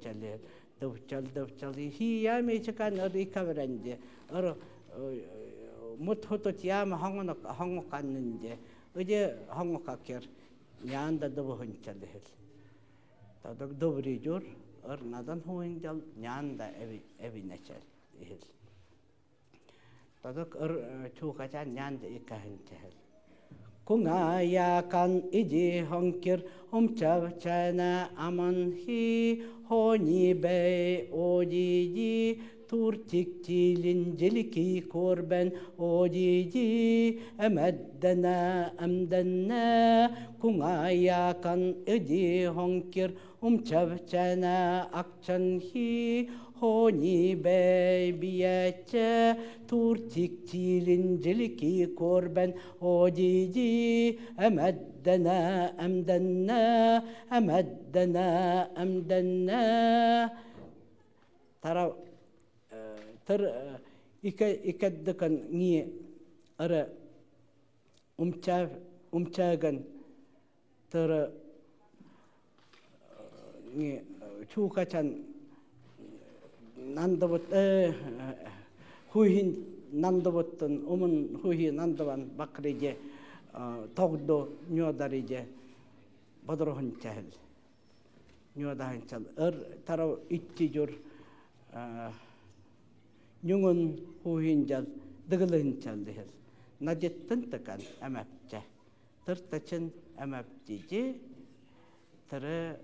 Дыбычале дыбчал дыбчал хиями чакан ыр икаверанде ыр мут хутут яма хонгоно хонгоканнинде ыде хонгокакер нянда дыбыхынчалехел тадак добрижур ыр надан хуинжал нянда эви эвинечел ихил тадак ыр чуукачан нянда икахынчахел куңаяkan иди хонкир умчавчана аман хи хони бэй одиди туртиктилин дилики корбен одиди эмэддена эмденне куңаякан иди хонкир умчавчана акчан хи хони бэй бияче туртиктилин дилики корбен одиди эмэддена эмденне эмэддена эмденне тара тыр ика икаддакан ни ара умча умчаган тыр ни чуукачан нандабыт хуйхин нандабыттын умун хуйхи нандабан бакриже тогдо ньодариже бодорохунчахыл ньодахынчал ыр тарав итти жур ньуҥун хуйхинжал дыгылыһынчал дихил надеттын тыкан эмэпчэ тыртачын эмэптижи тыры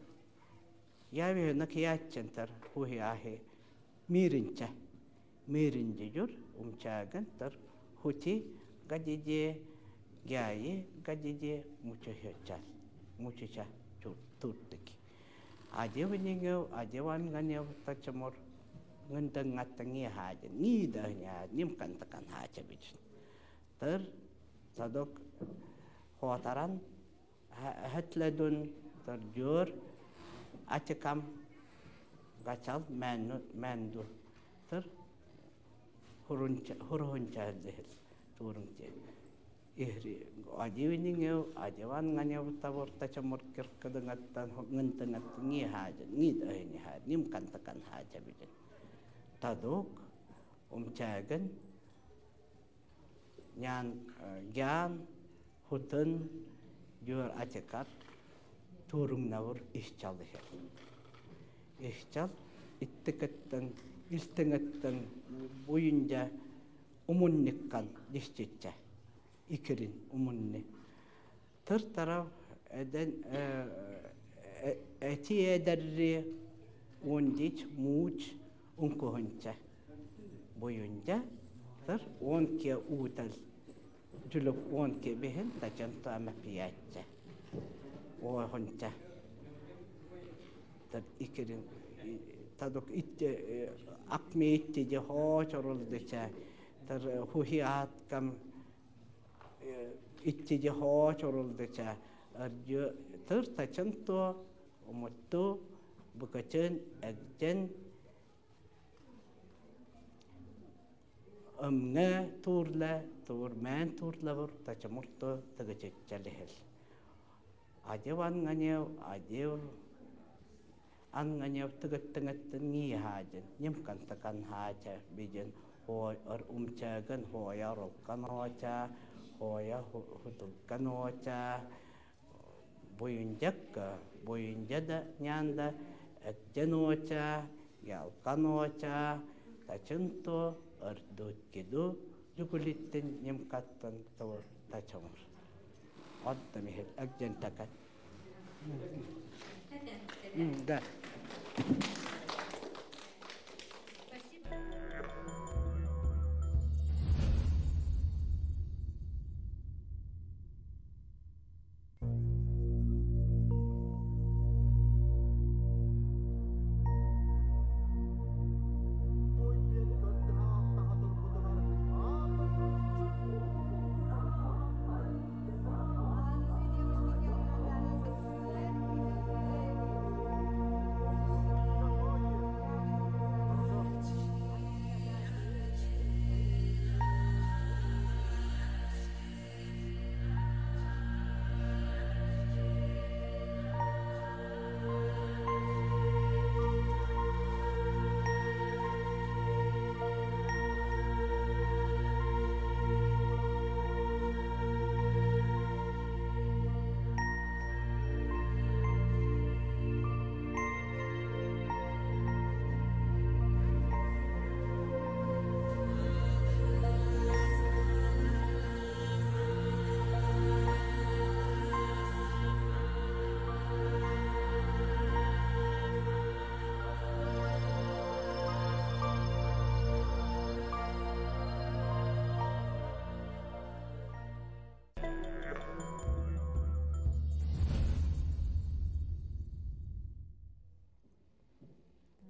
яви накияччен тар хуйхи ахи миринчэ миринджи умчааган тар хути гадиде гяи гадиде мучахячал мучача туртыки адевнингев адеванганев тачамор ngындangаттанги хaaja ни да ним кантакан хаача бичин тыр садок хуатаран хатледун тыр жор ачыкам гачал мәнну мәнду тыр хурунча хурунча дехел турунча ихри адивнингев адеванганев табор тачамор киркадангаттан ngындангат ни хaaja ни да ни хаа ним кантакан хаача бичин тадук умчааган нян гян хутын жуар ачакар туруңнавур ихчалыхел ихчал иттикаттан илтеңаттан буюнжа умунниккан дисчитча икирин умунни тыр тарав эден эти эдерри ундич мууч ункухунча буюнжа тыр уонке уутал жүлүк уонке бихин тачан таама пиячча уохунча тыр икирин тадок итте акми итте же хоочорулдыча тыр хухиааткам итте же хоочорулдыча тыр тачан то умутту букачын эгден ымҥа туурла туур мээн туурлабур тачамурту тыгычыччалихэл адев анганев адев анганев тыгыттыҥаттын ҥиихаажын нимкантакан хаача бидин ор умчааган хоя ролкан ооча хоя хутулкан ооча буюнжакка буюнжа нянда экден ооча ялкан ооча тачынто ырдуткиду жукулиттин нимкаттан таур тачамур оттамихил экден такат да.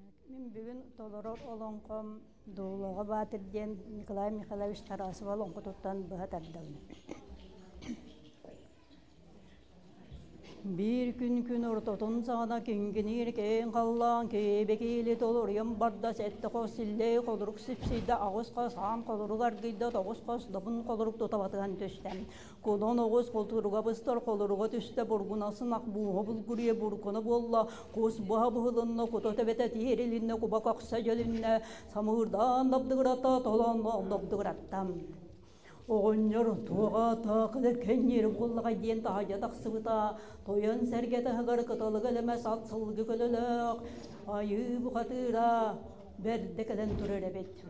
Мин бүгүн толорор олоҥхом Дуулаҕа Баатыр диэн Николай Михайлович Тарасов олоҥхотуттан быһа тардабын. Биир күн күн ортотун саҕана киҥкиниир киэҥ халлаан киэбэ-киили толоруйан барда, сэттэ хос силлэй холорук сипсийдэ, аҕыс хос аан холорук аргыйда, тоҕус хос добун холорук тута батыһан түстэ. Кулун оҕус култууруга быстар холоруга түстэ, бургунасын ах бууһа булгуруйа буркуна буолла, кус быһа быһылынна, кута төбөтө тиэрилиннэ, куба көхсө дьөлүннэ, самыырдаан дабдыгыратта, толоонноон дабдыгыратта. Оҕонньор туоҕа таакылар кэнниэр буоллаҕай диэн таһырдьа тахсыбыта, тойон сэргэ таһыгар кыталык элэмэс ат сылгы көлөлөөх, айыы бухатыыра бэрдэ кэлэн турар эбит.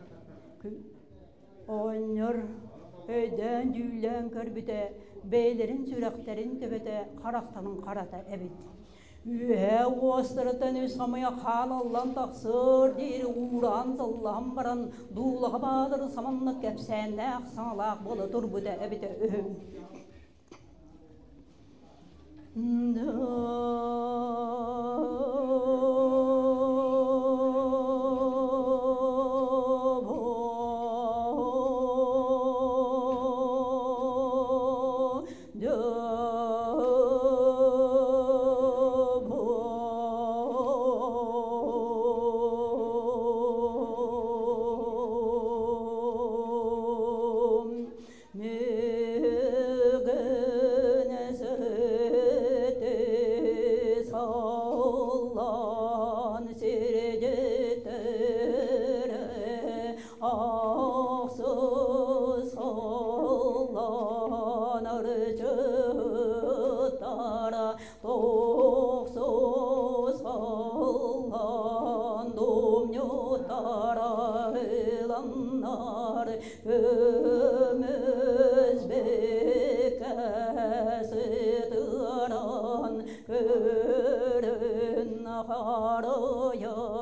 Оҕонньор өйдөөн-дьүүллээн көрбүтэ, бэйэлэрин сүрэхтэрин төбөтө харахтарын харата эбит. Үөһээ уостарыттан үс хамыйа хаан аллан тахсыар диэри уураан-сыллаһан баран, дуулаҕа баатыр саманнык кэпсээннээх саҥалаах буола турбута эбитэ үһү. Саллан сирдиттэрэ Ахсыс халлаан арчыттара Тохсус халлаан думньуттара ыланнар Көмүс бэкэ сытыран көрүн харыйан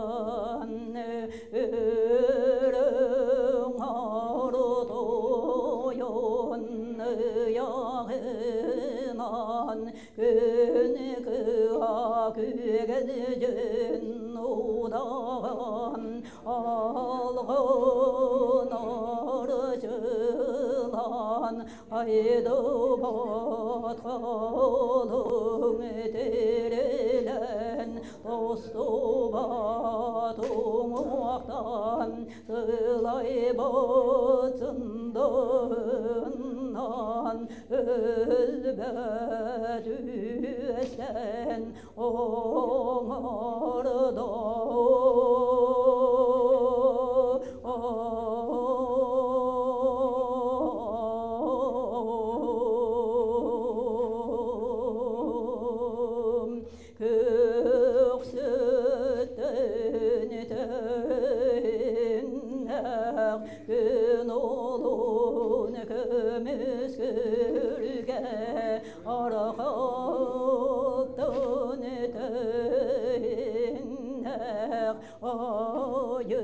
Үрүҥ орутуйун ыйаҕынан күн кыа күөгэлдьин удаҕан алгын арчылан айдыбат холуҥ тирилэн тостубат уҥуохтан сылайбыт сындыынан өлбөт үөстэн оҥордо. Көксөттөн төннөх күн олун көмүс күргэ арахаттан төннөх айы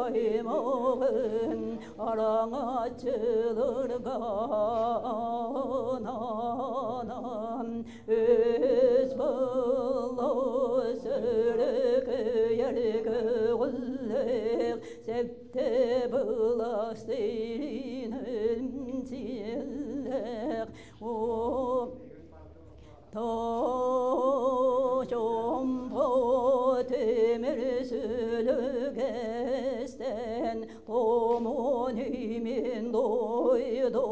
аймағын араҥаччыларга ананан Үс былы сөрөкөйөр көҕүллээх сэптэ былас сиэллээх Тошомпо темир сүлүгэстэн томон имен дойду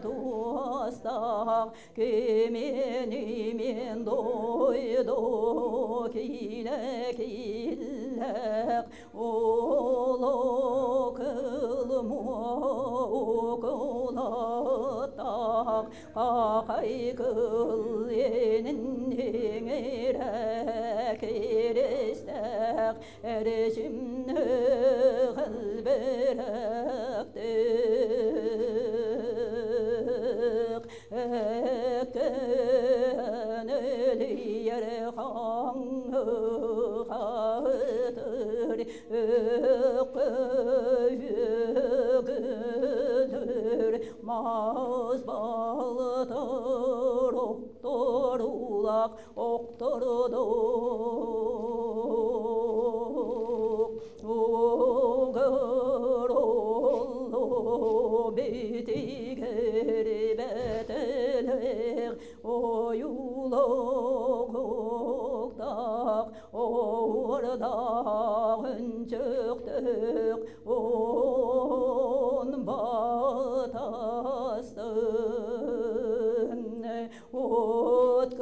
туостаах кимин имен дойду килэ киллэх Улуу кылмуокулаттаах хахай кыл иэнин иҥирэ киристээх эрчимнээх элбэрэхтик Эккэн өлүйэр хаҥы хаытыр Өккөйөгүлүр мас балтыр охторулак охтордо. Оҕуордаах өнчөхтөөх он батастын от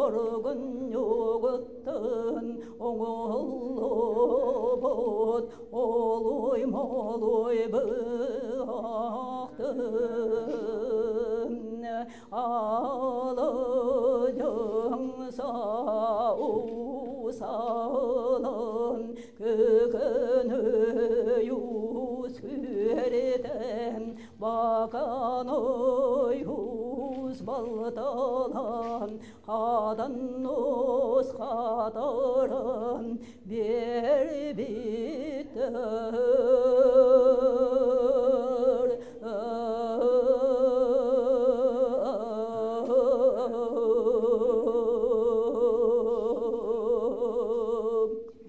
оргун ньугуттан оҥоһуллубут олуй молуй быһахтын алыдьыҥ саусалын көкөнөй уус үөрэтэн баканой уус балталан хадан уус хатырын биэрбиттэр.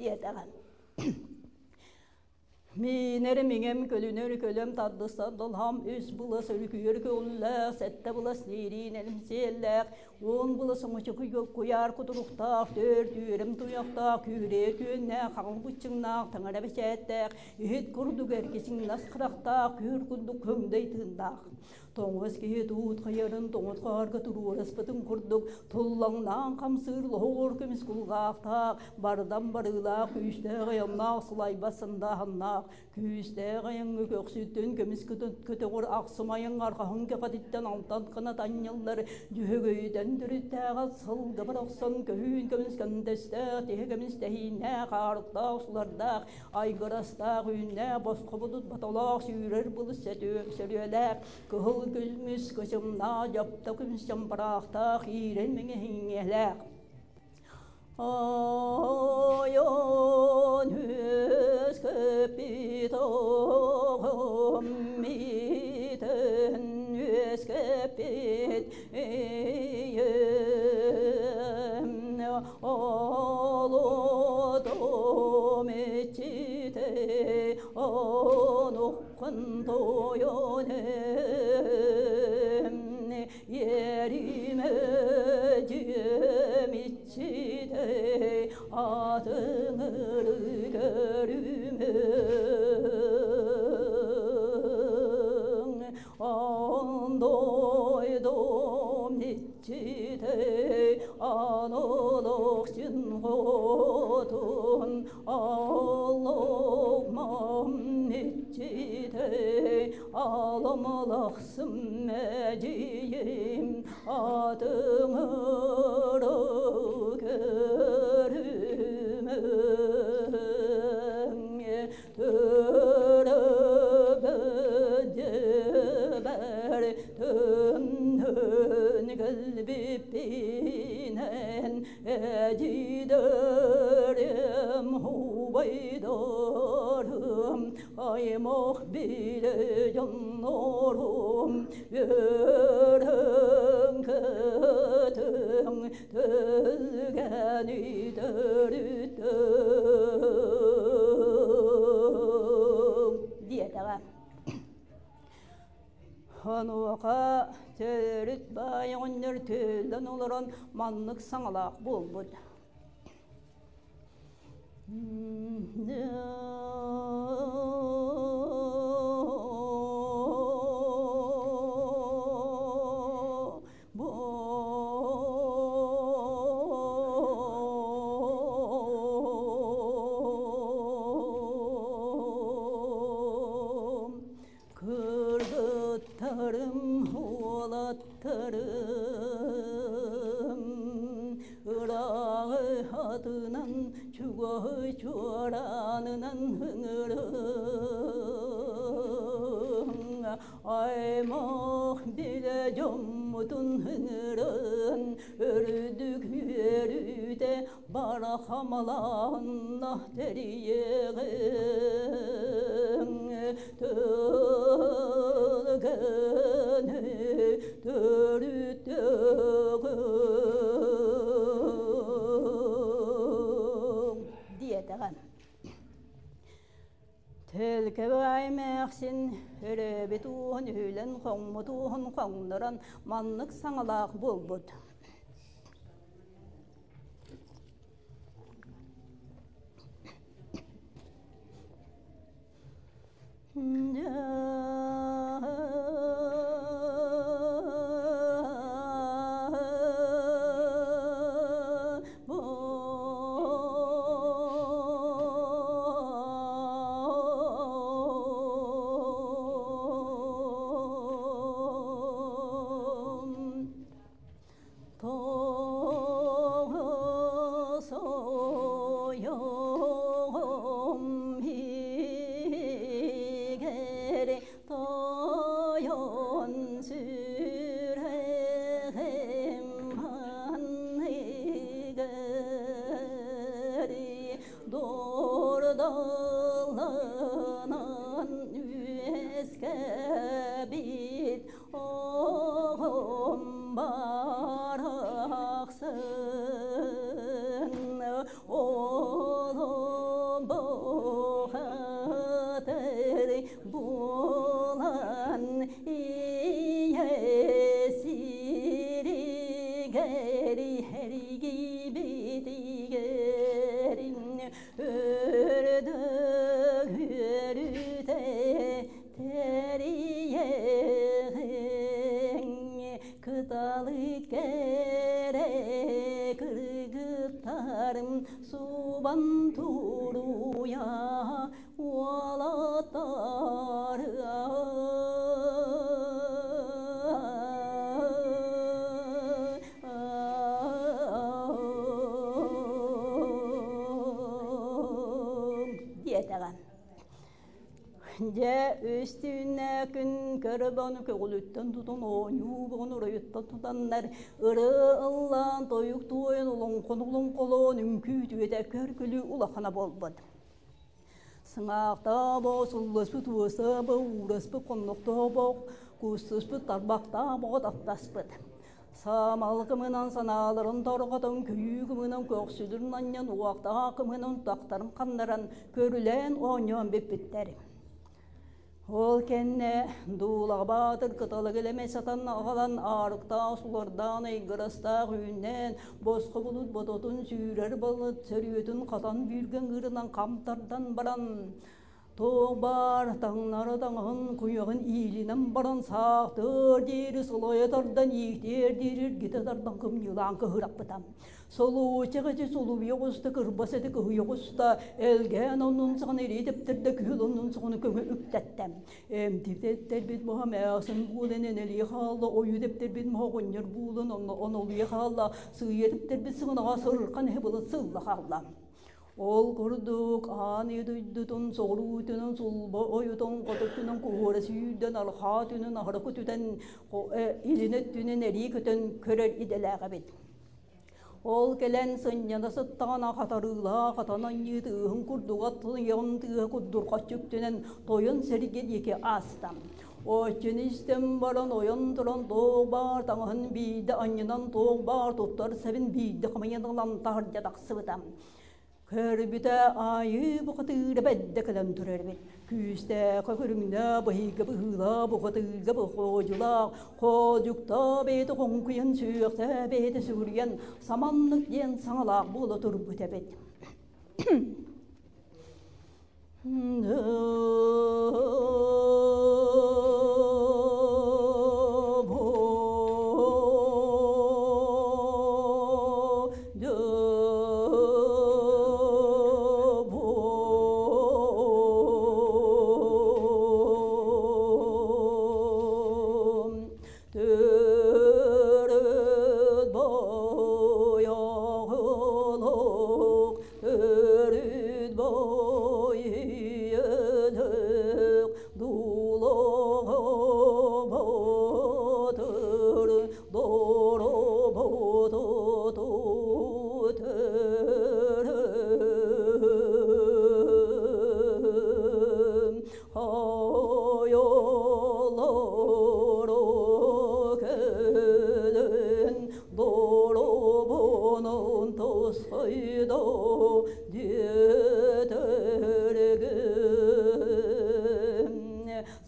Диэтэҕин. Миинэр миҥэм көлүнэр көлөм тардыстар долһам үс былас өрүкүйэр көҕүллээх, сэттэ былас ниириин сиэллээх, 10 былас оҥочоку куйаар кутуруктаах, түөрт үөрэм туйахтаах, күүрээ түөннээх, хаҥыл быччыҥнаах, таҥара бэчээттээх, иһит курдук эргисиҥнас харахтаах, күр курдук көҥдөй тыыннаах. Тоҥус киһи туут хайарын тоҥот хаарга туруораспытын курдук туллаҥнаан хамсыыр лоһугур көмүс кулгаахтаах, бардам барыылаах, күүстээх айаннаах, сылайбат сындааһыннаах, күүстээх айаҥҥа көхсүттэн көмүс көтөҕөр ахсым айаҥ арҕаһын кэҕэтиттэн алтан кынат анньыллар, дьүһөгөйтөн төрүттээҕэ сылга барахсан көһүүн көмүс көндөстээх, тиһэ көмүс тэһииннээх, аарыктаах сулардаах, айгырастаах үүннээх, босхо будут батолоох, сүүрэр былыс сөрүөлээх, кыһыл көмүс кычымнаах, дьопто көмүс чампараахтаах, иирэн мэҥэһиҥҥэлээх. Ойон үөскэппит оҕом миитин үөскэппит ийэм олотум иччитэ онуккун тойон Ериме дьиэм иччитэ атыҥыры көрүмүҥ Ондойдом иччитэ анолохчин хотун Аллоғмам иччитэ аламалахсым эдьиийим атыҥыры көрүмүҥ Төрөбөдьөбөр төннөн кэлбиппинэн эдьиийдэрим убайдарым аймах билэ дьоннорум үөрэн көтөҥ төлгөни төрүттүҥ диэтэҕэ. Онуоха төрүт баай оҕонньор түөллэн олорон маннык саҥалаах буолбут. Кыргыттарым, уолаттарым, ырааҕы атынан, чугаһы чуораанынан ыҥырыҥ. Аймах билэ дьоммутун ыҥыран, үрдүк үөрүүтэ барахамалаанна тэрийиэҕиҥ. Төлгөнү төрүттүөҕүҥ диэтэҕэ. Төлкөбөй эмээхсин өрөөбүт ууһун үһүлэн хоҥмут ууһун хоҥнорон маннык саҥалаах буолбут. Далынан үөскэбит оҕом барахсан, Олом бухатыр булан ийэсиригэр эргибитигэр өрдөк үөрүтэ тэрийэҕиҥ кыталык кэрэ кыргыттарым субан туруйа уолаттар. Диэтэҕин. Дьэ, үстүүнэ күн көрөбөн көҕүлүттэн тутан оонньуу бугун оройуттан тутаннар ырыа ыллаан тойук туойан олоҥхону олоҥхолоон үҥкүү түөтэ көр-күлүү улахана буолбут. Сыҥаахтаабо, сылласпыт уостаабо, уураспыт хоннохтообо, куустуспут тарбахтаабо таптаспыт. Саамал кымынан санааларын торҕотон, күйүү кымынан көхсүлүрүн анньан, уохтаах кымынан тахтарын ханнаран, көрүлээн оонньоон бүппүттэр. Ол кэннэ Дуулаҕа Баатыр кыталык илэмэ сатан аҕалан аарыктаах сулардаан айгырастаах үүннээн, босхо булут бототун сүүрэр балыт сөрүөтүн хатан бүүргэн ыырынан хам тардан баран, туох баар таҥнары таҥаһын куйаҕын иилинэн баран саахтыар диэри сылайа тардан ииктиэр диэри эргитэ тардан кымньыылаан кыһыраппыта. Солуочах эти сулуйа оҕуста, кырбас эти кыһыйа оҕуста, элгээн оннун саҕана илии тэптэрдэ, күһүл оннун саҕана көҥү үктэттэ. Эмтип тэптэрбит моһо мээхсин буолан энэлии хаалла, ойуу тэптэрбит моһо оҕонньор буолан онолуйа хаалла, сыыйа тэптэрбит сыгынаҕа сырырхан эһи былыт сылла хаалла. Ол курдук аан ийэ дойдутун соҕуруу өттүнэн сулба ойутун, хоту өттүнэн куһуора сүүрдэн, арҕаа өттүнэн аһара көтүтэн, илин өттүнэн эрии көтөн көрөр идэлээх эбит. Ол кэлэн сынньана сыттаҕына хатарыылаах хатан анньыы тыаһын курдуга тыйаҕын тыаһа курдурҕаччы үктэнэн тойон сэргэ диэки ааста. Оччону истэн баран ойон туран туох баар таҥаһын биирдэ анньынан туох баар туттар сэбин биирдэ хамыйан ылан таһырдьа тахсыбыта. Көрбүтэ аайы бухатыыра бэрдэ кэлэн турар эбит. Күүстээх көрүҥнээх, быһыыга быһыылаах, бухатыырга хоодьулаах, хоодьуктаа бэйэтэ хоҥкуйан сүөхтээ бэйэтэ сүгүрүйэн саманнык диэн саҥалаах буола турбут эбит. Төрөт бойоҕолук, төрүт бойөлөк, дулоҕо ботур, доробото төрөм. Хайолоро кэлэн доробонон тосхойдо диэтэргин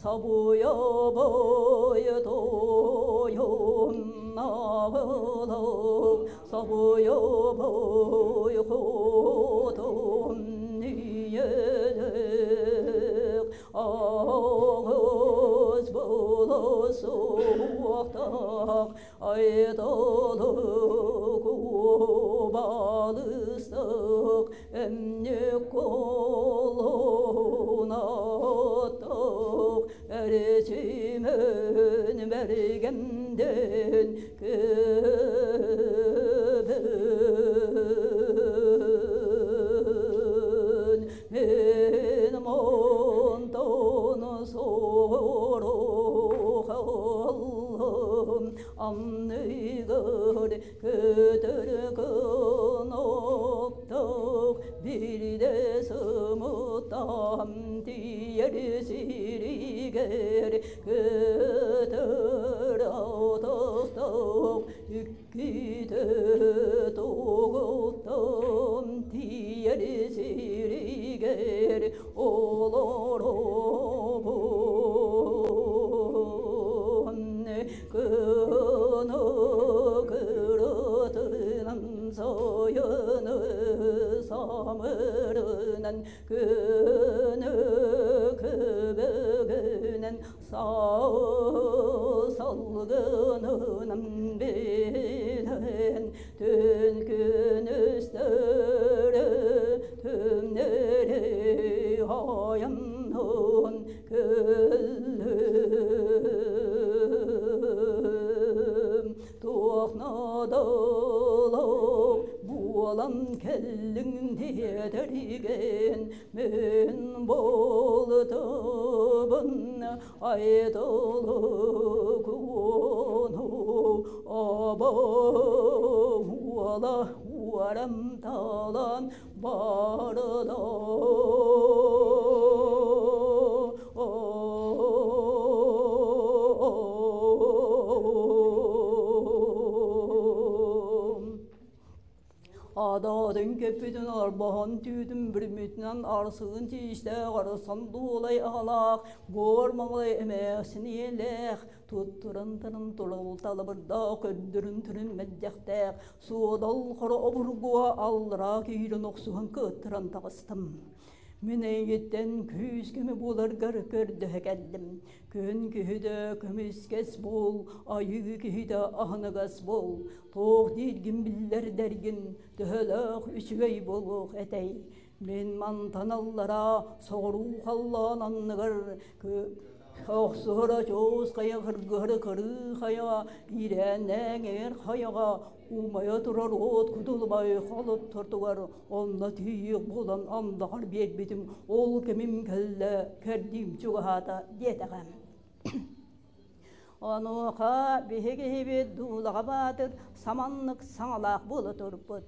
сабуя бой тойон нағылық сабуя бой хотон ниелек ағыз болосуақтақ айтолық обалыстық эмне колунаттық әречимен бергемден көбін мен монтон сорохалым анныгыр көтөр кыноптук бирде сымыйдым. Тугуттам тиийэр сиригэр көтөр атахтаах иккитэ тугуттам тиийэр сиригэр олоробун кыны кырытынан сайыны самырынан күнү күбүгүнэн салгынынан билэн түн күнүстөрү түннэри айаннын күллүм Туох наадалаах буолан кэллиҥ диэтэригин мин буолтубун айтылык уону аба уола уоран талан барда. Адаатын көппүтүн арбаһан түүтүн бүрүмүтүнэн арсыын тиистээх арсан дуолай аҕалаах буор маҥалай эмээхсиниэлээх туттуран тарын турал талабырдаах көрдөрүн түрүн мэлдьэхтээх суодал хоро обургуа аллараа киирэн охсуһан кыаттаран таҕыстым. Мин эйигиттэн күүс көмө буоларгар көрдөһө кэллим. Күн киһитэ көмүскэс буол, айыы киһитэ аһыныгас буол. Туох дииргин биллэрдэргин, төһөлөөх үчүгэй буолуох этэй. Мин мантан аллараа соҕуруу халлаан анныгар охсуһара чуус хайа кыргыһары кырыы хайа иирээннээҥ эр хайаҕа умайа турар уот кутулубай холоттортугар онно тиийиэх буолан андаҕар биэрбитим ол кэмим кэллэ кэрдиим чугаһаата диэтэҕэ Онуоха биһиги киһибит Дуулаҕа Баатыр саманнык саҥалаах буола турбут.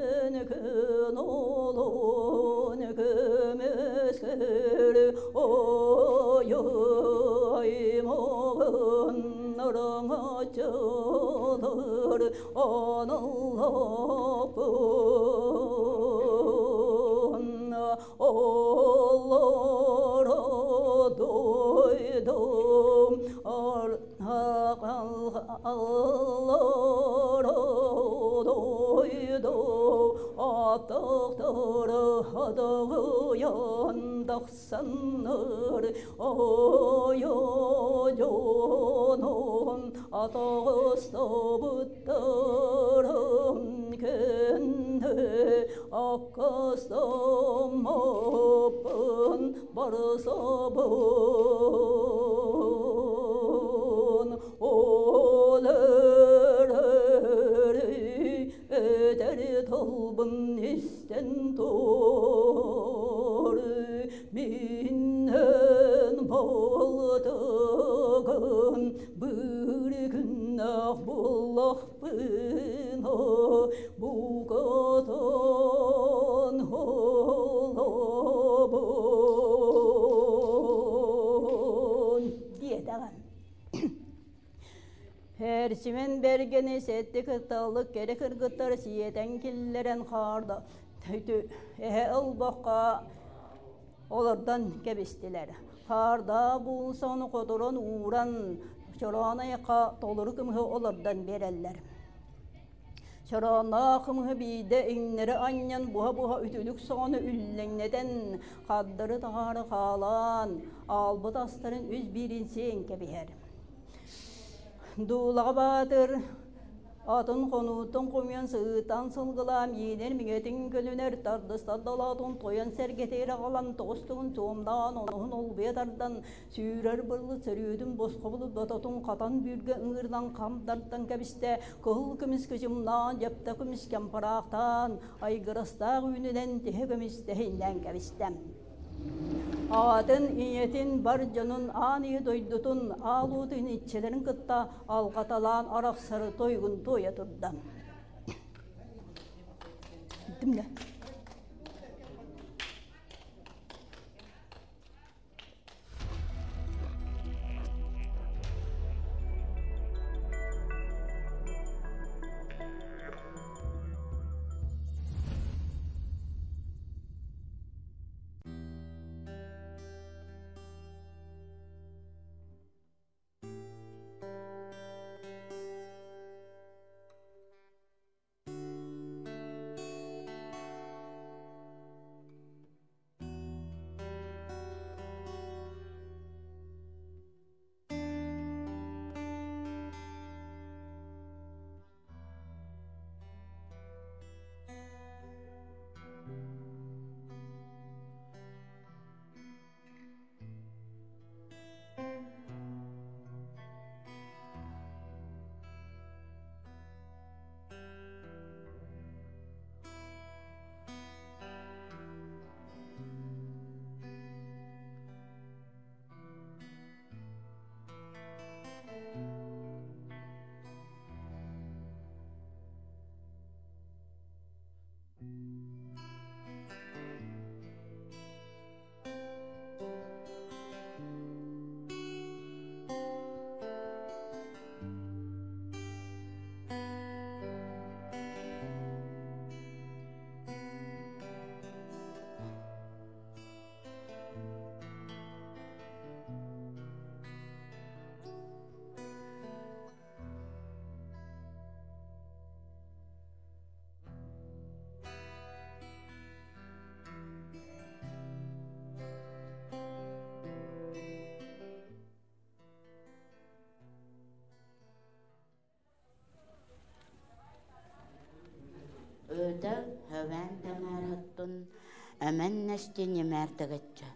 Мөнкөн олун көмүскөр ойоймоғын ырыңачылыр аныллапын олоро дойдум Тахсанныр ойо-дьонун атаҕыстабыттарын кэннэ аккастаммаппын барсабын ол эрээри этэр тылбын истэн тур миннэн балтыгын бір күннэх буллахпына букатын холобун диэтэҕин Эрчимэн бэргэни сэтти кытталык кэрэ кыргыттар сиэтэн киллэрэн хаарда эһэ ылбакка олордон кэбистилэр. Хаарда буулсаны хоторон ууран чороон айахха толору кымыһы олордон биэрэллэр. Чороонноох кымыһы биирдэ иҥнэри анньан буһа-буһа үтүлүк соҕону үллэҥнэтэн, хардары таһаары хаалаан, аалбыт астарын үс биирин сиэн кэбиһэр. Дуулаҕа Баатыр Атын хонуутун хомуйан сыытан сылгылаан иинэр миҥэтин көлүнэр тардыстар далаатын тойон сэргэтигэр аҕалан тоҕус тугун туомнаан онуһун олбуйа тардан сүүрэр бырлыт сөрүөтүн босхо булут бототун хатан бүүргэ ыҥыырынан хам тардан кэбистэ кыһыл көмүс кычымнаан дьэптэ көмүс кэмпараахтаан айгырастаах үүнүнэн тиһэ көмүс тэһиннээн кэбистэ. Аатын, ийэтин, бар дьонун, аан ийэ дойдутун, аал уотун иччилэрин кытта алҕаталаан арахсары тойгун туойа турда. Иттим да. Ыытал хөвән тәңәрһыттун әмәннәсти нимәртәгәтчә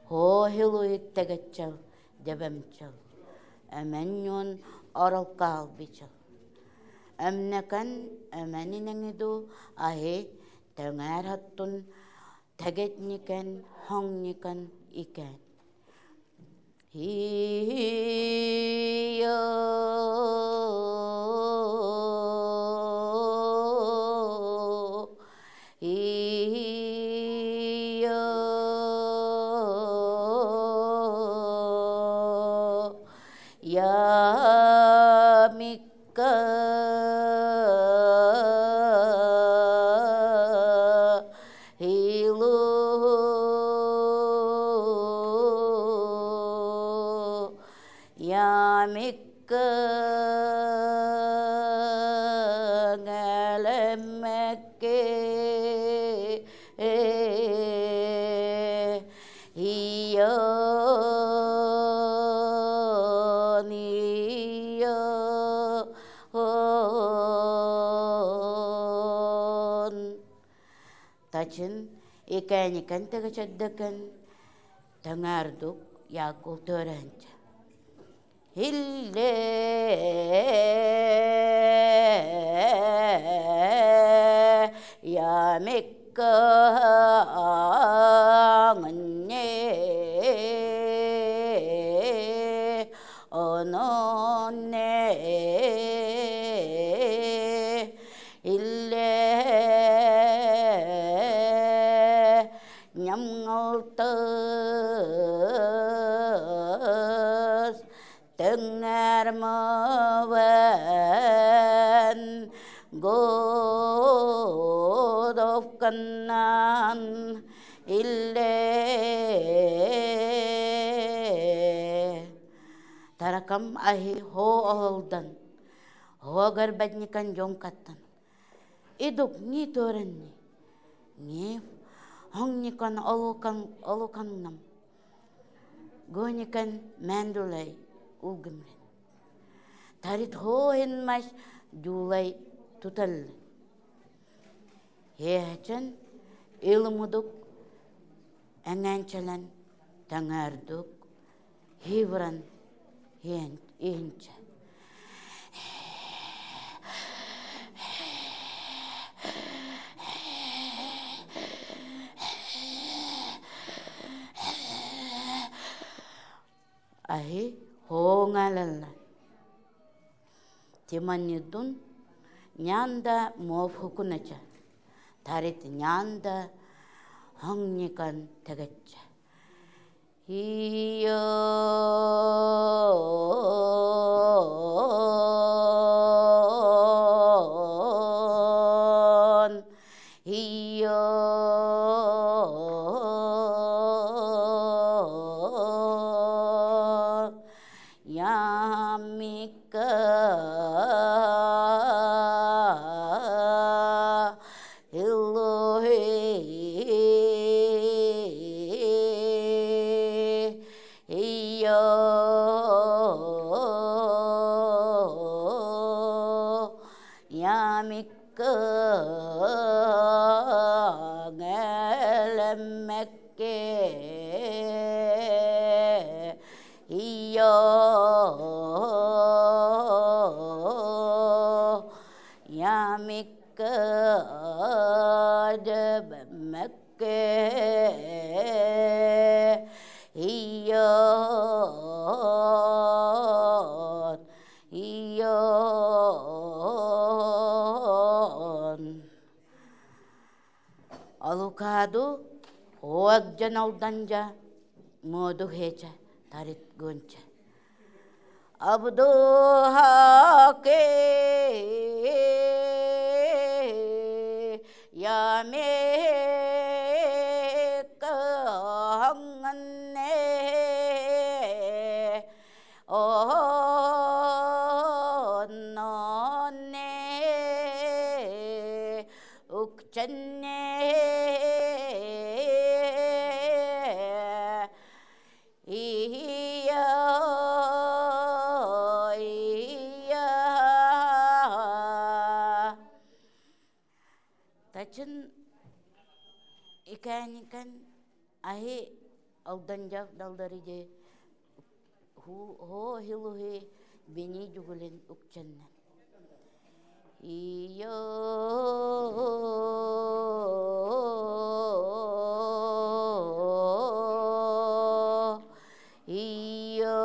хоһилуиттәгәтчәл дәбәмчәл әмәннюн оралкаалбичал Әмнәкән әмәнинеңиду аһи тэҥээрһаттун тагетникэн хоҥникэн икэн Ямикка Хилу Ямикка Галэммэкке Тачин икээникэн тегечеддекен тэҥээрдук яакул төөрөһүнчэ. Хилле ямикка ононне илле нямҥалтыс тэҥҥэрмэвэн годовканнан илле таракам аһи хоо оһолдан хоогар бадникан дьон каттан идук ни төренни ни хоҥникан олукан олуканнам гоникан мэндулай улгымрен тарит хоохин мас дуулай Туталли. Хиэхчэн илмудук эҥээнчэлэн таҥаардук хивран иһинчэ. Аһи хоҥалалла. Тиманидун нянда муофхукунача. Тарит нянда хоҥникан тагачча. Ион, Ион, Ямика, Илохи, Ион, Ямика, Ngelemekke, Iyo, Yamika, Jabmekke, Iyo, Iyon. Алукаду оагжан алданжа моду хеча тарит гонча. Абдухаке ямека хангане оннонне укчанне iya iya. Тачын икээникэн аһи алданжав далдариде хо хилухи бини жугулен укчаннан. Iyo iyo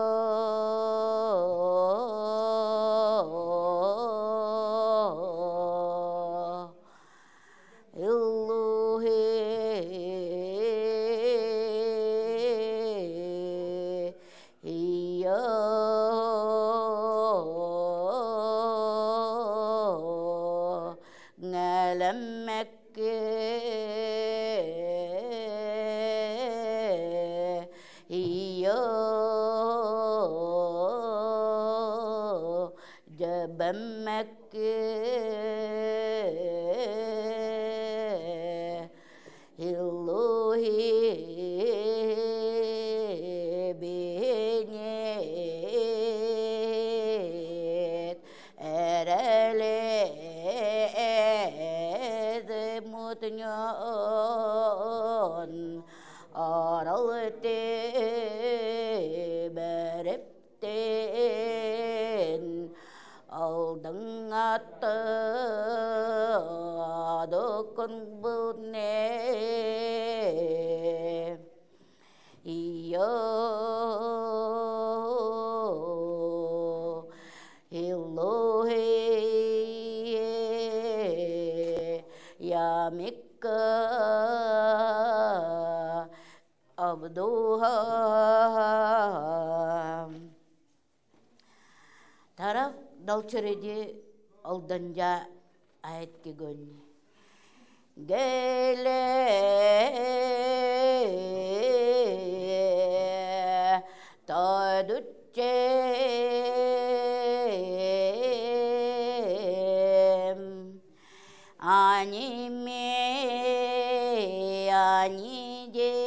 Illuhi iyo Ngelemekke iyo Jabmekke Illuhi бинет эрелед мутньон аралте берептен алдың аты докун бұне iyo Illuhi Yamika Abduha. Taraf dalçırıcı aldanca ayet ki gönlü. Gele taducem anime anidem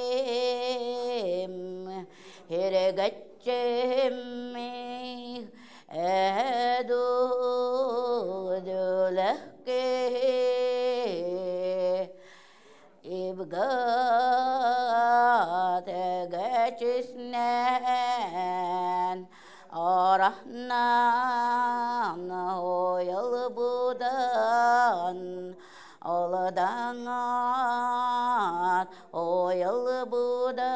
hergacem eduduleh. Ойылбудан Оладаңат Ойылбудан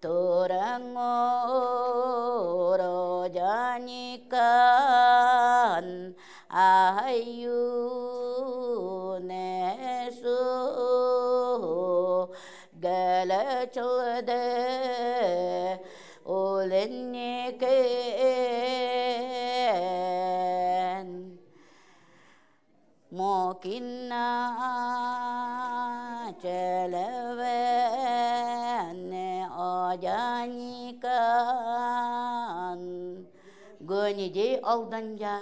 Турангорожаникан Аюнесу Гэлэчылды Уленникен Мокинна Челевен Ажаникан Гөниди алданжа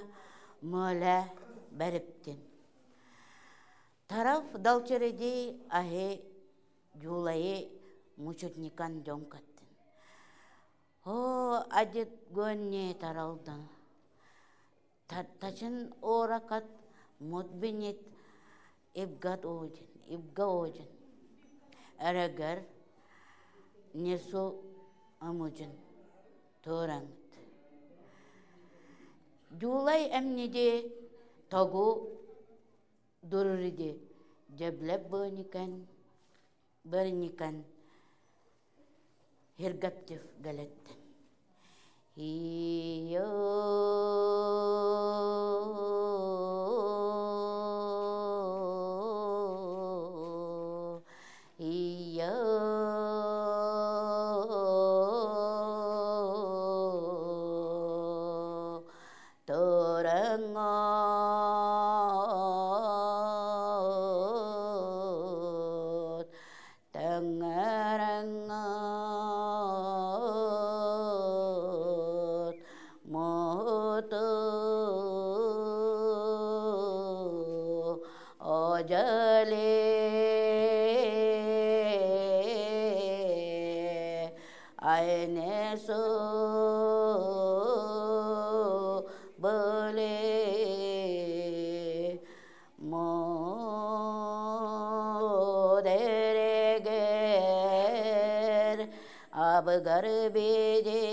Мөле бәриптин. Тараф далчереди ахи жулайы мучутникан жомкаттын. О ажыт гөнне таралдан. Тачын оракат мутбинит ибгат ожин, ибга ожин. Эрегер несу амужин тураңыт. Жулай эмниди тогу дуруриди жеблеп бөникен бөрникен хиргаптив галеттен. Iyo iyo Торанgot Tangarangot Moto Ojale Aineso Bole Modereger Abgar Bede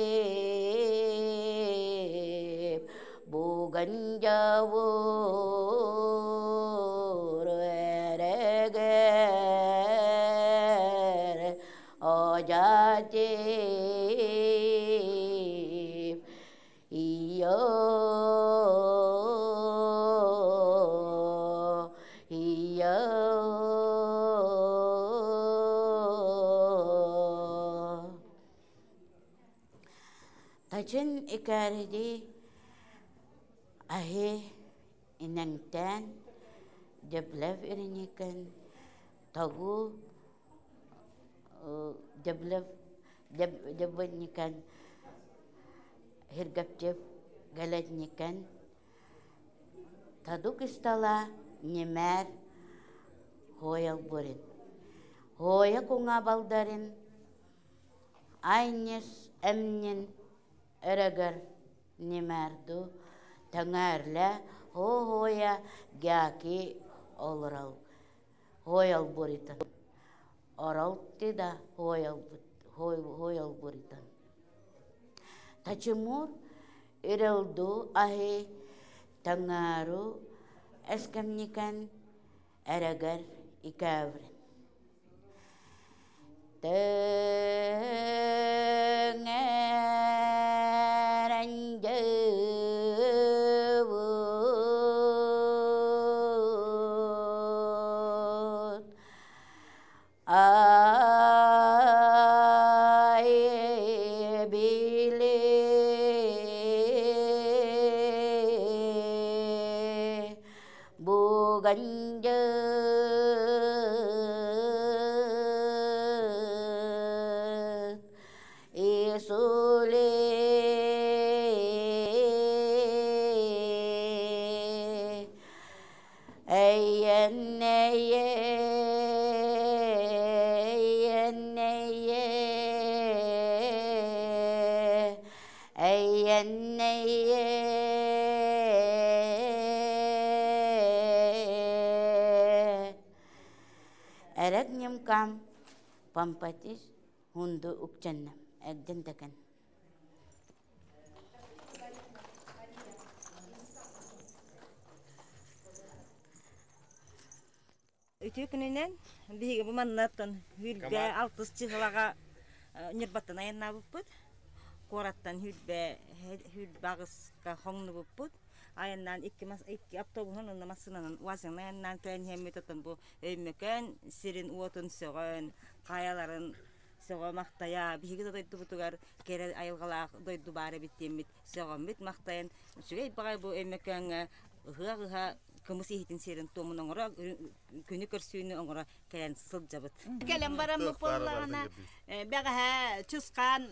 Buganjavur Ereger Ojati Iyo Iyo Тачын икәриди аһи инәңтән дьэблэв ириникэн тагу дьэблэв дьэббэнникэн хиргэптев гэлэтникэн тадук истала немэр хоял бурин хоя куңа балдарин айнес эмнин эрэгэр немэрду тэҥээрлэ хо-хоя гяки олорал хоял буритан орал да хоял хоял буритан тачымур ирелду ахи таңаару эскэмникэн эрэгэр икээврин Тэҥэрэндьэвут Ай били Буганжа Исуле Эйеннее Эйеннее Эйеннее Эрэгнемкам Пампатис хунду укчаннам эгден такен. Үтүө күнүнэн биһиги бу маннаттан хүрбэ алтыс чыһылаҕа Ньурбаттан айаннаабыппыт. Куораттан хүрбэ хүрбэ аҕыска хоҥнубуппут. Айаннаан икки мас икки автобуһун уонна массыынанан УАЗынан айаннаан кэлэн иһэммит оттон бу Өймөкөөн сирин уотун сөҕөн, хайаларын сөҕө-махтайа биһиги да дойдубутугар кэрэ айылҕалаах дойду баар эбит диэммит сөҕөммүт махтайан үчүгэй баҕайы бу Өймөкөөҥҥө ыһыах ыһа кымыс иһитин сиэрин туомун оҥоро күнү көрсүүнү оҥоро кэлэн сылдьабыт. Кэлэн бараммыт буоллаҕына бэҕэһээ Чысхаан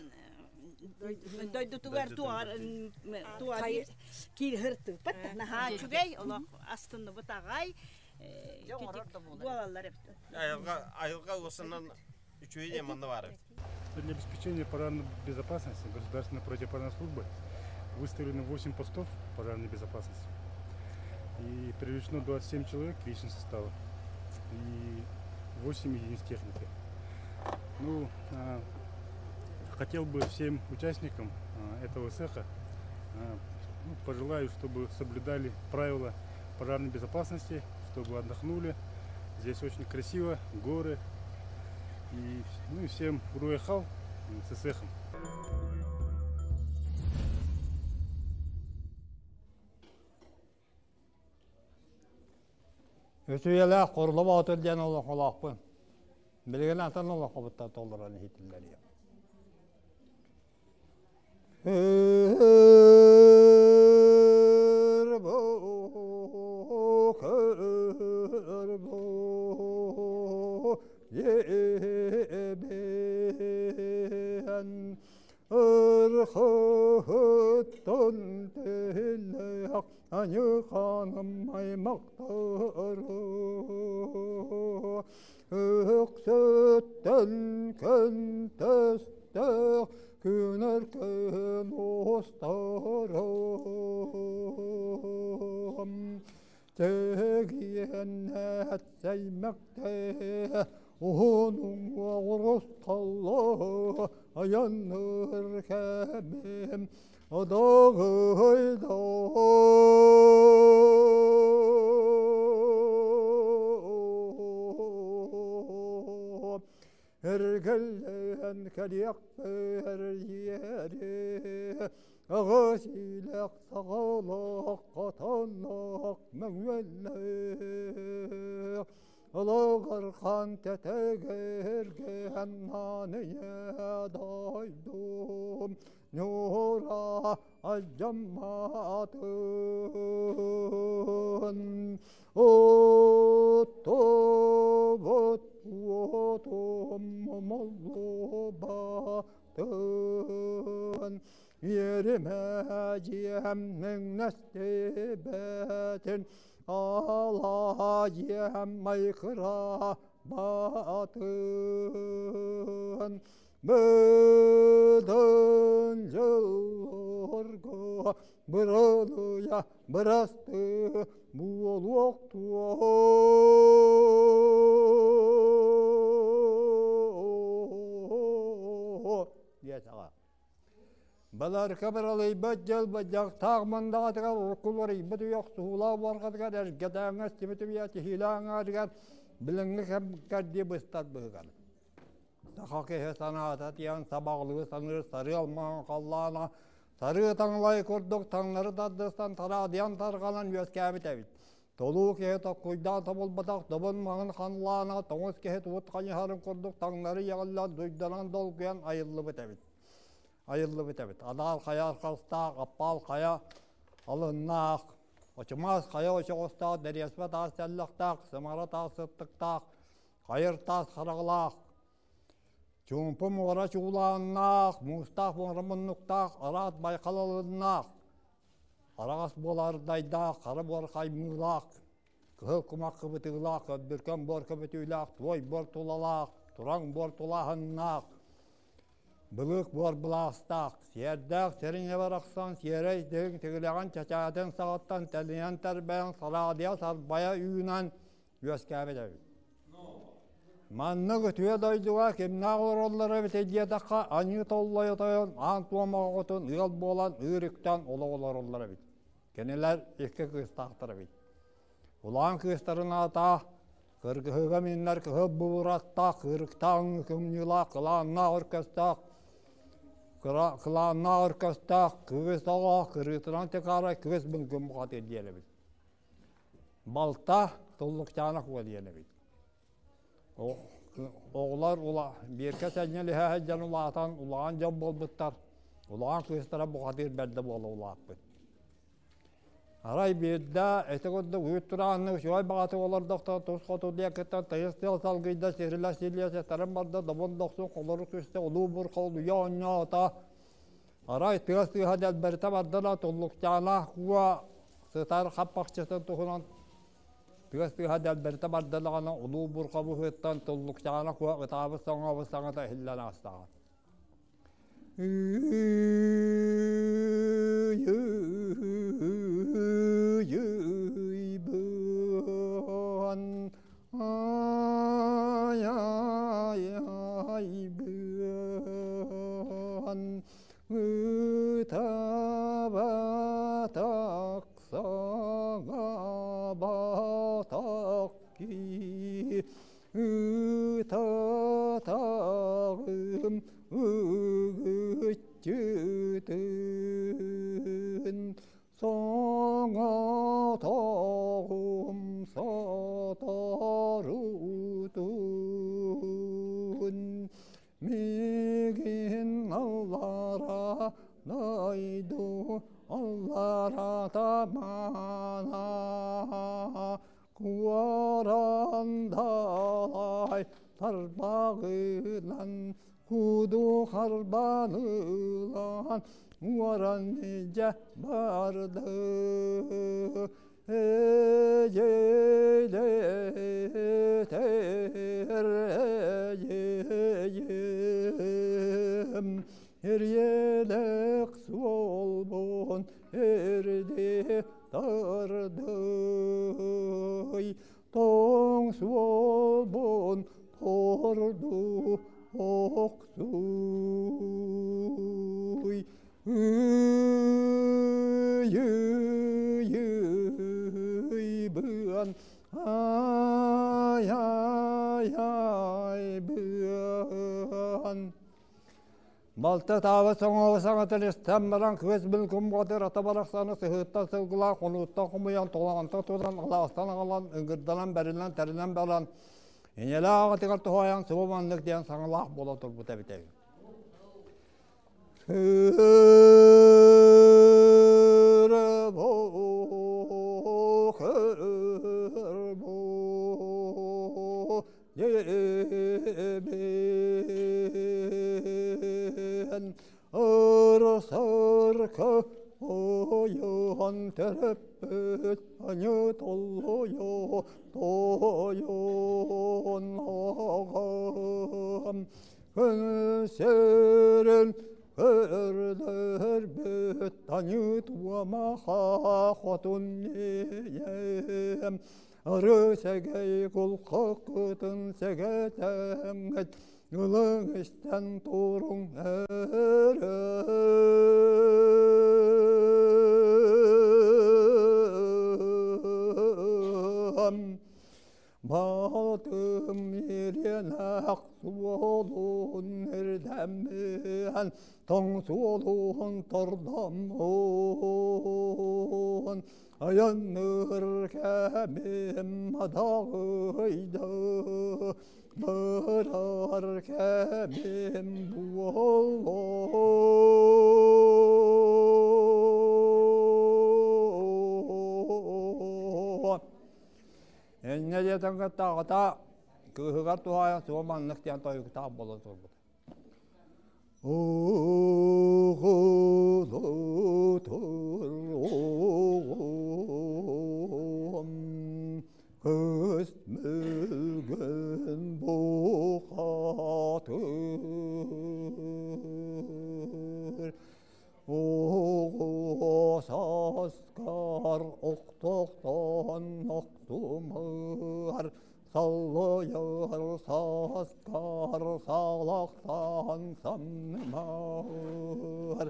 дойдутугар туоҕар киирһыртыппыт наһаа үчүгэй олох астынныбыт аҕай буолаллар эбит. Айылҕа айылҕа уласынан үчүгэй диэн манна баар эбит. Для обеспечения пожарной безопасности Государственной противопожарной службы выставлено 8 постов пожарной безопасности. И привлечено 27 человек личного состава и 8 единиц техники. Ну, хотел бы всем участникам этого цеха ну, пожелаю, чтобы соблюдали правила пожарной безопасности, чтобы отдохнули. Здесь очень красиво, горы. И, ну, и всем Руэхал с цехом. Үтүөлээх Хорло Боотур диэн олоҥхолоохпун. Билигин атын олоҥхобуттан толорон иһитиллэриэм. Ырхыттан тэллэх аньыханым аймактары Өксөттөн көнтөстөх күнөркөн устарым Тегиэннэт сэймэкте уһунуҥ оҕурусталла айанныр кэмим Одоҕойдо Эргэллээн кэлиэхпэр диэри аҕыс илэх саҕалаах хотонноох мөҥүөллээх Олоҕор-хан тэтэгэргээн нааныйа дойдум ньуура алдьамматын оттубут уотум моллубатын иэримэ дьиэм мэҥнэстибэтин Алаайым майкыра батын быдан дьылларга быралыйа бырасты буолуохтуо. Диэтэҕэ. Баларка баралыйбат дьыл бадьахтаах мандаатыгар уруккуларыйбыт үйэ охсуһуулаах буорҕатыгар эргэтээҥҥэ истибит үйэ тиһиилээх аҥаарыгар билиҥҥи кэм кэрдии быстар быһыгар. Саха киһи санаата тиийэн сабаҕалыы саныыр сарыал маҥан халлаана сарыы таҥалай курдук таҥнары тардыстан тараадыйан тарҕанан үөскээбит эбит. Толуу киһи токкуйдаан тобулбатах добун маҥан халлаана тоҥус киһи туут хайыһарын курдук таҥнары иэҕиллэн дуйданан долгуйан айыллыбыт эбит. Айыллыбыт эбит. Адаал хайа архастаах, аппаал хайа алыннаах, очумаас хайа очоҕостоох, дэриэспэ таас тэллэхтээх, сымара таас сыттыктаах, хайыр таас хараҕалаах, чуумпу муора чуулааннаах, муустаах муора муннуктаах, араат байхал алыннаах, араҕас буолардайдаах, хара буор хаймыылаах, кыһыл кумах кыбытыылаах, көрбүркэн буор көбүтүүлээх, туой буор тулалаах, тураҥ буор тулааһыннаах, былыык буор былаастаах, сиэрдээх сириҥэ барахсан сиэрэй дириҥ тигилэҕин чэчээтин саҕаттан тэлинэн тэрбэйэн сараадыйа сарбайа үүнэн үөскээбит эбит. Маннык үтүө дойдуга кимнээх олороллор эбитий диэтэххэ, аньыы толлойо тойон аан туома оҕотун ыал буолан ыыр үктэн олох олороллор эбит. Кинилэр икки кыыстаахтар эбит. Улаан кыыстарын аата Кыргыһыыга миннэр кыһыл буураттаах, кыырыктаах, кымньыылаах, кылааннаах өркөстөөх, кылааннаах өркөстөөх, кыыс оҕо кырыытынан тикаарай кыыс былгын бухатыыр диэн эбит. Балта Туллукчаана куо диэн эбит. Оҕолор бииргэ сэнньэлиһэ сылдьан улаатан, улахан дьон буолбуттар. Улахан кыыстара бухатыыр бэрдэ буола улааппыт. Арай биирдэ ити курдук үүт турааннык үчүгэй баҕатык олордохторо тус хоту диэкиттэн тыйыс тыал салгыйда, сирилэ силлиэ сэтэрин барда, добун дохсун холорук түстэ, улуу бурха улуйа оонньоото. Арай тыас тыаһа дэлбэритэ барда да туллукчаана куо сытар хаппахчытын туһунан тыас тыаһа дэлбэритэ барда даҕаны улуу бурха быһыыттан туллукчаана куо ытаабыт соҥообут саҥата иһиллэн аастаҕа. Ытатаҕым ыгыччытын соҥотоҕум соторутун миигин аллара дойду аллара тамана Куорандалай тарбаҕынан куду харбанылан уоран илдьэ барды. Эдьийлэтэр эдьиийим, Эриэлэх суолбун эрди тардый, тоҥ суолбун торду охсуй. Ый-ый-ый быан, ай-ай-ай быан. Балта таабыт соҥооҕу саҥатын истэн баран кыыс бүлгүн боотур ата барахсаны сыһыыттан сылгылаах хонууттан хомуйан толоонтон тутан алаастан аҕалан ыҥырданан бэринэн тэринэн баран ийэлээх аҕатыгар туһаайан субу маннык диэн саҥалаах буола турбута эбитэ үһү. Дьиэбин ырсырка ойон төрөппүт аньы толлойо тойон аҕам күн сирин көрдөрбүт аньы туомаха хотун ийэм Ыры-сэгэй кулхаккытын сэгэтэҥҥит, ылыҥ истэн туруҥ эрэ. Балтым ириэнэх суолун ирдэммиэн, тоҥ суолун тордоммун. Айанныыр кэмим адаҕыйда, барар кэмим буолла. Инньэ диэтэн кытта аҕата кыыһыгар туһаайан суо маннык диэн тойуктаах буола турбут. Кыс мүлгүн бухатыр Оҕо охтохтон охтумар Саллайар сааскар саалахтаан самнымар,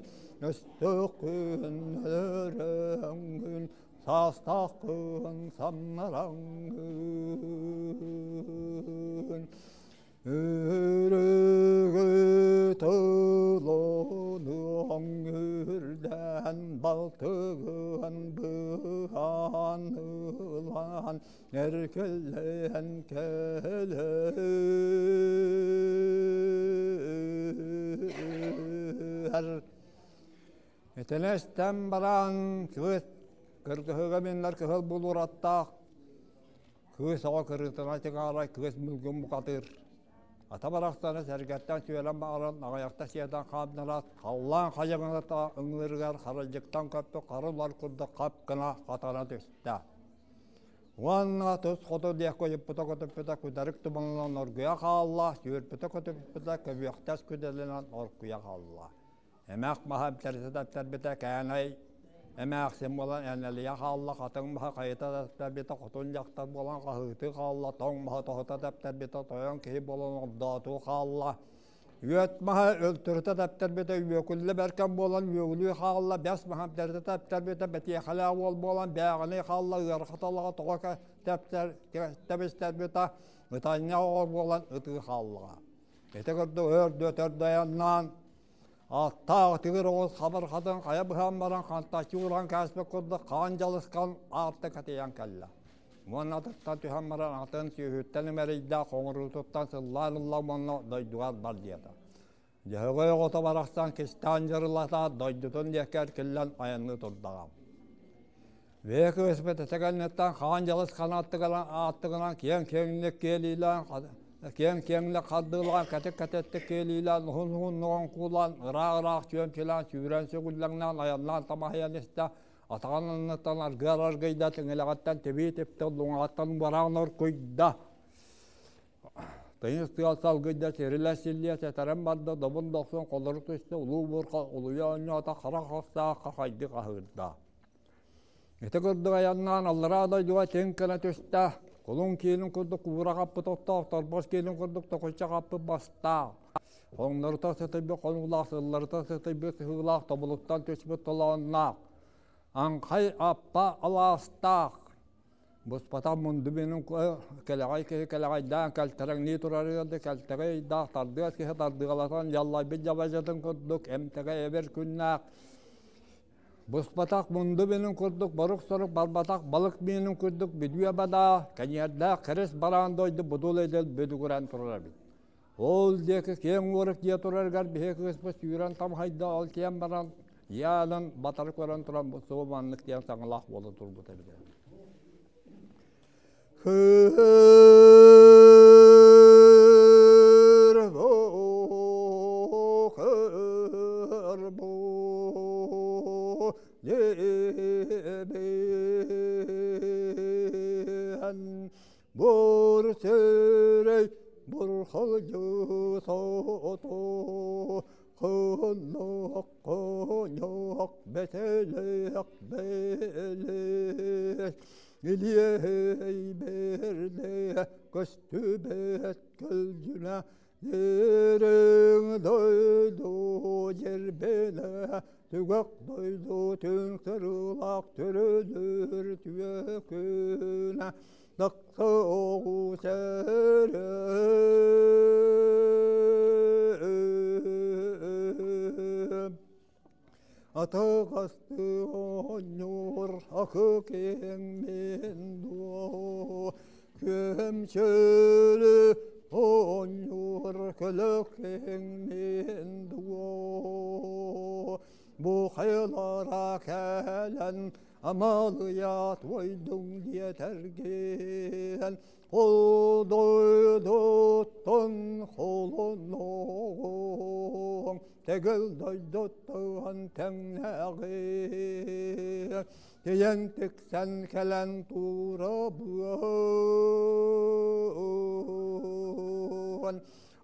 Өстөөх күн өлөрөҥүн. Саастааххын самнараҥҥын Өрөгө тылынуоҥ үрдээн балтыгын быһан ылан эркиллэн кэлэр. Этэлэстэн баран кыыс кыргыһыга миннэр кыһыл булуур аттаах кыыс оҕо кырыытына тыҥаарай кыыс мүлгүн букатыыр. Ата барахсаны сэргэттэн сүөлэн баҕаран аҕыйахта сиэтэн хаамнараат халлаан хайаҥыната ыҥыырыгар харалдьыктан көппүт хара улар курдук хап гына хатана түстэ. Уонна тус хоту диэки ойуппута-көтүппүтэ күдэрик туманынан оргуйа хаалла, сүүрпүтэ-көтүппүтэ көбүөхтэс күдэлинэн оргуйа хаалла. Эмэх маһа эмтэритэ тэптэрбитэ кээнэй эмээхсин буолан энэлийэ хаалла, хатыҥ маһа хайыта тэптэрбитэ хотун дьахтар буолан хаһыытыы хаалла, тоҥ маһа тоһута тэптэрбитэ тойон киһи буолан ордоотуу хаалла. Үөт маһа өлтөрүтэ тэптэрбитэ үөкүллэ бэркэн буолан үөгүлүү хаалла, бэс маһа эмтэритэ тэптэрбитэ бэтиэхэлээх уол буолан бээҕинэй хаалла, ыарахаталаҕа тоҕо тэптэр тэбистэрбитэ ытанньа оҕо буолан ытыы хааллаҕа. Ити курдук өр дөтөр дайаннаан аттаах тигир оҕус хабархатын хайа быһан баран хантаччы ууран кээспит курдук хаан дьалысхан аарта кэтийэн кэллэ. Уонна атыттан түһэн баран атын сүөһүттэн имэрийдэ, хоҥоруутуттан сыллаан ылла уонна дойдугар бар диэтэ. Дьөһөгөй оҕото барахсан кистээн дьырылатаат дойдутун диэки эркиллэн айанныы турдаҕа. Бэйэ кыыспыт этэ кэнниттэн хаан дьалысхан аттыгынан ааттыгынан киэҥ-киэҥник киэлиилээн киэҥ-киэҥник хардыылаан кэтит-кэтэттик киэлиилээн уһун-уһуннук оҥкуулаан ыраах-ыраах чүөмчүлээн сүүрэн сүгүллэҥнээн айаннаан тамаһыйан истэ атаҕын анныттан аргыар аргыйда тиҥилэҕиттэн тибии типтэ луҥаҕыттан бараан оркуйда Тыйыс тыал салгыйда, сирилэ силлиэ сэтэрэн барда, добун дохсун холорук түстэ, улуу буурҕа улуйа оонньоото, хара хахсаах хахайдык аһыырда. Ити курдук айаннаан аллараа дойдуга чиҥ гына түстэ, кулун киилин курдук куура хаппыт оттоох, торбос киилин курдук токучча хаппыт бастаах, хоҥнорута сытыйбыт хонуулаах, сылларыта сытыйбыт сыһыылаах, тобулуттан түспүт толоонноох, аҥхай аппа алаастаах, Буспатах мунду минин кэлэҕэй киһи кэлэҕэйдээн кэлтэрэҥнии турарыгар да кэлтэгэй ыйдаах тардыас киһи тардыгалатан дьаллайбыт дьабадьытын курдук эмтэгэй эбэр күннээх Буспатах мунду минин курдук борук-сорук барбатах балык миинин курдук бүдүө бадаа кэньиэрдээх кэрис бараан дойду будул эдэл бүдүгүрэн турар эбит. Ол диэки киэҥ уорук дьиэ турарыгар биһи кыыспыт сүүрэн тамһайда ол тиэн баран Яанан батары көрөн туран бу суо маннык диэн саҥалаах буола турбут эбит. Бур сөрөй бурхалдьы сото Хоннох хоннох бэтэлэх бэлэс Илиэй бэрдэ көстүбэт көлдьүнэ Дириҥ дойду дьирбинэ Түгэх дойду түҥ сырыылаах түрүлүр түөкүнэ Тохтоҕу сэрэ Атаҕасты оонньуур акы киэҥ мин дуо Күөмчүлү оонньуур көлө киэҥ мин дуо Бу хайалара кэлэн Амалыйа туойдуҥ диэтэргин, Холдойдуттан холонноҕуҥ, Тэгил дойдуттан тэҥнээҕи, Тиийэн тиксэн кэлэн туурабыан,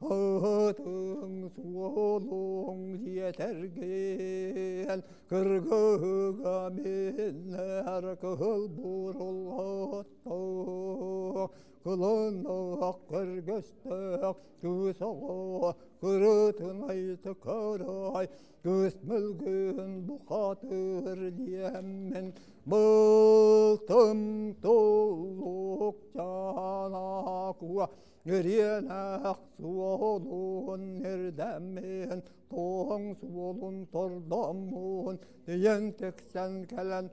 Аһытыҥ суолуҥ диэтэргиэн, Кыргыһыга миннэр кыһыл буруллаттах, Кылынах көргөстөөх кыыс оҕо кырытынай тыкарай кыыс мөлгүн бухатыр диэммин былтым туллук чаанакуа Ириэнэх суолун ирдэммин, туоҥ суолун тордоммун, тиийэн тиксэн кэлэн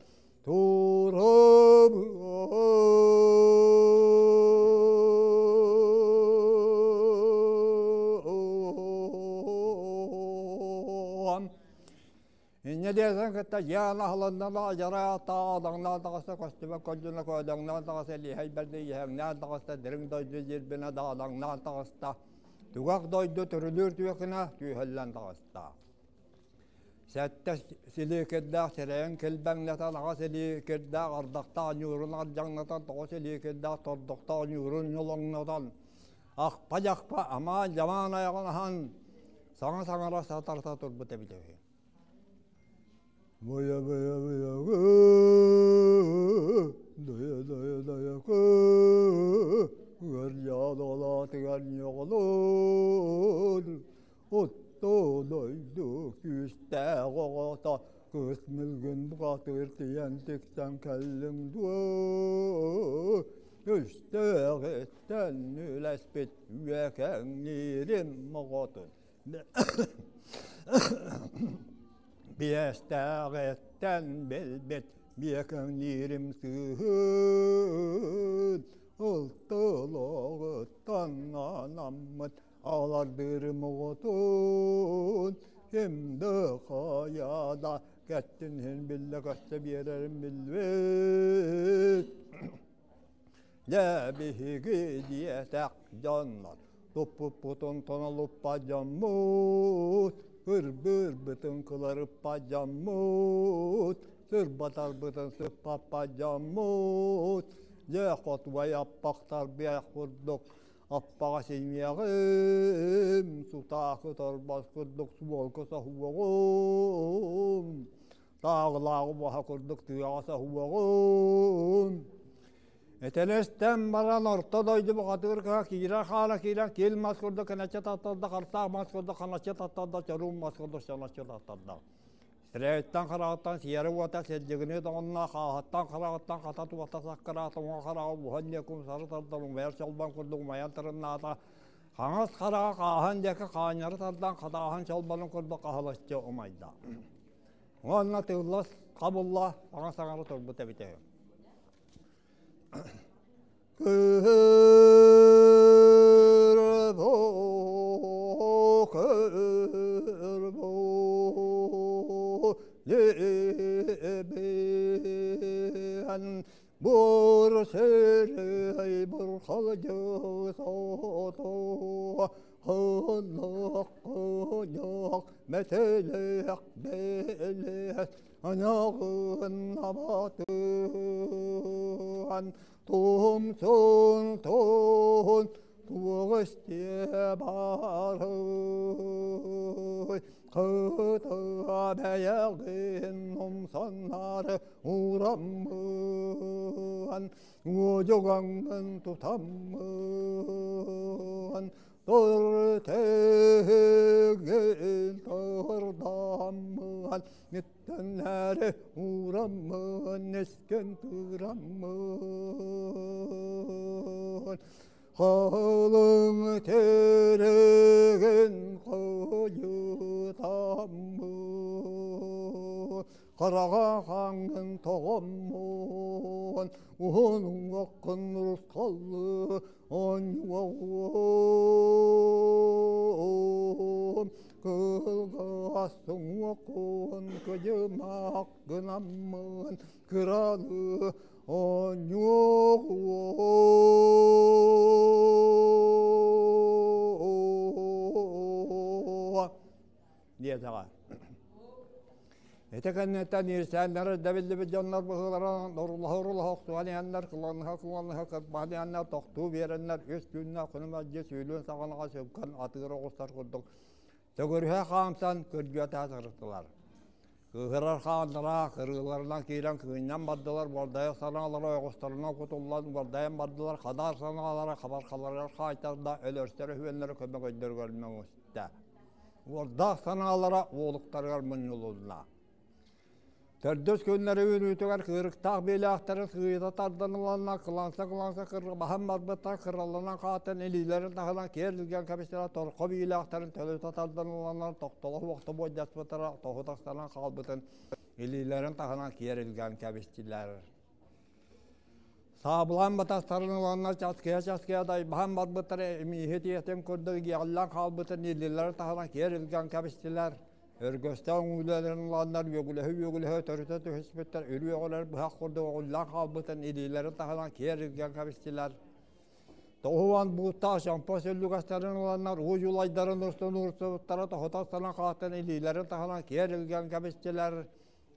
турабын. Инньэ диэсэн кытта дьиэҕин аһылынна дьара таалаҥнаан таҕыста көстүбэт көлдьүнэ көөдөҥнөөн таҕыста лиһэй бэрди иһэҥнээн таҕыста дириҥ дойду дьирбинэ даалаҥнаан таҕыста түгэх дойду түрүлүүр түөкүнэ түөһэллэн таҕыста Сэттэ силии кирдээх сирэйин килбэҥнэтэн, аҕа силии кирдээх ардахтаах ньуурун ардьаҥнатан, тоҕо силии кирдээх тордохтоох ньуурун ньолоҥнотон, ахпа-дьахпа амаан-дьамаан айаҕын аһан, саҥа саҥара сатарта турбут эбитэ үһү. Быйа быйа быйа дайа дайа дайа Гырьялалаатыгар ньоҕолун Отто дойду күүстээх оҕото кыс мүлгүн бухатыыр тиийэн тиксэн кэллиҥ дуо? Өстөөх иттэн үлэспит үөкэҥниирим оҕотун биэстээҕиттэн билбит биэкэҥниирим сыыһын ылтылоҕуттан анаммыт Алардырым оҕотун ким да хайа да кэттин иһин биллэ-көстө биэрэрин билбит. Дьэ биһиги диэтэх дьоннор туппуппутун тонолуппат дьоммут, ырбыырбытын кыларыппат дьоммут, сырбатарбытын сыппаппат дьоммут, дьэ хотуой аппахтар биэх курдук Аппаҕа сиҥиэҕим, сутаакы торбос курдук суолга соһуоҕум, тааҕылааҕы баһа курдук тыаҕа соһуоҕум. Этэлэстэн баран орто дойду бухатыыр кыһа киирэр хаала киирэн киил мас курдук кыначча таттарда, хартаах мас курдук ханачча таттарда, чоруун мас курдук чоначча таттарда. Сирэйиттэн хараҕыттан сиэрэ уота сирдьигинии тоҕунна, хааһыттан хараҕыттан хата туота саккыраата, уҥа хараҕа уһан диэки умсары тардан умайар чолбон курдук умайан тырымнаата, хаҥас хараҕа хааһын диэки хаанньары тардан хатааһын чолбонун курдук хаһылыччы умайда. Уонна тыыллас хабылла саҥа саҥара турбут эбитэ үһү. Анягын абатыан Тумсун туһун туох истиэ баарый Кытыа бэйэҕин умсаннары ураммын Уодьугаҥҥын тутаммын Төр-тегин тырдаммын Иттэннэри уураммын, искэн тыыраммын, Халыҥ терегин хойутаммын, Хараҕа хаҥын тоҕоммун, Уһун уҥуоххун урусхаллыы оонньуоҕум. Кылгас уҥуоххун кыдьымах гынаммын кыралыы оонньуоҕум. Диэтэҕэ. Ити кэнниттэн иирсээннэр дэбиллибит дьоннор быһыыларынан орулаһа-орулаһа охсуһан иһэннэр, кыланыһа-кыланыһа кырбаһан иһэннэр тохтуу биэрэннэр үс түүннээх күнү мэлдьи сүүлүөн саҕанаҕа сүлкэн атыыр оҕустар курдук төгүрүһэ хаамсан күргүөтэ сырыттылар. Кыыһырар хааннара кырыыларынан киирэн кыынньан бардылар, уордайар санаалара ойоҕосторунан кутуллан уордайан бардылар, хадаар санаалара хабархаларыгар хаайтарда, өлөрсөр үһүөннэрэ көмөгөйдөрүгэр мөҥүстэ. Уордаах санаалара уолуктарыгар мунньулунна. Төрдүс күннэри үүнүүтүгэр кыырыктаах биэлээхтэрин сыыйыта тардан ыланна, кыланса-кыланса кырбаһан барбыттар, кыралланан хаатын илиилэрин таһынан киэр илгэн кэбистэрэ, торхо биилээхтэрин төлүтэ тардан ыланнар, тохтоло суох буойдаспыттара, тоһу тахсанан хаалбытын илиилэрин таһынан киэр илгэн кэбистилэр. Саабылаан батастарын ыланнар часкыйа-часкыйа дайбаһан барбыттара, эмииһи тиэтин курдук иэҕиллэн хаалбытын илиилэрин таһынан киэр илгэн кэбистилэр. Өргөстөөх үлэлэрин ыланнар үөгүлэһэ-үөгүлэһэ төрүтэ түһүспүттэр, үрүөҕүлэр быһах курдук оҕуллан хаалбытын илиилэрин таһынан киэр илгэн кэбистилэр. 90 бууттаах шампа сүллүгэстэрин ыланнар уу дьулайдарын устун уурсубуттара тоһутастарын хааттан илиилэрин таһынан киэр илгэн кэбистилэр.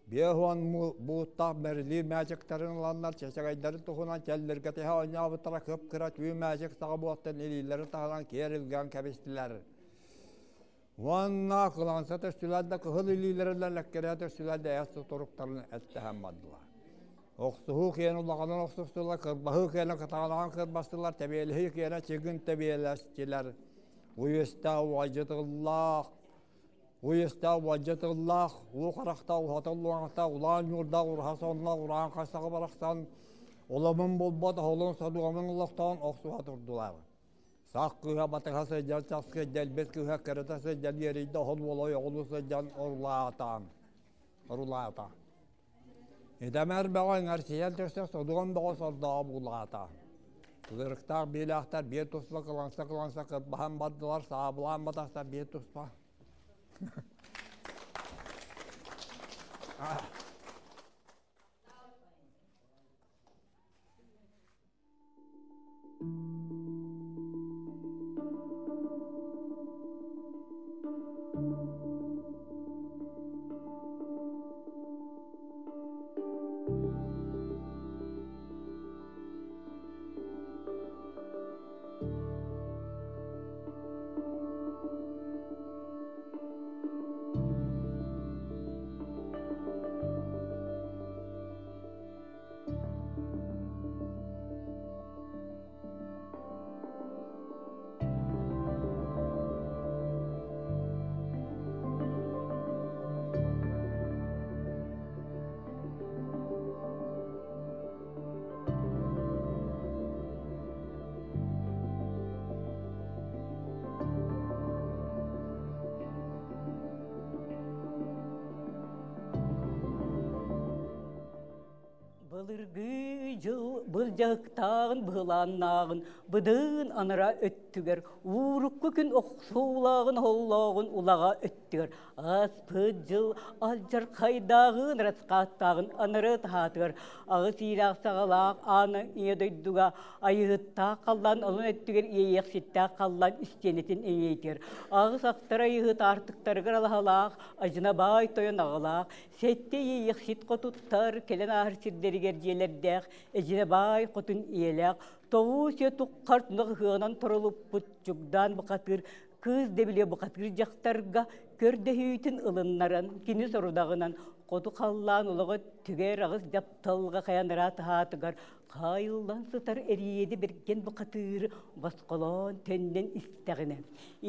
50 бууттаах мэрилии мээчиктэрин ыланнар чэчэгэйдэрин туһунан чэллиргэтиһэ оонньообуттара кып-кыра түү мээчик саҕа буоттан илиилэрин таһынан киэр илгэн кэбистилэр. Уонна кылаанса төстүлэр да кыһыл илиилэринэн лэккирээ төстүлэр да ээс туруктарын эттэһэн бардылар. Охсуһуу киэнэ улаханын охсустулар, кырбаһыы киэнэ кытаанаҕын кырбастылар, тэбиэлэһии киэнэ чигин тэбиэлэстилэр. Уйустаах уайдьытыллаах, уйустаах уайдьытыллаах, уу харахтаах уһатыл луоҥахтаах, улаан ньуурдаах ураһа сонноох ураан хастаҕы барахсан, оломун булбат оһолун содуомун олохтоон охсуһа турдулар. Сах кыыһа батыһа сылдьан часкы дэлбит кыыһа кырыта сылдьан иэрийдэ оһол уола ойоҕолуу сылдьан орулаата. Орулаата. Идэмэр бөҕө иҥэрсийэн түссе содуон бөҕө сордооҕо буулаата. Кыырыктаах биилээхтэр биир туспа кыланса-кыланса кырбаһан бардылар, саабылаан батастар биир туспа. Былыргы дьыл былдьаһыктааҕын быһылааннааҕын быдыын анараа өттүгэр уурукку күн охсуулааҕын оһоллооҕун улаҕа өттүгэр ааспыт дьыл алдьархайдааҕын расхааттааҕын анараа таһаатыгар аҕыс иилээх саҕалаах аана ийэ дойдуга айыһыттаах халлаан алын өттүгэр иэйиэхситтээх халлаан истиэнэтин эҥиэтигэр аҕыс ахтар айыһыт аартыктарыгар алаһалаах ажына баай тойон аҕалаах Сэттэ иэйэхсит хотуттар кэлэн ааһар сирдэригэр дьиэлэрдээх, эдьинэ баай хотун ийэлээх, тоҕуу сиэ туххар тунах ыһыаҕынан торолуппут Чугдаан бухатыыр кыыс дэбилиэ бухатыыр дьахтарга көрдөһүүтүн ылыннаран, кини сорудаҕынан хоту халлаан олоҕо түгэр аҕыс дьапталга хайан ыраатаһаатыгар хаайыллан сытар эриэди бэргэн бухатыыры босхолоон төннөн истэҕинэ,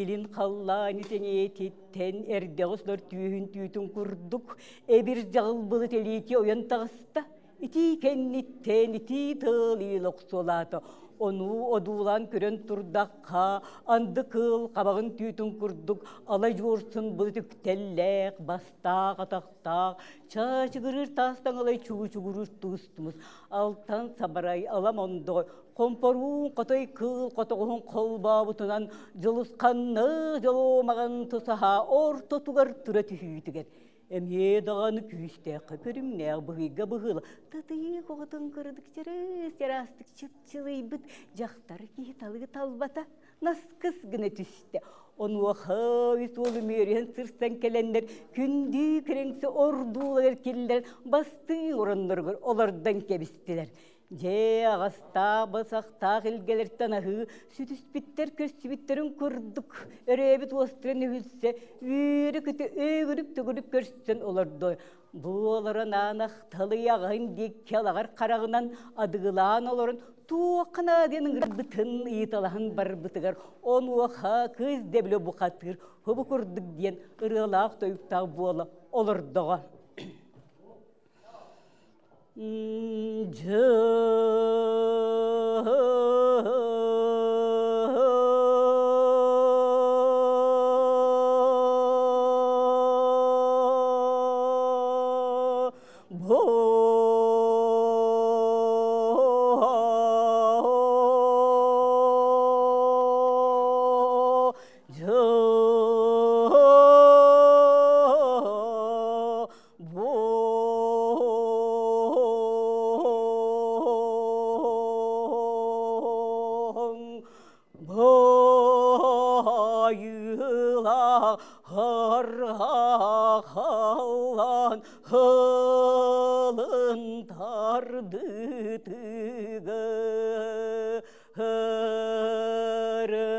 илин халлаан итиниэтиттэн эрдэҕис олор түүһүн түүтүн курдук эбир дьаҕыл былыт илиити ойон таҕыста. Итии кэнниттэн итии тыал иил охсуолаата. Ону одуулаан көрөн турдахха, анды кыыл хабаҕын түүтүн курдук ала дьуорсун былыт үктэллээх, бастаах, атахтаах, чаачыгырыыр таас таҥалай чугучугуруур туустумус, алтан сабарай ала мондоҕой, хомпоруун хотой кыыл хотоҕуһун холбообутунан дьулусханнык дьолуомаҕын тусаһа ортотугар тура түһүүтүгэр эмиэ даҕаны күүстээххэ көрүҥнээх быһыйга быһыыла татыйык оҕотун кырдык чырыс чараастык чыпчылыйбыт дьахтар киһи талыы талбата наскыс гына түстэ. Онуоха үс уолу үмүөрүһэн сырсан кэлэннэр күндүү кириҥси ордууларыгар киллэрэн бастыы оронноругар олордон кэбистилэр. Дьэ, аҕастаах, басахтаах илгэлэртэн аһыы, сүтүспүттэр көстүбүттэрин курдук, өрөөбүт уостарын үһүлсэ, үөрэ-көтө өөгүрүк-төгүрүк көрсөн олордо. Бу олорон аанах талыйаҕын диэки алаҕар хараҕынан адыгылаан олорон туохха наадыйан ыҥырбытын ыйыталаһан барбытыгар онуоха кыыс дэбилэ бухатыыр хобу курдук диэн ырыалаах тойуктаах буола олордоҕо. Халлан хылын тардытыгар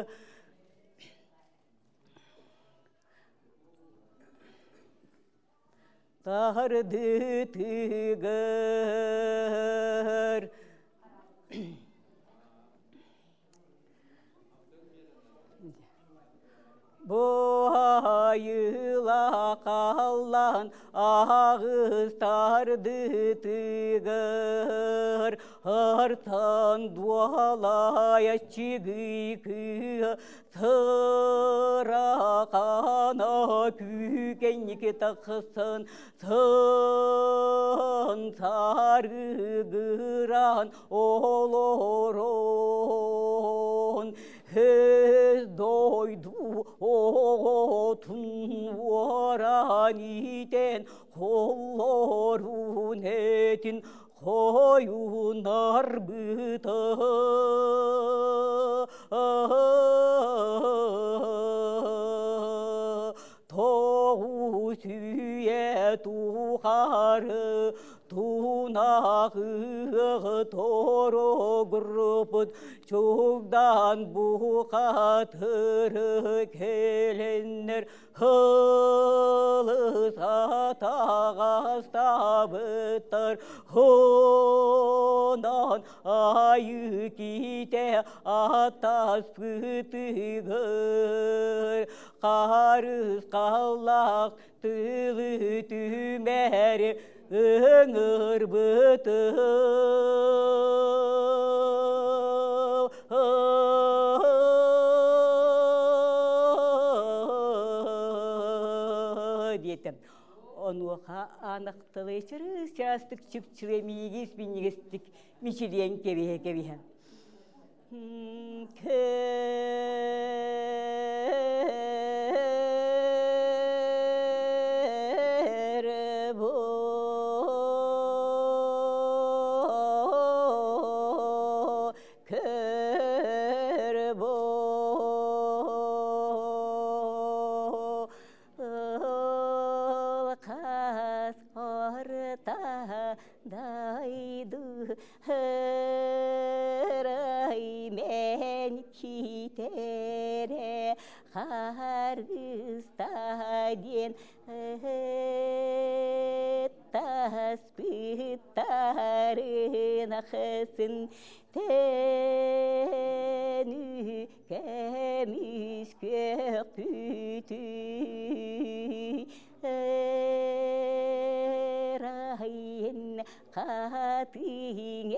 Тардытыгар Буһайыла халлан аҕыс тардытыгар артан дуолай аччыгый кыа Сырахана күүкэнники тахсан сын сарыгыран олорон Өз дойду оҕотун уоран иитэн холлорун этин хойунарбыта. Тоҕус үйэ тухары тунах торугурбут чугдан бухатыры келеннер Хылысатаҕастабыттар хонон айыы киитэ атаспытыгар харысхаллаах тылы түмэри ыҥырбытым. Диэтим. Онуоха анахтылы чырыс чаастык чыпчылы миигис минньигэстик мичилиэн кэбиһэ-кэбиһэ. Дайду Ыраймен китере харыста диэн таспыттарын ахсын тэнү кэмис көкпүтүй Ырайын хатыҥ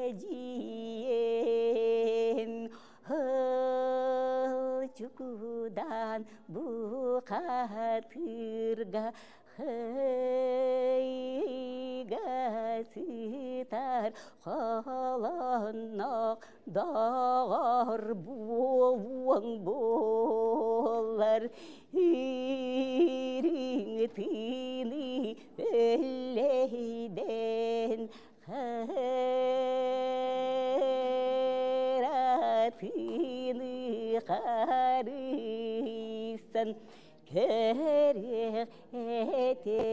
эдьиийим Чукудан бухатырга хыйга сытар холоннох доҕор буолуоҥ буоллар ириҥ тыыны өллөйдөн харатыны харыйсан көрүөх этим.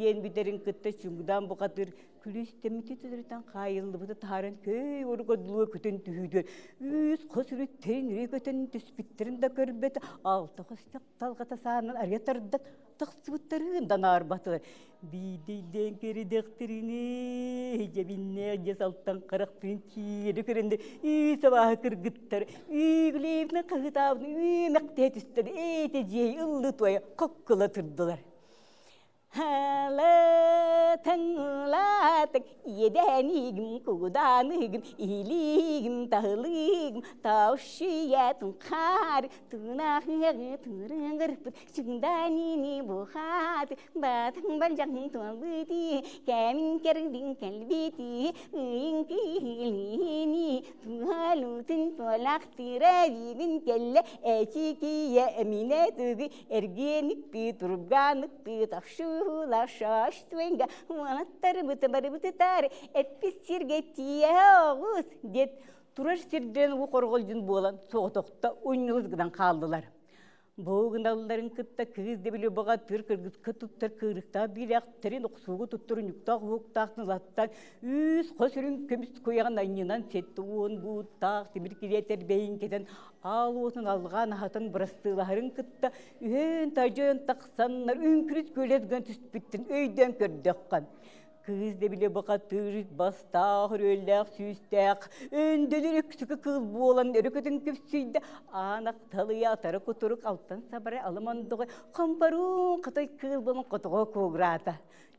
Диэн бүтэрин кытта Чуҥдаан бухатыыр күлүстэммити төлөрүтэн хаайыллыбыты таһааран көй уруга дулуа көтөн түһүүдүөр үс хос үрүттэрин үрү көтөн түспүттэрин да көрбөт алта хос тапталгата саанан арыйа тардан тахсыбыттарын да наарбатылар биирдэйдээн кэридэхтэрини дьэбиннээх дьэс алтан харахтарын киири көрөндөр үй сабааһы кыргыттар үйгүлээбитин хаһытаабытын үймэхтэһэ түстэр ээтэ дьиэй ыллы туойа хоккула турдулар Тыңлатың, иэдээнигим, кугуданыгым, иһилиигим, таһылыыгым, таушиятым хаар, тыынахыгы тыырыҥырпыт, чыңданини бухаат, батың балжаң туалбыти, кэмин кэрдин кэлбити, ыйын киһилини, туалутын туалахтыра бигин кэллэ, эчикие эмине түгү, Эргиэникпи, тургааныкпы, тахшуулашаштуэнга, уолаттарбыт барыбытытаар, эппит сиргэ тиийэ оҕус, диэт, турар сирдэрин уу хорҕолдьун буолан соҕотохто унньулус гынан хааллылар. Бу гыналларын кытта кыыс дэбили баҕатыр кыргытка туттар кыырыктаах биилээхтэрин охсууга туттар унньуктаах уһуктаах нылаттан үс хос үрүҥ көмүс куйаҕын анньынан 70 бууттаах тимир килиэтэр бэйин кэтэн Аал уотун алҕаан аһатан бырастыылаһарын кытта үһүөн тажыан тахсаннар үҥкүрүт күөлэс гынан түспүттэн өйдөөн көрдөххө кыыс дэбилэ бухатыыр бастаах өрүөллээх сүүстээх өндөлөр өксүкү кыыл буолан өрө көтөн күпсүйдэ аан ахталыйа атара кутурук алтан сабара алымандоҕо хомпоруун хотой кыыл буолан хотоҕо куогураата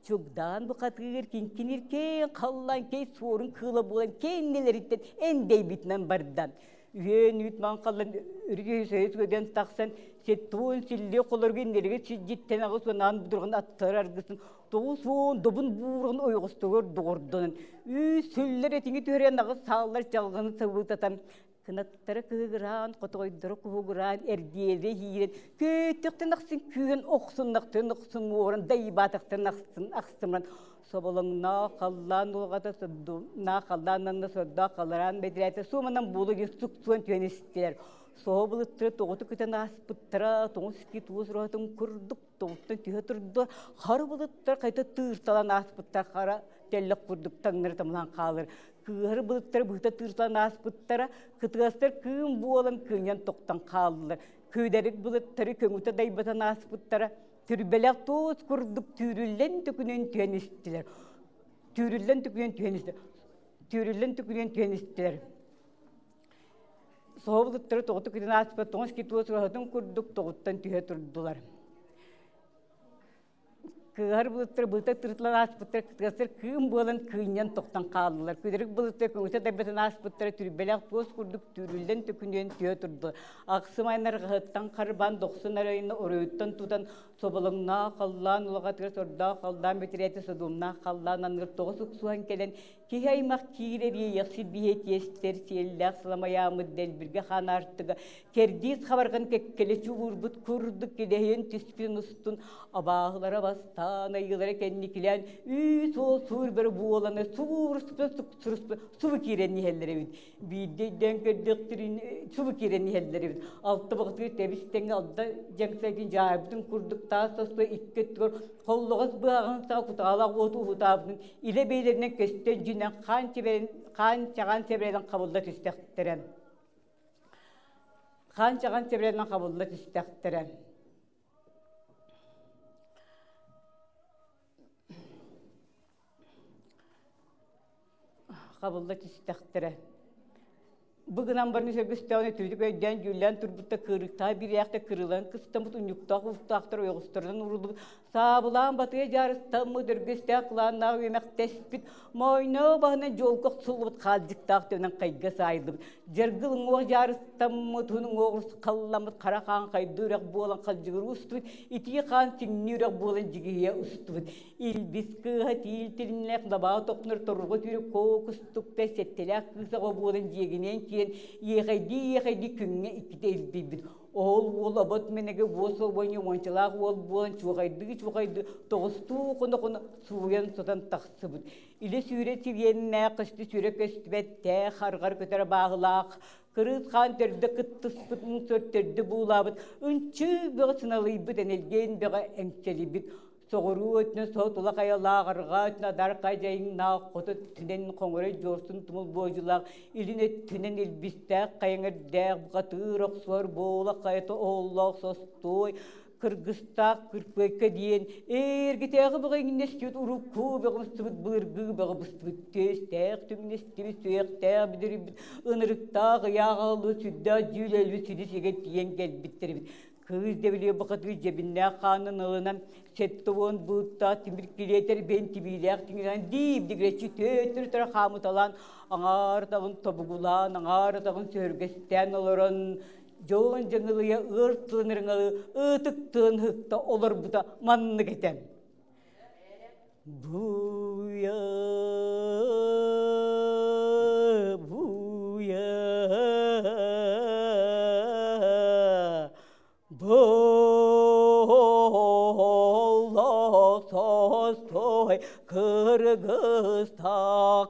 Чугдаан бухатыыр кинкинир кээн халлаан кэй суорун кыыла буолан кэннилэриттэн эндэйбитинэн барда. Үһүөн үүт маҥхаллан үргү сөйүс көдөн тахсан сеттуун силлиэ холоругу иннилиги сидьиттэн аҕыс уонаан будурҕан аттар аргысын 90 добун буурун ойоҕостугар доҕордонон үс сүллэр этиҥи түһэрэн аҕыс сааллар чалҕаны сабыытатан кынаттара кыһыгыраан хотоҕойдоро куһугураан эрдиэлэ иһиирэн көтөхтөн ахсын күүһүн охсуннахтын охсун муоран дайбаатахтан ахсын ахсымран соболоҥноох халлаан уоҕата сордунаах халлаан анна сордоох халараан бэдирээтэ суоманан буолу диэн суксуон түһэн истилэр соһо былыттары тоҕуту көтөн ааспыттара тоҥус ки туос ураһатын курдук тоҕуттан түһэ турду хара былыттар хайта тыырталан ааспыттар хара тэллэх курдук таҥнары тамлаан хаалар кыыһар былыттар быһыта тыырталан ааспыттара кытыастар кыым буолан кыынньан тохтон хааллылар күүдэрик былыттары көҥүтэ дайбатан ааспыттара Түрбэлэх туус курдук түүрүллэн төкүнэн түһэн истилэр. Түүрүллэн төкүнэн түһэн истилэр. Түүрүллэн төкүнэн түһэн истилэр. Соһобулуттары тоҕуту күтэн ааспыт тоҥус китуос ураһатын курдук тоҕуттан түһэ турдулар. Кыыһар былыттар быта тырытылан ааспыттар, кытыастар кыым буолан кыынньан тохтон хааллылар. Күдэрик былыттар көҥүтэ дайбатан ааспыттара түрбэлэх туос курдук түүрүллэн төкүнүйэн түһэ турдулар. Ахсым айнарҕаһыттан харбаан дохсун арайына оройуттан тутан соболоҥноох халлаан улаҕатыгар сордоох халлаан бэтирээтэ содуомнаах халлаан анныгар тоҕус уксуһан кэлэн киһи аймах киирэр иэйэхсит биһиэ тиэстэр сиэллээх сыламайаамыт дэлбиргэ хаан аартыга кэрдиис хабарҕан кэккэлэ чугуурбут курдук килэһийэн түспүн устун абааһылара бастаан айыылара кэнникилээн үүс уол суур бөрө буоланы суурспут суксуруспут субу киирэн иһэллэр эбит Биирдэ өйдөөн көрдөхтөрүн субу киирэн иһэллэр эбит. Алта баҕатыгар тэбис тэҥҥэ алда дьэҥсэйтин дьаайбытын курдук таас тосто икки өттүгэр холлоҕос быһаҕын саҕа кутаалаах уоту уһутаабытын илэ бэйэлэринэн көстөн дьүнэн хаан чэбэрин хаан чаҕаан сэбэрэнэн хабылла түстэхтэрэ. Хаан чаҕаан сэбэрэнэн хабылла түстэхтэрэ. Хабылла түстэхтэрэ. Бу гынан баран сөргүстээҕинэ түбүтүк өйдөөн дьүүллээн турбутта кыырыктаах бириээхтэ кырыылан кыстаммыт унньуктаах уһуктаахтар ойоҕосторунан ууруллубут саабылаан батыйа дьаарыстаммыт өргөстээх кылааннаах үөмэхтэспит моойноо баһынан дьуолка охсуллубут хаалдьыктаах төнөн хайга саайыллыбыт дьаргыл уҥуох дьаарыстаммыт уһун уҥуох урусхалламмыт хара хаан хайдыы үрэх буолан халдьыгырыы устубут итии хаан сиҥнии үрэх буолан дьигиһийэ устубут Илбис кыыһа тиил тириннээх дабаа тохнор торуга түүрүк коокустукта сэттэлээх кыыс оҕо буолан дьиэгинэн киирэн иэхэйдии-иэхэйдии күҥҥэ иккитэ илбийбит. Ол уол обот мэнэгэ уос олбонньу уончалаах уол буолан чуохайдыы-чуохайдыы тоҕустуу хоно-хоно сууйан-сотон тахсыбыт. Илэ сүүрэ сибиэннээх, көстү сүүрэ көстүбэттээх, арҕар көтөр абааһылаах, Кырыыс хаан төрдө кыттыспыт, муҥсор төрдө буулаабыт, ынчыы бөҕө сыналыйбыт, энэлгиэн бөҕө эҥсэлийбит. Соҕуруу өттүнэн соһутула хайалаах, арҕаа өттүнэн адархай дьайыҥнаах, хоту өттүнэн хоҥорой дьуорсун тумул буодьулаах, илин өттүнэн илбистээх хайаҥырдээх, бухатыыр охсуор буола хайата оһоллоох состуой, кыргыстаах кырпыайка диэн эргитээҕи бөҕө иҥнэстибит урукку бөҕө быстыбыт былыргы бөҕө быстыбыт түөстээх түҥнэстибит сүрэхтээх бүдүрүйбүт ынырыктаах ыйааҕалыы сүрдээх дьүүлэлбит сири сигэ тиийэн кэлбиттэр эбит. Кыыс дэбилиэ бухатыыр дьэбиннээх хаанын ылынан 70 быыттаах тимир килиэтэр бэйэн тибиилээх тиҥирэн дииб дигирэччи төттөрү хаамыталаан аҥаар атаҕын тобугулаан аҥаар атаҕын сөһүргэстээн олорон дьон дьаҥылыйа ыар тылын ырыҥалы ытык тылын ыһыкта олорбута маннык этэ. Буя, буя, Боллох кыргызта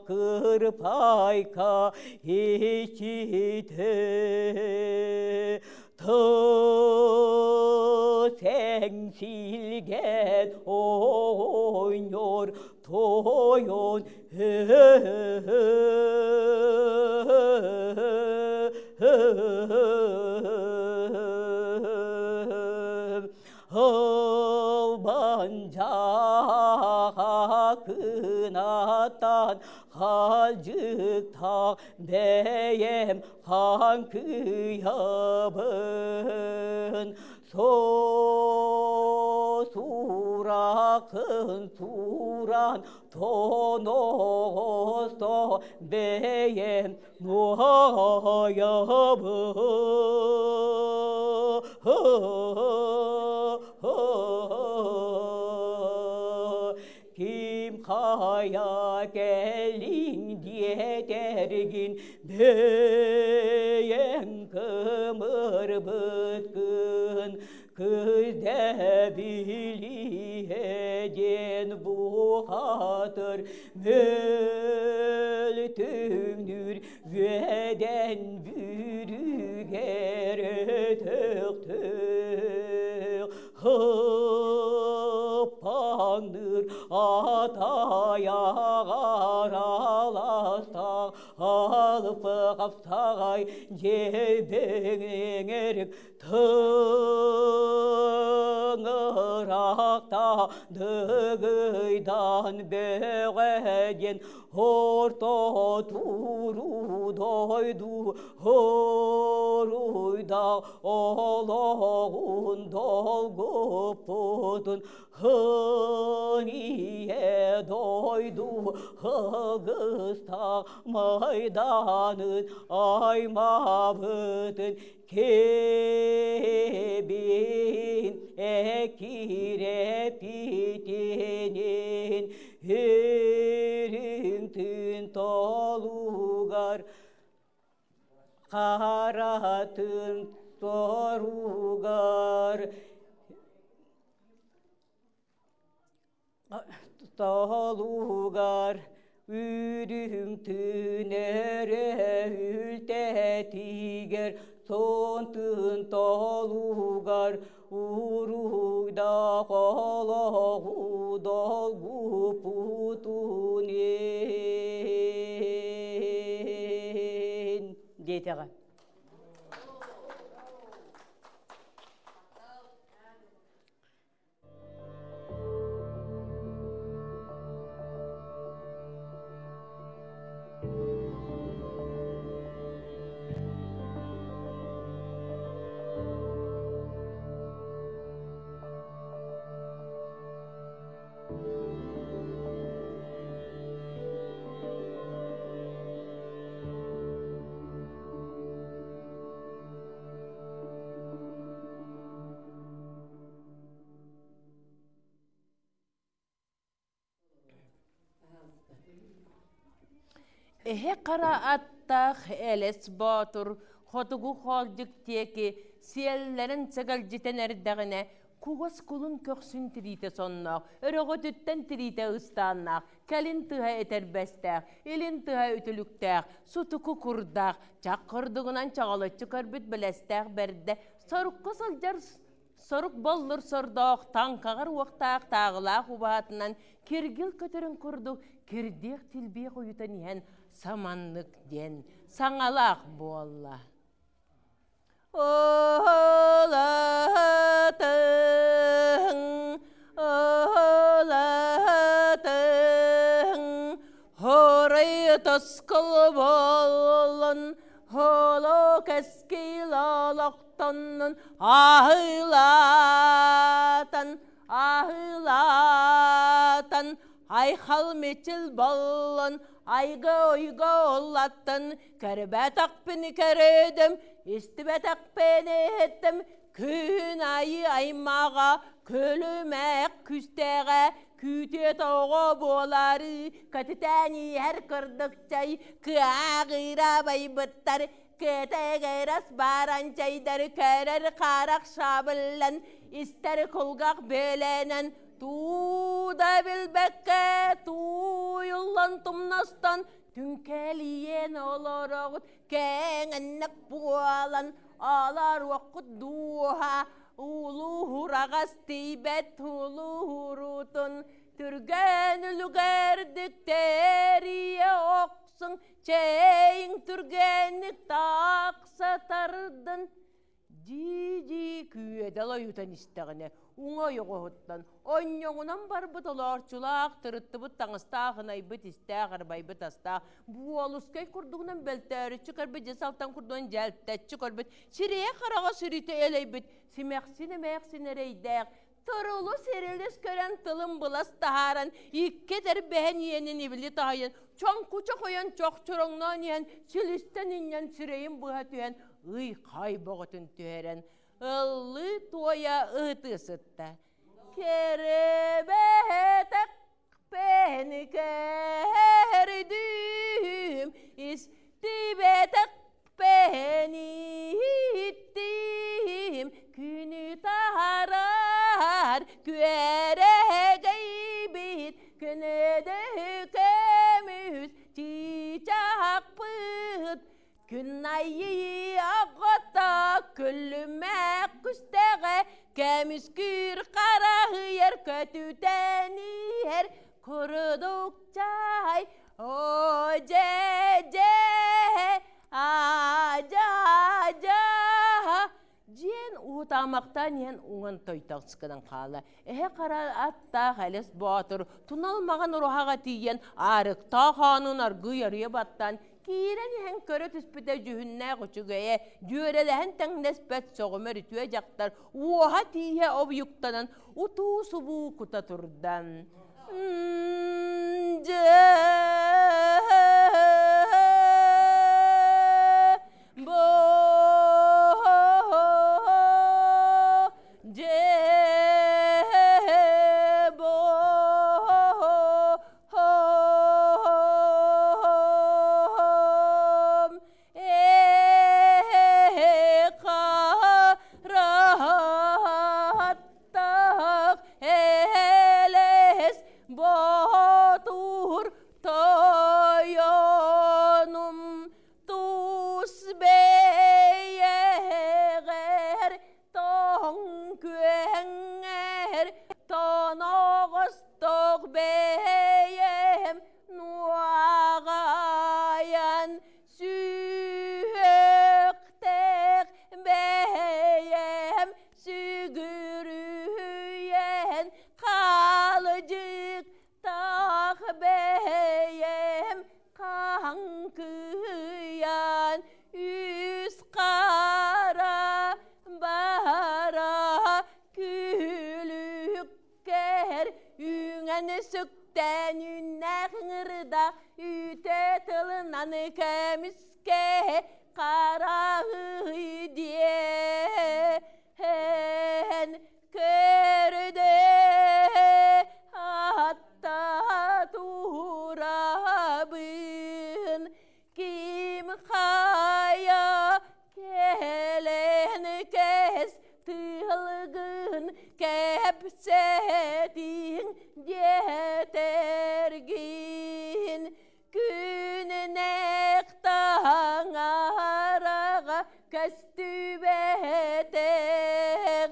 кырпайка ичите Сеңсилген ойнор тойон Ылбанжаха кынаттан халдьыктаах бэйэм хаҥкыйабын Сууракын туран тоноҕосто бэйэм нуһайабын. Ким хайа кэлиҥ диэтэргин бэйэҥ кымырбыткын кыздэбилиһэ диэн бухатыр мөлтүҥнүүр үөдэн бүрүгэр өтөхтөөх Хыппаҥныыр атайаҕар аластаах алыпы хапсаҕай дьиэбиҥ тыҥырахта дыгыйдан бөҕө диэн орто туруу дойду хоруйда олоҕун долгуппутун Хын-ийэ дойду хыгыстаах майданын аймабытын кэбин эккирэпитинин үрүҥ тыын толугар харатын торугар толугар үрүҥ түнэрэ үлтэтигэр сон тыын толугар уруйда холоҕу долгуппутун диэтэҕэ. Эһэ хара аттаах Элэс Боотур хотугу хоолдьук диэки сиэллэрин сэгэлдьитэн эрдэҕинэ кугас кулун көхсүн тириитэ сонноох, өрөҕөтүттэн тириитэ ыстааннаах, кэлин тыһа этэрбэстээх, илин тыһа үтүлүктээх, сутуку курдаах, чах курдугунан чаҕылыччы көрбүт бэлэстээх бэрдэ сорукка сылдьар. Сорук боллур сордоох таҥхаҕар уохтаах тааҕылаах убаһатынан киргил көтөрүн курдук кирдиэх тилбиэх уйутан иһэн саманнык диэн саҥалаах буолла. Оолатыҥ, оолатыҥ, хорой тоскул буоллун, холо кэскил олохтоннун аһылаатан, аһылаатан, айхал мичил боллун, айга-ойго уллаттын, Көрбөтөхпүн көрөдүм, истибэтэхпин иһиттим, күн айы аймаҕа, күлүмэх күстээҕэ, күүтүө тоҕо буолары, көтүтэн иһэр кырдыкчай, кыаҕыра байбыттар, кэтэгэрас баранчайдар көрөр харах шабыллан, истэр кулгах бөлөнөн, туу да билбэккэ тууйуллан тумнастан, Түҥкэлийэн олороҕут кэҥэннэк буолан олоруоххут дууһа улууһураҕас тиийбэт улуурутун түргэн үлүгэрдик тэрийэ охсуҥ чэйиҥ түргэнник тахса тардын Дии-дии күөдэл ойутан истэҕинэ, уҥа ойоҕоһуттан онньоҥунан барбыт олоорчулаах, тырыттыбыт таҥастаах, ынайбыт истээх, арбайбыт астаах, буолускай курдугунан бөлтөөрүччү көрбүт, дьэс алтан курдугунан дьэлтэччи көрбүт, сирэйэ-хараҕа сүрүтэ элэйбит, симэхсин эмээхсин эрэйдээх, Турулус-ирилис көрөн тылын былас таһааран, икки этэрбэһэн иэнин ибили таһыйан, чоҥкучах ойон чохчороҥноон иһэн, силистэн инньэн сирэйин быһа түһэн, ый-хай бөҕөтүн түһэрэн, ыллыы-туойа ыһытыы сытта. Кэрэбэтэх пэни кэрдүүм, истибэтэх пэни иһиттим, күнү таһарар күөрэгэйбит, күнүдү көмүс чыычаахпыт, Күн айыы аҕата күлүмэх күстэҕэ көмүскүүр хараһыйар көтүтэн иһэр курдук чай о дьэ дьэ а дьа дьа Дьиэн уһутаамахтаан иһэн уҥан тойтоҕусканан хаала. Эһэ хара аттаах Элэс Боотур тунал маҕан уруһаҕа тиийэн аарыктаах оонун аргыый арыйа баттаан киирэн иһэн көрө түспүтэ дьүһүннээх үчүгэйэ дьүөрэлэһэн тэҥнэспэт сөҕүмэр үтүө дьахтар уоһа тииһэ обуйуктанан утуу-субуу кута турда. Дьэ Ботур тойонум Тус бэйэҕэр тоҥ күөҥҥэр тоноҕостох бэйэм нуоҕайан сүһүөхтээх бэйэм сүгүрүйэн хаалдьык Таах бэйэм хаҥкыйан үс хара бара күлүккэр үҥэн сүктэн үүннээх ыҥырда үтэ тылынан көмүскэ хараһый диэн Көрдө атта турабын, ким хайа кэлэн кэс тылгын кэпсэтиҥ диэтэргин күннэх таҥараҕа көстүбэтэх.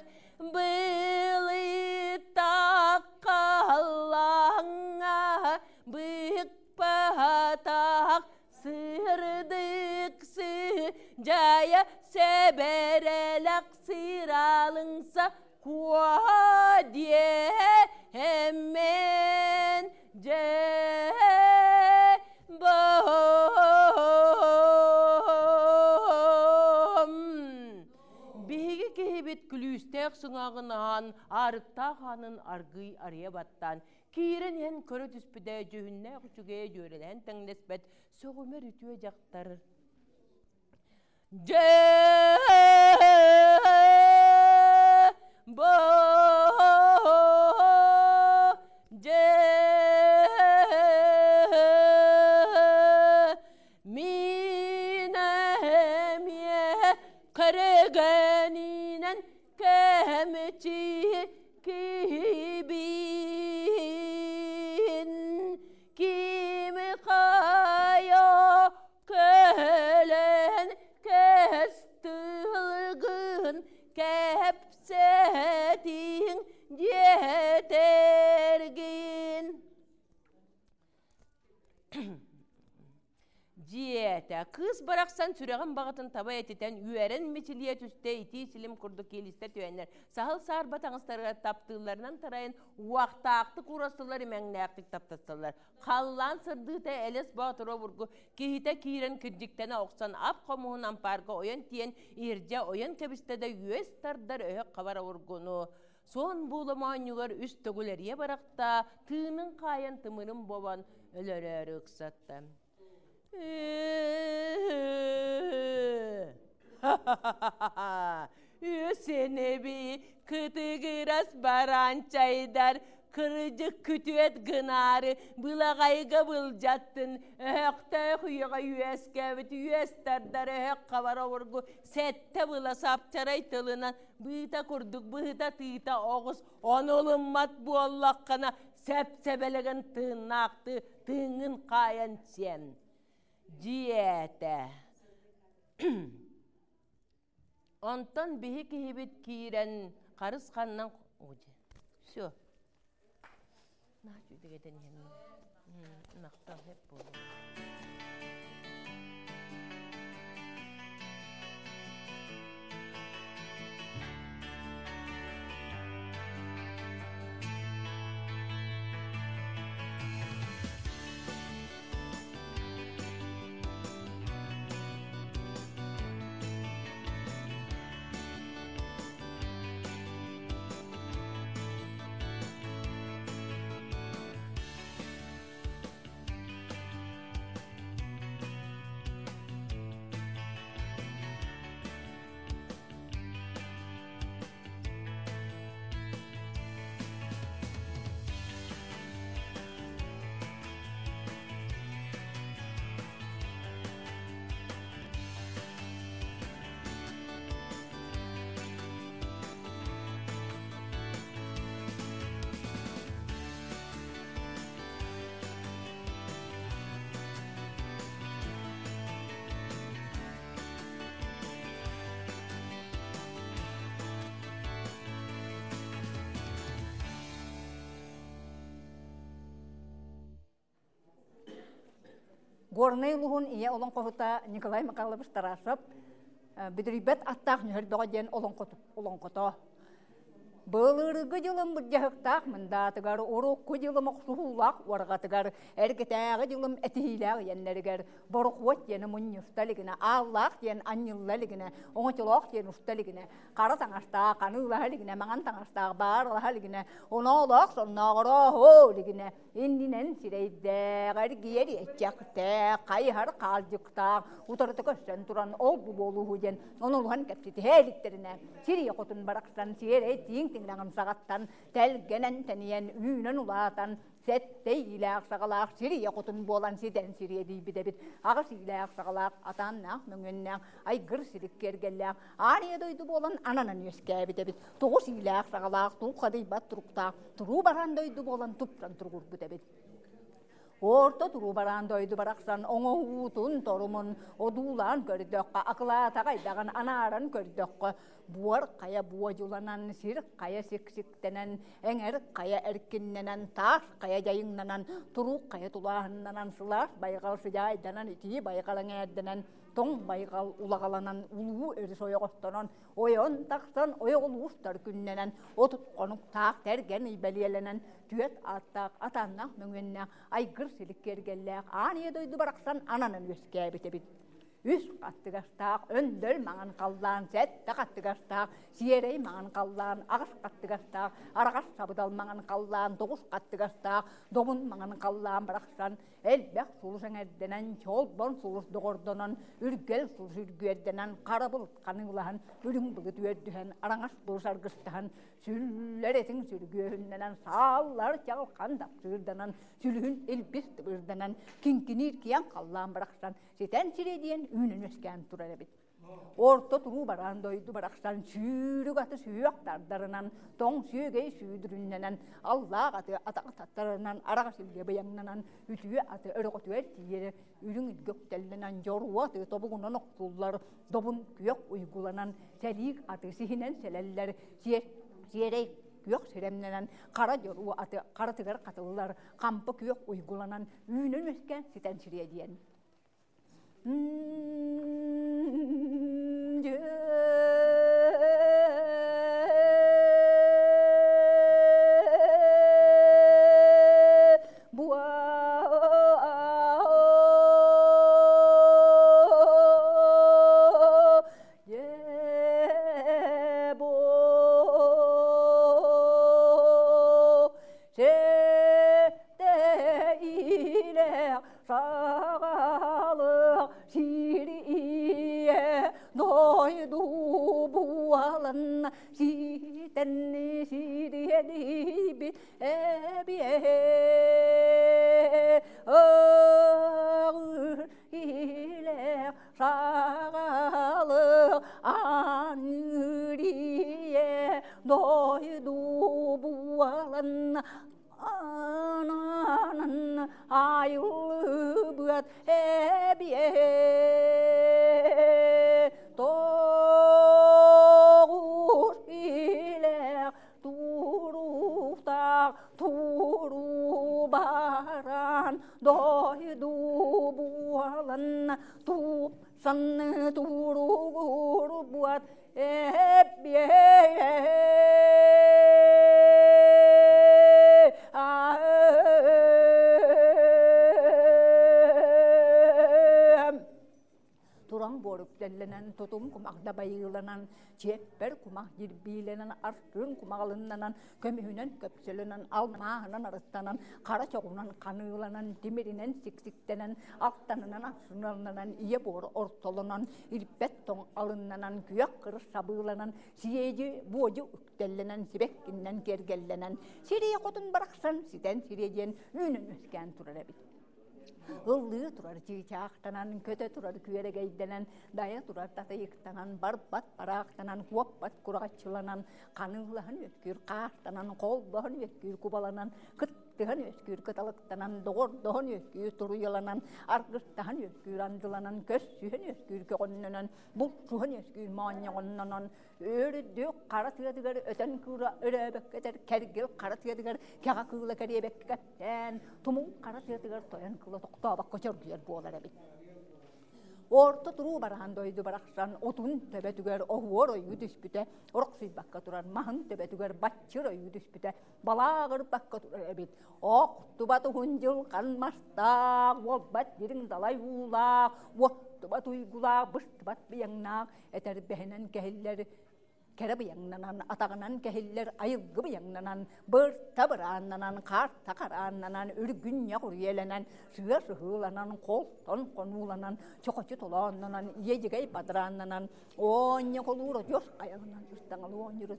Сайа сэбэрэлэх сыралыҥса куо диэммин дьэ Биһиги киһибит күлүүстээх сыҥааҕын аһаан, аарыктаах аанын аргыый арыйа баттаан, киирэн иһэн көрө түспүтэ дьүһүннээх үчүгэйэ дьүөрэлээн тэҥнэспэт сөҕүмэр үтүө дьахтар. Дьэ бо дьэ мин эмиэ кэрэгэнинэн кэмчи киһибин ким хайа кэлэн кэс тылгын кэпсэтиҥ диэтэргин Дьиэтэ. Кыыс барахсан сүрэҕин баҕатын таба этитэн, үөрэн мичилийэ түстэ, итии силим курдук киилистэ түһэннэр, саһыл саарба таҥастарыгар таптыылларынан тарайан, уохтаахтык уурастылар, имэҥнээхтик таптастылар. Халлаан сырдыыта Элэс Боотур обургу киһитэ киирэн кирдьиктэнэ охсон, ап хомуһун ампаарга ойон тиийэн, иһирдьэ ойон кэбистэ да үөс тардар өһөх хабар обургуну Суон буула моонньугар үс төгүл эрийэ бырахта, тыынын хаайан тымырын бобон өлөрөөрү ыксатта. Үсенеби кытыгырас бараанчайдар кырдьык күтүөт гынаары былаҕайга былдьаттын өһөхтөөх үйэҕэ үөскээбит үөс тардар өһөх хабар обургу сэттэ была сапчарай тылынан быыта курдук быһыта тыыта оҕус ону ылыммат буоллаххына сэп-сэбэлэгин тыыннаахтыы тыыҥҥын хаайан сиэн диэтэ. Онтон биһи киһибит киирэн харыс ханнан все Горнай улуһун ийэ олоҥхоһута Николай Михайлович Тарасов Бүдүрүйбэт аттаах нүһэрбэҕэ диэн олоҥхото. Былыргы дьылым былдьаһыктаах мындаатыгар, урукку дьылым охсуһуулаах уорҕатыгар, эргэтээҕи дьылым этиһиилээх иэннэригэр, борохуот диэни мунньуста илигинэ, ааллаах диэн анньылла илигинэ, оҥочолоох диэн уста илигинэ, хара таҥастаах ханыылаһа илигинэ, маҥан таҥастаах баарылаһа илигинэ, оноолоох соннооҕорооһоо илигинэ, иннинэн сирэйдээх, эргийэр иэччэхтээх, хайыһар хаалдьыктаах, утарыта көрсөн туран ол-бу буолууһу диэн онулуһан кэпсэтиһэ иликтэринэ, сирийэ хотун барахсан сиэрэй тииҥ тиҥилэҕин саҕаттан тэлгэнэн тэнийэн, үүнэн улаатан, сэттэ иилээх саҕалаах сирийэ хотун буолан ситэн сириэдийбит эбит. Аҕыс иилээх саҕалаах, атааннаах мөҥүөннээх, айгыр сирик киэргэллээх, аарыйа дойду буолан ананан үөскээбит эбит. Тоҕус иилээх саҕалаах, тууххадыйбат туруктаах, туруу бараан дойду буолан туптан туругурбут эбит. Орто туруу бараан дойду барахсан оҥоһуутун торумун одуулаан көрдөххө, акылаата хайдаҕын анааран көрдөххө, буор хайа буодьуланан, сир хайа сиксиктэнэн, эҥэр хайа эркиннэнэн, таас хайа дьайыҥнанан, туруук хайа тулааһыннанан, сылаас байҕал сыдьаайданан, итии байҕал эҥээрдэнэн, Тоҥ байҕал улаҕаланан, улуу өрүс ойоҕостонон, ойон тахсан ойоҕолуустар күннэнэн, 30 хонуктаах тэргэн бэлиэлэнэн, түөрт ааттаах атааннаах мөҥүөннээх айгыр силик киэргэллээх аан ийэ дойду барахсан ананан үөскээбит эбит. Үс хаттыгастаах өндөл маҥан халлаан, сэттэ хаттыгастаах сиэрэй маҥан халлаан, аҕыс хаттыгастаах араҕас сабыдал маҥан халлаан, тоҕус хаттыгастаах добун маҥан халлаан барахсан элбэх сулус эҥэрдэнэн, чолбон сулус доҕордонон, үргэл сулус үргүөрдэнэн, хара былыт ханыылаһан, үрүҥ былыт үөрдүһэн, араҥас былыс аргыстаһан, сүллэр этиҥ сүргүөһүннэнэн, сааллар чаҕылхан дапсыырданан, сүлүһүн илбис тыбыырданан, киҥкиниир киэҥ халлаан барахсан, ситэн сирэдийэн үүнэн үөскээн турар эбит. Орто туруу бараан дойду барахсан сүүрүк аты сүһүөх тардарынан, тоҥ сүөгэй сүүдүрүннэнэн, аллаах аты атах таттарынан, араҕас илгэ быйаҥнанан, үтүө аты өрөҕөтүгэр тиийэр, үрүҥ илгэ үктэллэнэн, дьоруо аты тобугунан охсуллар, добун күөх уйгуланан, сэлиик аты сиһинэн сэлэллэр, сиэр, сиэрэй күөх сирэмнэнэн, хара дьоруо аты харатыгар хатыллар, хампы күөх уйгуланан, үүнэн үөскээн ситэн сириэдийэн. Саҕалык сирие дойду буолан ситэн сириэдийбит эбиэ ыр илэх саҕалык анырие дойду буолан Ананан айыллыбыт эбиэ тоҕус илэх туруктаах туруу баран дойду буолан тупсан туругурбут эбиэ Туран буорук дэллэнэн, тутум кумах дабайыыланан, чиэппэр кумах дьирбиилэнэн, аркыын кумаҕалыннанан, көмүһүнэн көпсөлөнөн, алмааһынан арыттанан, хара чоҕунан ханыыланан, тимиринэн сиксиктэнэн, алтанынан арсыналанан, ийэ буор ортолонон, ирбэт тоҥ алыннанан, күөх кырыс сабыыланан, сиэдьи буодьу үктэллэнэн, сибэккиннэн киэргэллэнэн, сирийэ хотун барахсан ситэн сириэдийэн үүнэн үөскээн турар эбит. Ыллыы турар чыычаахтанан, көтө турар күөрэгэйдэнэн, дайа турар татыйыктанан, барбат бараахтанан, куоппат кураҕаччыланан, ханыылаһан үөскүүр хаахтанан, холбоһон үөскүүр кубаланан, кыттыһан үөскүүр кыталыктанан, доҕордоһон үөскүүр туруйаланан, аргыстаһан үөскүүр андыланан, көрсүһэн үөскүүр көҕөннөнөн, булсуһан үөскүүр моонньоҕоннонон, Өрүдүк хара тыатыгар өтөн кыыла өрөөбөккө этэр кэргил хара тыатыгар кэҕэ кыыла кэриэбэккэ кэптээн, тумул хара тыатыгар тойон кыыла тохтообокко чоргуйар буолар эбит. Орто туруу бараан дойду барахсан отун төбөтүгэр оһуор ойуу түспүтэ, орохсуйбакка турар маһын төбөтүгэр баччыр ойуу түспүтэ, балааҕырбакка турар эбит. Охтубат уһун дьылҕан мастаах, уолбат дириҥ далай уулаах, уоттубат уйгулаах, быстыбат быйаҥнаах, этэрбэһинэн кэһиллэр кэрэ быйаҥнанан, атаҕынан кэһиллэр айылгы быйаҥнанан, бырта бырааннанан, хаарта харааннанан, үргүнньэх үрүйэлэнэн, сыа сыһыыланан, холтон хонууланан, чохочу толооннонон, иэдьэгэй бадырааннанан, оонньо холуур одьуос хайаҕынан ыстаҥалыы оонньуур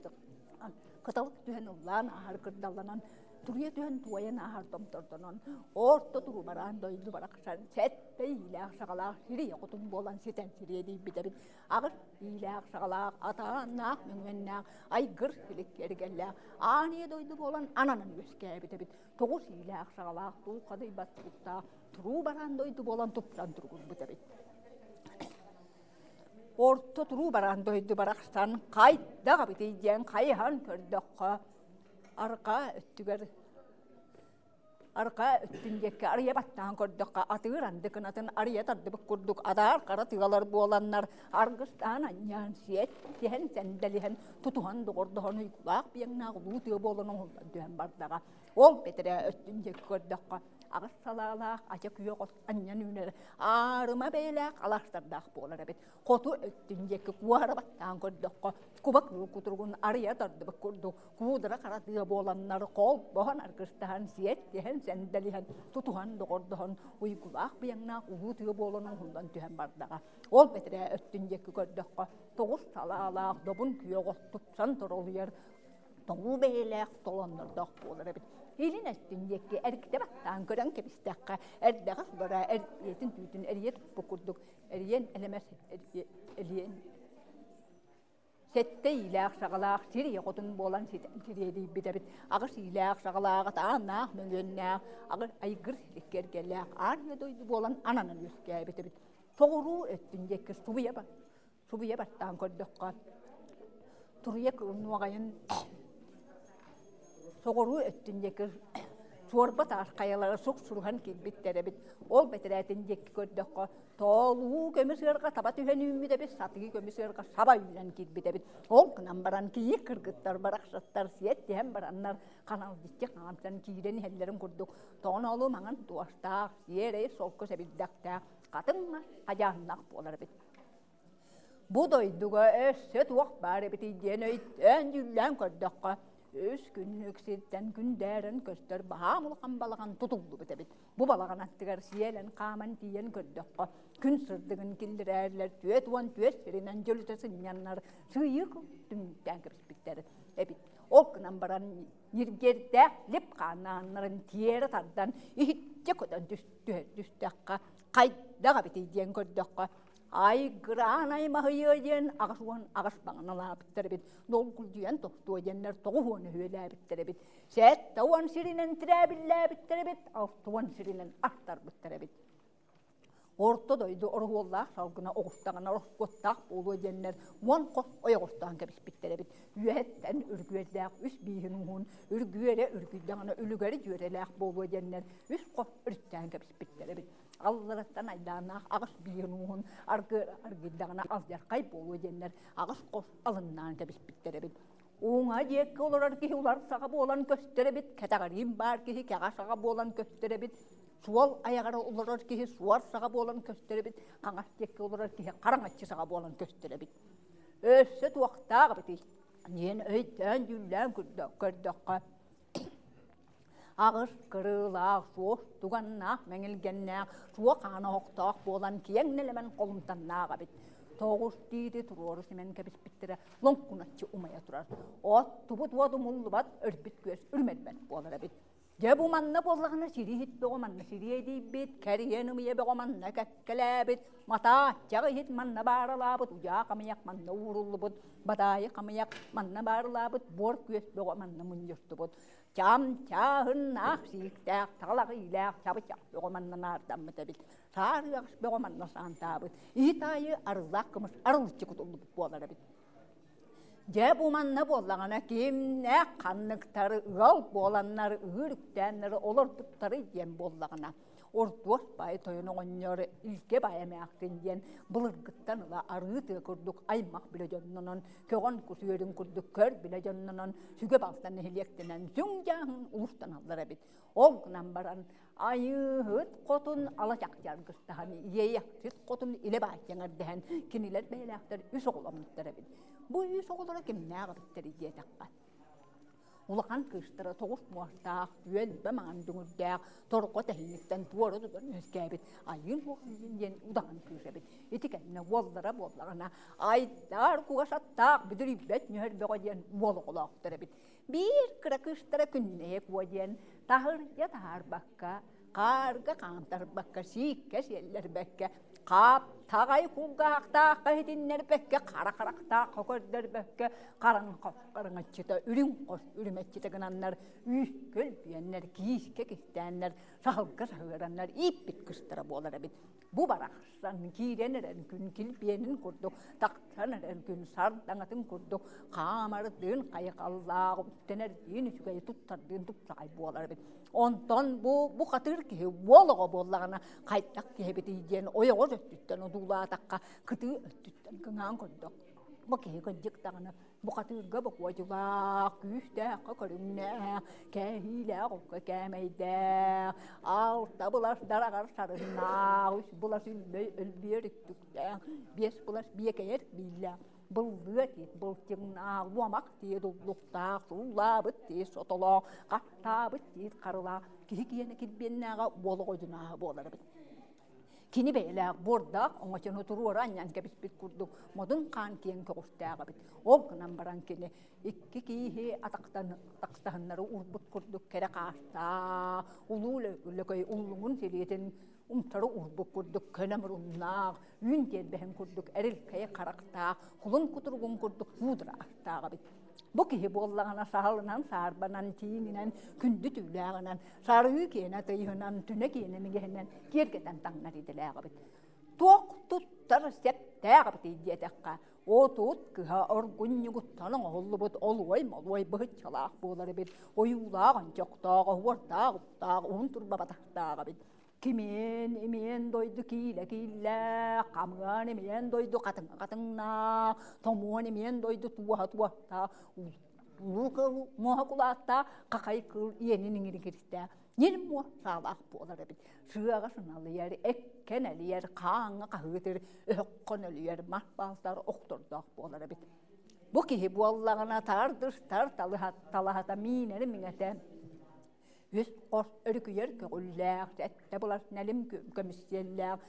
кыталык түһэн ыллаан ааһар кырдалланан, туруйа түһэн туойан ааһар томтордонон, орто туруу бараан дойду барахсан сэттэ иилээх саҕалаах сирийэ хотун буолан ситэн сириэдийбит эбит. Аҕыс иилээх саҕалаах, атааннаах, мөҥүөннээх, айгыр силик киэргэллээх, аан ийэ дойду буолан ананан үөскээбит эбит. Тоҕус иилээх саҕалаах, тулхадыйбат туруктаах, туруу бараан дойду буолан тупсан туругурбут эбит. Орто туруу бараан дойду барахсан хайдах эбитий диэн хайыһан көрдөххө, арҕаа өттүгэр. Арҕаа өттүн диэки арыйа баттаан көрдөххө, атыыр анды кынатын арыйа тардыбыт курдук адаар хара тыалар буоланнар, аргыстаан анньаан сиэт, тиһэн сэндэлиһэн, тутуһан доҕордоһон уйгулаах биэҥнээх улуу тыа буолан оҥоһуллан түһэн бардаҕа. Ол бэтэрээ өттүн диэки көрдөххө, аҕыс салаалаах ача күөх от анньан үүнэр аарыма бэйэлээх алаастардаах буолар эбит. Хоту өттүн диэки куоһара баттаан көрдөххө, куба кыыл кутуругун арыйа тардыбыт курдук куудара хара тыа буоланнар холбоһон аргыстаһан сиэттиһэн сэндэлиһэн тутуһан доҕордоһон уйгулаах быйаҥнаах улуу тыа буолан оҥоһуллан түһэн бардаҕа. Ол бэтэрээ өттүн диэки көрдөххө, тоҕус салаалаах добун күөх от тупсан торолуйар тоҥуу бэйэлээх толоннордоох буолар эбит. Илин өттүн диэки эргитэ баттаан көрөн кэбистэххэ, эрдэҕэс бара эргиэтин түүтүн эрийэ туппут курдук эриэн элэмэс элиэн сэттэ иилээх саҕалаах сир ийэ хотун буолан ситэн сириэдийбит эбит. Аҕыс иилээх саҕалааҕа тааннаах мөҥүөннээх, аҕыс айгыр силик кэргэлээх аан дойду буолан ананан үөскээбит эбит. Соҕуруу өттүн диэки субуйа субуйа баттаан көрдөххө, туруйа нуоҕайын соҕуруу өттүн диэки суорба таас хайалара сук-суруһан киирбиттэр эбит. Ол бэтэрээтин диэки көрдөххө, тоолуу көмүс ыарҕа таба түһэн үүммүт эбит, сатыы көмүс ыарҕа саба үүнэн киирбит эбит. Ол гынан баран кийиит кыргыттар барахсаттар сиэттиһэн бараннар ханалдьыччы хаамсан киирэн иһэллэрин курдук тоҥонолу маҥан туостаах, сиэрэй солко сэбирдэхтээх хатыҥ мас хадьааннаах буолар эбит. Бу дойдуга өссө туох баар эбитий диэн өйдөөн-дьүүллээн көрдөххө, үс күннүк сиртэн күндээрэн көстөр баһаам улахан балаҕан тутуллубут эбит. Бу балаҕан аттыгар сиэлэн хааман тиийэн көрдөххө, күн сырдыгын киллэрээрлэр 44 сиринэн дьөлүтэ сынньаннар сыыйыы түмүктээн кэбиспиттэр эбит. Ол гынан баран ньиргиэрдээх лип хааннааннарын тиэрэ тардан иһиччэ көтөн түһэр түстэххэ хайдах эбитий диэн көрдөххө айгыраан аймаһыйыа диэн 88 баҕаналаабыттар эбит, долгулдьуйан тохтуо диэннэр 90 өһүөлээбиттэр эбит, 70 сиринэн тирээбиллээбиттэр эбит, 60 сиринэн аттарбыттар эбит. Орто дойду ороһуоллаах салгына оҕустаҕына ороскуоттаах буолуо диэннэр 10 хос ойоҕостоон кэбиспиттэр эбит. Үөһэттэн үргүөрдээх үс бииһин уһун, үргүөрэ үргүйдэҕинэ үлүгэри дьүөрэлээх буолуо диэннэр үс хос өрүттээн кэбиспиттэр эбит. Аллараттан айдааннаах аҕыс бииһин уһун аргыйдаҕына алдьархай буолуо диэннэр аҕыс хос алыннаан кэбиспиттэр эбит. Уҥа диэки олорор киһи улар саҕа буолан көстөр эбит, кэтэҕэриин баар киһи кэҕэ саҕа буолан көстөр эбит, суол айаҕар олорор киһи суор саҕа буолан көстөр эбит, хаҥас диэки олорор киһи хараҥаччы саҕа буолан көстөр эбит. Өссө туохтаах эбитий? Диэн өйдөөн-дьүүллээн көрдөххө, аҕыс кырыылаах, суос туганнаах, мэҥилгэннээх, суох аана оһохтоох буолан киэҥ нэлэмэн холумтаннаах эбит. Тоҕус тиити туруору симэн кэбиспиттэрэ лоҥкуначчы умайа турар. От тубут уот умуллубат, өлбүт күөс үрмэрбэт буолар эбит. Дьэ бу манна буоллаҕына сири иһит бөҕө манна сириэдийбит, кэриэн ымыйа бөҕө манна кэккэлээбит, матааччах иһит манна бааралаабыт, удьаа хамыйах манна ууруллубут, бадаайы хамыйах манна бааралаабыт, буор күөс бөҕө манна мунньустубут. Чам чааһыннаах сииктээх, талах иилээх чабычах бөҕө манна наардаммыт эбит. Саар ыаҕас бөҕө манна саантаабыт. Иһит аайы арыллаах кымыс арылыччы кутуллубут буолар эбит. Дьэ бу манна буоллаҕына кимнээх ханныктары ыал буоланнар ыыр үктээннэри олорбуттары диэн буоллаҕына Ордуос баай тойон оҕонньор Илгэ баай эмээхсин диэн былыргыттан ыла арыы тыа курдук аймах билэ дьоннонон, көҕөн кус үөрүн курдук көр билэ дьоннонон, сүгэ балта нэһилиэктэнэн сүҥ дьааһын улустаналлар эбит. Ол гынан баран Айыыһыт хотун ала чахчаргыстаһан, иэйэхсит хотун илэ бааччаҥардэһэн кинилэр бэйэлээхтэр үс оҕоломмуттар эбит. Бу үс оҕолоро кимнээх эбиттэрий диэтэххэ, улахан кыыстара тоҕус муостаах, үөлбэ маҥан дүҥүрдээх, торҕо тэһииниттэн туора тутан үөскээбит Айыын Уоһун диэн удаҕан кыыс эбит. Ити кэннэ уоллара буоллаҕына, айдаар кугас аттаах бүдүрүйбэт нүһэр бөҕө диэн уол оҕолоохтор эбит. Биир кыра кыыстара Күннэйэ Куо диэн таһырдьа таһаарбакка, Хаарга хаамтарбакка, сииккэ сиэллэрбэккэ, хаптаҕай кулгаахтаахха иһитиннэрбэккэ, хара харахтаахха көрдөрбөккө, хараҥа хараҥаччыта, үрүҥ хос үрүмэччитэ гынаннар, үүскэ өлбүйэннэр, киискэ кистээннэр, саһылга саһыараннар ииппит кыстара буолар эбит. Бу барахсан киирэн эрэн күн килбиэнин курдук, тахсан эрэн күн сардаҥатын курдук, хаамардыын хайҕаллаах, үктэнэрдиин үчүгэй, туттардыын тупсаҕай буолар эбит. Онтон бу бухатыыр киһи уол оҕо буоллаҕына хайдах киһибитий диэн ойоҕос өттүттэн одуулаатахха кытыы өттүттэн кыҥаан көрдөх. Бу киһи кырдьык даҕаны бухатыырга бокуодьулаах, күүстээххэ көрүҥнээх, кээһиилээх окко кээмэйдээх, алта былас дараҕар сарыннаах, үс былас үллэй өлбүөр үттүктээх, биэс былас биэкэйэр бииллээх, быллыа тиит былчыҥнаах, уомах тиит уллуктаах, суулаабыт тиит сотолоох, хаттаабыт тиит харылаах, киһи киэнэ килбиэннээҕэ уол оҕодьунааһа буолар эбит. Кини бэйэлээх буордаах оҥочону туруора анньан кэбиспит курдук модун хаан киэҥ көҕүстээх эбит. Ол гынан баран кини икки кииһи атахтан атахтаһыннары уурбут курдук кэрэ хаастаах, улуу лөкөй уллуҥун силиэтин умтары уурбут курдук көнө муруннаах, үүн тиэрбэһин курдук эрилкэй харахтаах, кулун кутуругун курдук муудра астаах эбит. Бу киһи буоллаҕына саһылынан, саарбанан, тииҥинэн, күндү түүлээҕинэн, сарыы киэнэ тыйыһынан, түнэ киэнэ мигэһинэн киэргэтэн таҥнар идэлээх эбит. Туох туттар сэптээх эбитий диэтэххэ, отут кыһа оргунньугуттан оҥоһуллубут олуой-молуой быһыччалаах буолар эбит, ойуулаах ончохтоох, оһуордаах уктаах, уһун турба батахтаах эбит. Кимиэн имиэн дойду киилэ кииллээх, хамыан имиэн дойду хатыҥа хатыҥнаах, томуон имиэн дойду туоһа туохтаах, улуу кыл муоһа кулааттаах, хахай кыл иэнин иҥиригиристээх, ньир муо саалаах буолар эбит. Сыаҕа сыналыйар, эккэн элийэр, хааҥҥа хаһыытыр, өһөххө нөлүйэр, мас баалтар охтордоох буолар эбит. Бу киһи буоллаҕына тардыстар талаһата миинэри миҥэтэ Үс хос өрүкүйэр көҕүллээх, сэттэ былас нэлим көмүс сиэллээх,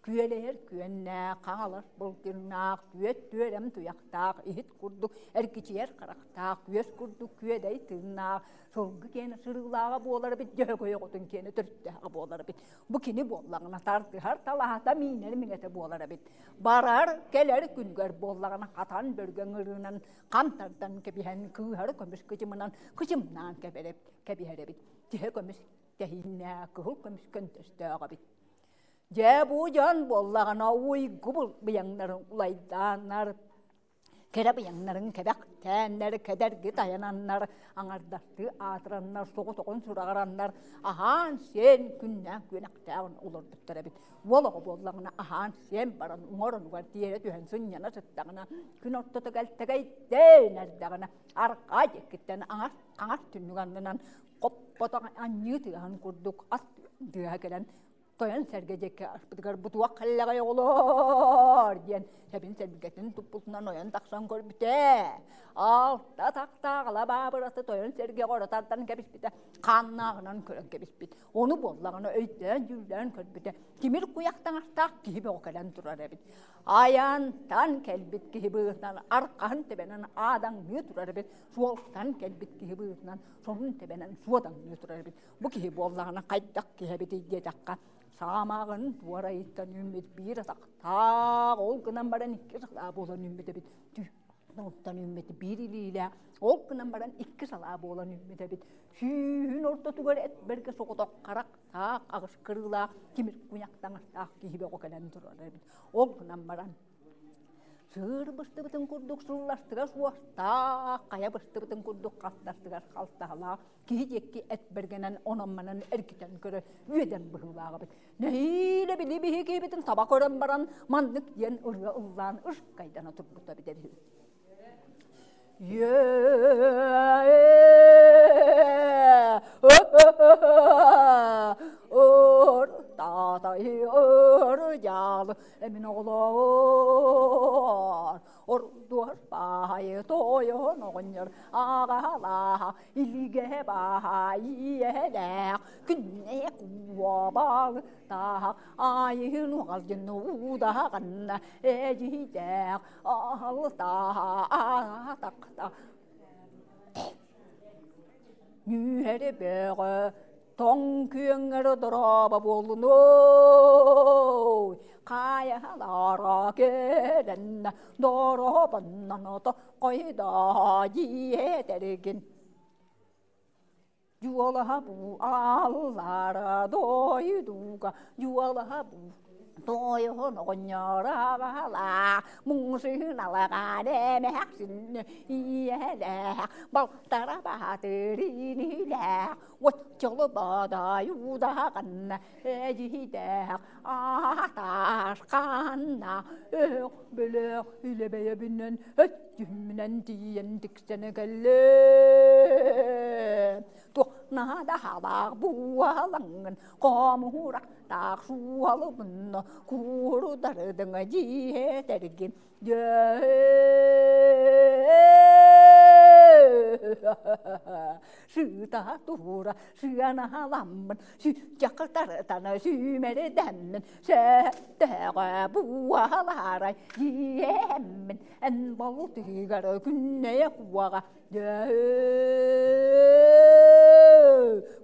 күөлэһэр күөннээх, хаҥалас былтырнаах, түөт түөрэм туйахтаах, иһит курдук эргичийэр харахтаах, күөс курдук күөдэй тыыннаах, сылгы киэнэ сырыылааҕа буолар эбит, дьөһөгөй оҕотун киэнэ төрүттээҕэ буолар эбит. Бу кини буоллаҕына тардыһар талаһата миинэр миҥэтэ буолар эбит. Барар кэлэр күнүгэр буоллаҕына хатан бөргөҥ ырыынан хам тардан кэбиһэн кыыһары көмүс кычымынан кычымнаан кэбиһэр эбит. Тиһэ көмүс тэһииннээх, кыһыл көмүс көнтөстөөх эбит. Дьэ бу дьон буоллаҕына уйгу быйаҥнарын улайдааннар, кэрэ быйаҥнарын кэбэхтээннэр, кэдэрги тайананнар, аҥардастыы аатыраннар, соҕотоҕун сураҕыраннар, аһаан-сиэн күннээн күөнэхтээҕин олорбуттар эбит. Уол оҕо буоллаҕына аһаан-сиэн баран уҥар онугар тиэрэ түһэн сынньана сыттаҕына, күн ортото кэлтэгэйдээн эрдэҕинэ, арҕаа диэкиттэн аҥар хаҥас түннүк аннынан хоппотох анньыы тыаһын курдук ас тыаһа кэлэн тойон сэргэ диэки аспытыгар бутуох кэллэҕэй оҕолоор диэн сэбин сэргэтин туппутунан ойон тахсан көрбүтэ. Алта тахтаах алабаабыраты тойон сэргэ оҕоро тардан кэбиспитэ, хааннааҕынан көрөн кэбиспит. Ону буоллаҕына өйдөөн-дьүүллээн көрбүтэ, тимир куйах таҥастаах киһи бөҕө кэлэн турар эбит. Айантан кэлбит киһи быыһынан арҕаһын тэбэнэн аадаҥныы турар эбит, суолтан кэлбит киһи быыһынан сонун тэбэнэн суодаҥныы турар эбит. Бу киһи буоллаҕына хайдах киһи эбитий диэтэххэ, саамааҕын туорайыттан үүммүт биир атахтаах, ол гынан баран икки салаа буолан үүммүт эбит. Оттон үүммүт биир илиилээх, ол гынан баран икки салаа буолан үүммүт эбит. Сүүһүн ортотугар эт бэргэ соҕотох харахтаах, аҕыс кырыылаах, тимир куйах таҥастаах киһи бөҕө кэлэн турар эбит. Ол гынан баран сыыр быстыбытын курдук сылластыгас уостаах, хайа быстыбытын курдук хастастыгас халтаһалаах киһи диэки эт бэргэнэн онон-манан эргитэн көрө үөдэн быһыылаах эбит. Нэһиилэ били биһиги таба көрөн баран маннык диэн ырыа ыллаан ышкайдана турбута эбитэ үһү. Ор таатай ор дьаалы эмин оҕолоор ордуор баайы тойон оҕонньор ааҕалааһа илигэ баай иэһэлээх күннэ куобал тааһа айыын уҕалдьын уудаҕанна эдьиийдээх алтаа тахта нүһэри бөҕө. Тоҥ күөҥҥэр дорообо буоллунуй, Хайалара кэлэннэ дорообоннон тоххойдоо диэтэргин. Дьуолаһа бу аллара дойдуга, дьуолаһа бу тойон оҕонньор-абаһалаах, муҥсыыналаҕаан эмээхсин ийэлээх, балтара баатыр инилээх, оччолу бадай удаҕан эдьиийдээх, ааташ ханна өөх бөлөх илэбэйэбинэн өттүмүнэн тиийэн тиксэн кэллэ. Туох наада буолаҥҥын хомуурахтаах суолубун куурудардыҥа дьиэтэргин Сыта тура сыаналаммын, сүччэхтартан сүүмэрдэммин, сөптөөҕө буолаарай дьиэммин, эн болтугар күннэйэ куоҕа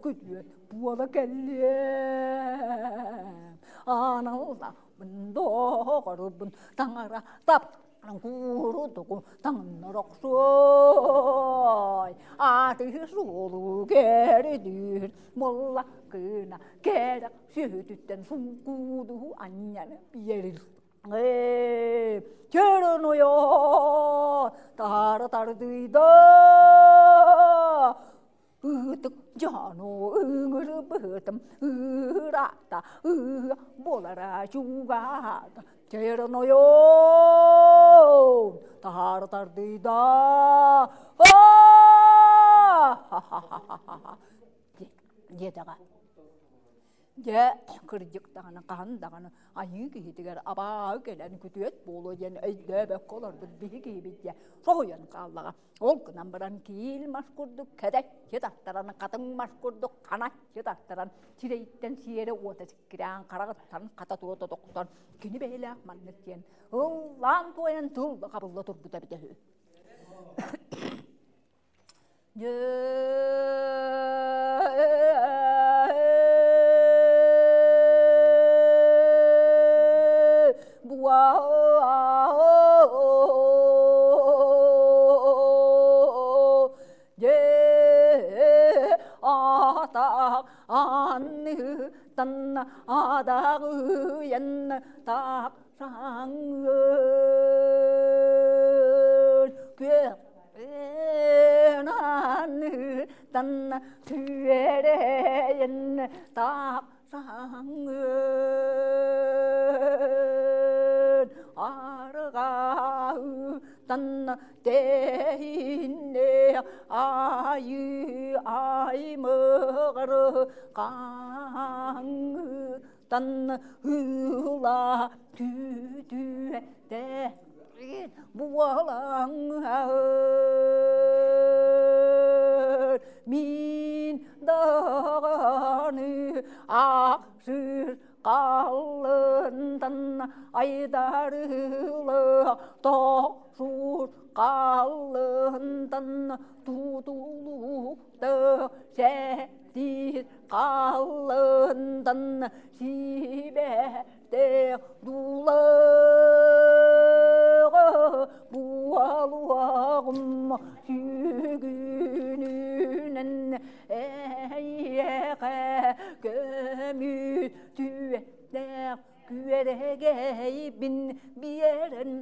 күтүөт буола кэллиэм. Аналлаахпын, доҕорбун, таҥара тап куурудугу таҥнар охсуой, аатыһы суолу кэрдүүр, буолла кына кэрэх сүһүтүттэн суҥкуудуһу анньан биэрир. Чөрөнойо таара тардыйда Ытык дьону ыҥырбытым ыраата ыы буолара чугаата Чөрөнойоон таһаара тардыйда диэтэҕэ. Дьэ, кырдьык даҕаны, хаһан даҕаны айыы киһитигэр абааһы кэлэн күтүөт буолуо диэн өйдөөбөккө олорбут биһи киһибит дьэ соһуйан хааллаҕа. Ол гынан баран киил мас курдук кэдэччи таттаран, хатыҥ мас курдук ханаччы таттаран, сирэйиттэн сиэрэ уота сиккирээн, хараҕыттан хата туота тохтон, кини бэйэлээх маннык диэн ыллаан туойан тыл да хабылла турбута эбитэ үһү. Саҥын арҕаһытан тэһиннэ айыы аймыгыр хаҥытан ыла түтүөтэ буолаҥ мин даҕаны ахсыр Қалындан айдарылы тоқсур қалындан тутулуқты сәтир қалындан сибәте дулығы буалуағым сүгүнүнэн эйэхэ көмүс түөттээх күөрэгэйбин биэрэн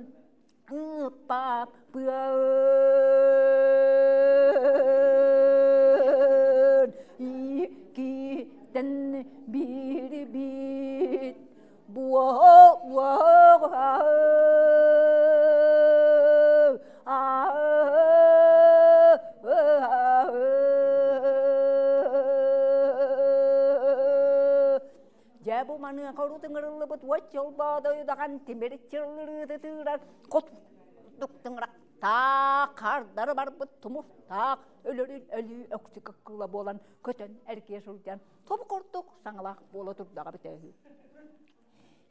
ыппаппын иккитэн биир бит буолуоҕа Дьэ бу маныаха урут ыҥырыллыбыт уот чолбоодойудахан тимир чыллырыыты тыырар хотук тыҥырахтаах хардары барбыт тумустаах өлөрүн өлүү өксүк ыккыла буолан көтөн эргийэ сылдьан тобу курдук саҥалаах буола турдаҕа бүтэ үһү.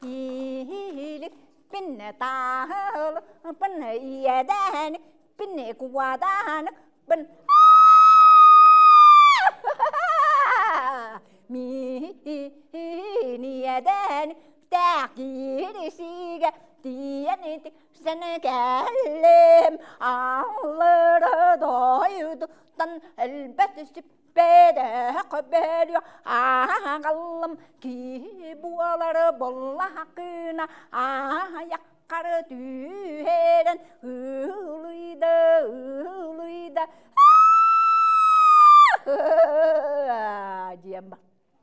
Иһилик пинне таһыл пинне иэдээн пинне куадаан пин Эдэн тәкирисиге тиен тиксен кэллим аллары дойдуттан элбэт сиппэдэх бөрү аҕаллым киһи буолары боллахына аяққары түһэрэн ылыйда ылыйда диэн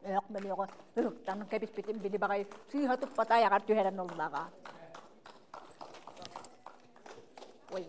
Өөх мөлүөҕү ыһыктан кэбиспитим били баҕайы сыыһа туппата айаҕар түһэрэн ыллаҕа. Ой.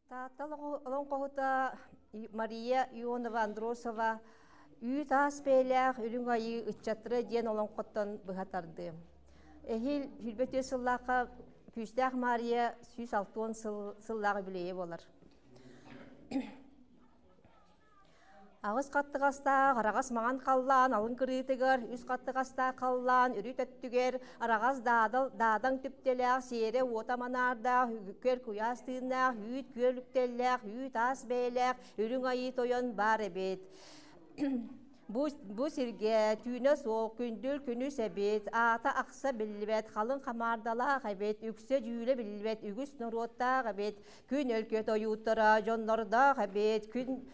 Таатта олоҥхоһута Мария Ионова Андросова Үүт аас бэйэлээх үрүҥ айыы ыччаттара диэн олоҥхоттон быһа тардыы. Эһиил 24 сыллаахха Күүстээх Маарыйа 160 сыллаах үбүлүөйэ буолар. Аҕыс хаттыгастаах араҕас маҥан халлаан алын кырыытыгар, үс хаттыгастаах халлаан үрүт өттүгэр араҕас даадал даадаҥ түптэлээх, сиэрэ уота манаардаах, үгүккэр куйаас тыыннаах, үүт күөл үктэллээх, үүт аас бэйэлээх Үрүҥ Айыы Тойон баар эбит. Бу, бу сиргэ түүнэ суох күндүл күнүс эбит, аата ахса биллибэт, халыҥ хамаардалаах эбит, үксэ дьүүлэ биллибэт үгүс норуоттаах эбит, күн өлкө тойууттара дьоннордоох эбит, күн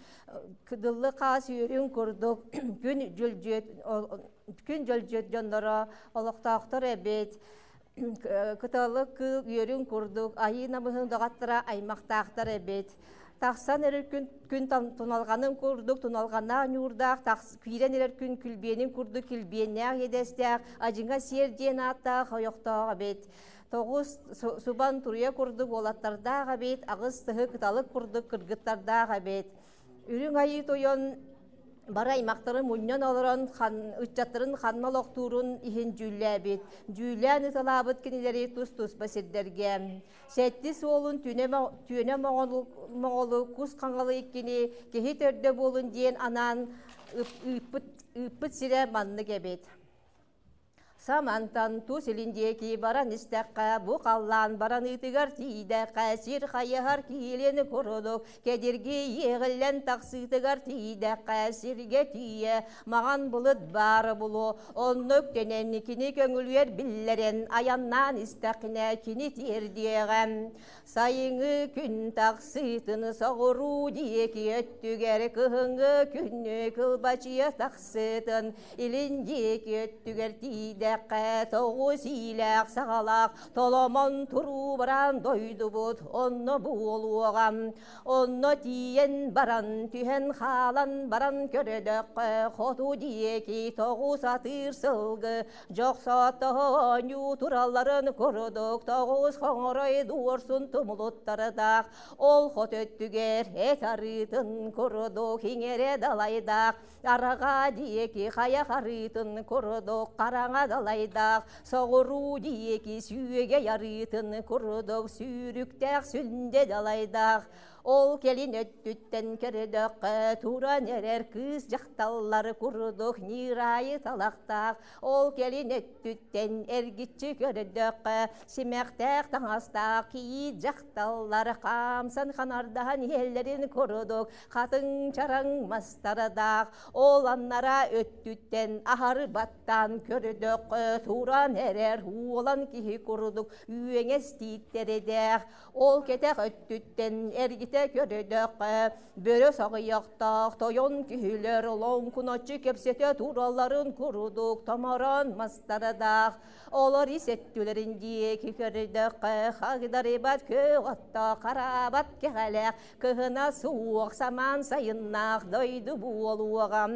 кыдыллы хаас үөрүн курдук күн дьүлдьүөт күн дьөлдьүөт дьонноро олохтоохтор эбит кыталы кыыл үөрүн курдук айыы намыһын доҕаттара аймахтаахтар эбит тахсан эрэр күн күн туналҕанын курдук туналҕаннаах ньуурдаах киирэн эрэр күн күлбиэнин курдук килбиэннээх иэдэстээх адьыҥа сиэр диэн ааттаах ойохтоох эбит тоҕус субан туруйа курдук уолаттардаах эбит, аҕыс тыһы кыталык курдук кыргыттардаах эбит. Үрүҥ Айыы Тойон бары аймахтарын мунньан олорон ыччаттарын ханна олохтуурун иһин дьүүллээбит. Дьүүллээн ыталаабыт кинилэри тус-туспа сирдэргэ. Сэттис уолун түөнэ моҕолу кус хаҥалы иккини киһи төрдө буолун диэн анаан ыыппыт сирэ маннык эбит. Самантан тус илин диэки баран истэххэ, бу халлаан бараныытыгар тиийдэххэ, сир хайыһар киилин курдук кэдирги иэҕиллэн тахсыытыгар тиийдэххэ, сиргэ тиийэ маҕан былыт баара булуо, онно үктэнэн кини көҥүлүгэр биллэрэн айаннаан истэххинэ кини тиэрдиэҕэ. Сайыҥҥы күн тахсыытын соҕуруу диэки өттүгэр кыһыҥҥы күнү кылбачыйа тахсыытын илин диэки өттүгэр тиийдэххэ тоҕус иилээх саҕалаах толомон туруу баран дойдубут онно буолуоҕа. Онно тиийэн баран түһэн хаалан баран көрөдөххө хоту диэки тоҕус атыыр сылгы Дьохсоотоонньуу туралларын курдук тоҕус хоҥорой дуорсун тумулуттардаах, ол хот өттүгэр эт арыытын курдук иҥэрэ далайдаах, араҕа диэки хайа арыытын курдук хараҥа далайдаах, соҕуруу диэки сүөгэй арыытын курдук сүүрүктээх сүндэ далайдаах, Ол кэлин өттүттэн көрдөххө, туран эрэр кыыс дьахталлары курдук ньыыраайы талахтаах, ол кэлин өттүттэн эргиччи көрдөххө, симэхтээх таҥастаах кийиит дьахталлар хаамсан ханардаһан иһэллэрин курдук хатыҥ чараҥ мастардаах, ол аннара өттүттэн аһары баттаан көрдөххө, туран эрэр уолан киһи курдук үөҥэс тииттэридээх, Ол кэтэх өттүттэн эргитэ көрдөөххө, бөрө соҕуйахтаах тойон киһилэр лоҥкуначчы кэпсэтэ туралларын курдук томороон мастардаах, олор ис өттүлэрин диэки көрдөххө, хагдарыбат күөх оттоох, хараабат кэҕэлээх, кыһына суох самаан сайыннаах дойду буолуоҕа.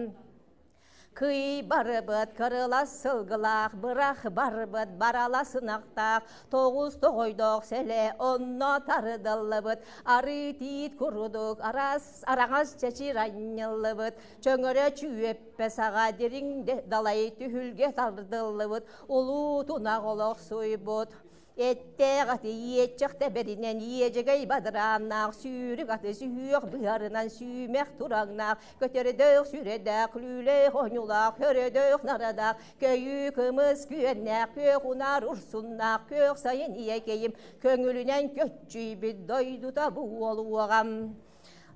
Кый барыбыт кырылас сылгылаах, бырах барбыт баралас ынахтаах, тоҕус тоҕойдоох сэлэ онно тарыдыллыбыт, арыы тиит курдук арас араҥас чэчир анньыллыбыт, чөҥөрө чүөппэ саҕа дириҥ далай түһүлгэ тардыллыбыт, улуу тунах олохсуйбут. Эттээх аты иэччэх тэбэринэн иэдьэгэй бадырааннаах, сүүрүк аты сүһүөх быһарынан сүүмэх тураҥнаах, көтөрдөөх сүрэдээх, лүүлээх оонньуулаах, өрөдөөх нарадаах, көйүү кымыс күөннээх, күөх унаар урсуннаах, күөх сайын ийэкэйим, көҥүлүнэн көччүйбүт дойдута буолуоҕам.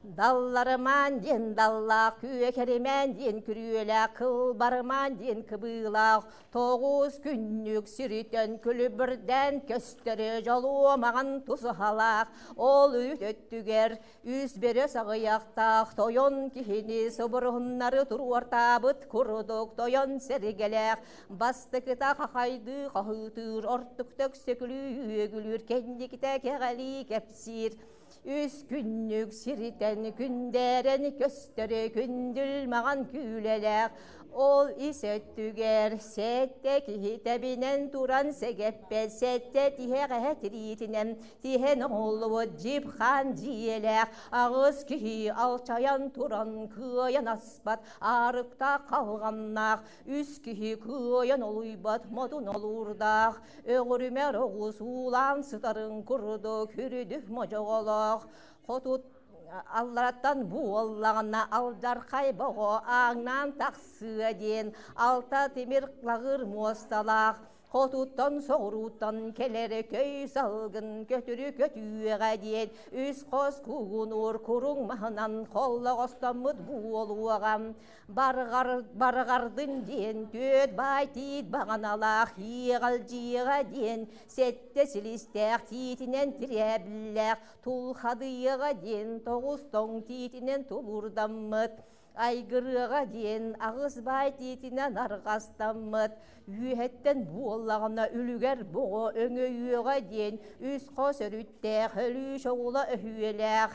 Далларымаан диэн даллаах, күөкэримээн диэн күрүөлээх, кылбарымаан диэн кыбыылаах, тоҕус күннүк сиритэн күлүбүрдээн көстөрө дьолуомаҕан тусаһалаах, ол үт өттүгэр үс бөрө саҕыйахтаах тойон киһини субуруһуннары туруортаабыт курдук тойон сэргэлээх, бастакыта хахайдыы хаһыытыыр, ортук төксөкүлүү үөгүлүүр, кэнникитэ кэҕэлии кэпсиир. Үс күннүк сиритэн күндээрэн көстөрө күндүл маҕан күүлэлээх, ол ис өттүгэр сэттэ киһи тэбинэн туран сэгэппэт сэттэ тиһэҕэһэ тириитинэн тиһэн оҥоһуллубут дьип хаан дьиэлээх, аҕыс киһи алчайан туран кыайан аспат аарыктаах халҕаннаах, үс киһи кыайан олуйбат модун олуурдаах, өҕүрүмэр оҕус уулаан сытарын курдук үрдүк модьоҕолоох, хотут аллараттан буоллаҕына алдьархай боҕо ааҥнаан тахсыа диэн алта тимир лаҕыр муосталаах, хотуттан соҕурууттан кэлэр көй салгын көтүрү көтүөҕэ диэн үс хос куугунуур куруҥ маһынан холлоҕостоммут буолуоҕа. Барҕардын диэн түөт баай тиит баҕаналаах иэҕэлдьиэҕэ диэн сэттэ силистээх тиитинэн тирээбиллээх тулхадыйыаҕа диэн тоҕус тоҥ тиитинэн тулуурдаммыт айгырыаҕа диэн аҕыс баай тиитинэн арҕастаммыт үөһэттэн буоллаҕына үлүгэр боҕо өҥөйүөҕэ диэн үс хос өрүттээх өлүү чоҕула өһүөлээх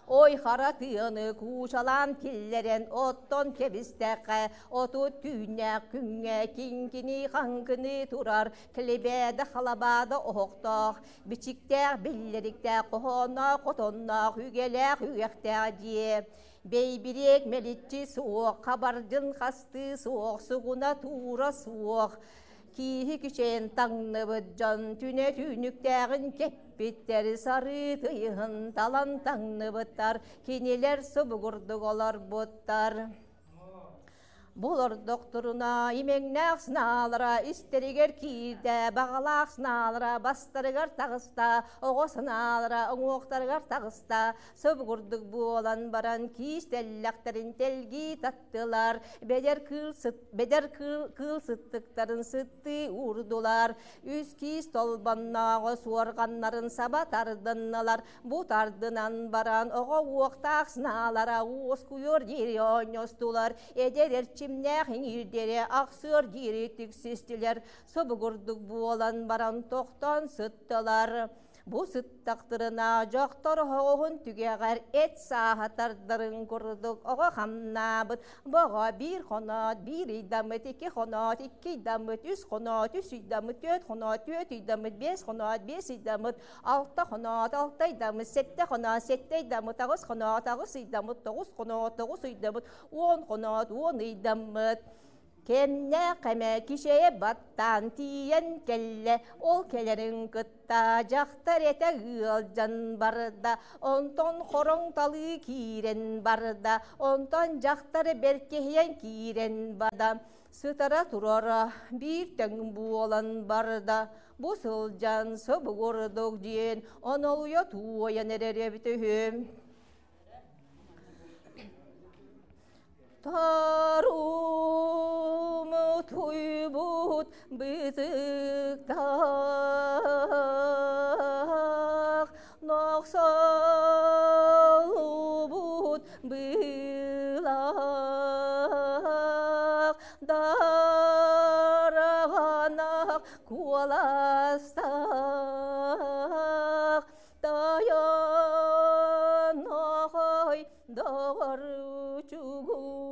Ой хара тыаны куучалаан киллэрэн оттон кэбистэххэ, отут түүннээх күҥҥэ киҥкини-хаҥкыныы турар клебээдэ халабаада оһохтоох, бичиктээх биллэриктээх хоһоонноох хотонноох үгэлээх үгэхтээх дьиэ. Бэйбириэк мэличчи суох, хабардьын хастыы суох, сугуна туура суох. Кииһи күчэйэн таҥныбыт дьон түнэ түүнүктээҕин кэппиттэр, сарыы тыйыһын талан таҥныбыттар, кинилэр субугурдук олорбуттар. Булордохторуна имэҥнээх санаалара истэригэр киирдэ, баҕалаах санаалара бастарыгар таҕыста, оҕо санаалара уҥуохтарыгар таҕыста, субугурдук буолан баран киис тэллэхтэрин тэлгии таттылар, бэдэр кыыл сыт бэдэр кыыл сыттыктарын сыттыы уурдулар, үс киис толбоннооҕу суорҕаннарын саба тардыннылар. Бу тардынан баран оҕо уохтаах снаалара уоскуйуор диэри оонньостулар, эдэр эрчимнээх иҥиирдэри ахсыар диэри тиксистилэр, субугурдук буолан баран тохтоон сыттылар. Бу сыттахтарына дьохтор оһоҕоһун түгэҕэр эт сааһа тардарын курдук оҕо хамнаабыт. Боҕо биир хоноот, биир ыйдаммыт, икки хоноот, икки ыйдаммыт, үс хоноот, үс ыйдаммыт, түөрт хоноот, түөрт ыйдаммыт, биэс хоноот, биэс ыйдаммыт, алта хоноот, алта ыйдаммыт, сэттэ хоноот, сэттэ ыйдаммыт, аҕыс хоноот, аҕыс ыйдаммыт, тоҕус хоноот, тоҕус ыйдаммыт, уон хоноот, уон ыйдаммыт. Кэмнээх эмэ кишэйэ баттаан тиийэн кэллэ, ол кэлэрин кытта дьахтар этэ ыалдьан барда, онтон хороҥ талыы киирэн барда, онтон дьахтар бэркиһийэн киирэн барда. Сытара турара биир тэҥ буолан барда. Бу сылдьан субугурдук диэн онолуйа туойан эрэр эбит үһү. Тарум туйбут бытыктаах, нохсолубут былаах, дараҕанах куоластаах, Тойон охой доҕор чугуй.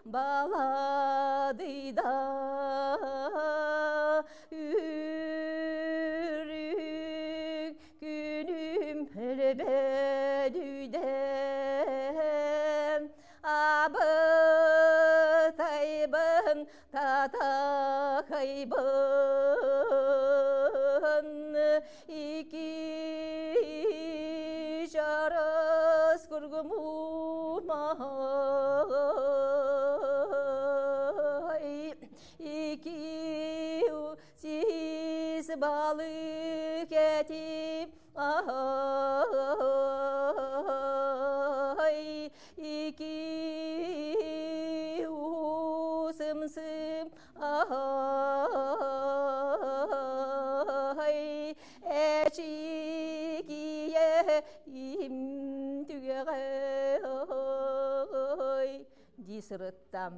Баладыйда Үрүҥ күнүм өлбөдүйдэ Абытайбын татахайбын Ики жарыс кургумумай Ики сис балык этим ай Ики усымсым ай Эчикие им түгэҕэй дии сырытта.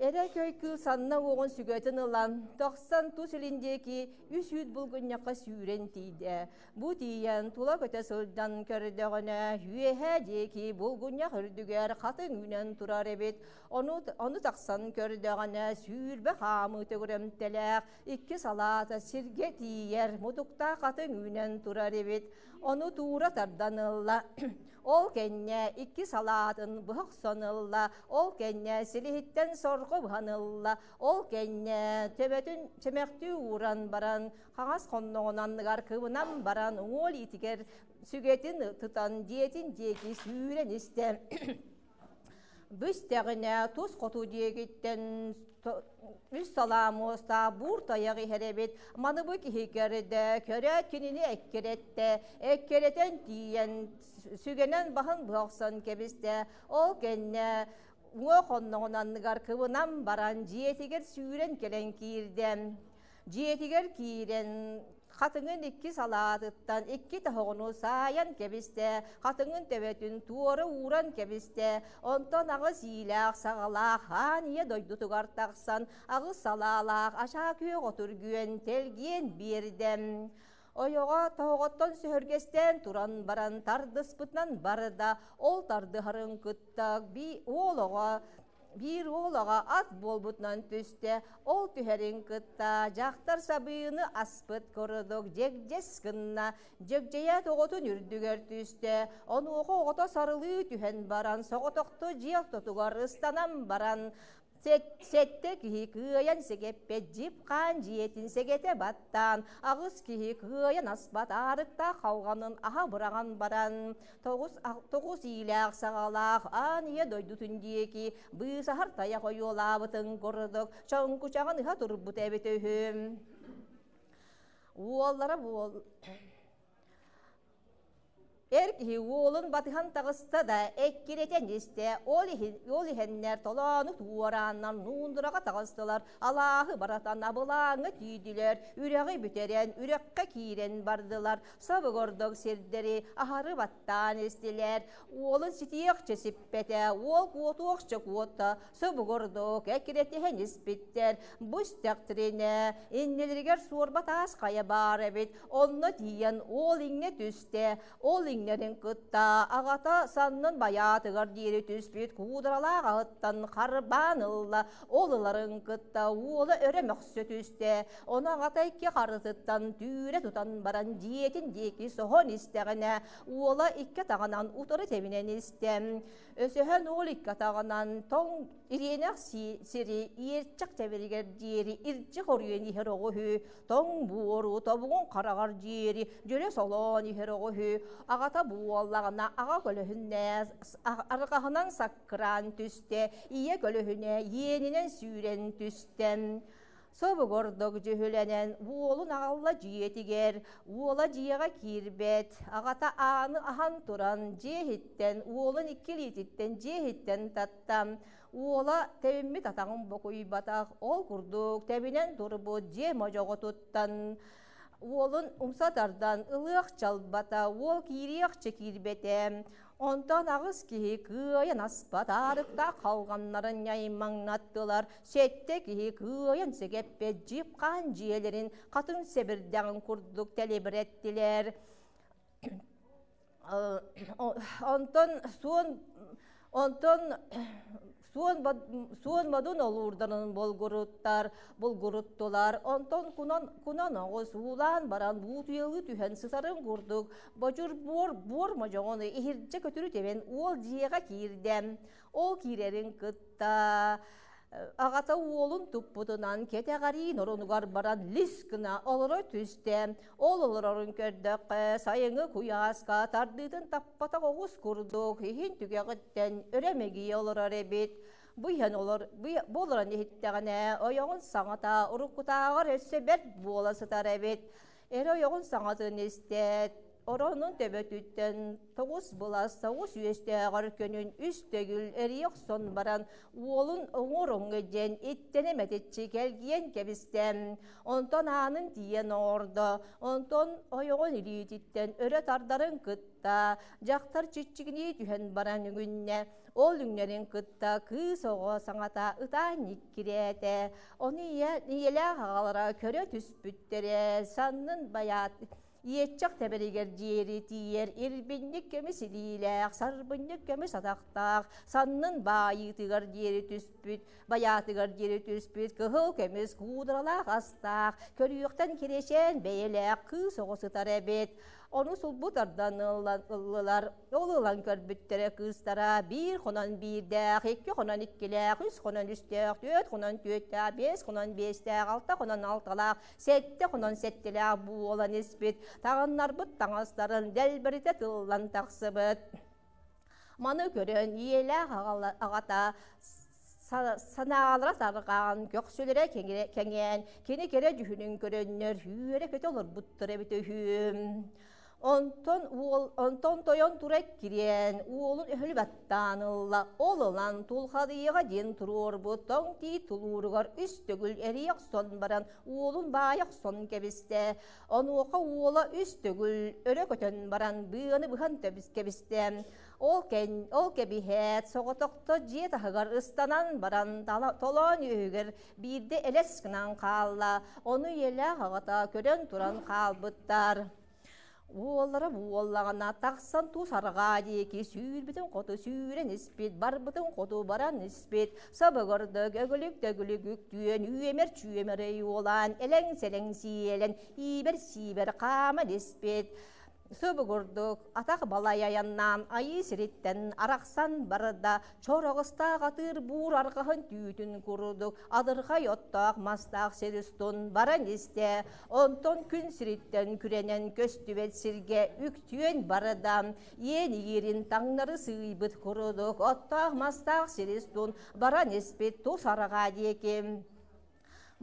Эрэ көй кыыл санна уоҕун сүгэтин ылан, тахсан тус илин диэки үс үүт булгунньахха сүүрэн тиийдэ. Бу тиийэн тула көтө сылдьан көрдөҕүнэ, үөһэ диэки булгунньах үрдүгэр хатыҥ үүнэн турар эбит. Ону, ону тахсан көрдөҕүнэ, сүүрбэ хаамыы төгүрэмтэлээх икки салаата сиргэ тиийэр мутуктаах хатыҥ үүнэн турар эбит. Ону туура тардан ылла. Ол кэннэ икки салаатын быһа охсон ылла, ол кэннэ силиһиттэн сорҕо быһан ылла, ол кэннэ төбөтүн чөмөхтүү ууран баран, хаҥас хонноҕун анныгар кыбынан баран уҥуол иитигэр сүгэтин тутан дьиэтин диэки сүүрэн истэ. Бүстэҕинэ тус хоту диэкиттэн үс салаа муостаах буур тайах иһэр эбит. Маны бу киһи көрдө, көрөөт кинини эккирэттэ. Эккирэтэн тиийэн сүгэнэн баһын быһа охсон кэбистэ. Ол кэннэ уҥа хонноҕун анныгар кыбынан баран дьиэтигэр сүүрэн кэлэн киирдэ. Дьиэтигэр киирэн хатыҥын икки салаатыттан икки тоһоҕону саайан кэбистэ, хатыҥын төбөтүн туора ууран кэбистэ, онтон аҕыс иилээх саҕалаах аан ийэ дойдутугар тахсан аҕыс салаалаах ашаа күөх отургүөн тэлгиэн биэрдэ. Ойоҕо тоһоҕоттон сөһүргэстээн туран баран тардыспытынан барда, ол тардыһарын кытта уол оҕо Биир уол оҕо ат буолбутунан түстэ, ол түһэрин кытта дьахтар сабыыны аспыт курдук дьэгдьэс гынна, дьэгдьэйээт оҕотун үрдүгэр түстэ, онуоха оҕото сарылыы түһэн баран соҕотохто дьиэ ортотугар ыстанан баран Сэттэ киһи кыайан сэгэппэт дьип-хаан дьиэтин сэгэтэ баттаан, аҕыс киһи кыайан аспат аарыктаах халҕанын аһа быраҕан баран, тоҕус, тоҕус иилээх саҕалаах аан ийэ дойдутун диэки быысаһар тайах ойуолаабытын курдук чоҥкучаҕын ыһа турбут эбит үһү. Уоллара буол Эр киһи уолун батыһан таҕыста да, эккирэтэн истэ, ол иһин, ол иһэннэр толоону туорааннар нуундураҕа таҕыстылар, алааһы баратан абылааҥҥа тиийдилэр, үрэҕи бүтэрэн, үрэххэ киирэн бардылар, собугордук сирдэри аһары баттаан истилэр. Уолун ситиэхчэ сиппэтэ, уол куотуохча куотта, собугордук эккирэтиһэн испиттэр. Бу истэхтэринэ, иннилэригэр суорба таас хайа баар эбит, Онно тиийэн уол иҥҥэ түстэ, ол иҥнэрин кытта аҕата саннын байаатыгар диэри түспүт куударалаах аһыттан харбаан ылла, ол ыларын кытта уола өрө мөхсө түстэ, ону аҕата икки харытыттан түүрэ тутан баран дьиэтин диэки соһон истэҕинэ, уола икки атаҕынан утары тэбинэн истэ. Өсөһөн уол икки атаҕынан тоҥ ириэнэх сири иэрчэх тэбэригэр диэри ирдьи хоруйан иһэр оҕо үһү, тоҥ буору тобугун хараҕар диэри дьөлө солоон иһэр оҕо үһү, аҕата буоллаҕына аҕа көлөһүнэ арҕаһынан саккыраан түстэ, ийэ көлөһүнэ иэнинэн сүүрэн түстэ. Собугурдук дьүһүлэнэн уолун аҕалла дьиэтигэр, уола дьиэҕэ киирбэт, аҕата ааны аһан туран дьиэ иһиттэн, уолун икки илиититтэн дьиэ иһиттэн татта. Уола тэбиммит атаҕын бокуйбатах, ол курдук тэбинэн турбут дьиэ модьоҕотуттан уолун умса тардан ылыах чалбата, уол киириэхчэ киирбэтэ. Онтон аҕыс киһи кыайан аспат аарыктаах халҕаннарын ньаймаҥнаттылар, сэттэ киһи кыайан сэгэппэт дьип-хаан дьиэлэрин хатыҥ сэбирдэҕин курдук тэлибирэттилэр. Онтон суон Онтон суон, суон модун олуурданын болгуруттар, булгуруттулар. Онтон кунан, кунан оҕус уулаан баран буутуйалыы түһэн сытарын курдук бочур буор буор модьоҕону иһирдьэ көтүрү тэбэн уол дьиэҕэ киирдэ. Ол киирэрин кытта аҕата уолун туппутунан кэтэҕэриин оронугар баран лис гына олоро түстэ. Ол олорорун көрдөххө, сайыҥҥы куйааска тардыытын таппатах оҕус курдук иһин түгэҕиттэн өрө мэгийэ олорор эбит. Бу иһэн олор, бу олорон иһиттэҕинэ, ойоҕун саҥата уруккутааҕар өссө бэрт буола сытар эбит. Эрэ ойоҕун саҥатын истээт, оронун төбөтүттэн тоҕус былас тоҕус үөстээҕэр көнүн үс төгүл эрийэ охсон баран уолун оҥор-оҥҥо диэн иттэнэ мэтиччи кэлгийэн кэбистэ. Онтон аанын тиийэн оҥордо, онтон ойоҕун илиититтэн өрө тардарын кытта дьахтар чиччигинии түһэн баран үҥүннэ. Ол үҥнэрин кытта кыыс оҕо саҥата ытаан ньиккирээтэ. Ону ийэ, ийэлээх аҕалара көрө түспүттэрэ, саннын байаат иэччэх тэбэригэр диэри тиийэр ирбинньик көмүс илиилээх, сарбынньык көмүс атахтаах, саннын баайыытыгар диэри түспүт, байаатыгар диэри түспүт кыһыл көмүс куударалаах астаах, көрүөхтэн кирэчээн бэйэлээх кыыс оҕо сытар эбит. Ону сулбу тардан ыллылар. Ол ылан көрбүттэрэ кыыстара биир хонон биирдээх, икки хонон иккилээх, үс хонон үстээх, түөрт хонон түөртээх, биэс хонон биэстээх, алта хонон алталаах, сэттэ хонон сэттэлээх буолан испит. Таҕыннарбыт таҥастарын дэлбэритэ тыллан тахсыбыт. Маны көрөн ийэлээх аҕата санаалара тарҕаан, көхсүлэрэ кэҥээн, кини кэрэ дьүһүнүн көрөннөр үөрэ-көтө олорбуттар эбит үһү. Онтон уол онтон тойон тура кириэн, уолун өһүлү баттаан ылла. Ол ылан тулхадыйыаҕа диэн туруорбут тоҥ тиит тулууругар үс төгүл эрийэ охсон баран уолун баайа охсон кэбистэ. Онуоха уола үс төгүл өрө көтөн баран быаны быһан кэбистэ. Ол, кэн, ол кэбиһээт, соҕотохто дьиэ таһыгар ыстанан баран толоон үөһүгэр биирдэ элэс гынан хаалла. Ону ийэлээх аҕата көрөн туран хаалбыттар. Уоллара буоллаҕына тахсан тус арҕаа диэки сүүрбүтүн хоту сүүрэн испит, барбытын хоту баран испит, сабыгырдык өгүлүк-төгүлүк үктүөн үөмэр-чүөмэр уолаан элэҥ-сэлэҥ сиэлэн иибэр-сиибэр хааман испит. Субугурдук атах балай айаннаан айыы сириттэн арахсан барда, чороҕустаах атыыр буур арҕаһын түүтүн курдук адырхай оттоох мастаах сир устун баран истэ. Онтон күн сириттэн күрэнэн көстүбэт сиргэ үктүөн барда, иэн иирин таҥнары сыыйбыт курдук оттоох мастаах сир устун баран испит тус арҕаа диэки.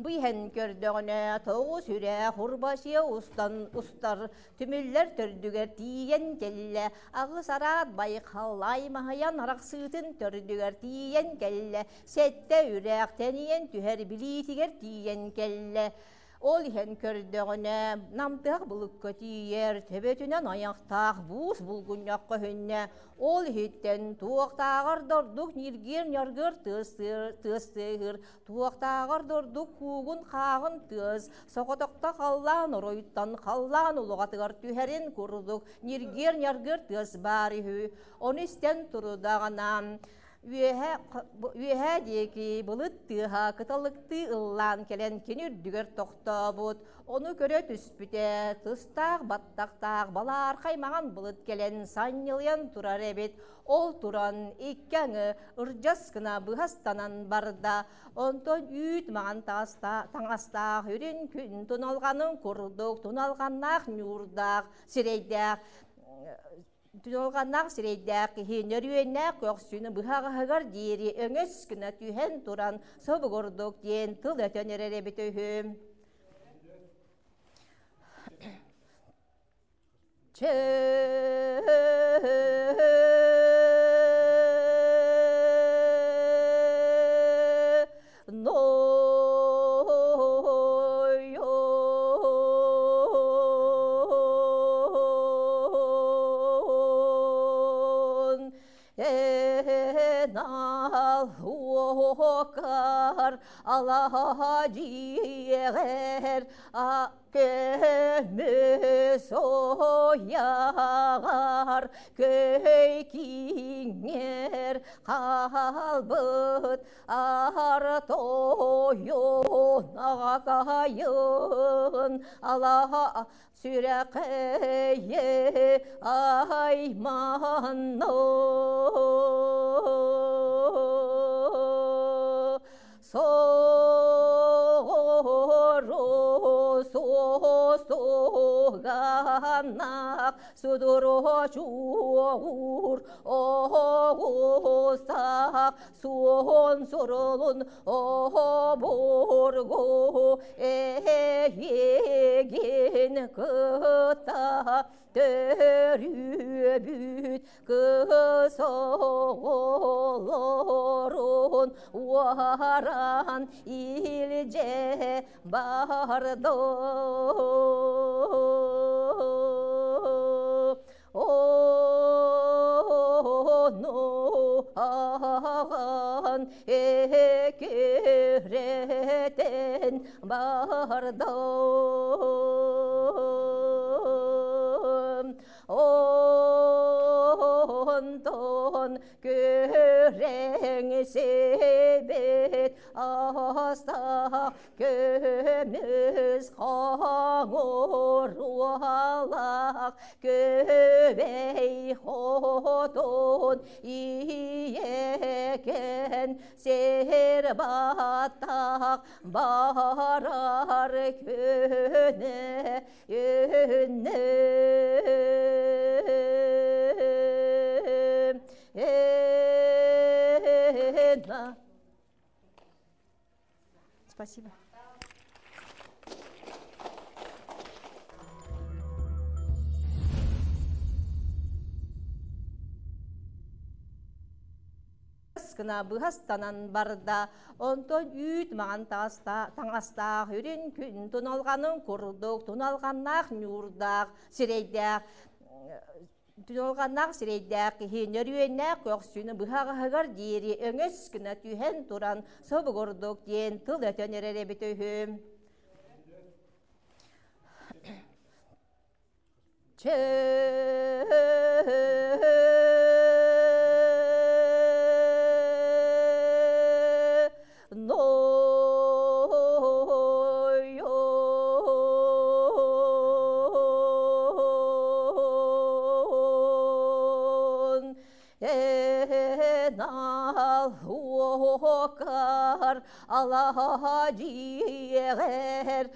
Бу иһэн көрдөҕүнэ, тоҕус үрэх урбасыйа устан устар, түмүллэр төрдүгэр тиийэн кэллэ, аҕыс араат байхал аймаһыйан арахсыытын төрдүгэр тиийэн кэллэ, сэттэ үрэх тэнийэн түһэр билиитигэр тиийэн кэллэ. Ол иһэн көрдөҕүнэ, намтыһах былыкка тиийэр, төбөтүнэн айахтаах буус булгунньах көһүннэ. Ол иһиттэн туохтааҕар да ордук ньиргиэр-ньаргыар тыас тыас тыаһыыр, туохтааҕар да ордук куугун-хааҕын тыас, соҕотохто халлаан оройуттан халлаан улаҕатыгар түһэрин курдук ньиргиэр-ньаргыар тыас баар үһү. Ону истэн турудаҕына, Үөһэ, үөһээ диэки былыт тыаһа кыталыктыы ыллаан кэлэн кини үрдүгэр тохтообут. Ону көрө түспүтэ, тыстаах баттахтаах балаархай маҥан былыт кэлэн санньылыйан турар эбит. Ол туран икки аҥы ырдьас гына быһастанан барда. Онтон үүт маҥан таҥастаах үрүн күн туналҕанын курдук туналҕаннаах ньуурдаах сирэйдээх Туналҕаннаах сирэйдээх киһи нөрүөннээх көхсүн быһаҕаһыгар диэри өҥөс гына түһэн туран собугурдук диэн тыл өтөн эрэр эбит үһү. Чэ Энал уокар алаһа дьиэҕэр көмүс ойаҕар көй киҥэр хаалбыт аар тойон аҕакайын алаһа сүрэххэ айманно. Соҕуру суоһуганнах судуру чуоҕур оҕустаах суон сурулун обургу эйигин кытта төрүөбүт кыс оҕолорун уоран илдьэ барды. Ону аҕан эккирэтэн бардым. Онтон күрэҥ сибит астаах көмүс хоҥор уолах көбэй хотун ийэкэн сир баттах барар күнэ үннүм. Спасибо. Гына быһастанан барда. Онтон үүт маҥан таҥастаах үрүн күн туналҕанын курдук туналҕаннаах ньуурдаах сирэйдээх туналҕаннаах сирэйдээх киһи нөрүөннээх көхсүн быһаҕаһыгар диэри өҥөс гына түһэн туран собугурдук диэн тыл өтөн эрэр эбит үһү. Уокар алаһа дьиэҕэр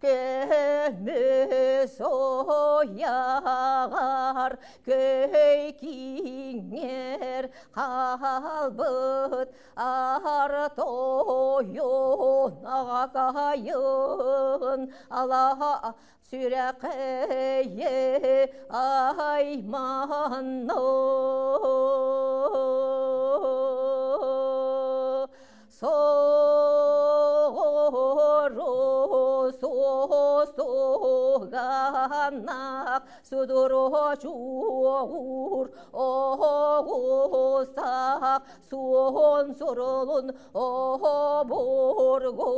көмүс ойаҕар көй киҥэр хаалбыт аар тойон аҕакайын алаһа сүрэххэ айманно. Соҕуру суоһуганнах судуру чуоҕур оҕустаах суон сурулун обургу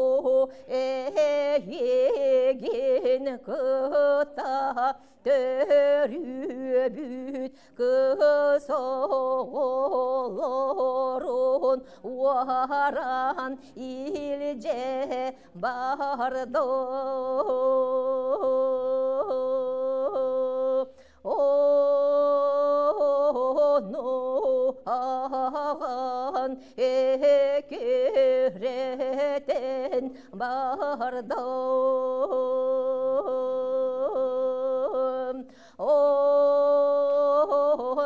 эйигин кытта төрүөбүт кыс оҕолорун уоран илдьэ барды. Ону аҕан эккирэтэн бардым.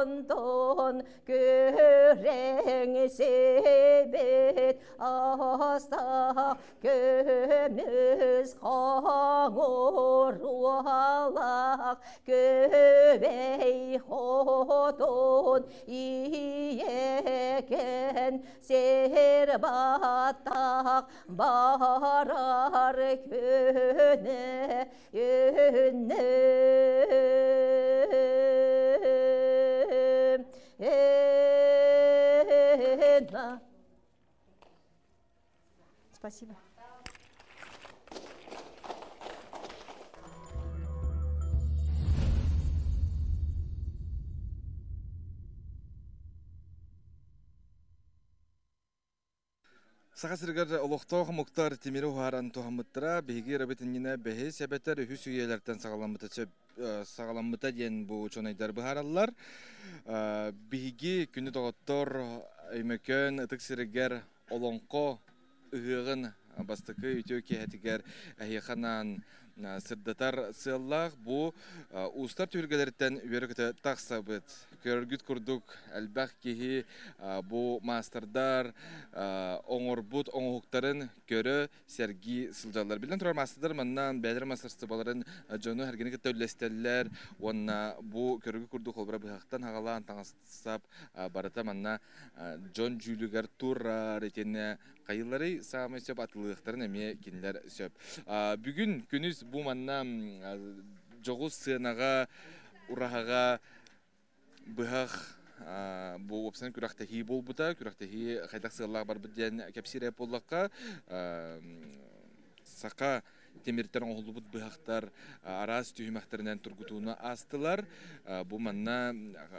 Онтон күрэҥ сибит астаах көмүс хоҥор уолах көбэй хотун ийэкэн сир баттах барар күнэ үннүм. Эна. Спасибо. Саха сиригэр олохтоох омуктар тимири уһааран туһаммыттара биһиги эрэбит иннинэ бэһис эбэтэр үһүс үйэлэртэн саҕаламмыта сөп саҕаламмыта диэн бу учуонайдар быһаараллар. Биһиги күнү доҕоттор Өймөкөөн ытык сиригэр олоҥхо ыһыаҕын бастакы үтүө киэһэтигэр эһиэхэ анаан сырдатар сыаллаах бу уустар түһүлгэлэриттэн үөрэ-көтө тахсабыт. Көрөргүт курдук элбэх киһи бу маастардар оҥорбут оҥоһуктарын көрө, сэргии сылдьаллар. Биллэн турар, маастардар манна бэйэлэрин маастарыстыбаларын дьону эргини кытта үллэстэллэр уонна бу көрөргүт курдук холобура быһахтан хаҕалаан таҥас-сап барыта манна дьон дьүүлүгэр турар итиэннэ хайылары саамай сөп атылыахтарын эмиэ кинилэр сөп. Бүгүн күнүс бу манна дьоҕус сыанаҕа ураһаҕа быһах бу уопсайынан күрэхтэһии буолбута. Күрэхтэһии хайдах сыаллаах барбыт диэн кэпсиир буоллахха, саха тимиртэн оҥоһуллубут быһахтар араас түһүмэхтэринэн тургутууну аастылар. Бу манна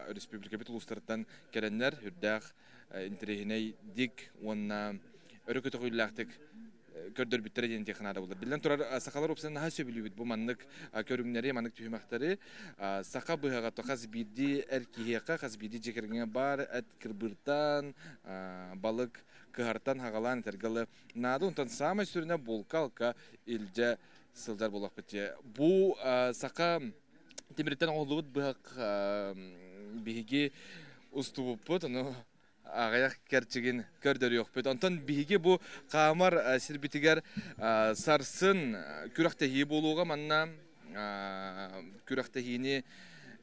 республикабыт улуустарыттан кэлэннэр үрдээх интэриэһинэйдик уонна өрө көтөҕүүлээхтик көрдөрбүттэрэ диэн этиэххэ наада буолар. Биллэн турар, сахалар уопсайынан наһаа сөбүлүүбүт бу маннык көрүҥнэри, маннык түһүмэхтэри. Саха быһаҕа хас биирдии эр киһиэхэ, хас биирдии дьиэ кэргэҥҥэ баар эт кырбыыртан, балык кыһартан хаҕалаан этэргэ дылы наада. Онтон саамай сүрүнэ булка-алка илдьэ сылдьар буолуохпут дии. Бу саха тимириттэн оҥоһуллубут быһах биһиги устубуппут, ону аҕыйах кэрчигин көрдөрүөхпүт. Онтон биһиги бу хаамар сирбитигэр сарсын күрэхтэһии буолуоҕа манна күрэхтэһиини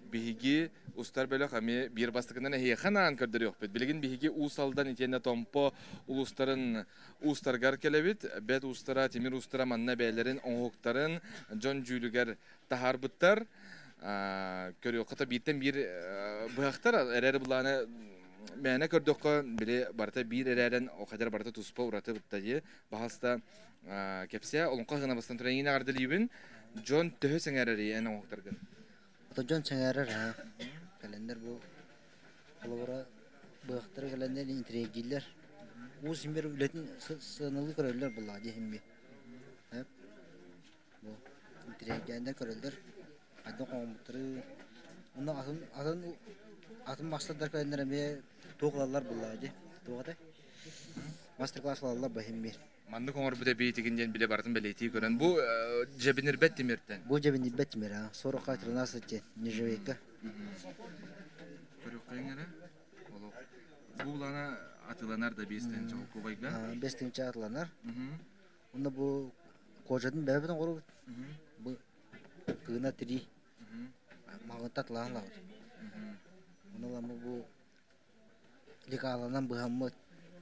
биһиги устар бөлөх эмиэ биир бастакынан эһиэхэ анаан көрдөрүөхпүт. Билигин биһиги Уус Алдан итиэннэ Томпо улуустарын уустарыгар кэлэбит. Бэт уустара, тимир уустара манна бэйэлэрин оҥоһуктарын дьон дьүүлүгэр таһаарбыттар. Көрүөххэ то бииртэн биир быһахтар эрэр былааны мээнэ көрдөххө били барыта биир эрээрэн хайдар барыта туспа ураты бытта дии. Баһаста кэпсээ олоҥхо ыһыына бастан туран иин эҕэрдэлиибин. Дьон төһө сэҥээрэрий эн оҥоһуктаргын? Ото дьон сэҥээрэр аа. Кэлэннэр бу холобура быһахтары кэлэннэр интириэйдииллэр. Уус имбир үлэтин сыаналыы көрөллөр буоллаҕа дии иһимми. Бу интириэйдээннэр көрөллөр. Хайдах оҥорбуттары уонна атын атын атын маастардар кэлэннэр эмиэ туох ылаллар буоллаҕа дии. Туох этэй? Мастер-класс ылаллар бу иһин биир. Маннык оҥорбут эбиитигин диэн билэ барытын бэлиэтии көрөн. Бу дьэбинирбэт тимиртэн. Бу дьэбинирбэт тимир аа. 40 13 нержавейка. Көрүөххэйиҥ эрэ. Олох. Бу улаана атыыланар да 5 тыһыынча холкуобайга. 5 тыһыынча атыыланар. Уонна бу кожатын бэйэбит оҥоробут. Бу кыына тирии. Маҕынта атылаан ылабыт. Ону ыламмыт бу лекаланан быһаммыт.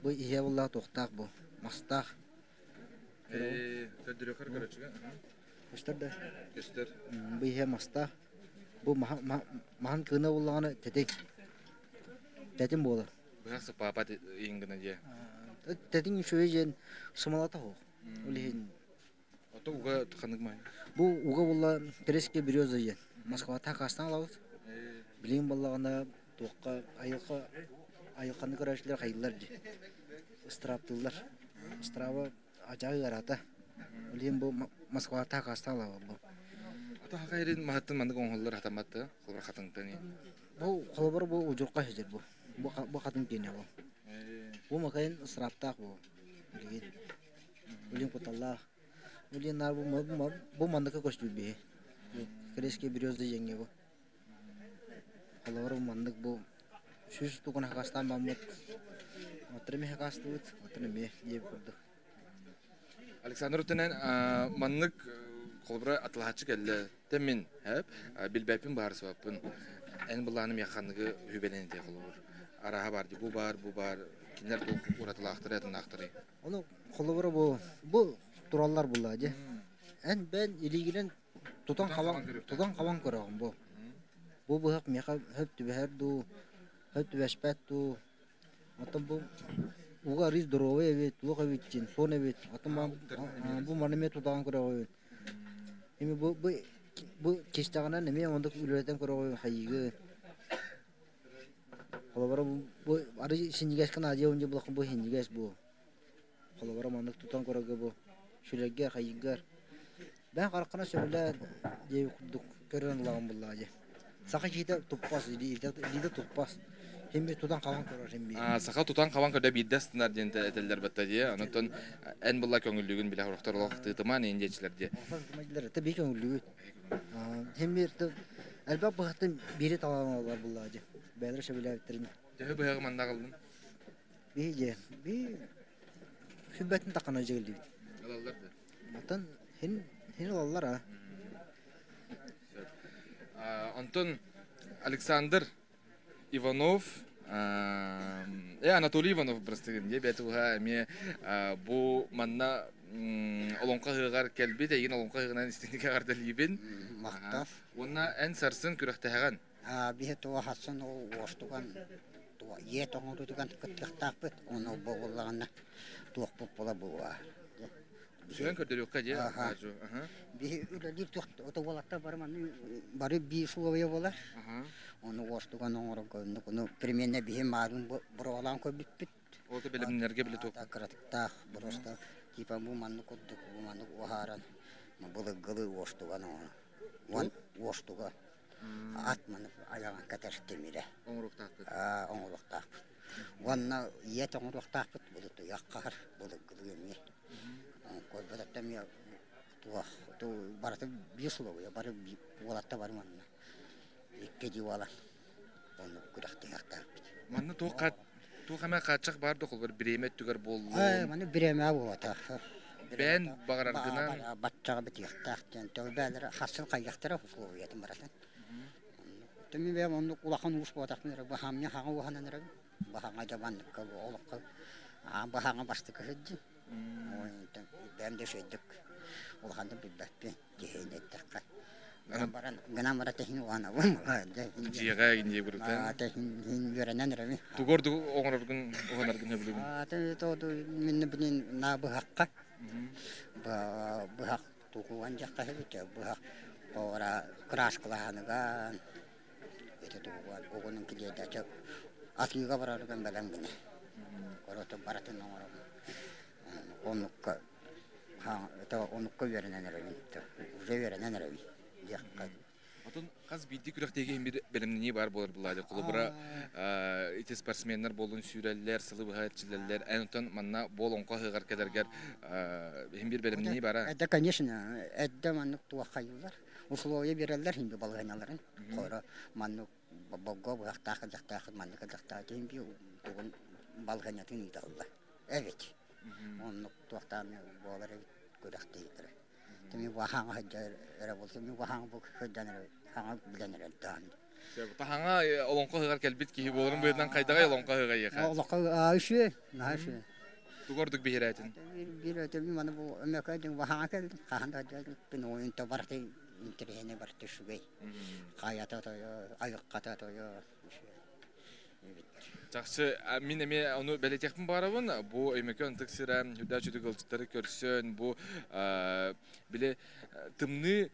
Бу иһэ буоллаҕа туохтаах бу? Мастаах. Көрдөрүөххэр көрөччүгэ. Көстөр да? Көстөр. Бу иһэ мастаах. Бу маһын кыына буоллаҕына тэтиҥ. Тэтим буолар. Быһах сыпаапат иһин гына дьиэ. Тэтиҥ үчүгэй диэн сымалата суох. Ол иһин Ото уга ханнык май? Бу уга буолла Перецкий береза диэн. Москваттан хаастан ылабыт. Билигин буоллаҕына туохха айылҕа айылҕаны көрөөччүлэр хайыыллар дии. Ыстырааптыыллар. Ыстырааба адьаа ыараата. Ол иһин бу Москваттан хаастан ылабыт бу. Ото хахайрын маһыттан маннык оҥоһуллар хатамматты. Холобур хатыҥтан. Бу холобур бу удьурҕа сидэр бу. Бу хатыҥ киэнэ бу. Бу макайын ыстырааптаах бу. Билигин. Билигин кутталлаах. Билигин наар бу бу манныка көстүү биһи. Бу Корейские березы диэҥҥэ бу. Холобур маннык бу сүүс тугун хакастаан баммыт. Оттор эмиэ хакастыбыт, оттон эмиэ диэбит курдук. Александр Утенен маннык холобура атылаһааччы кэллэ. Тэммин хэп билбэппин баарсыбаппын. Эн былааным яханныгы хүбэлэн ити холобур. Араха бар бу бар, бу бар. Кинилэр туох уратылаахтары атыннаахтары. Ону холобура бу бу тураллар булла дии. Эн бэн илиигинэн тутан хабан тутан хабан көрөҕүн бу. Бу быһах миэхэ хөп түбэһэр дуу, хөп түбэспэт дуу. Оттон бу Уга арыыс здоровый эбит, туох эбит дьин, сон эбит. Атын бу маны эмиэ тутаҕын көрөҕүн. Эми бу бу бу кистэҕинэн эмиэ оннук үлэлэтэн көрөҕүн хайыыгын. Холобура бу арый синньигэс гына адьа булаххын бу синньигэс бу. Холобура маннык тутан көрөргө бу сүлэргэ хайыыргар бэйэҥ хараххынан сөбүлээн диэбит курдук көрөн ылаҕын буоллаҕа дии. Саха киһитэ туппас, илиитэ туппас. Син биир тутан-хабан көрөр син биир. Саха тутан-хабан көрдө биирдэ астынар диэн этэллэр батта дии. Онон эн булла көҥүллүүгүн билэ хорохтор олох тыытымаан иин диэчилэр дии. Тэ бии көҥүллүүгүт. Син биир элбэх быһахтан биири талан ылар буллаҕа дии. Бэйэлэрэ сөбүлээбиттэрин. Төһө быһаҕы манна аҕаллын? Бии дьэ, бии сүлбэтин таххана дьигэллибит. Ылаллар да. Мантан хин хин ылаллар а. Онтон Александр Иванов Анатолий Иванов бырастыгын дии бэт уһа эмиэ бу манна олоҥхо ыһыаҕар кэлбит эйигин олоҥхо ыһыаҕынан истиҥник эҕэрдэлиибин. Махтал. Уонна эн сарсын күрэхтэһэҕин. Биһи туох хассын уостуган ийэ тоҥорутуган кыттыахтаахпыт ону буоллаҕына туохпут буола буолуо. Сүгэн көрдөрүөххэ дии. Биһи үлэлиир туох ото уолаттар бары манны бары биир условия буолар. Ону уостуган оҥорорго ону примерно биһи маарын боруобалаан көрбүппүт. Ол да бэлэмнэргэ билэ туох. Кыратыктаах просто типа бу маннык курдук бу маннык уһааран былыргылыы уостуган оҥорон уон уостуга Ат маны айаҕын кэтэр тимирэ. Оҥоруохтаахпыт. Оҥоруохтаахпыт. Уонна ийэ оҥоруохтаахпыт былытыйах хаһар былыргылыы эмиэ. Көрбөтөттөн эмиэ туох барыта биир условия бары уолатта бары манна икки дии уолан оннук күрэхтэһиэхтээхпит. Манна туох туох эмэ хааччах баар да холбор бириэмэ өттүгэр буоллун. Маны бириэмэ буолбатах. Бэйэн баҕараргынан баччаҕа битиэхтээх диэн бээлэрэ хассын хайыахтара условиятын баратын. Түмү бэйэм оннук улахан уус буолбатахпын эрэ баһаамньа хаҥа уһанан эрэбин. Баһаҥа дьабанныкка олоххо баһаҥа бастакы сылдьын. Бэйэм да үчүгэйдик улаханнык билбэппин киһини эттэххэ. Гынан баран гынан баран тэһин уһанабын. Дьиэҕэ инньэ бурутан. Тэһин үөрэнэн эрэбин. Тугу ордук оҥороргун уһанаргын сөбүлүүгүн? Мин билин на быһахха быһах тукуган дьахха хэбитэ быһах ора краскалаһаныган ити тугуган угунун килиэдача атыыга барарыган бэлэм гына корото баратын оҥоробун оннукка оннукка үөрэнэн эрэбин уже үөрэнэн эрэбин диэххэ Отон хас биирдии күрэхтэһиигэ иһин бир бэлэмнэнии баар буолар былаады. Холобура, ити спортсменнар буолун сүүрэллэр, сылы быһа эрчиллэллэр. Эн оттон манна буол оҥхо ыһыаҕар кэлэргэр иһин бир бэлэмнэнии баара? Это, конечно, эдде маннык туоххайыллар. Условия береллер хинби балыһыналарын. Хоро маннык болго быһахтаах кылдьахтаах маннык кылдьахтаах диэн би тугун балыһынатын ыыталлар. Эбит. Оннук туохтаан буолар эбит күрэхтэһиилэрэ. Тими баһаҥа сылдьар эрэ буолсун, мин баһаҥа бу сылдьан эрэ хаҥа билэн эрэ даҕаны. Таһаҥа олоҥхо ыһыаҕар кэлбит киһи буоларын быһыытынан хайдаҕай олоҥхо ыһыаҕа эйиэхэ? Олоҥхо үчүгэй, наһаа үчүгэй. Тугу ордук биһирээтин? Биир өтөбүн маны бу өмөкө дьиҥ баһаҥа кэллим, хаһан да сылдьыбыппын, ойунта барыта интэриэһинэй барыта үчүгэй. Хайата тойо, айылҕата тойо үчүгэй. Чахчы, мин эмиэ ону бэлиэтиэхпин баҕарабын. Бу Өймөкөөн ытык сирэ үрдээх чүтүк ыалдьыттары көрсөн, бу били тымныы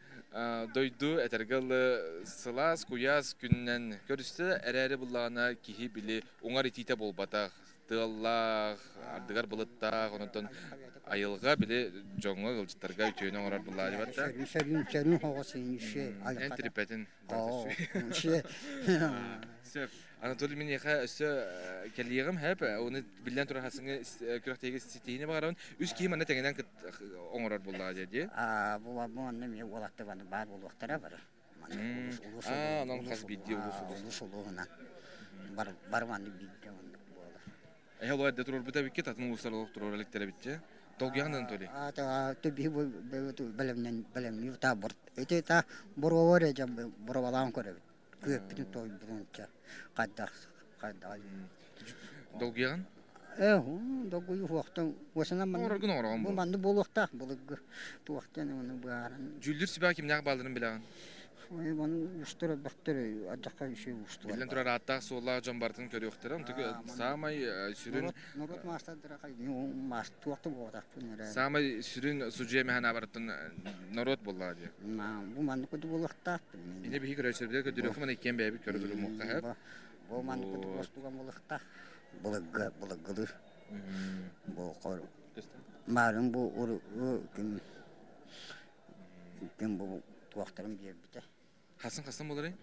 дойду этэргэ дылы сылаас, куйаас күнүнэн көрүстэ эрээри буллаҕына киһи били уҥар итиитэ буолбатах. Тыаллаах, ардыгар былыттаах, онтон айылҕа били дьоҥҥо ыалдьыттарга үтүөнү оҥорор буллаадыбат да. Сөрүүн сөрүүн хоҕус Эн тириппэтин. Сөп. Анатолий миниэхэ өссө кэлиэҕим хэп. Оны биллэн турар хасыҥы күрэхтэһиигэ ситиһиини баҕарабын. Үс киһи манна тэҥинэн оҥорор буоллаҕа дии дии. Аа, бу манна эмиэ уолаттар баар буолуохтара бары. Аа, онон хас биирдии улуус улуус. Улуус улууһунан. Бар бар маннык биирдэ оннук буолар. Эһэ олоо эрдэ туруорбута эбиккит, атын улуустар олох туруора иликтэр эбит Долгуйаҕын Анатолий? Аа, биһи бэлэмнэн бэлэмнии та ити та боруобар эрэ боруобалаан көрөбүт. Күөппүтүн тойбутун хайдах хайдах Долгуйаҕын? Э, долгуйу хуохтан уосанан Оҥороргун оҥороҕун бу манны буолуохтаах былыргы туохтан ону быһааран. Дьүүллүүр сүбэҕэ кимнээх баалларын билэҕин? Уустар элбэхтэр, ардахха үчүгэй уустугар. Биллэн турар ааттаах суоллаах дьон барытын көрүөхтэрэ. Онтук саамай сүрүн норуот маастардара туохта буолбатахпын эрэ. Саамай сүрүн судьуйа мэһэн абарыттан норуот буоллаҕа дии. Бу маннык курдук буолуохтаах. Ини биһи көрөөччүлэрбитигэр көрдөрүөххэ маны иккиэн бэйэбит көрө турумуохха сөп. Бу маннык курдук бостуган буолуохтаах. Былыргы былыргылыы. Бу хор марын бу ким ким бу туохтарын биэрбитэ. Хасын хасын боларый?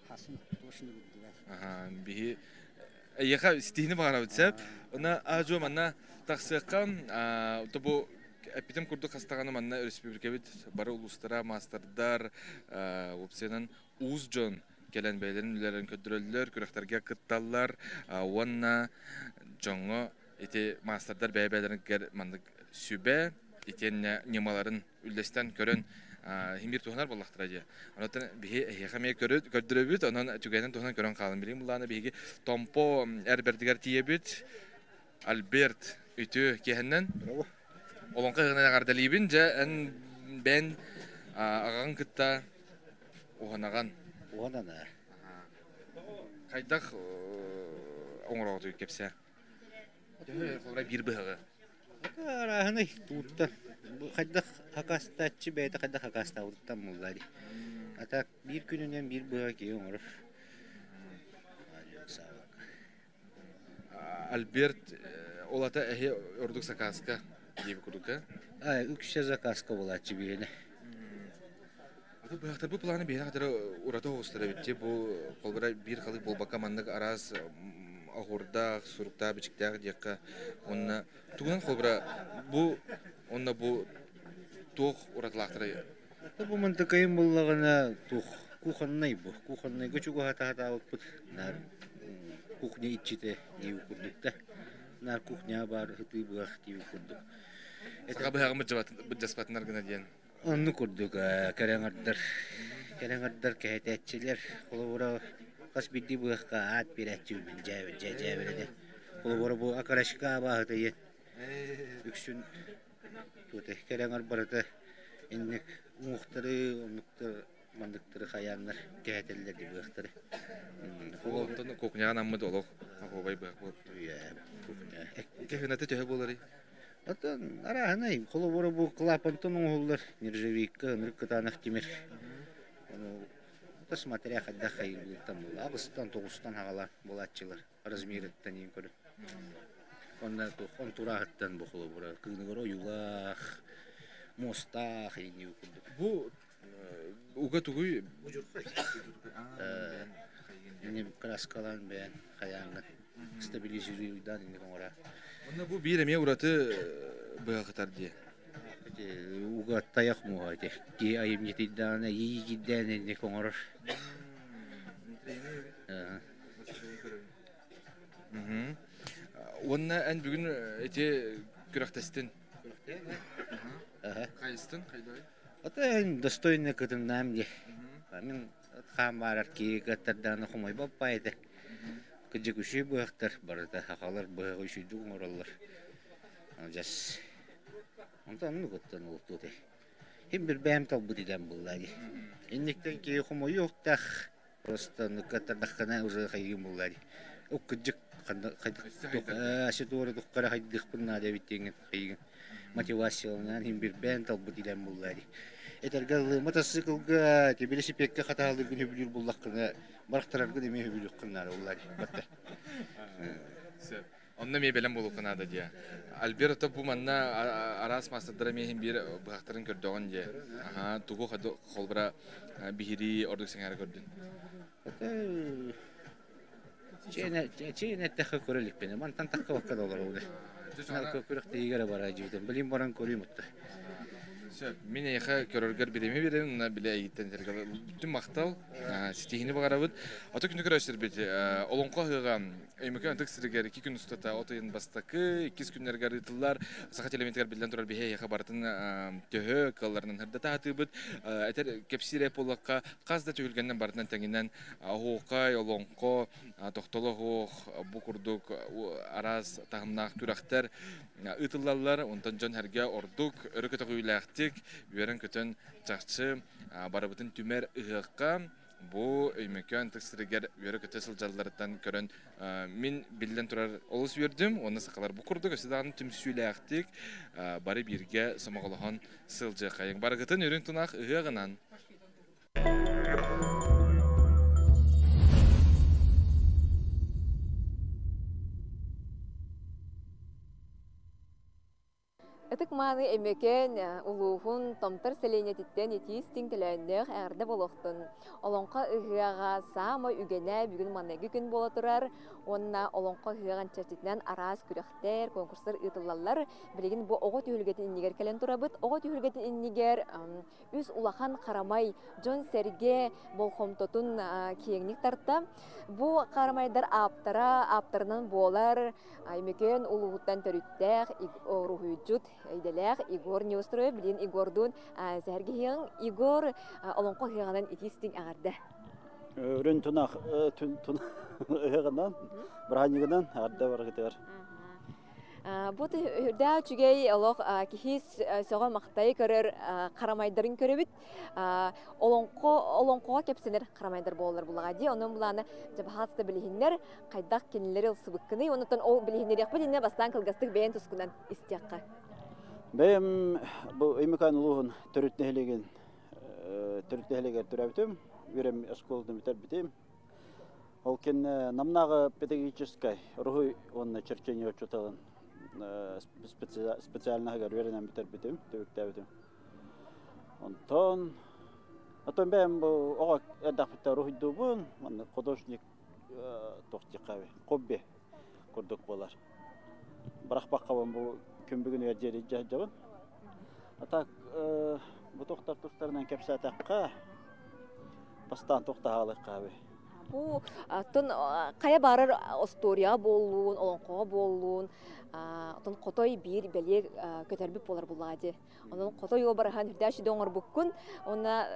Хасын точно билдилэр. Аха, биһи эйиэхэ ситиһини баҕарабыт сөп. Уна аажу манна тахсыахха, то бу эппитим курдук хастаҕаны манна өрөспүүбүлүкэбит бары улуустара, маастардар, уопсайынан уус дьон кэлэн бэйэлэрин үлэлэрин көрдөрөллөр, күрэхтэргэ кытталлар уонна дьоҥҥо ити маастардар бэйэ-бэйэлэригэр маннык сүбэ итиэннэ ньымаларын үллэстэн көрөн иһин биир туһанар буоллахтара дии. Онон биһи эһиэхэ эмиэ көрдөрөбүт, онон түгэнин туһунан көрөн хаалын. Билигин буллаана биһиги Томпо эр бэрдигэр тиийэбит. Альберт үтүө киэһэннэн. Олоҥхо ыһыгынан эҕэрдэлиибин. Дьэ, эн бэйэн аҕаҕын кытта уһанаҕан. Уһанана. Хайдах оҥороҕутуй кэпсээ. Төһө биир быһаҕы? Арааһынай туутта. Хайдах хакастааччы бэйэтэ хайдах хакастаабытыттан буолла дии. А так биир күнүнэн биир быһа киһи оҥорор. Альберт ол ата эһи ордук заказка диэби курдук да? Үксэ заказка буолааччы биһиэнэ. Аты быһахтарбыт планы биһиэхэ хатара ураты оҕустар эбит бу холбура биир халык буолбакка маннык араас оһуордаах, суруктаах, бичиктээх диэххэ уонна тугунан холбура бу уонна бу туох уратылаахтарай? Бу мантыкайым буллаҕына туох кухоннай бу кухоннайга чугаһата сатаабыппыт наар кухня иччитэ диир курдук да наар кухняҕа баар ытыы быһах диир курдук. Саха быһаҕын быдьаспатынар гына диэн. Оннук курдук кэрэҥэрдэр кэрэҥэрдэр кэһэтээччилэр холобура хас биирдии быһахха аат биэрээччибин дьээбэлэнэ холобура бу окорочка абааһыта диэн үксүн кэрэҥэр барыта инник уҥуохтары оннуктары манныктары хайааннар кэһэтэллэр дии быһахтары. Онтон кухняҕа анаммыт олох оһуобай быһах буолар. Кэһинэтэ төһө буоларый? Оттон арааһынай, холобура бу клапантан оҥоһуллар нержавейка, ынырык кытаанах тимир. Ону смотря хайдах хайыылыттан буолла. Аҕыстан, тоҕустан хаҕалаан буолааччылар размерыттан иин көрөн. Онно онтурааһыттан бу холобура кыыныгар ойуулаах, муостаах иинии курдук. Бу уга тугуй? Ини краскалаан бэйэн хайааҥҥын стабилизируйдаан инник оҥора. Онно бу биир эмиэ ураты быһа дии. Уга тайах муоһа ити. Киһи айымньытыйдаҕына иигирдээн инник оҥорор. Уонна эн бүгүн ити күрэхтэстин. Хайыстын, хайдай? Ата достойно кытыннаам дии. Мин хаан баарар киһи кыаттардаҕына хомойбоппа этэ. Кырдьык үчүгэй быһахтар барыта сахалар быһаҕы үчүгэйдик оҥороллор. Дьэс. Онтон оннук оттон олохтуот Хим бир бэйэм талбыт идэм буолла дии. Инниктэн киһи хомойуохтаах. Просто оннук кыаттардаххына уже хайыым буолла дии. Ол кырдьык ситуора туххара хайдыахпын наада эбит диэҥҥин хайыгын мотивацияланан иһин бирбээн талбыт идэм буолла дии. Этэргэ дылы мотоциклга велосипедка хатаалыыргын сөбүлүүр буоллаххына барахтараргын эмиэ сөбүлүөххүн наада буолла дии. Батта. Сөп. Онно эмиэ бэлэм буолуохха наада дии. Альберто бу манна араас маастардара эмиэ иһин биир быһахтарын көрдөҕүн дии. Аха, тугу холбура биһирии ордук сэҥээрэ көрдүн? Чиэн эттэххэ көрө иликпин. Мантан таххыбакка да олоробун. Күрэхтэһиигэ эрэ бараа дьиэтим. Билин баран көрүүм утта. Сөп. Мин эйиэхэ көрөргөр бириэмэ биэрэбин, уонна билэ эйигиттэн этэргэ бүтүн махтал, ситиһиини баҕарабыт. Ото күнү көрөөччүлэрбит Олоҥхо ыһыаҕа Өймөкөөн ытык сиригэр икки күн устата от ыйын бастакы, иккис күннэригэр ыытыллар. Саха телевидениетигэр биллэн турар биһи эйиэхэ барытын төһө кыалларынан сырдата сатыыбыт. Этэр кэпсиир буоллахха, хас да түһүлгэннэн барытынан тэҥинэн оһуохай, олоҥхо, тохтоло оһуох бу курдук араас таһымнаах күрэхтэр ыытыллаллар. Онтон дьон-сэргэ ордук өрө көтөҕүүлээхтик. түмсүүлээхтик үөрэн-көтөн чахчы барыбытын түмэр ыһыахха бу Өймөкөөн ытык сиригэр үөрэ-көтө сылдьалларыттан көрөн мин биллэн турар олус үөрдүм уонна сахалар бу курдук өссө даҕаны түмсүүлээхтик бары бииргэ сомоҕолоһон сылдьыаххайыҥ. Барыгытын үрүҥ тунах ыһыаҕынан! Ытык-мааны Өймөкөөн улууһун Томтор сэлиэнньэтиттэн итии-истиҥ төлөөннөөх эҕэрдэ буолуохтун! Олоҥхо ыһыаҕа саамай үгэнэ бүгүн маҥнайгы күн буола турар уонна олоҥхо ыһыаҕын чэрчитинэн араас күрэхтэр, конкурстар ыытыллаллар. Билигин бу оҕо түһүлгэтин иннигэр кэлэн турабыт. Оҕо түһүлгэтин иннигэр үс улахан харамай дьон-сэргэ болҕомтотун киэҥник тарта. Бу харамайдар ааптара ааптарынан буолар Өймөкөөн улууһуттан төрүттээх уруһуйдьут идэлээх Егор Неустроев. Билигин Егордуун сэһэргэһиэҕиҥ. Егор олоҥхо ыһыаҕынан итии-истиҥ эҕэрдэ. Үрүн тунах ыһыаҕынан, бырааһынньыгынан эҕэрдэ барыгытыгар. Бу үрдээх үчүгэй олох киһи сөҕө-махтайы көрөр харамайдарын көрөбүт. Олоҥхо олоҥхоҕо кэпсэнэр харамайдар буолаллар булаҕа дии. Онон булааны дьабаһаат да билиһиннэр хайдах кинилэри ылсыбыккыный? Онуттан ол билиһиннэриэхпит иннинэ бастаан кылгастык бэйэн тускунан истиэххэ. Бэйэм бу Өймөкөөн улууһун төрүт нэһилиэгин төрүт нэһилиэгэр төрөөбүтүм. Үөрэм оскуолатын бүтэрбитим. Ол кэннэ Намнааҕы педагогическай уруһуй уонна черчение учууталын специальноһыгар үөрэнэн бүтэрбитим, түбүктээбитим. Онтон отон бэйэм бу оҕо эрдэхпиттэн уруһуйдуубун, маннык художник туох диэххэ хобби курдук буолар. Бырахпаккабын бу күн бүгүнүгэр диэри илдьэ сылдьабын. А так бу тохтор тустарынан кэпсээтэххэ бастаан тохтоһаалыахха Бу оттон хайа баарар остуоруйаҕа буоллун, олоҥхоҕо буоллун, оттон хотой биир бэлиэ көтөрбүт буолар буллаҕа дии. Онон хотой уобараһын үрдээччи да оҥорбуккун, уонна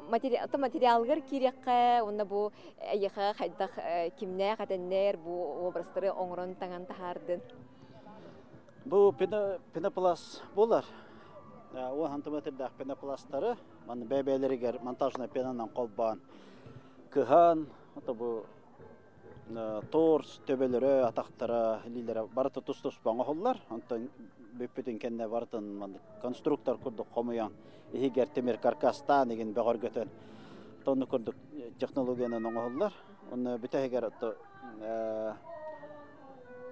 материалыгар киириэххэ, уонна бу эйиэхэ хайдах кимнээх этэннэр бу образтары оҥорон таҥан таһаардын? Бу пенопласт буолар. 10 сантиметрдаах пенопластары манна бэйэ-бэйэлэригэр монтажная пенанан холбоон кыһан, ото бу торс төбөлөрө, атахтара, илиилэрэ барыта тус-туспа оҥоһуллар. Онтон бүппүтүн кэннэ барытын маннык конструктор курдук хомуйан, иһигэр тимир каркастаан игин бөҕөргөтөн тонну курдук технологиянан оҥоһуллар. Онно бүтэһигэр ото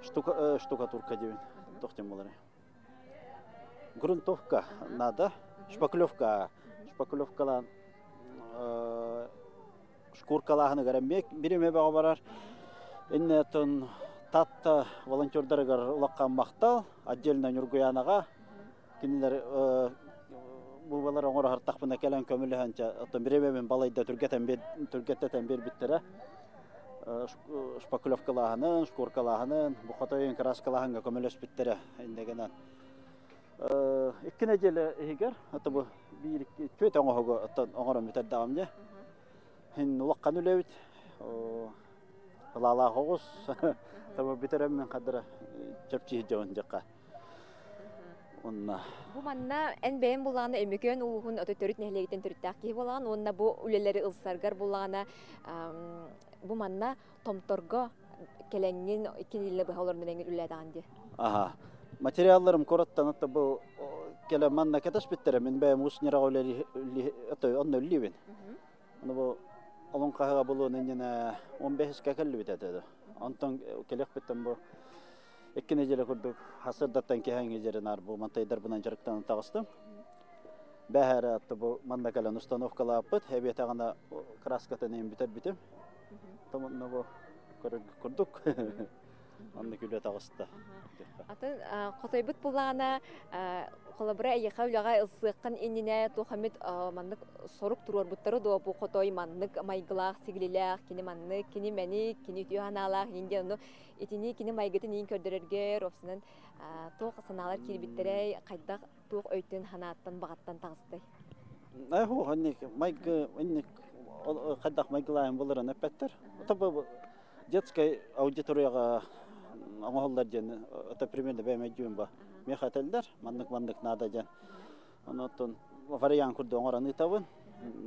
штукатурка диэбин туох диэн буоларый? Грунтовка надо, шпаклевка, шпаклевкалаан шкуркалааһыныгар эмиэ бириэмэ бөҕө барар. Иннэтин Татта волонтердарыгар улахан махтал, отдельно Ньургуйаанаҕа кинилэр бубалар оҥоро сартахпына кэлэн көмөлөһөн оттон бириэмэбин балайда түргэтэн түргэттэтэн биэрбиттэрэ. Шпаклевкалааһынын, шкуркалааһынын, бу хотойун краскалааһыҥҥа көмөлөспүттэрэ иннэгэнэн. Икки нэдиэлэ иһигэр, ото бу биир түөт оҥоһугу оттон оҥорон бүтэрдэҕим дьэ. Хин улахан үлэбит. Ылаалаах оҕус. Таба бүтэрэммин хадара чэпчии дьон дьакка. Онна. Бу манна эн бэйэм буллаҕына Өймөкөөн улууһун ото төрүт нэһилиэгиттэн төрүттээх киһи буолаҕын уонна бу үлэлэри ылсаргар буллаҕына бу манна Томторго кэлэҥҥин икки нэдиэлэ быһа олорон эҥин үлэлээтэҕин дии. Аха. Материалларым куораттан ата бу кэлэ манна кэтэспиттэрэ. Мин бэйэм уус ньыраҕа үлэли онно үллүүбүн. Ону бу олон хаһыга булуон иннинэ 15-ке кэллибит этэ. Онтон кэлиэхпиттэн бу икки нэдиэлэ курдук хасырдаттан киһэҥи дьэринаар бу мантайдарбынан дьарыктанан таҕыстым. Бэһэрэ атты бу манна кэлэн установкалааппыт, эбиэтэҕинэ краскатын эм бүтэрбитим. Томонно бу көрөргө курдук. Онно күлэ таҕыста. Атын хотойбут буллаҕына холобура эйиэхэ үлэҕэ ылсыаххын иннинэ туох эмит маннык сорук туруорбуттары дуо бу хотой маннык майгылаах сигилилээх кини маннык кини мэник кини үтүө санаалаах иин диэн ону итини кини майгытын иин көрдөрөргөр уопсанан туох санаалар киирбиттэрэй хайдах туох өйтөн санааттан баҕаттан таҕыстай Айху инник майгы инник хайдах майгылаайын буларын эппэттэр. Ото детскай аудиторияҕа оҥоһуллар диэн это примерно бэйэм өйдүүм ба. Миэхэ этэллэр маннык маннык надо диэн. Онон вариант курдук оҥорон ыытабын.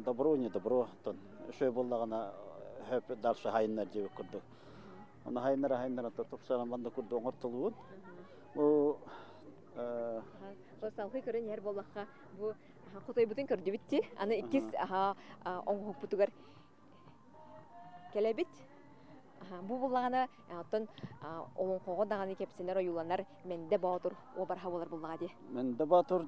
Добро, не добро, тон үчүгэй буоллаҕына хөп дальше хайыннар диэбит курдук. Оны хайыннар хайыннар тупсаран манна курдук оҥортолуун. Бу Салхый көрөн иһэр буоллахха, бу хотойбутун көрдүбүт ти. Аны иккис оҥоһукпутугар кэлэбит. Бу буллаҕына оттон олоҥхоҕо даҕаны кэпсэнэр ойууланар Мэндэ Боотур уобарха буолар буллаҕа дии. Мэндэ Боотур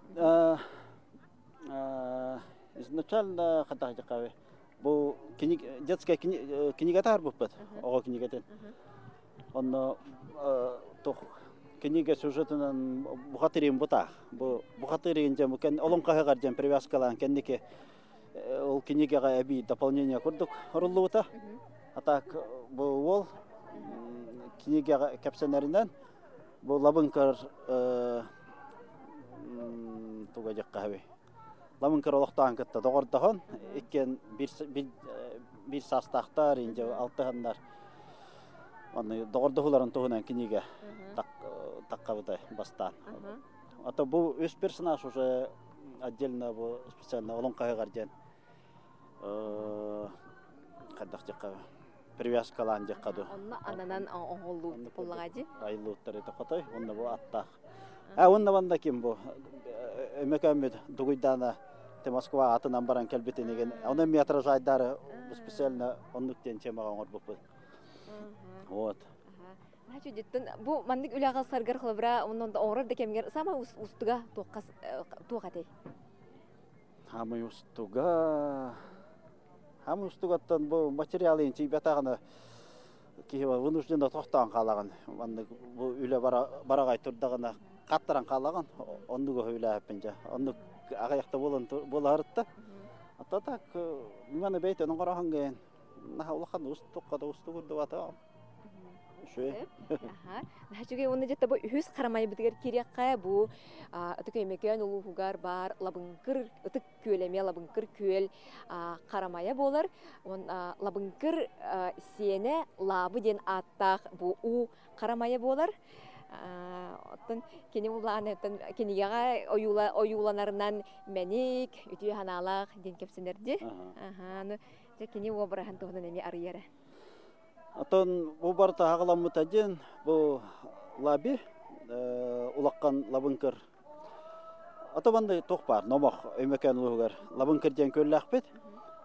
изначально хатахтыкабы бу детская книга таарбыппыт оҕо кинигэтин. Онно тух кинигэ сюжетынан бухатырин бутаах. Бу бухатырин дьэ бу олоҥхоһыгар дьэн привязкалаан кэнники ол кинигэҕэ эбии дополнение курдук оруллубута. А так бу уол кинигэҕэ кэпсэнэринэн бу лабыҥкар туга дьаххаһабый лабыҥкар олохтоон кытта доҕордоһон иккиэн биир саастаахтар инде алтыһаннар Оны доҕордоһууларын туһунан кинигэ таққабыта бастаан. А то бу үс персонаж уже отдельно бу специально олоҥхоһыгар диэн хайдах диэххэ привязкалаан диэххэ ду. Онно ананан оҥоһуллубут буоллаҕа дии. Айыллыбыттар это хотой, онно бу аттаах. А онно ванда ким бу? Өмөкөммүт Дугуйдаана те Москва атынан баран кэлбитинигин. Оны метражайдары специально оннук диэн темаҕа оҥорбуппут. Вот. Значит, диттен бу маннык үлэҕэ саргар холобура оннон да оҥорор да кэмҥэр самай устуга туох этэй? Самай устуга Хамы устугаттан бу материалын тиийбэтэҕинэ киһи вынужденно тохтоон хаалаҕын. Маннык бу үлэ бараҕай турдаҕына хаттаран хаалаҕын. Оннук үлээппин дьэ. Оннук аҕыйахта буолан буолаһарытта. А так маны бэйтэн оҥороһон гэн наһаа улахан устукка да устугурдубата. Үчүгэй. Үчүгэй уонна дьэ бу үһүс харамайбытыгар киириэххэ бу ытык Өймөкөөн улууһугар баар Лабыҥкыр ытык күөл эмиэ Лабыҥкыр күөл харамайа буолар. Лабыҥкыр сиэнэ Лаабы диэн ааттаах бу уу харамайа буолар. Оттон кини улаан кинигэҕэ ойууланарынан мэник, үтүө санаалаах диэн кэпсэнэрди. Дьэ кини уобараһын туһунан эмиэ арыйара. Оттон бу барыта хаҕыламмыта диэн бу лаби улахан лабыҥкыр. Ото манна туох баар номох Өймөкөөн улууһугар Лабыҥкыр диэн күөллээхпит.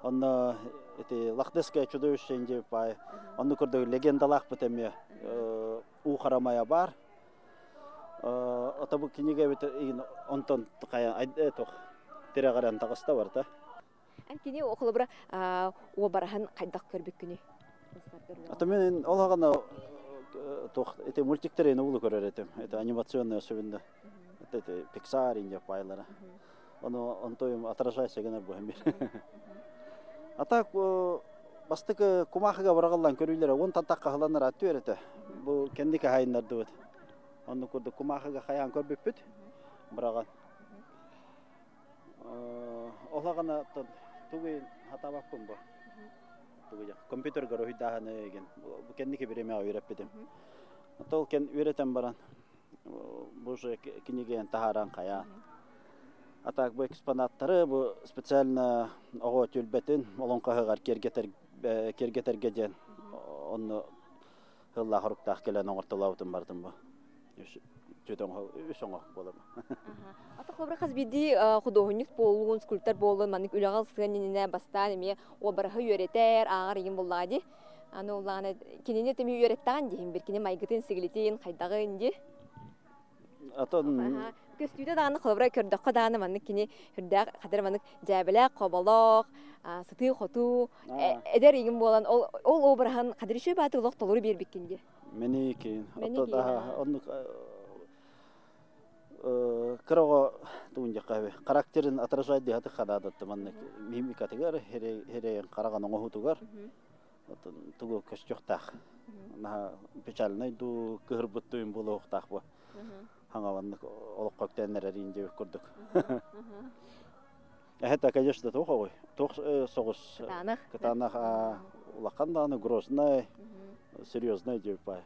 Онно ити Лахдеское чудовище диэбит баай. Онну курдук легендалаахпыт эмиэ уу харамайа баар. Ото бу кинигэбит онтон хайа туох тирэҕирэн таҕыста барыта. Эн кини холобура уобараһын хайдах көрбүккүнүй? Ата мен ол хаҕана туох ити мультиктерин улу көрөр этим. Это анимационная особенно. Это Pixar инде пайлара. Ону онтойум отражайся гынар бу бир. А так бастакы кумахыга барагаллан көрүүлэрэ он тантакка хыланнар атту эрете. Бу кендики хайыннардыбыт. Онну курдук кумахыга хайаан көрбүппүт. Быраган. Ол аҕана тугу хатаабаппын бу. Тугу компьютерга уруһуйдааһыны еген бу кэнники бириэмэҕэ үөрэппитим. Ол кэн үөрэтэн баран бу уже кинигээн таһааран хайаан. А так бу экспонаттары бу специально оҕо түлбэтин олоҥхоһыгар киэргэтэр киэргэтэргэ диэн онно Ыллаах оруктаах кэлэн оҥортолообутум бардым бу. Үс үс оҥоһук буолар. Ата холобура хас биирдии худуоһунньук буолуун, скульптор буолуун маннык үлэҕэ ылсыан иннинэ бастаан эмиэ уобараһы үөрэтэр, ааҕар игин буллаҕа дии. Аны улаана кинини тэми үөрэттэҕин диһин бир кини майгытын, сигилитин, хайдаҕын дии. Атын Көстүүтэ даҕаны холобура көрдөххө даҕаны маннык кини үрдээх хатыр маннык дьээбэлээх, хоболоох, сытыы-хотуу, эдэр игин буолан ол ол обраһын хадырышыы бааты олох толору биэрбиккин дии. Мэникин. Оннук кыра оҕо тугун диэххэ характерын отражать диэхэ хадаадатты маннык мимикатыгар хирэйин хараҕын оҥоһуутугар тугу көстүөхтээх. Наһаа печальнай дуу, кыһырбыт дуу буолуохтаах бу. Хаҥаланнык олоххо үктэннэрэр диэбит курдук. Это, конечно, туох оҕуй. Туох соҕус. Кытаанах. Кытаанах улахан даҕаны грозный, серьезный диэбит баай.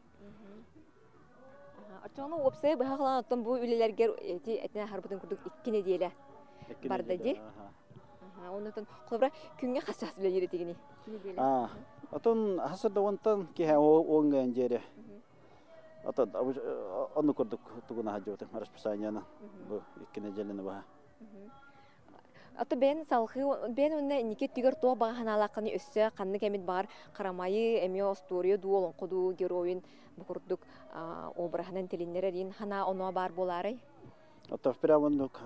Оччоҕуна уопсайа быһа халаан оттон бу үлэлэргэр эти этинэ харбытын курдук икки нэдиэлэ. барда ди. Оннотон холобура күҥҥэ хас чаас үлэлиир этигини? Аа, отон хасырда онтон киһи оҥҥа дьиэри. Отон онну курдук тугуна хаджыбытым расписаниены бу икки неделяны баха. Ото бэйэн салхыы бэйэн уонна инники өттүгэр туох баҕа санаалааххыный өссө ханнык эмит баҕар харамайы эмиэ остуоруйа дуу олоҥхо дуу геройун бу курдук обраһынан тилиннэрэр иин санаа оноо баар буолаарай? Ото прям оннук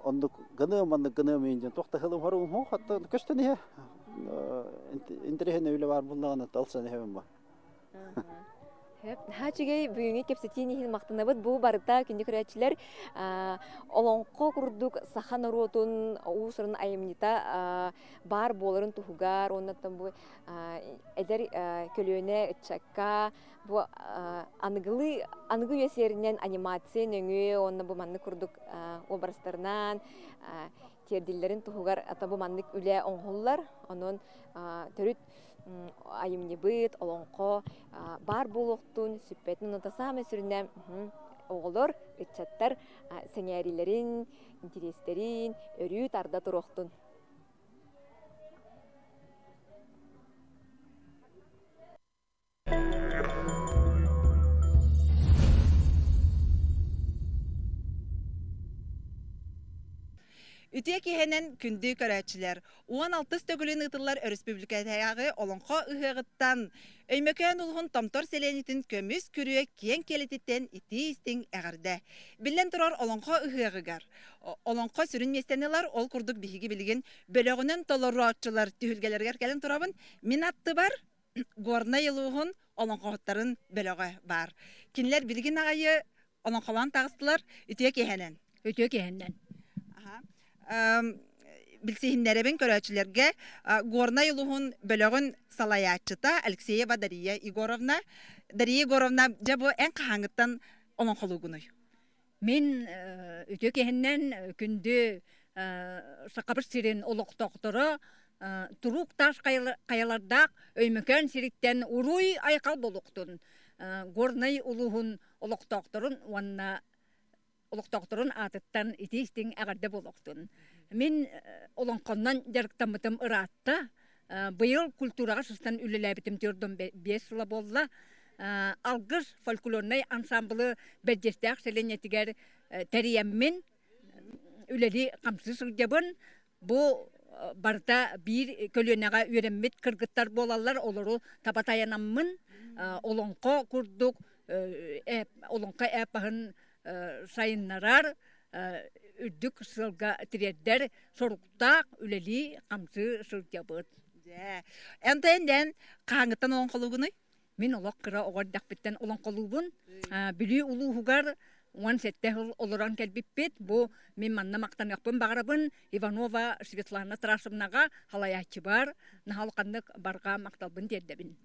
оннук гыныам маннык гыныам иин туох да хылым хоругум хуох хатта көстөн иһэ интэриэһинэй үлэ баар буллаҕына талсан иһэбин ба. Наһаа үчүгэй бүгүҥҥү кэпсэтиин иһин махтанабыт. Бу барыта күндү көрөөччүлэр олоҥхо курдук саха норуотун уус-уран айымньыта баар буоларын туһугар уонна бу эдэр көлүөнэ ыччакка бу аныгылыы аныгы үйэ сиэринэн анимация нөҥүө уонна бу маннык курдук образтарынан тиэрдиллэрин туһугар ата бу маннык үлэ оҥоһуллар. Онон төрүт айымньыбыт, олоҥхо баар буолуохтун, сүппэтин онно саамай сүрүнэ оҕолор, ыччаттар сэҥээриилэрин, интириэстэрин өрүү тарда туруохтун. Үтүө киһинэн күндү көрөөччүлэр, 16 төгүлүн ыытыллар өрөспүүбүлүкэтээҕи Олоҥхо ыһыаҕыттан Өймөкөөн улууһун Томтор сэлиэнньэтин көмүс күрүө киэҥ киэлититтэн итии-истиҥ эҕэрдэ. Биллэн турар, Олоҥхо ыһыаҕыгар олоҥхо сүрүн миэстэни ылар, ол курдук биһиги билигин бөлөҕүнэн толорооччулар түһүлгэлэригэр кэлэн турабын. Мин аттыбар Горнай улууһун олоҥхоһуттарын бөлөҕө баар. Кинилэр билигин аҕайы олоҥхолоон таҕыстылар. Үтүө киэһэнэн. Үтүө киэһэнэн. Билсиһиннэрэбин көрөөччүлэргэ Горнай улууһун бөлөҕүн салайааччыта Алексеева Дария Егоровна. Дария Егоровна, дьэ бу эн хаһааҥҥыттан олоҥхолуугунуй? Мин үтүө киһиннэн күндү Сахабыт сирин олохтоохторо туруук таас хайалардаах Өймөкөөн сириттэн уруй айхал буолуохтун Горнай улууһун олохтоохторун уонна олохтоохторун аатыттан итии-истиҥ эҕэрдэ буолуохтун. Мин олоҥхоннон дьарыктаммытым ыраатта. Быйыл культураҕа сыстан үлэлээбитим төрдүн биэс сыла буолла. Алгыс фольклорнай ансамблы Бэрдьиэстээх сэлиэнньэтигэр тэрийэммин үлэлии хамсыы сылдьабын. Бу барыта биир көлүөнэҕэ үөрэммит кыргыттар буолаллар, олору таба тайанаммын олоҥхо курдук олоҥхо эпоһын сайыннарар үрдүк сыалга тириэрдэр соруктаах үлэлии хамсыы сылдьабыт. Дьэ, эн хаһааҥҥыттан олоҥхолуугунуй? Мин олох кыра оҕо эрдэхпиттэн олоҥхолуубун. Бүлүү улууһугар 17 сыл олорон кэлбиппит. Бу мин манна махтаныахпын баҕарабын. Иванова Светлана Тарасовнаҕа халайааччыбар наһаа улаханнык барҕа махталбын тиэрдэбин.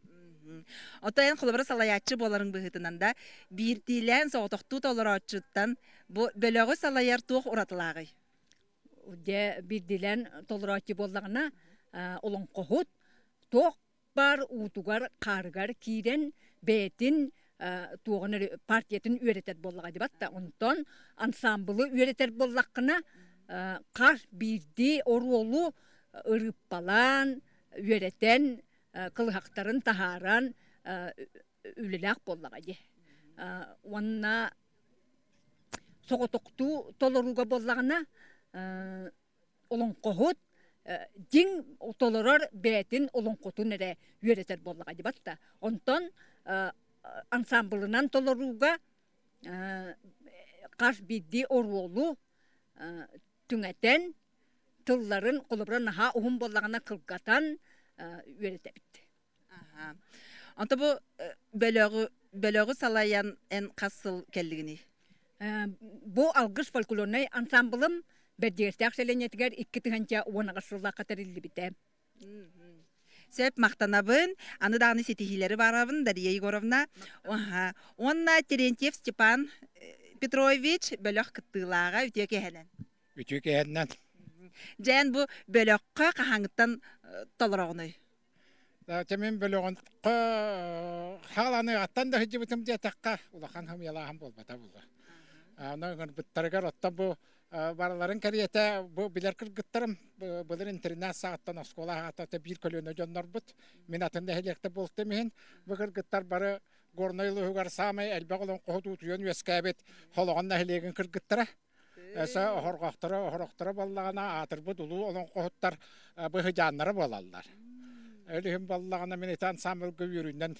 Оттон эн холобура салайааччы буоларыҥ быһыытынан да, биирдиилээн соҕотохтуу толорооччуттан бу бөлөҕү салайар туох уратылааҕый? Дьэ, биирдиилээн толорооччу буоллаҕына, олоҥхоһут туох баар уутугар-хаарыгар киирэн бэйэтин туоҕун эрэ партиятын үөрэтэр буоллаҕа дибат да онтон ансаамбылы үөрэтэр буоллаххына хас биирдии оруолу ырыыппалаан үөрэтэн кылыһахтарын таһааран үлэлээх буоллаҕа дии уонна соҕотохтуу толорууга буоллаҕына олоҥхоһут дьиҥ толорор бэйэтин олоҥхотун эрэ үөрэтэр буоллаҕа дии батта. Онтон ансамблынан толорууга хас биирдии оруолу түҥэтэн тылларын холобура наһаа уһун буоллаҕына кылгатан үөрэтэбит. Онто бу бөлөҕү бөлөҕү салайан эн хас сыл кэллигиний? Бу Алгыс фольклорнай ансамблым Бэрдьигэстээх сэлиэнньэтигэр 2018 сыллаахха тэриллибитэ. Сөп, махтанабын. Аны даҕаны ситиһиилэри баарабын, Дария Егоровна. Уонна Терентьев Степан Петрович бөлөх кыттыылааҕа үтүө киэһэнэн. Үтүө киэһэнэн. Дьээн бу бөлөххө хаһааҥҥыттан толороҕунуй? Мин бөлөҕүн хааланыаҕыттан да сылдьыбытым диэтэххэ, улахан хымыйалааһын буолбата буолла. Аны ыҥырбыттарыгар оттон бу барыларын кэриэтэ бу билэр кыргыттарым былыр интернат саҕаттан оскуола аһаата биир көлүөнэ дьоннорбут. Мин атын нэһилиэктэ буолтум иһин бу кыргыттар бары Горнай улууһугар саамай элбэх олоҥхоһут утуйан үөскээбит Холоҕон нэһилиэгин кыргыттара. Эсэ оһорҕохторо оһорохторо буоллаҕына аатырбыт улуу олоҥхоһуттар быһыдьааннара буолаллар. Ол иһин буоллаҕына мин ити ансамблга үөрүүнэн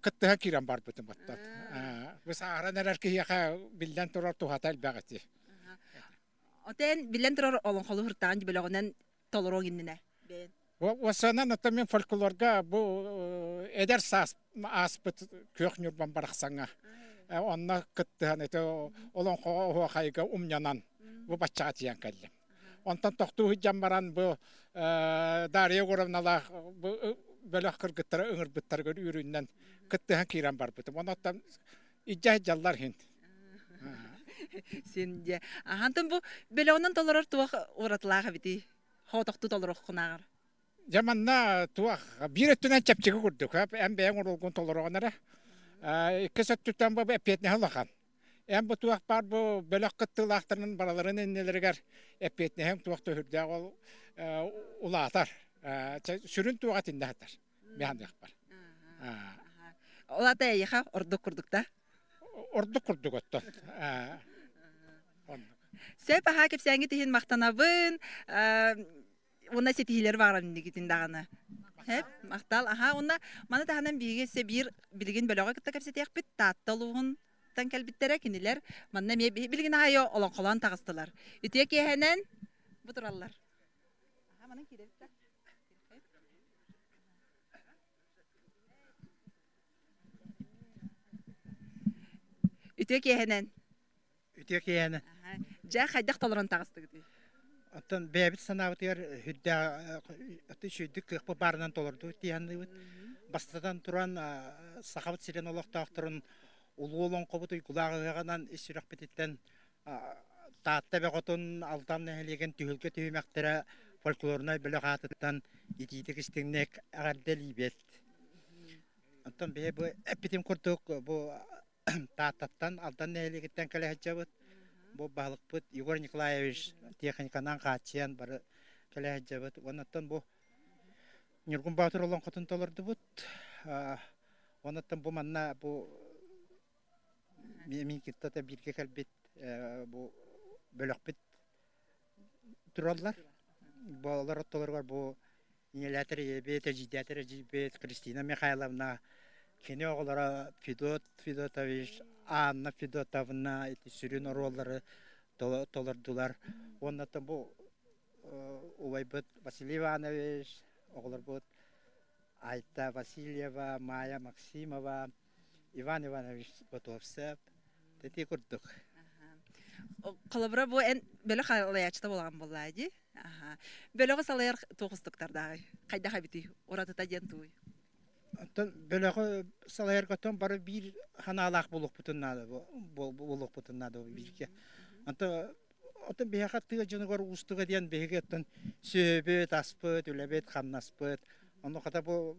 кыттыһа киирэн барбытым оттон. Бу сааһыран эрэр киһиэхэ биллэн турар туһата элбэх ити. Отен биллэн турар олоҥхолу хуртаан бөлөҕүнэн толоруоҥ иннинэ. Бэйэн. Уосанан оттон мин фольклорга бу эдэр саас ааспыт күөх Ньурбан барахсаҥҥа онно кыттыһан ити олоҥхоҕо оһуохайга умньанан бу баччаҕа тиийэн кэллим. Онтон тохтуу сылдьан баран бу Дарья Егоровналаах бу бөлөх кыргыттара ыҥырбыттарыгар үөрүүнэн кыттыһан киирэн барбытым. Онон илдьэ сылдьаллар иһин. Син дьэ. Ахантан бу бөлөҕүнэн толорор туох уратылаах эбитий? Хоотохтуу толоруоххунааҕар. Дьэ манна туох биир өттүнэн чэпчэки курдук эн бэйэҥ уруулгун толороҕун эрэ. Иккис өттүттэн бу эппиэтинэһэ улахан. Эн бу туох баар бу бөлөх кыттыылаахтарын бараларын иннилэригэр эппиэтинэһиҥ туох да сүрдээх ол улаатар. Сүрүн туоҕа итиннэ сытар. Миһаныахпар. Ол ата эйиэхэ ордук курдук да? Ордук курдук оттон. Сөп аһаа кэпсээҥҥит иһин махтанабын. Уонна ситиһиилэр баҕарам иннигитин даҕаны. Хэп, махтал. Аһаа, уонна маны таһынан биһиги өссө биир билигин бөлөҕү кытта кэпсэтиэхпит. Таатта улууһунтан кэлбиттэрэ кинилэр манна эмиэ билигин аайы олоҥхолоон таҕыстылар. Үтүө киэһэнэн бу тураллар. Аһаа, манан киирэбит да. Үтүө киэһэнэн. Үтүө киэһэнэн. Дьэ, хайдах толорон таҕыстыгытый? Оттон бэйэбит санаабытыгар үрдээх үчүгэйдик кыахпыт баарынан толордубут дии саныыбыт. Бастатан туран, Сахабыт сирин олохтоохторун улуу олоҥхобут уйгулаах ыһыаҕынан ис сүрэхпититтэн Таатта бөҕөтүн Алдан нэһилиэгин түһүлгэ түһүмэхтэрэ фольклорнай бөлөх аатыттан итиитик истиҥник эҕэрдэлиибит. Оттон биһи бу эппитим курдук бу Тааттаттан Алдан нэһилиэгиттэн кэлэ сылдьабыт. Бу баһылыкпыт Егор Николаевич техниканан хааччыйан бары кэлэ сылдьабыт. Уоннаттан бу Ньургун Боотур олоҥхотун толордубут. Онуттан бу манна бу мин кытта бииргэ кэлбит бу бөлөхпүт тураллар. Буолар оттолоругар бу ийэлээтэр ийэбит, эдьиийдээтэр эдьиийбит Кристина Михайловна, кини оҕолоро Федот Федотович, Анна Федотовна ити сүрүн оруоллары толордулар. Уонна бу убайбыт Василий Иванович, оҕолорбут Айта Васильева, Майя Максимова, Иван Иванович Готовцев ити курдук. Холобура бу эн бөлөх алайааччыта буолаҕын буоллаа дии. Бөлөҕү салайар туох устуктардааҕый? Хайдах эбитий? Уратыта диэн тугуй? Оттон бөлөҕү салайарга оттон бары биир санаалаах буолуохпутун наада буолуохпутун наада бииргэ. Онто оттон биһиэхэ тыа дьонугар уустуга диэн биһиги оттон сүөһүбүт, аспыт, үлэбит, хамнаспыт. Ону хата бу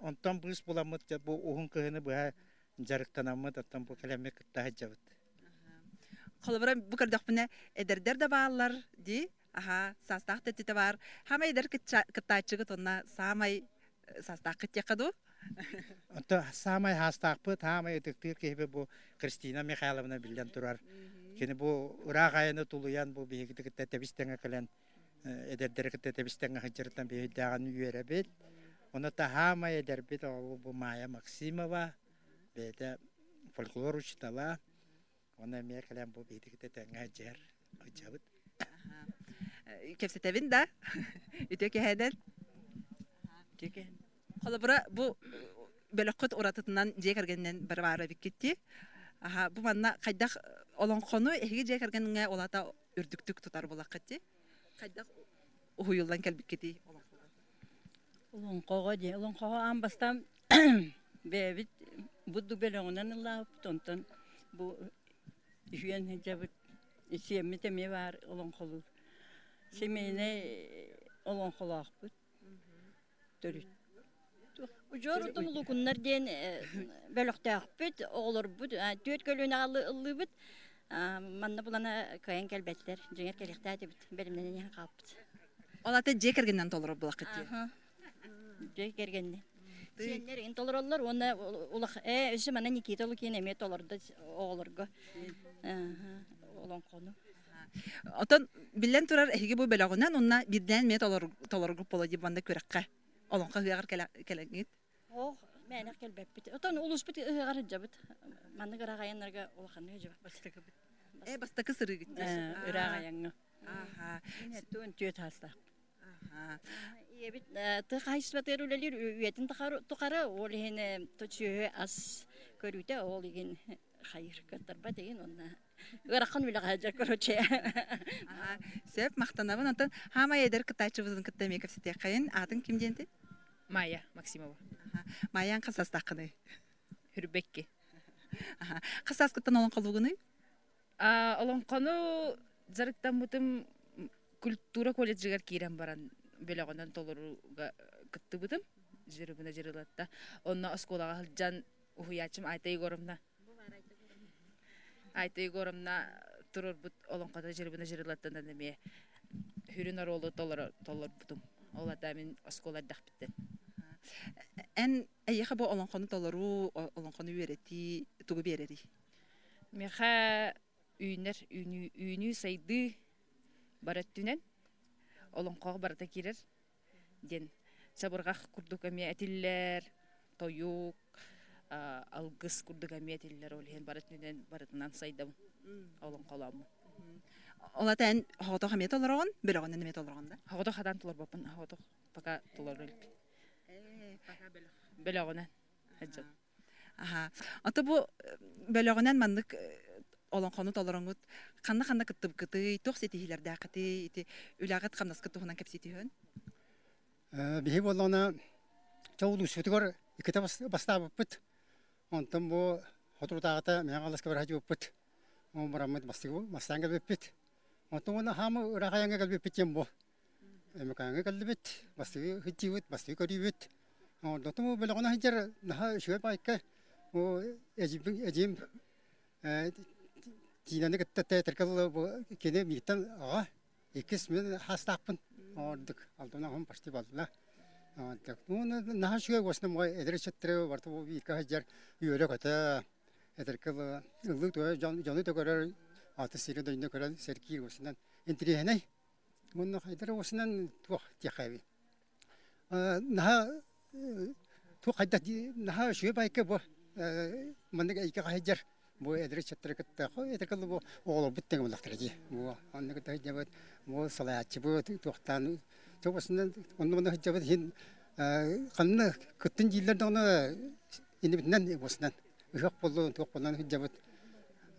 онтон быыс буламмыт бу уһун кыһыны быһа дьарыктанаммыт оттон бу кэлэммит кытта сылдьабыт. Холобура бу көрдөхпүнэ эдэрдэр да бааллар дии. Аха, саастаах да өттүтэ баар. Хаамай эдэр кыттааччыгыт уонна саамай саастааххыт диэххэ дуу? Онто саамай хаастаахпыт, саамай ытыктыыр киһибит бу Кристина Михайловна биллэн турар. Кини бу ыраах айаны тулуйан бу биһигити кытта тэбис-тэҥэ кэлэн эдэрдэри кытта тэбис-тэҥэ сылдьарыттан биһирдээҕин үөрэбит. Ону таһаамай эдэрбит оҕо бу Майя Максимова бэйэтэ фольклор учуутала. Уонна эмиэ кэлэн бу биһиги кытта тэҥҥэ сылдьар сылдьабыт. Кэпсэтэбин да? Үтүө киэһэнэн. Үтүө киэһэнэн. Холобура, бу бөлөххүт уратытынан дьиэ кэргэнинэн бары баара эбиккит дии. Аха, бу манна хайдах олоҥхону эһиги дьиэ кэргэҥҥэ улаата үрдүктүк тутар буолаххыт дии? Хайдах уһуйуллан кэлбиккитий олоҥхоҕо? Олоҥхоҕо дии. Олоҥхоҕо аан бастаан бэйэбит бурдук бөлөҕүнэн ыллаабыппыт, онтон бу үһүөн сылдьабыт. Сиэммит эмиэ баар олоҥхолуур. Семейнэй олоҥхолоохпут. Төрүт. Удьуор утум Лукуннар диэн бөлөхтөөхпүт, оҕолорбут түөрт көлүөнэҕэ ыллыыбыт. Манна булана кыайан кэлбэттэр. Дьиҥэр кэлиэхтээх этибит. Бэлэмнэнэн иһэн хаалбыт. Ол ата дьиэ кэргэнинэн толорор булаххыт дии. Дьиэ кэргэнинэн. Сиэннэр ин толороллор уонна улах э өссө манна Никита Лукин эмиэ толордо оҕолорго олоҥхону. Отон биллэн турар эһиги бу бөлөҕүнэн уонна биирдээн эмиэ толоргуп буола дии манна күрэххэ олоҥхо ыһыаҕар кэлэҥҥит. Ох, мээнэх кэлбэппит. Отон улууспут ыһыаҕар сылдьабыт. Маннык ыраах айаннарга улаханнык сылдьабыт. Бастакыбыт. Э, бастакы сырыыгыт. Ыраах айаҥҥа. Мин эттуун түөт хаастаах. Ийэбит тыа хаһайыстыбатыгар үлэлиир үйэтин тухары ол иһин сүөһү ас көрүүтэ ол иһин хайыр кыаттарбат иһин онно ыарахан үлэҕэ сылдьар короче. Сөп, махтанабын. Онтон хаамай эдэр кыттааччыбытын кытта эмиэ кэпсэтиэххэйин. Аатын ким диэнти? Майя Максимова. Майян хас саастааххыный? Хүрбэкки. Хас сааскыттан олоҥхолуугунуй? Олоҥхону дьарыктаммытым культура колледжыгар киирэн баран бөлөҕүнэн толорууга кыттыбытым. Жирыбына жырылатта. Онно оскуолаҕа сылдьан уһуйааччым Айта Егоровна Айта Егоровна туруорбут олоҥхото Жирыбына Жырылаттан эмиэ хүрүн оруолу толорбутум. Ол ата мин оскуола эрдэхпиттэн. Эн эйиэхэ бу олоҥхону толоруу, олоҥхону үөрэтии тугу биэрэрий? Миэхэ үүнэр үүнүү сайдыы бары өттүнэн олоҥхоҕо барыта киирэр диэн чабырҕах курдук эмиэ этиллэр, тойук, алгыс курдук эмиэ этиллэр, ол иһин бары өттүнэн барытынан сайдабын олоҥхолооммун. Ол ата эн оҕотох эмиэ толороҕун, бөлөҕүнэн эмиэ толороҕун да? Оҕотох хатан толорбоппун, оҕотох пока толорор иликпин. Бөлөҕүнэн сылдьабын. Аха. Ото бу бөлөҕүнэн маннык олоҥхону толороҥҥут ханна-ханна кыттыбыккытый, туох ситиһиилэрдээххитий, ити үлэҕит-хамнаскыт туһунан кэпсии түһүөн? Биһи буоллаҕына чэ улууспутугар иккитэ бастаабыппыт. Онтон бу соторутааҕыта Мэҥэ Хаҥаласка бара сылдьыбыппыт. Ол бараммыт бастаан кэлбиппит. Онтон уонна хаама ыраах айаҥҥа кэлбиппит диэн бу. Өмөкөөҥҥө кэллибит, бастыы сылдьыбыт, бастыы көрүүбүт. Оттон бу бөлөҕүнэн сылдьар наһаа үчүгэй баайка. Бу эдьиийбин эдьиийим Тиинэни кытта тээтэргэ бу кини миигиттэн аҕа, иккис мин хаастаахпын. Ордук алтан аҕам почти балла. Ну наһаа үчүгэй уосна эдэр ыччаттары барыта бу бииргэ сылдьар үөрэ-көтө эдэргэ ыллыы туойа дьону да көрөр аты сири дойдуну көрөн сэргиир уосунан интириэһинэй. Уонна хайдах уосунан туох диэххэ наһаа туох хайдах наһаа үчүгэй байка бу маннык эйгэҕэ сылдьар бу эдэр ыччаттары кытта эдэр кылы бу оҕолорбут тэҥэ буоллахтара дии бу онно кытта сылдьабыт бу салайааччыбыт туохтаан чугасынан онно манна сылдьабыт иһин ханна кыттын дииллэр даҕаны иннибитинэн уосунан ыһыах буоллун туох буоллун сылдьабыт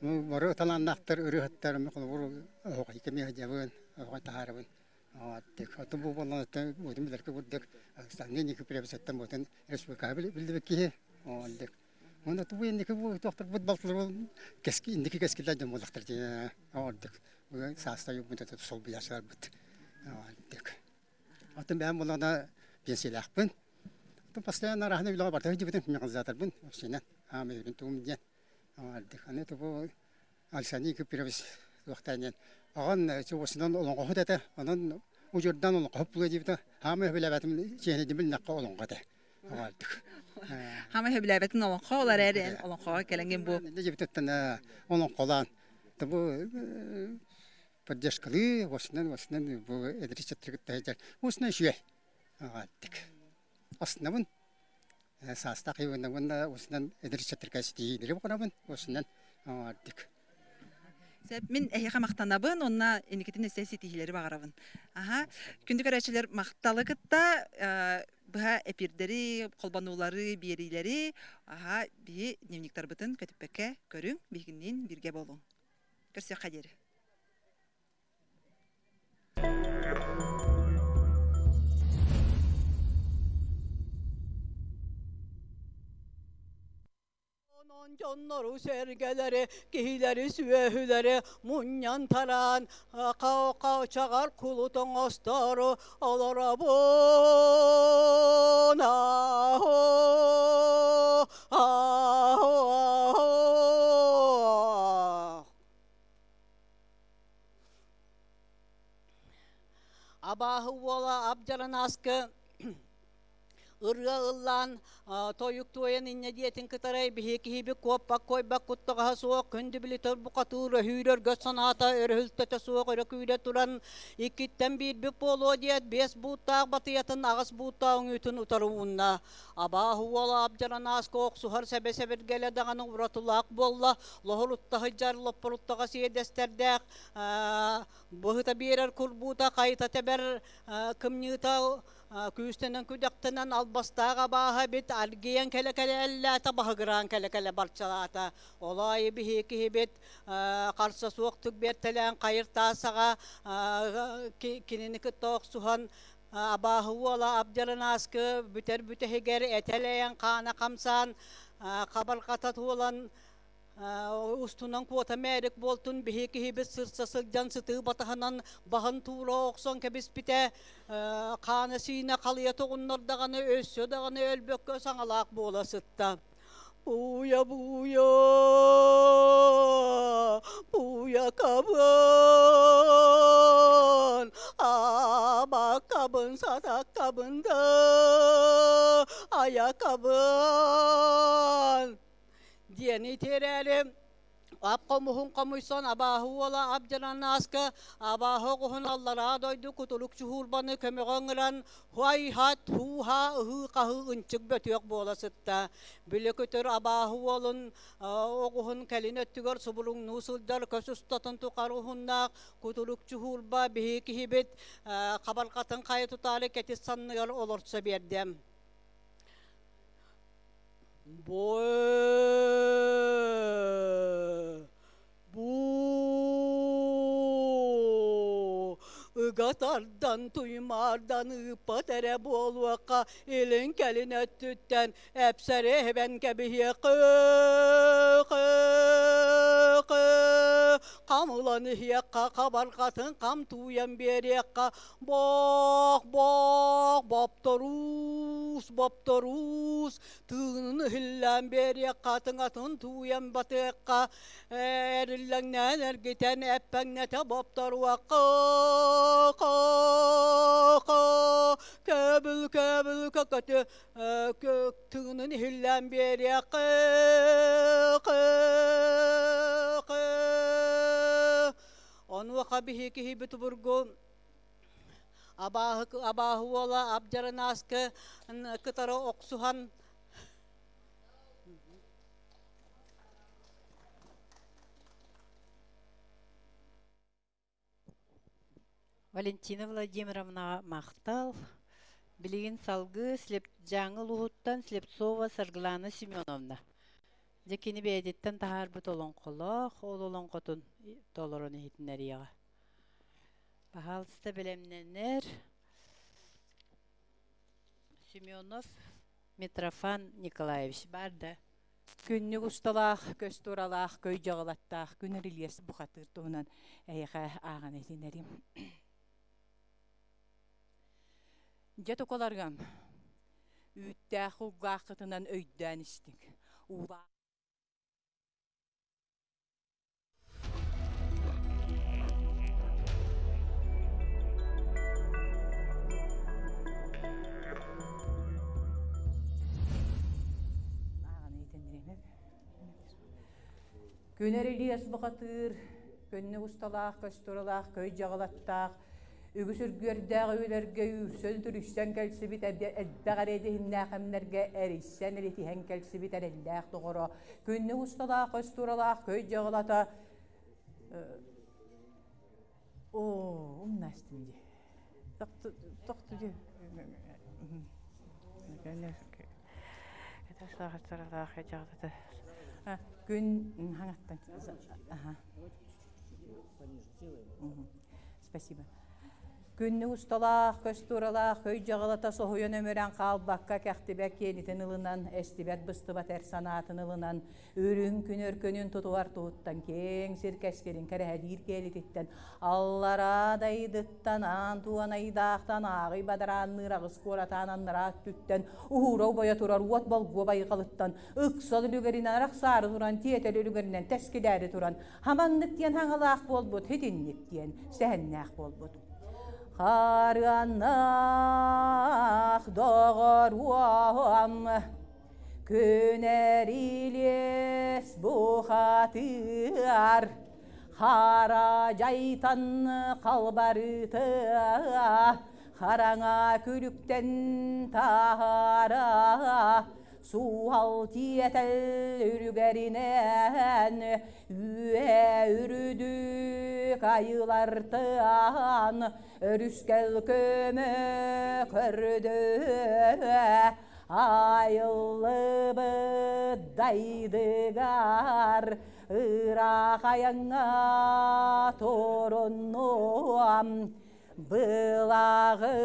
бары талааннаахтар ырыаһыттар холобур оһоҕой кэмиэ сылдьабын оһоҕой таһаарабын Аты бу буоллаҕына буотун билэргэ курдук Александр Никифоровичтан буотун республикаҕа биллибит киһи оннук. Уонна бу инники бу тохторбут балтылар кэски инники кэскиллэр дьон буоллахтар дии ордук сааста юббут солбуйааччыларбыт ордук. Атын бэйэм буоллаҕына пенсиялаахпын. Атын постоянно араһына үлэҕэ барта сылдьыбытым механизаторбын вообще аамайбын тугум диэн ордук. Аны бу Александр Никифорович туохтаан аҕан чугасынан олоҥхоһут этэ. Онон удьурдаан олоҥхоһут буолуо диэбитэ. Хаамай сөбүлээбэтим чиэһинэйдин билиннэххэ олоҥхо этэ. Оҕолдук. Хаамай сөбүлээбэтин олоҥхо, ол эрээри эн олоҥхоҕо кэлэҥҥин бу Дьибититтэн олоҥхолоон бу поддержкалыы, осунан осунан бу эдэр ыччаттары кытта сылдьар. Осунан үчүгэй. Оҕолдук. Астынабын. Саастаах уонна осунан эдэр ыччаттарга ситиһиилэри баҕарабын. Осунан оҕолдук. Сөп, мин эһиэхэ махтанабын уонна инникитин өссө ситиһиилэри баҕарабын. Аха, күндү көрөөччүлэр махталы кытта быһа эпирдэри, холбонуулары, биэриилэри аха биһи дневниктарбытын көтүппэккэ көрүҥ, биһигинниин бииргэ буолуҥ. Көрсүөххэ диэри. Онон дьоннору сэргэлэри, киһилэри сүөһүлэри мунньан тараан, чаҕар кулут оҥостору олоробун. Абааһы уола Абдьаранаскы ырыа ыллаан тойук туойан инньэ диэтин кытары биһи киһиби куоппак койбак куттаҕаһа суох күндү билитэр букатыыр өһүүрөргө санаата өрөһүлтэтэ суох өрө күүрэ туран иккиттэн биирбит буолуо диэт биэс бууттаах батыйатын аҕыс бууттаах үҥүүтүн утары уунна абааһы уола абдьаранааска охсуһар сэбэ сэбиргэлэ даҕаны уратылаах буолла лоһуруттаһыдьар лоппоруттаҕа сиэдэстэрдээх быһыта биэрэр курбуута хайыта тэбэр кымньыыта күүстэнэн күдэхтэнэн албастаах абааһы эбит аргыйан кэлэ-кэлэ эллээтэ баһыгыраан кэлэ-кэлэ барчалаата ол аайы биһи киһибит харса суохтук биэртэлээн хайыр таасаҕа кинини кытта охсуһан абааһы уола Абдьаранаскы бүтэр бүтэһигэр этэлэйэн хаана хамсаан хабарҕата туолан устунан куота мээрик буолтун биһи киһибит сырса сылдьан сытыы батаһынан баһын туура охсон кэбиспитэ хаана сиинэ халыйа тоҕуннардаҕына өссө даҕаны өлбөккө саҥалаах буола сытта Буя буя буя кабын абакабын сатакабын да аякабын диэн итиэрээри ап хомуһун хомуйсан абааһы уола Абдьаранааска абааһы оҕуһун аллараа дойду кутурук чуһуурбаны көмөҕө ыҥыран хуай-хат һуу-һаа ыһыы-хаһыы ынчык бөтүөх буола сытта. Били көтөр абааһы уолун оҕуһун кэлин өттүгэр субуруҥнуу сылдьар көс устатын тухары уһуннаах кутурук чуһуурба биһи киһибит хабарҕатын хайа тутаары кэтит санныгар олорсо биэрдэ. Бу ыга тардан туймаардан ыыппат эрэ буолуохха илин-кэлин өттүттэн эпсэри эбэн кэбиһиэххэ хамылан иһиэххэ хабарҕатын хам тууйан биэриэххэ Бох, бох, бопторуус, бопторуус, тыынын ыһыллаан биэриэххэ, тыҥатын тууйан батыахха, эриллэҥнээн эргитэн эппэҥнэтэ бопторуохха, көбүл, көбүл, көкөтү тыынын иһиллээн биэриэххэ, Онуоха биһи киһибит обургу абааһы абааһы уола Абдьаранааскы кытары охсуһан Валентина Владимировнаҕа махтал. Билигин салгыы Дьааҥы улууһуттан Слепцова Саргылана Семеновна. Дьэ кини бэйэтиттэн таһаарбыт олоҥхолоох, ол олоҥхотун толорон иһитиннэриэҕэ. Пожалуйста, бэлэмнэнэр Семенов Митрофан Николаевич баар да? Күннүк усталаах, көс туоралаах, көй дьаҕылаттаах күн рельес бухатыыр туһунан эйиэхэ ааҕан этинэрим. Дьэ тукаларгам, үүттээх кулгааххытынан өйдөөн истиҥ. Уулаах Күн эрилиэс бухатыыр, көннүк усталаах, көстуралаах, көй дьаҕылаттаах, үгүс үргүөрдээх үйэлэргэ үүрсэн-түрүйсэн кэлсибит элбэх эрэдиһиннээх эмнэргэ эрийсэн эритиһэн кэлсибит эрэллээх доҕоро, күннүк усталаах, көстуралаах, көй дьаҕылата Оо, умнастым дии. Тохту дии. Күн хаҥаттан. Спасибо. Күннүк усталаах, көстууралаах, көй дьаҕалата соһуйан өмүрэн хаалбакка кэхтибэт киэнитин ылынан, эстибэт быстыбат эр санаатын ылынан, Үрүҥ күн өркөнүн тутуһар туһуттан киэҥ сир кэскилин кэрэһэлиир киэлититтэн аллараа дайдыттан аан туонайдаахтан ааҕый бадараанныыр аҕыс куоратаан аннараа өттүттэн уһуура убайа турар уот болгуо байҕалыттан ыксал үлүгэринэн арахсаары туран тиэтэл үлүгэринэн тэскилээри туран хаманнык диэн хаҥалаах буолбут итинник диэн сэһэннээх буолбут. Харыаннаах доҕоруом, күнэрилиэс бухатыар, хара дьайтан халбарыта, хараҥа күлүктэн таһаара, суһал тиэтэл үргэринэн, үө үрдүк айылартан өрүскэл көмө көрдө айыллыбыт дайдыгар ыраах айаҥҥа туруннуом Былаҕыйга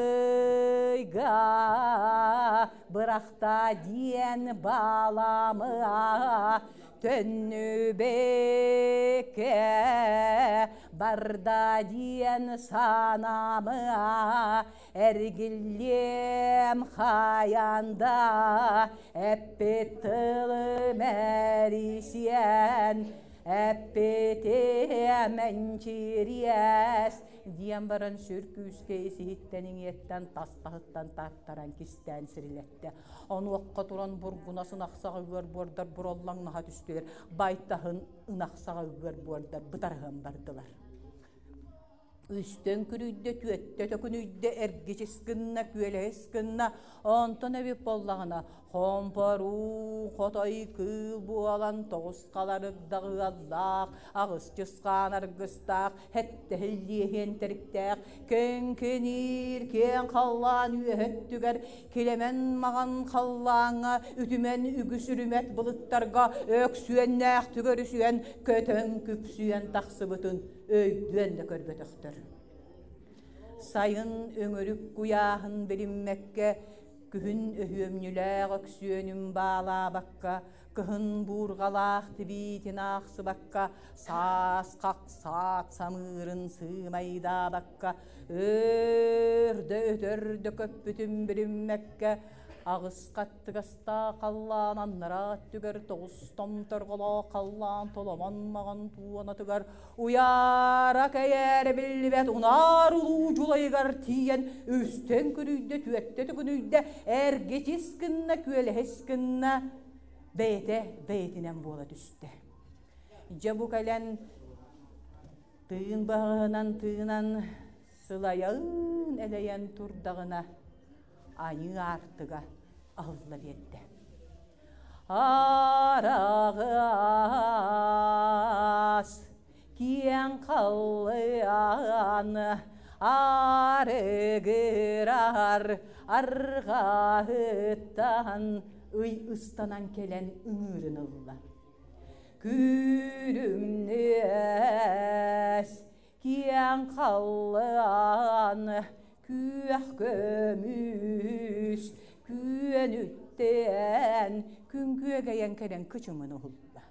бырахта диэн баламыа төннүбэккэ барда диэн санамыа эргиллиэм хайаан да эппит тылым эрисиэн эппитим энчириэс диэн баран сүр күүскэ ис-иһиттэн иҥиэттэн тас таһыттан тартаран кистээн сирилэттэ. Онуохха туран бургунас ынахсаҕа ыар буордар бураллаҥнаһа түстүлэр, байтаһын ынахсаҕа ыар буордар бытарыһан бардылар. Үстэн күрүйдэ, түөттэ төкүнүйдэ, эргичис гынна, күөлэһис гынна, онтон эбит буоллаҕына, Хомпоруу хотой кыыл буолан тоҕус халарык даҕыаллаах, аҕыс чысхаан аргыстаах, һэттэһиллиэһиэн тэриктээх, кэҥкиниир киэҥ халлаан үөһэ өттүгэр, килэмэн маҕан халлааҥҥа, үтүмэн үгүс үрүмэт былыттарга өксүөннээх түгэрүсүйэн көтөн күпсүйэн тахсыбытын өйдүөн да көрбөтөхтөр. Сайын өҥүрүк куйааһын билиммэккэ Күһүн өһүөмньүлээх өксүөнүм баалаабакка, кыһын буурҕалаах тибиитин аахсыбакка, саас хахсаат самыырын сыымайдаабакка, өөр да өтөр да көппүтүм билиммэккэ, аҕыс хаттыгастаах халлаан аннараа өттүгэр тоҕус томторҕолоох халлаан толомон маҕан туонатыгар Уйаара кэйээрэ биллибэт унаар улуу дьулайыгар тиийэн үстэн күрүйдэ, түөттэ түгүнүйдэ, эргичис гынна, күөлэһис гынна, бэйэтэ бэйэтинэн буола түстэ. Дьэ бу кэлэн тыын баҕаһынан тыынан сылайан элэйэн турдаҕына айыы аартыга аһылла биэрдэ. Араҕас киэҥ халлаан арыгырар арҕаһыттан ый ыстанан кэлэн ыҥыырын ылла. Күрүмнэс киэҥ халлаан күөх көмүс күөнүттэн күн күөгэйэн кэлэн кычымын уһулла.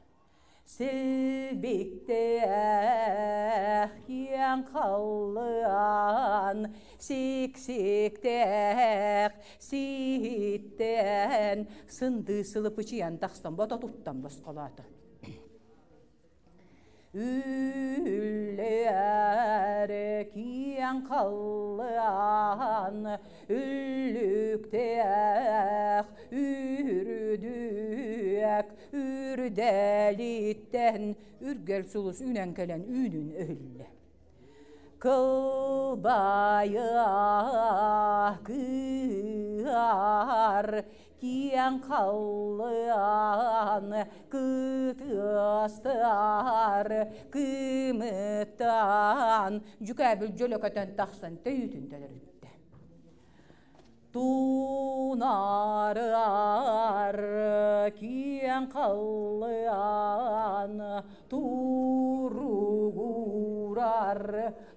Силбиктээх киэҥ халлаан сик-сиктээх сииттэн сындыы сылыпычыйан тахсан бототуттан босхолоото. Үллэр киэҥ халлаан үллүктээх үрдүк үрдэлиттэн үргэл сулус үнэн кэлэн үүнүн өһүллэ. Кылбайа кыар киэҥ халлаан кытыастар кымыттан дьүкээбил дьөлөкөтөн тахсан төйүүтүн төлөрүттэ. Тунаарар киэҥ халлаан туругурар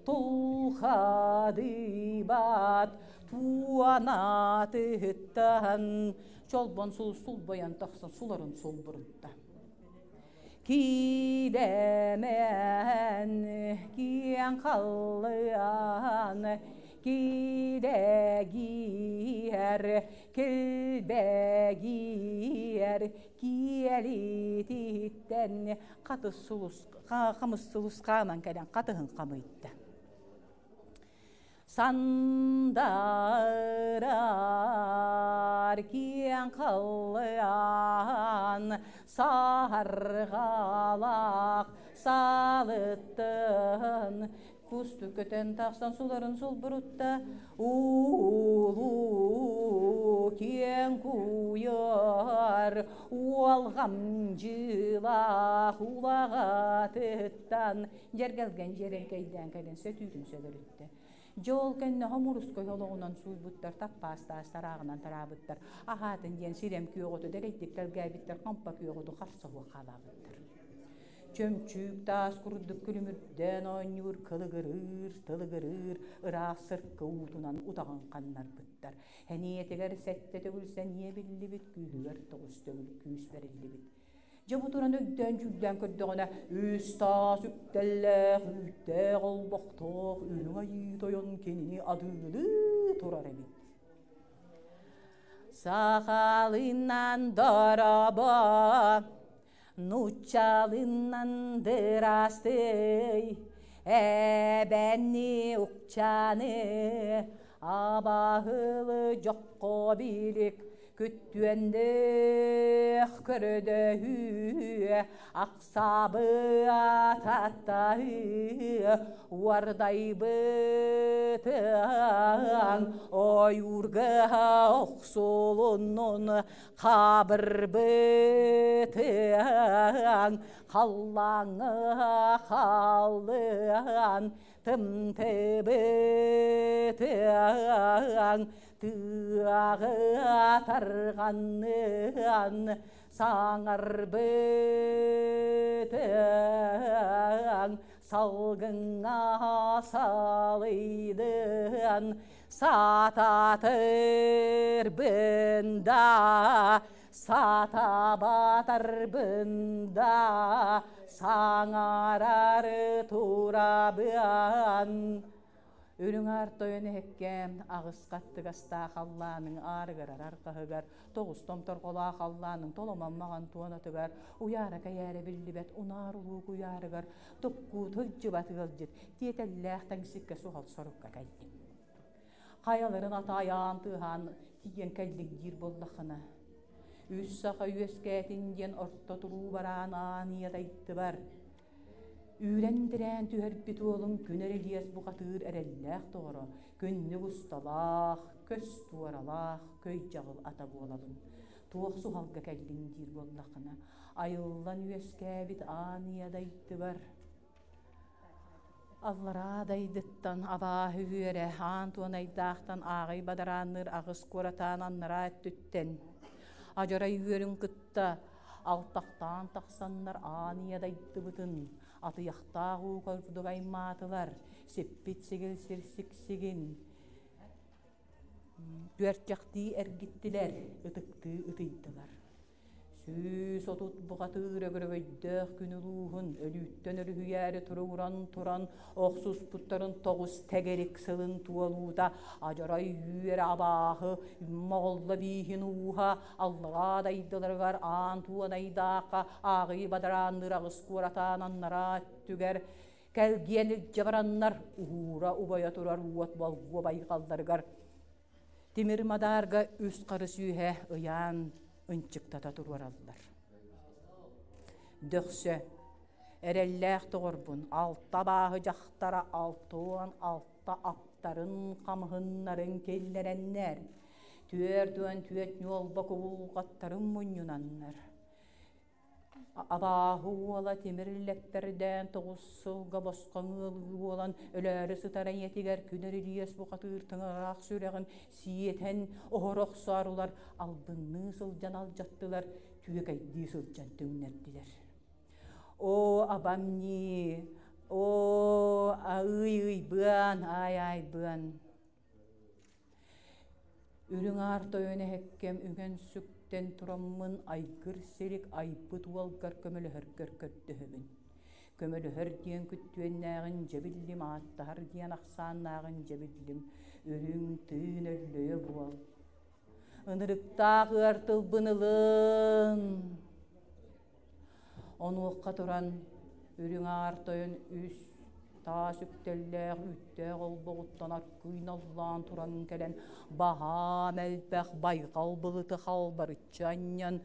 тулхадыйбат туонатыттан чолбон сулус сулбайан тахсан суларын сулбурутта. Киидэмэн киэҥ халлаан киидэгиэр килбэгиэр киэлититтэн хатыс сулус хамыс сулус хааман кэлэн хатыһын хамыйда. Сандарар киэҥ халлаан саһарҕалаах салыттын кустук көтөн тахсан суларын сулбурутта улуу киэҥ куйаар уолҕамдьылаах улаҕатыттан дьэргэлгэн дьиэрэҥкэйдээн кэлэн сөтүүтүн сөлөрүттэ. Дьол кэннэ хомурускай олоҕунан сууйбуттар, таппаас таас тарааҕынан тараабыттар, аһаатын диэн сирэм күөҕүтү дэлэйдик тэлгээбиттэр, хампа күөҕүтү харса суох хаалаабыттар. Чөмчүүк таас курдук күлүмүрдээн оонньуур, кылыгырыыр, тылыгырыыр, ыраас сыркы уутунан утаҕын ханнарбыттар. Эниэтигэр сэттэ төгүл сэниэ биллибит, күүһүгэр тоҕус төгүл күүс бэриллибит. Дьэ бу туран өйдөөн-дьүүллээн көрдөҕүнэ, үс таас үктэллээх, үүттээх олбохтоох үрүҥ айыы тойон кинини адыылыы турар эбит. Сахалынан дорообо, нууччалынан дырастый, эбэни укчаны, абаһылы дьокко билик, күттүөннээх көрдөһүү, ахсаабы ататтаһыы, уордайбытыҥ, ойуурга охсулуннун хабырбытыҥ, халлааҥҥа халлыан тымтыбытыҥ, тыаҕы тарҕанныан саҥарбытыҥ, салгыҥҥа салыйдыан саататырбын да, сатабатарбын да, саҥарар турабыан. Үрүҥ аар тойон эһэккэм аҕыс хаттыгастаах халлааныҥ аарыгырар арҕаһыгар, тоҕус томторҕолоох халлааныҥ толомон маҕан туонатыгар, уйаара кэйээрэ биллибэт унаар улуу куйаарыгар, токкуу тылдьыбат ыалдьыт, тиэтэллээх таҥсикка суһал сорукка кэллим. Хайаларын атаайаан тыаһаан тиийэн кэллиҥ диир буоллаххына, үс саха үөскээтин диэн орто туруу бараан аан ийэ Үүрэн-тирээн түһэрбит уолуҥ күн эрилиэс бухатыыр эрэллээх доҕоро, күннүк усталаах, көс туоралаах көй дьаҕыл ата буолабын. Туох суһалга кэллиҥ диир буоллаххына, айыллан үөскээбит аан ийэ дайдыбар Аллараа дайдыттан абааһы үөрэ, аан туонайдаахтан ааҕый бадараанныыр аҕыс куоратаан аннараа өттүттэн адьарай үөрүн кытта алтахтаан тахсаннар аан ийэ дайдыбытын атыйахтаах уу курдук аймаатылар, сиппит сигил сир сиксигин түөрчэхтии эргиттилэр, ытыктыы ытыйдылар. 130 бухатыыр өгөрөгөйдөөх күн улууһун өлүүттэн өрүһүйээри туругуран туран охсуспуттарын тоҕус тэгэрик сылын туолуута адьарай үөрэ абааһы моҕолло бииһин ууһа аллараа дайдыларыгар аан туонайдаахха ааҕыы бадараанныыр аҕыс куоратаан аннараа өттүгэр кэлгиэн илдьэ бараннар уһуура убайа турар уот болгуо байҕалларыгар Тимир мадаарга үс харыс үөһэ ыйаан ынчыктата туруораллар. Дөксө, эрэллээх доҕорбун, алта абааһы дьахтара 66 аптарын хамыһыннарын киллэрэннэр, 44 ньуолба кубулҕаттарын мунньунаннар, Абааһы уола тимир лэктэрдээн тоҕус сылга босхоҥ ыалыы буолан өлөөрү сытар ийэтигэр күн эрилиэс бухатыыр тыҥыраах сүрэҕин сиэтэн оһоро охсоорулар албынныы сылдьан алдьаттылар, түөкэйдии сылдьан түҥнэрдилэр. Оо, абам ньии, оо, ый-ыйбыан, аай-аайбыан. Үрүҥ аар тойон эһэккэм үҥэн сүктэн тураммын айгыр сирик айбыт уолгар көмөлөһөргөр көрдөһөбүн. Көмөлөһөр диэн күттүөннээҕин дьэ биллим, ааттаһар диэн ахсааннааҕын дьэ биллим, үрүҥ тыын өллөйө буол. Ынырыктаах ыар тылбын ылын. Онуохха туран үрүҥ аар тойон үс Таас үктэллээх үүттээх олбоҕуттан аркыйналлаан туран кэлэн баһаам элбэх байҕал былыты халбарыччы анньан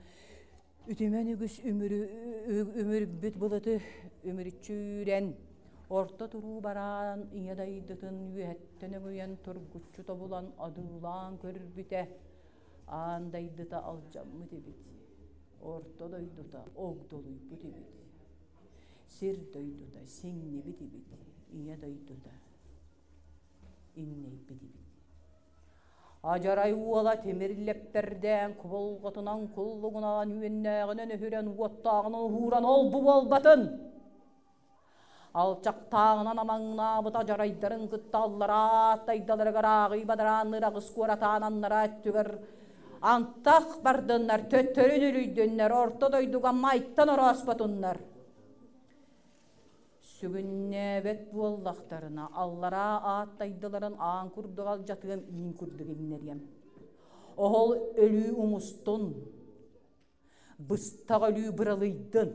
үтүмэн үгүс үмүрбүт былыты үмүрүччү үүрэн орто туруу бараан ийэ дайдытын үөһэттэн өҥөйөн тургуччу тобулан одуулаан көрбүтэ аан дайдыта алдьаммыт эбит орто дойдута огдолуйбут эбит сир дойдута сиҥнибит эбит ийэ дойдута иҥнэйбит эбит Адьарай уола тимир лэппэрдээн кубулҕатынан куллугунаан үөннээҕинэн өһүрэн уоттааҕынан уһууран ол-бу буолбатын. Алчахтааҕынан амаҥнаабыт адьарайдарын кытта аллараа тайдаларыгар ааҕый бадараанныыр аҕыс куоратаан аннараа өттүгэр антах бардыннар, төттөрүн үлүйдүннэр, орто дойдуга майтан орооспотуннар. Сүгүннээбэт буоллахтарына, аллараа ааттайдыларын аан курдук алдьатыам, иин курдук иҥнэриэм. Оһол өлүү умустун, быстах өлүү быралыйдын,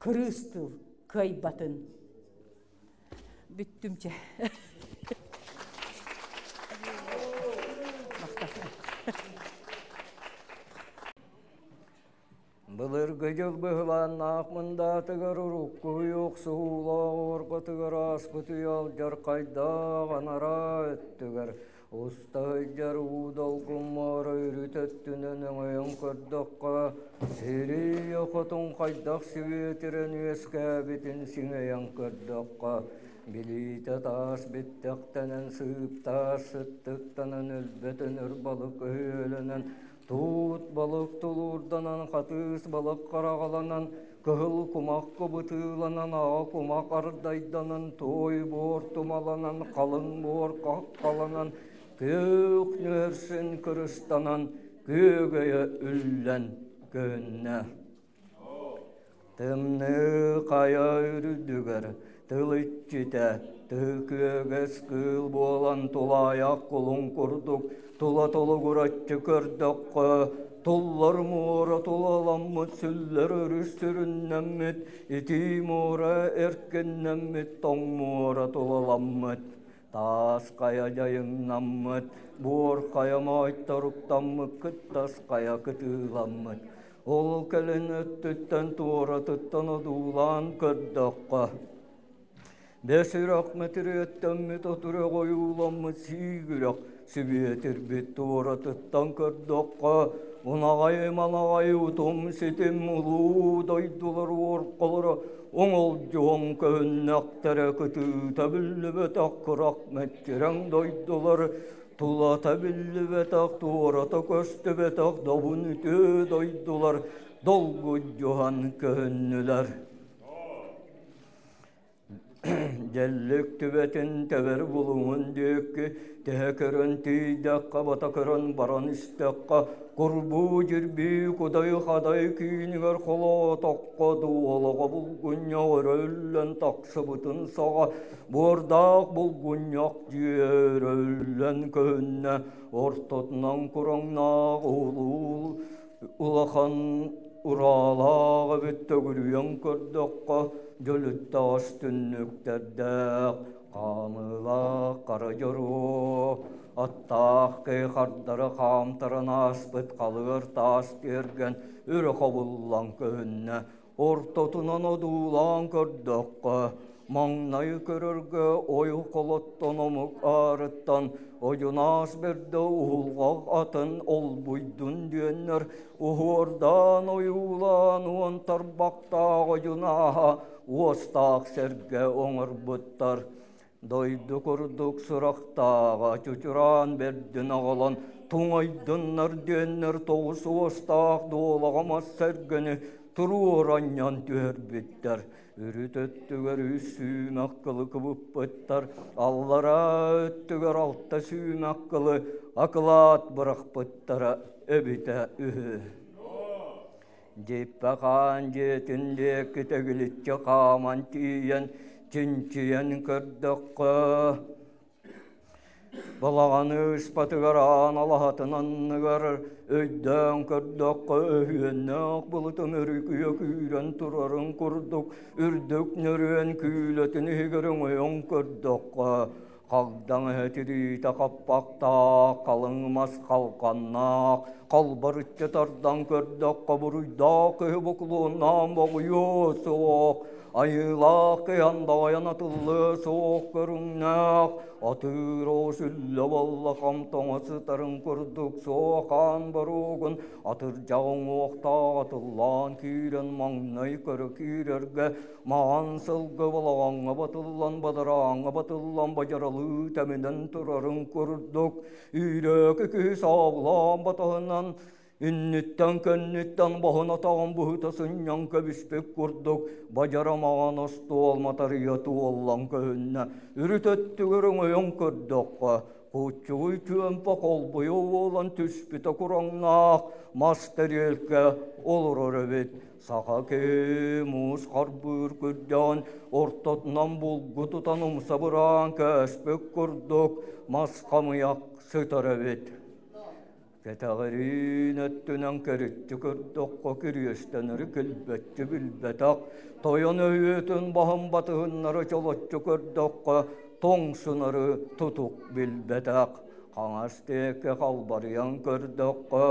кырыыс тыл кыайбатын. Бүттүм чэ. Былыргы дьыл быһылааннаах мындаатыгар урукку охсуһуулаах уорҕатыгар ааспыт үйэ алдьархайдаах анараа өттүгэр уста сылдьар уу долгун муора үрүт өттүнэн өҥөйөн көрдөххө, сири хотун хайдах сибиэтирэн үөскээбитин сиҥэйэн көрдөххө, билиитэ таас биттэхтэнэн сыыптаас сыттыктанан өлбөт өнөр балык өһүөлэнэн Туут балык тулуурданан, хатыыс балык хараҕаланан, кыһыл кумах кыбытыыланан, аҕа кумах ардайданан, туой буор тумаланан, халыҥ буор хаххаланан, күөх нүөрсүн кырыстанан, күөгэйэ үллэн көһүннэ. Тымныы хайа үрдүгэр тыл иччитэ, тыы күөгэс кыыл буолан тулаайах кулун курдук тула толугураччы көрдөххө, туллар муора тулаламмыт, сүллэр өрүс сүрүннэммит, итии муора эркиннэммит, тоҥ муора тулаламмыт, таас хайа дьайыҥнаммыт, буор хайа моойторуктаммыт, кыттас хайа кытыыламмыт. Ол кэлин өттүттэн туоратыттан одуулаан көрдөххө, бэс үрэх мэтириэттэммит отурэх ойууламмыт сиик үрэх сибиэтирбит туоратыттан көрдөххө, унаҕай-манаҕай утум-ситим улуу дойдулар уоркалара оҥолдьуһан көһүннэхтэрэ кытыыта биллибэтэх кырак мэччирэҥ дойдулар Тулата биллибэтэх, туората көстүбэтэх добун үтүө дойдулар долгуйдьуһан көһүннүлэр. Дьэллик түбэтин тэбэр булуҥун диэки тэһэ көрөн тиийдэххэ, бата көрөн баран истэххэ, курбуу дьирбии кудай-хадай киинигэр холоотоххо дуолаҕа булгунньах өрө үллэн тахсыбытын саҕа Буордаах булгунньах дьүөрөллөн көһүннэ, ортотунан кураҥнаах уһулуу улахан ураалаах эбит төгүрүйэн көрдөххө, дьөлүттэҕэс түннүктэрдээх, хаамыылаах хара дьоруо, аттаах киһи хардары хаамтаран ааспыт халыар таас тиэргэн өрө хобуллан көһүннэ, Ортотунан одуулаан көрдөххө, маҥнай көрөргө ой холоттон омук аарыттан одьунаас бэрдэ уһулҕах атын олбуйдун диэннэр уһуордаан ойуулаан уон тарбахтаах одьунааһа уостаах сэргэ оҥорбуттар. Дойду курдук сурахтааҕа чучураан бэрдин аҕалан туҥайдыннар диэннэр тоҕус уостаах дуолаҕа мас сэргэни туруоранньан түһэрбиттэр. Үрүт өттүгэр үс сүүмэх кылы кыбыппыттар, аллараа өттүгэр алта сүүмэх кылы акылаат бырахпыттара эбитэ үһү. Дьииппэ хаан дьиэтин диэки тэгиличчи хааман тиийэн, чинчийэн көрдөххө, Балаҕан ыыспатыгар аан алаһатын анныгар өйдөөн көрдөххө өһүөннээх былытын өрүкүйэ күүрэн турарын курдук үрдүк нөрүөн күүлэтин иһигэр өҥөйөн көрдөххө хагдаҥ эһэ тириитэ хаппахтаах, халыҥ мас халҕаннаах, халбарыччы тардан көрдөххө буруйдаах киһи бокулуоннаан боҕуйуо суох, айыылаах киһи андаҕайан атыллыа суох көрүҥнээх, атыыр оҕус үллэ буолла хам тоҥо сытарын курдук суох аан боруогун атырдьах уҥуохтаах атыллаан киирэн маҥнай көрө киирэргэ маҕан сылгы балаҕаҥҥа батыллан бадарааҥҥа батыллан бадьаралыы тэминэн турарын курдук үүрээки киһи саабылаан батаһынан инниттэн кэнниттэн баһын атаҕын быһыта сынньан кэбиспит курдук бадьара маҕан остуол матарыйа туоллан көһүннэ үрүт өттүгэр өҥөйөн көрдөххө куччугуй чүөмпэ холбуйа буолан түспүтэ кураҥнаах мас тэриэлкэ олорор эбит Саха киһи муус харбыыр күрдьэҕин ортотунан булгу тутан умса быраан кээспит курдук мас хамыйах сытар эбит. Кэтэҕириин өттүнэн кэриччи көрдөххө кириэстэнэри килбэччи билбэтэх, тойон өйүөтүн баһын батыһыннары чолоччу көрдөххө тоҥсунары тутук билбэтэх. Хаҥас диэки халбарыйан көрдөххө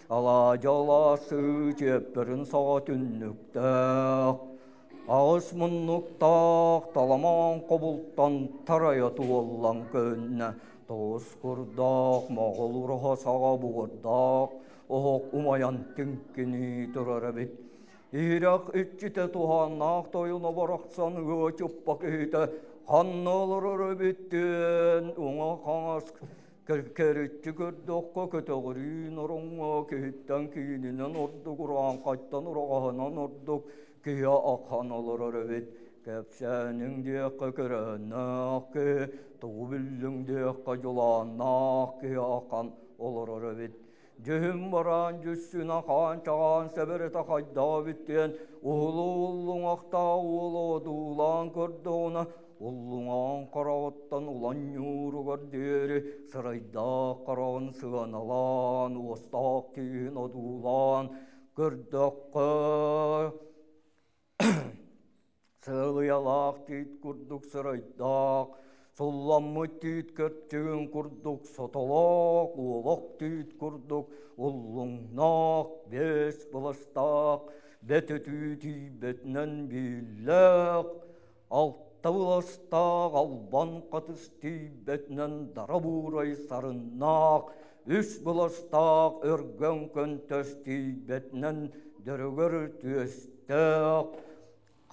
Алаадьы сыы чиэппэрин саҕа түннүктээх, аҕыс муннуктаах таламаан хобултан тарайа туоллан көһүннэ, тоҕус курдаах моҕол ураһа саҕа буордаах оһох умайан тиҥкинии турар эбит. Иһирэх иччитэ туһааннаах тойоно барахсан ыа чуппа киһитэ ханна олорор эбиттиэн уҥа-хаҥас Кэриччи көрдөххө, көтөҕүрүүн ороҥҥо киһиттэн киининэн ордук, урааҥхайтан ураҕаһынан ордук киһи ахан олорор эбит. Кэпсээниҥ диэххэ көрөөннөөх киһи, тугу биллиҥ диэххэ дьулааннаах киһи ахан олорор эбит. Дьүһүн бараан дьүссүнэ хаан-чаҕаан сэбэрэтэ хайдах эбит диэн уһулу уллуҥахтаах уол одуулаан көрдөҕүнэ уллуҥаҕын хараҕыттан улан ньууругар диэри сырайдаах хараҕын сыаналаан уостаах тииһин одуулаан көрдөххө Сыалыйалаах тиит курдук сырайдаах, сулламмыт тиит көрчүгүн курдук сотолоох, уолах тиит курдук уллуҥнаах, биэс быластаах, бөтөтүү тиийбэтинэн бииллээх, алта быластаах албан хатыс тиийбэтинэн дара буурай сарыннаах, үс быластаах өргөн көнтөс тиийбэтинэн дөрөгөр түөстээх,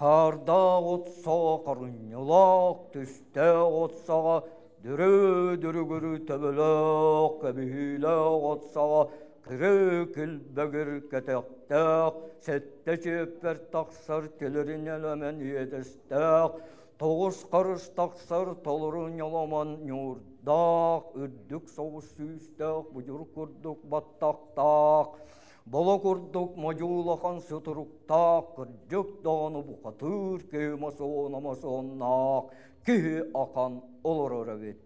Хаардаах от саҕа харынньалаах, түстээх от саҕа дөрү-дөрүгүрү төбөлөөх, кэбиһиилээх от саҕа кырыы килбэгир кэтэхтээх, сэттэ чиэппэр тахсар тилирин элэмэн иэдэстээх, тоҕус харыс тахсар толору ньоломон ньуурдаах, үрдүк соҕус сүүстээх будьур курдук баттахтаах, Боло курдук модьу улахан сутуруктаах, кырдьык даҕаны бухатыыр киһи мосуона мосуоннаах киһи ахан олорор эбит.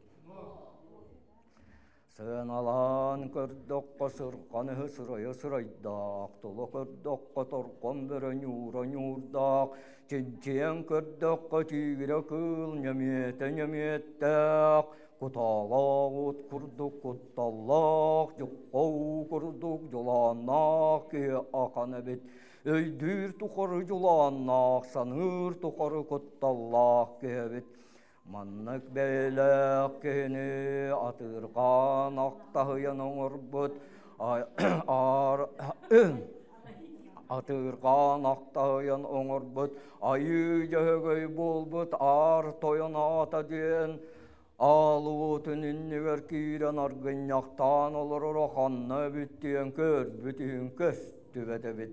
Сыаналаан көрдөххө сырҕаныһы сырайа сырайдаах, тула көрдөххө торҕон бөрө ньуура ньуурдаах, чинчийэн көрдөххө тиигирэ кыыл ньэмиэтэ ньэмиэттээх, Кутаалаах от курдук кутталлаах, дьукка уу курдук дьулааннаах киһи ахан эбит. Өйдүүр тухары дьулааннаах, саныыр тухары кутталлаах киһи эбит. Маннык бэйэлээх киһини атыырҕаан ахтаһыйан оҥорбут аар атыырҕаан ахтаһыйан оҥорбут айыы дьөһөгөй буолбут аар тойон аата диэн Аал уотун иннигэр киирэн аргынньахтаан олороро ханна эбит диэн көрбүт иһин көстүбэт эбит.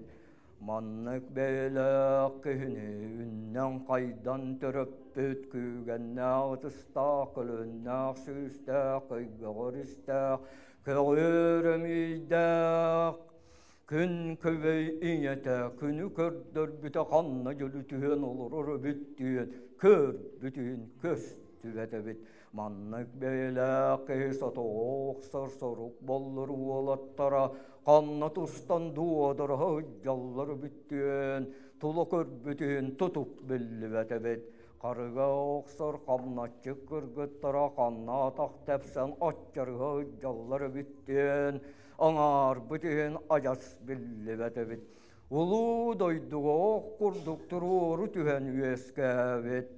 Маннык бэйэлээх киһини үннэн-хайдан төрөппүт күүгэннээх ытыстаах, көлөһүннээх сүүстээх, көйгөҕөр истээх, көҕүөр эмиийдээх, Күн күбэй ийэтэ күнү көрдөрбүтэ ханна дьөлүтүһэн олорор эбит диэн көрбүтүн көстүбэт. көстүбэт эбит. Маннык бэйэлээх киһи сотоҕо охсор сорук боллур уолаттара ханна тустан дуодара сылдьаллар бүттүөн, тула көрбүтүн тутук биллибэт эбит. Харыга охсор хамначчык кыргыттара ханна атах тэпсэн оччарыһа сылдьаллар бүттүөн, аҥаарбыт иһин адьас биллибэт эбит. Улуу дойдуга ох курдук туруору түһэн үөскээбит.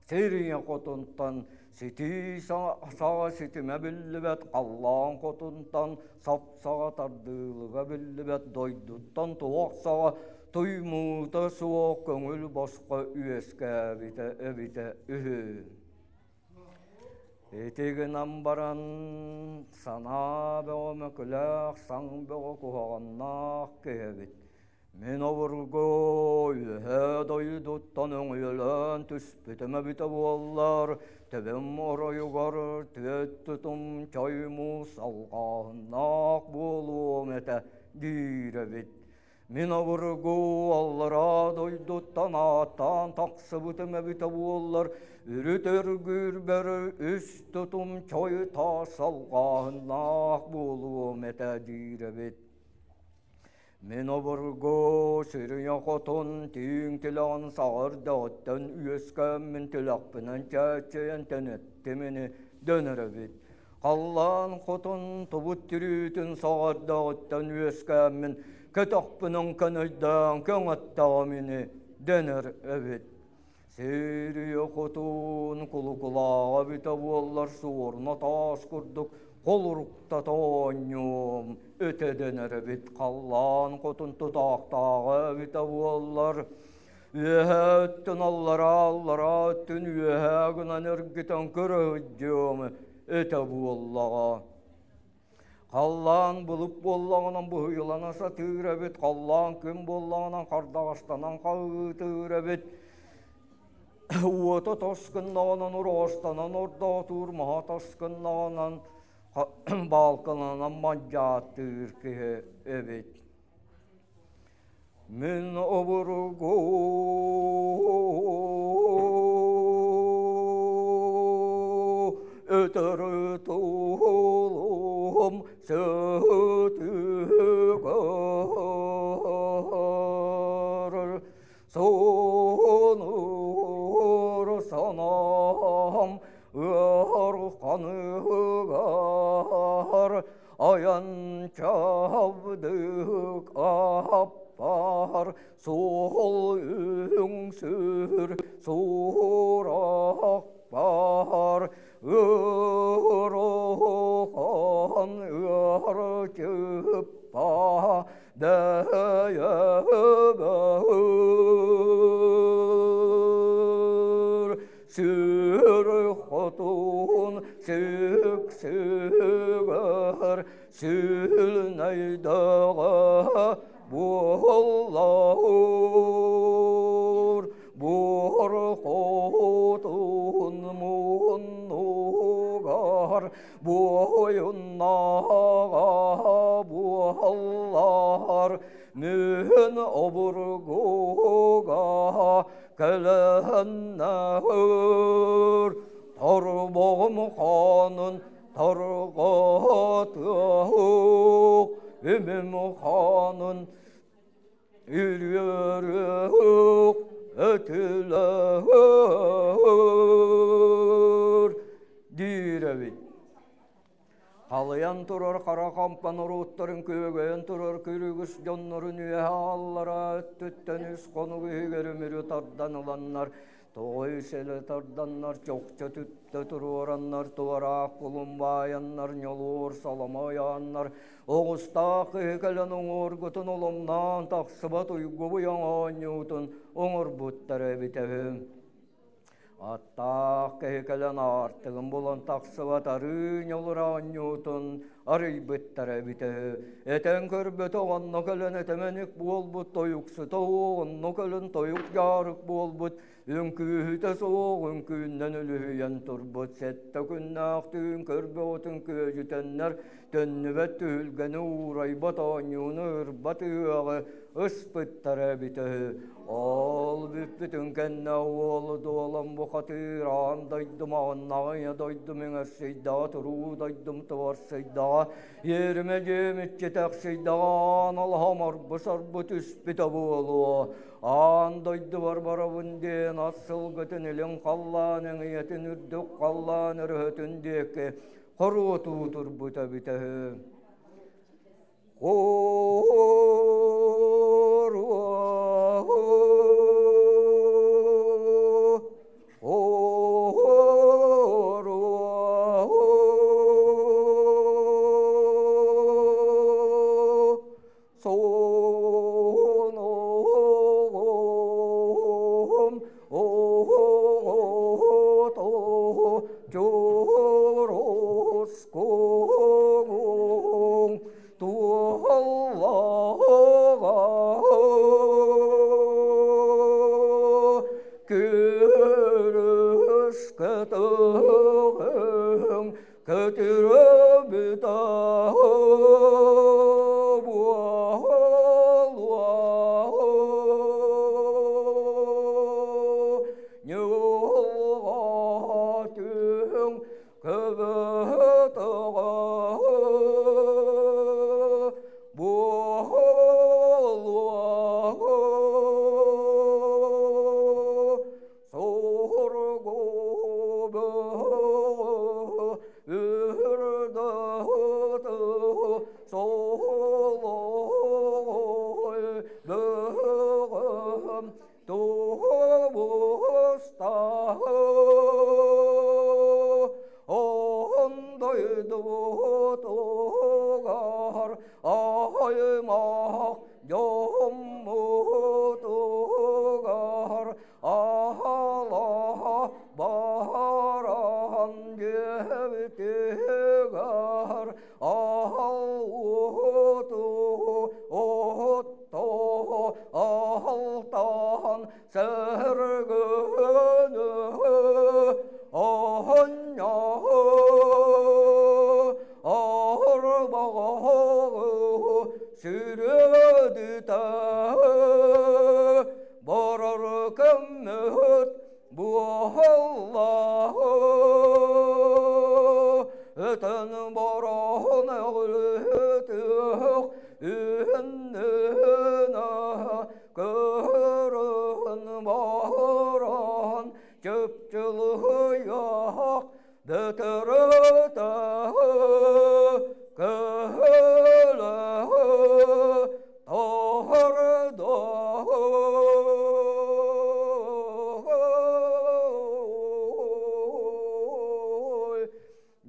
Сирийэ хотунтан ситии саҕа ситимэ биллибэт, халлаан хотунтан сап-саҕа тардыылыга биллибэт, дойдуттан туох саҕа туймуута суох көҥүл босхо үөскээбитэ эбитэ үһү. Ити гынан баран санаа бөҕө мөкүлээх, саҥ бөҕө куһаҕаннаах киһи эбит. Мин обургу үөһээ дойдуттан өҥүйэлээн түспүтүм эбитэ буоллар, төбөм оройугар түөт тутум чой муус алҕааһыннаах буолуом этэ диир эбит. Мин обургу аллараа дойдуттан ааттаан тахсыбытым эбитэ буоллар, үрүт өргүүрбэр үс тутум чой таас алҕааһыннаах буолуом этэ диир эбит. Мин обургу сирийэ хотун тииҥ тилэҕин саҕардаҕыттан үөскээммин тилэхпинэн чээччэйэн тэнэттим ини дэнэр эбит. Халлаан хотун тубут тирүүтүн саҕардаҕыттан үөскээммин кэтэхпинэн көнөйдөөн көҥөттөҕүм ини дэнэр эбит. Сирийэ хотун кулукулааҕа эбитэ буоллар суоруна таас курдук холуруктата оонньуом өтө дэнэр эбит халлаан хотун тутаахтааҕа эбитэ буоллар үөһээ өттүн аллараа аллараа өттүн үөһээ гынан эргитэн көрө сылдьыам этэ буоллаҕа. Халлаан былыт буоллаҕынан быһыылана сатыыр эбит, халлаан күн буоллаҕынан хардаҕастанан хаһыытыыр эбит. Уота тос гыннаҕынан уроҕостанан ордоотуур, маһа тос гыннаҕынан баалкаланан мадьааттыыр киһи эбит. Мин обургу өтөрү туолум сытыгар сонур санаам ыарханыгар айан чабдык аппар суол үҥсүр сурах бар ыарахан ыарчыппа дэйэбэр сүр хотун сүксүгэр сүлнэйдэҕэ буоллаур буор хотун муннугар буойуннаҕа буоллар мүн обургуга кэлэннэр торбоҕум хаанын тарҕатыах үмүм хаанын үрүөрүөх өтүлэр диир эбит. Халыйан турар хара хампа норуоттарын күөгөйөн турар күрүгүс дьоннорун үөһэ аллара өттүттэн үс хонук иһигэр үмүрү тардан ыланнар тоҕой сэлэ тарданнар чохчо түптэ туруораннар туораах кулун баайаннар ньолуур соломо ыйааннар оҕустаах киһи кэлэн уҥуоргутун оломноон тахсыбат уйгубуйаҥ оонньуутун оҥорбуттар эбитэ үһү. Аттаах киһи кэлэн аартыгын булан тахсыбат арыы ньолура оонньуутун арыйбыттара эбитэ үһү. Этэн көрбөтө онно кэлэн этэмэник буолбут тойуксута онно кэлэн тойук дьаарык буолбут. Үҥкүүһүтэ суох үҥкүүннэн үлүһүйэн турбут сэттэ күннээх түүн көрбөҕүтүн күөдьүтэннэр төннүбэт түһүлгэни уурайбат оонньууну ырбат ыһыаҕы ыспыттара эбитэ үһү. Ол бүппүтүн кэннэ уолу дуолан бухатыыр аан дойдум аҕыннаҕа ийэ дойдум иҥэрсийдэҕэ туруу дойдум туорсуйдаҕа иэримэ дьиэм иччитэхсийдэҕэ аан алаһам арбы-сарбы түспүтэ буолуо. Аан дойдубар барабын диэн ат сылгытын илин халлаан эҥийэтин үрдүк халлаан өрөһөтүн диэки хоруотуу турбута эбитэ үһү.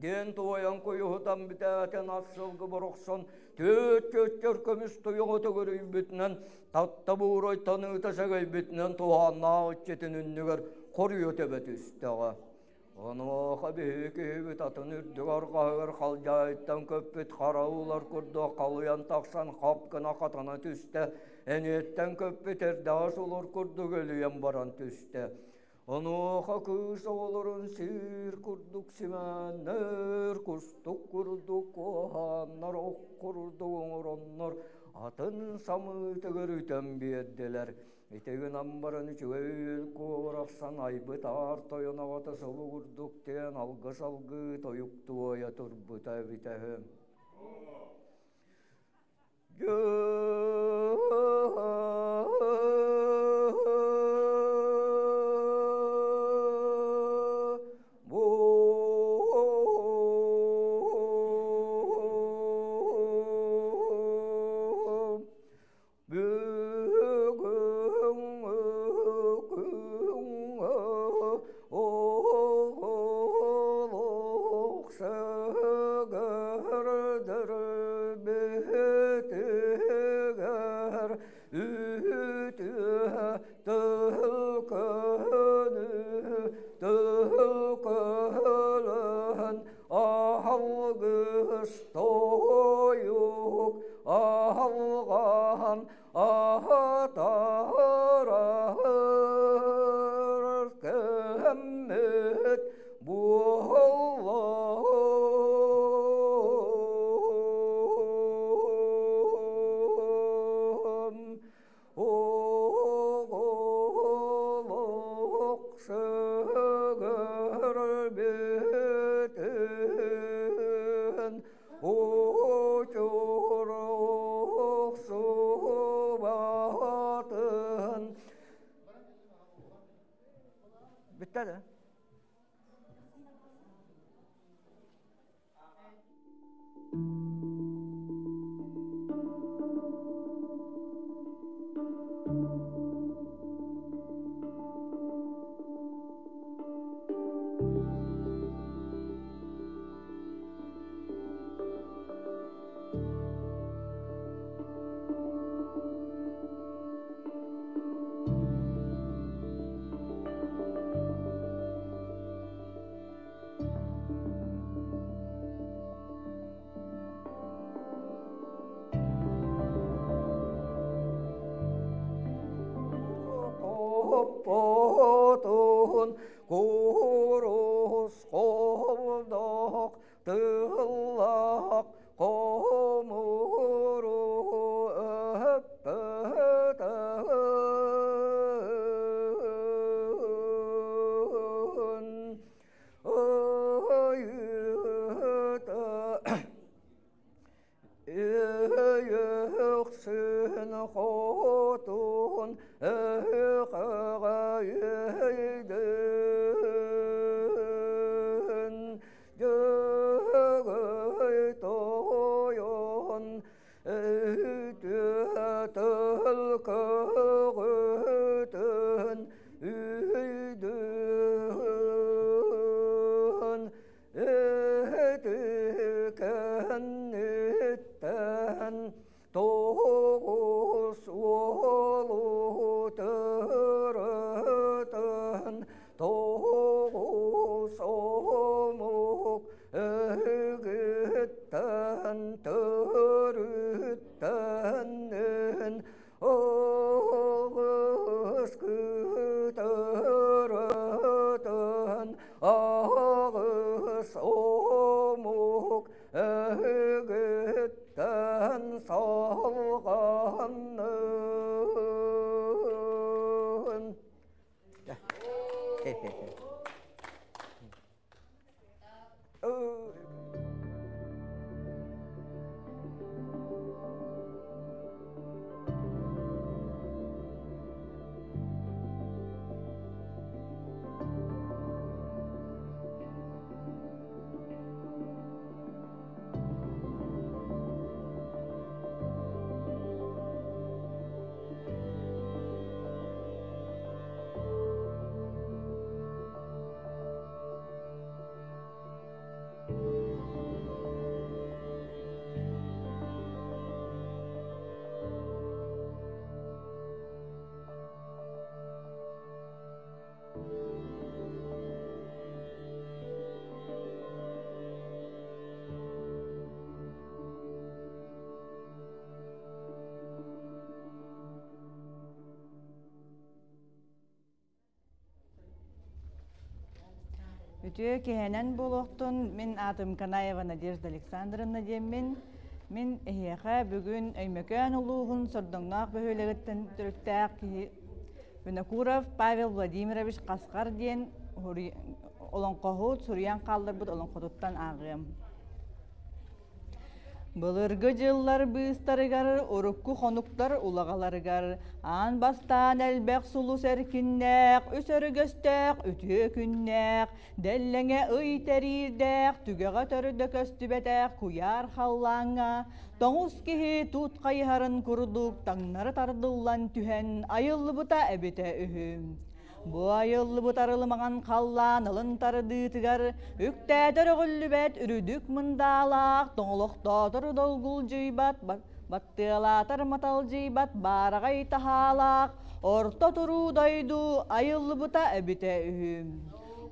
Диэн туойан куйуһутан бүтээтин ас сылгы борохсон түөт-түөттэр көмүс туйаҕы төгүрүйбүтүнэн татта буурай таныыта сэгэйбитинэн туһааннаах иччитин үннүгэр хоруйа төбө түстэҕэ. Онуоха биһиги киһибит атын үрдүк арҕаһыгар халдьаайыттан көппүт хара уулар курдук халыйан тахсан хап гына хатана түстэ, эниэттэн көппүт эрдэҕэс улар курдук элийэн баран түстэ. Онуоха кыыс оҕолорун сиир курдук симээннэр, кустук курдук куоһааннар, ох курдук оҥороннор атын самыытыгар үтэн биэрдилэр. Ити гынан баран үчүгэй үөл куобарахсан айбыт аар тойон аҕата сылы курдук диэн алгыс алгыы тойук туойа турбута эбитэ үһү. Хотун курус хобдох тыллах хомуру өппөтөн Өйөксүн хотун өйдөн Дөгөй тойон өтөтөл көҕөтөн өйдөн Өтүкэнниттэн тоҕус уолу төрөтөн, тоҕус омук өгүттэн төрүттэнин Оҕус күтөрөтөн аҕыс омук өгүттэн салҕаннын. Үтүө киһинэн буолуохтун мин аатым Канаева Надежда Александровна диэммин. Мин эһиэхэ бүгүн Өймөкөөн улууһун Сордоҥноох бөһүөлэгиттэн төрүттээх киһи Винокуров Павел Владимирович Хасхар диэн олоҥхоһут суруйан хаалларбыт олоҥхотуттан ааҕыам. Былыргы дьыллар быыстарыгар урукку хонуктар улаҕаларыгар аан бастаан элбэх сулус эркиннээх, үс өрүгөстөөх үтүө күннээх, дэллэҥэ ый тэриирдээх, түгэҕэ төрдө көстүбэтэх куйаар халлааҥҥа тоҥус киһи туут хайыһарын курдук таҥнары тардыллан түһэн айыллыбыта эбитэ үһү. Бу айыллыбыт арылымаҕан халлаан ылын тардыытыгар үктээтэр өҕүллүбэт үрүдүк мындаалаах, тоҥолохтоотор долгулдьуйбат, баттыалаатар маталдьыйбат баараҕай таһаалаах орто туруу дойду айыллыбыта эбитэ үһү.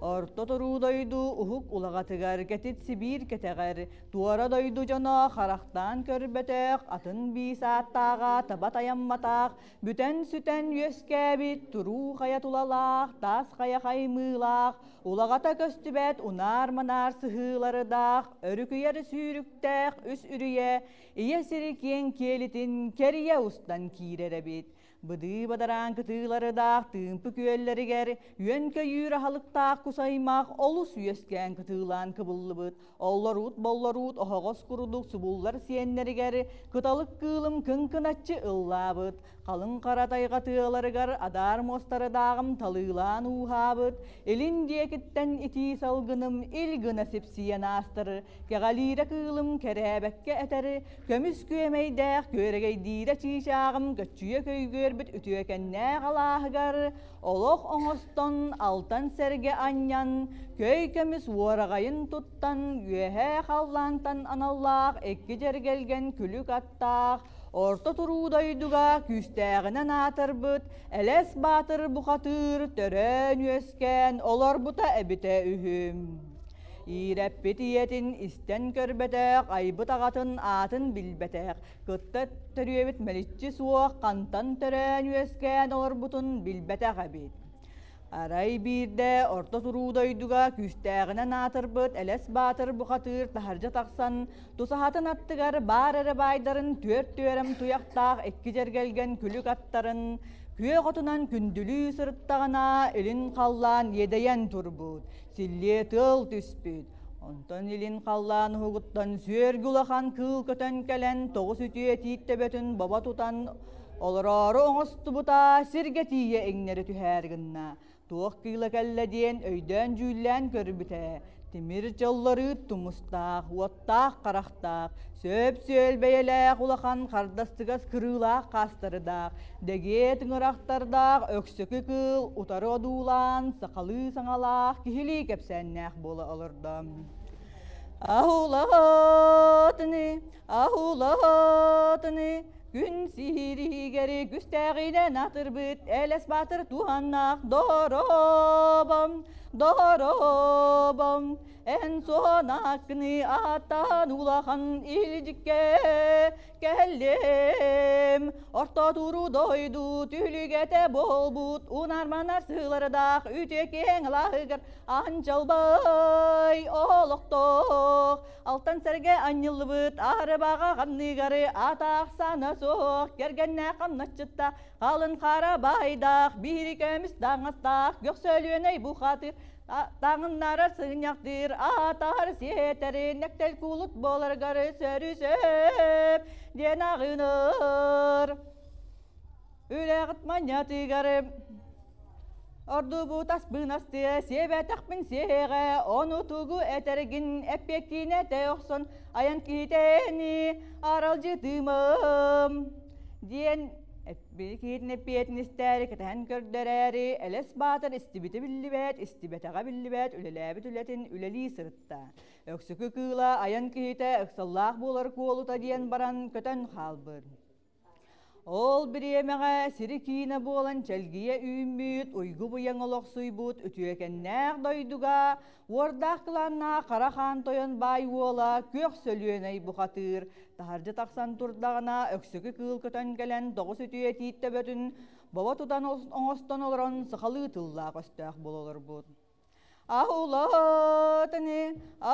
Орто туруу дойду уһук улаҕатыгар кэтит Сибиир кэтэҕэр Туора дойду дьоно харахтаан көрбөтөх, атын биис ааттааҕа таба тайамматах, бүтэн-сүтэн үөскээбит туруу хайа тулалаах, таас хайа хаймыылаах, улаҕата көстүбэт унаар-манаар сыһыыларыдаах, өрүкүйэр сүүрүктээх үс үрүйэ ийэ сири киэҥ киэлитин кэрийэ устан киирэр эбит. Быдыы бадараан кытыыларыдаах тыымпы күөллэригэр үөн-көйүүр аһылыктаах кус аймах олус үөскээн кытыылаан кыбыллыбыт. Оллоруут-боллоруут оһоҕос курдук субуллар сиэннэригэр кыталык кыылым кыҥкыначчы ыллаабыт. Халыҥ хара тайҕа тыаларыгар адаар муостарыдааҕым талыылаан ууһаабыт. Илин диэкиттэн итии салгыным ил гына сипсийэн аастар. Кэҕэлиирэ кыылым кэрээбэккэ этэр, көмүс күөмэйдээх күөрэгэйдиирэ чыычааҕым көччүйэ көйгүөрбүт үтүөкэннээх алааһыгар олох оҥостон алтан сэргэ анньан, көй көмүс уораҕайын туттан, үөһээ халлаантан аналлаах икки дьэргэлгэн күлүк аттаах, орто туруу дойдуга күүстээҕинэн аатырбыт Элэс Баатыр бухатыыр төрөөн-үөскээн олорбута эбитэ үһү. Иирэппит ийэтин истэн көрбөтөх, айбыт аҕатын аатын билбэтэх, кытта төрүөбүт мэличчи суох хантан төрөөн-үөскээн олорбутун билбэтэх эбит. Арай биирдэ орто туруу дойдуга күүстээҕинэн аатырбыт Элэс Баатыр бухатыыр таһырдьа тахсан, тусаһатын аттыгар баар эрэ баайдарын түөрт түөрэм туйахтаах икки дьэргэлгэн күлүк аттарын күөх отунан күндүлүү сырыттаҕына, илин халлаан иэдэйэн турбут, силлиэ тыал түспүт. Онтон илин халлаан уһугуттан сүөргү улахан кыыл көтөн кэлэн тоҕус үтүө тиит төбөтүн бобо тутан олороору оҥостубута сиргэ тиийэ иҥнэри түһээр гынна. Туох кыыла кэллэ диэн өйдөөн-дьүүллээн көрбүтэ. Тимир дьоллорыыт тумустаах, уоттаах харахтаах, сөп-сүөл бэйэлээх улахан хардастыгас кырыылаах хаастардаах, дэгиэ тыҥырахтардаах өксөкү кыыл утары одуулаан сахалыы саҥалаах киһилии кэпсээннээх буола олордо. Аһулаатыны, аһулаатыны, күн сиһиригэри күстээҕинэн атырбыт элэс баатыр туһаннаах доробом, доробом, эн суонаккыны ааттаан улахан илдьиккэ кэллим. Орто туруу дойду түлүгэтэ буолбут унарманар сыылардаах үтүө киэҥ алааһыгар анчалбай олохтоох алтан сэргэ анньыллыбыт арбаҕа ханныгары атаахсана суох кэргэннээх хамначчытта халын хара байдаах биири көмүс таҥастаах гөхсөлүөнэй бухатыр таҥыннарар сыгынньахтыыр атар сиэтэри нэктэл кулут буоларгар сөрү сөп диэн аҕыныр Үлэҕит манньатыгар ордубут аспын астыа сиэбэтэхпин сиэҕэ ону тугу этэргин эппиэккин этэ охсон айан киһитэни аралдьытымым диэн киһитин эппиэтин истээри кэтэһэн көрдөрөөри Элэс Баатыр истибитэ биллибэт, истибэтэҕэ биллибэт үлэлээбит үлэтин үлэлии сырытта. Өксөкү кыыла айан киһитэ ыксаллаах буолар куолута диэн баран көтөн хаалбыт. Ол бириэмэҕэ сири киинэ буолан чэлгийэ үүммүт, уйгу-быйаҥ олохсуйбут үтүөкэннээх дойдуга уордаах кылааннаах Хара Хаан Тойон баай уола Күөх Сөлүөнэй бухатыыр таһырдьа тахсан турдаҕына өксөкү кыыл көтөн кэлэн тоҕус үтүө тиит төбөтүн бобо тутан оҥостон олорон сахалыы тыллаах өстөөх буола олорбут. Аһулаатыны,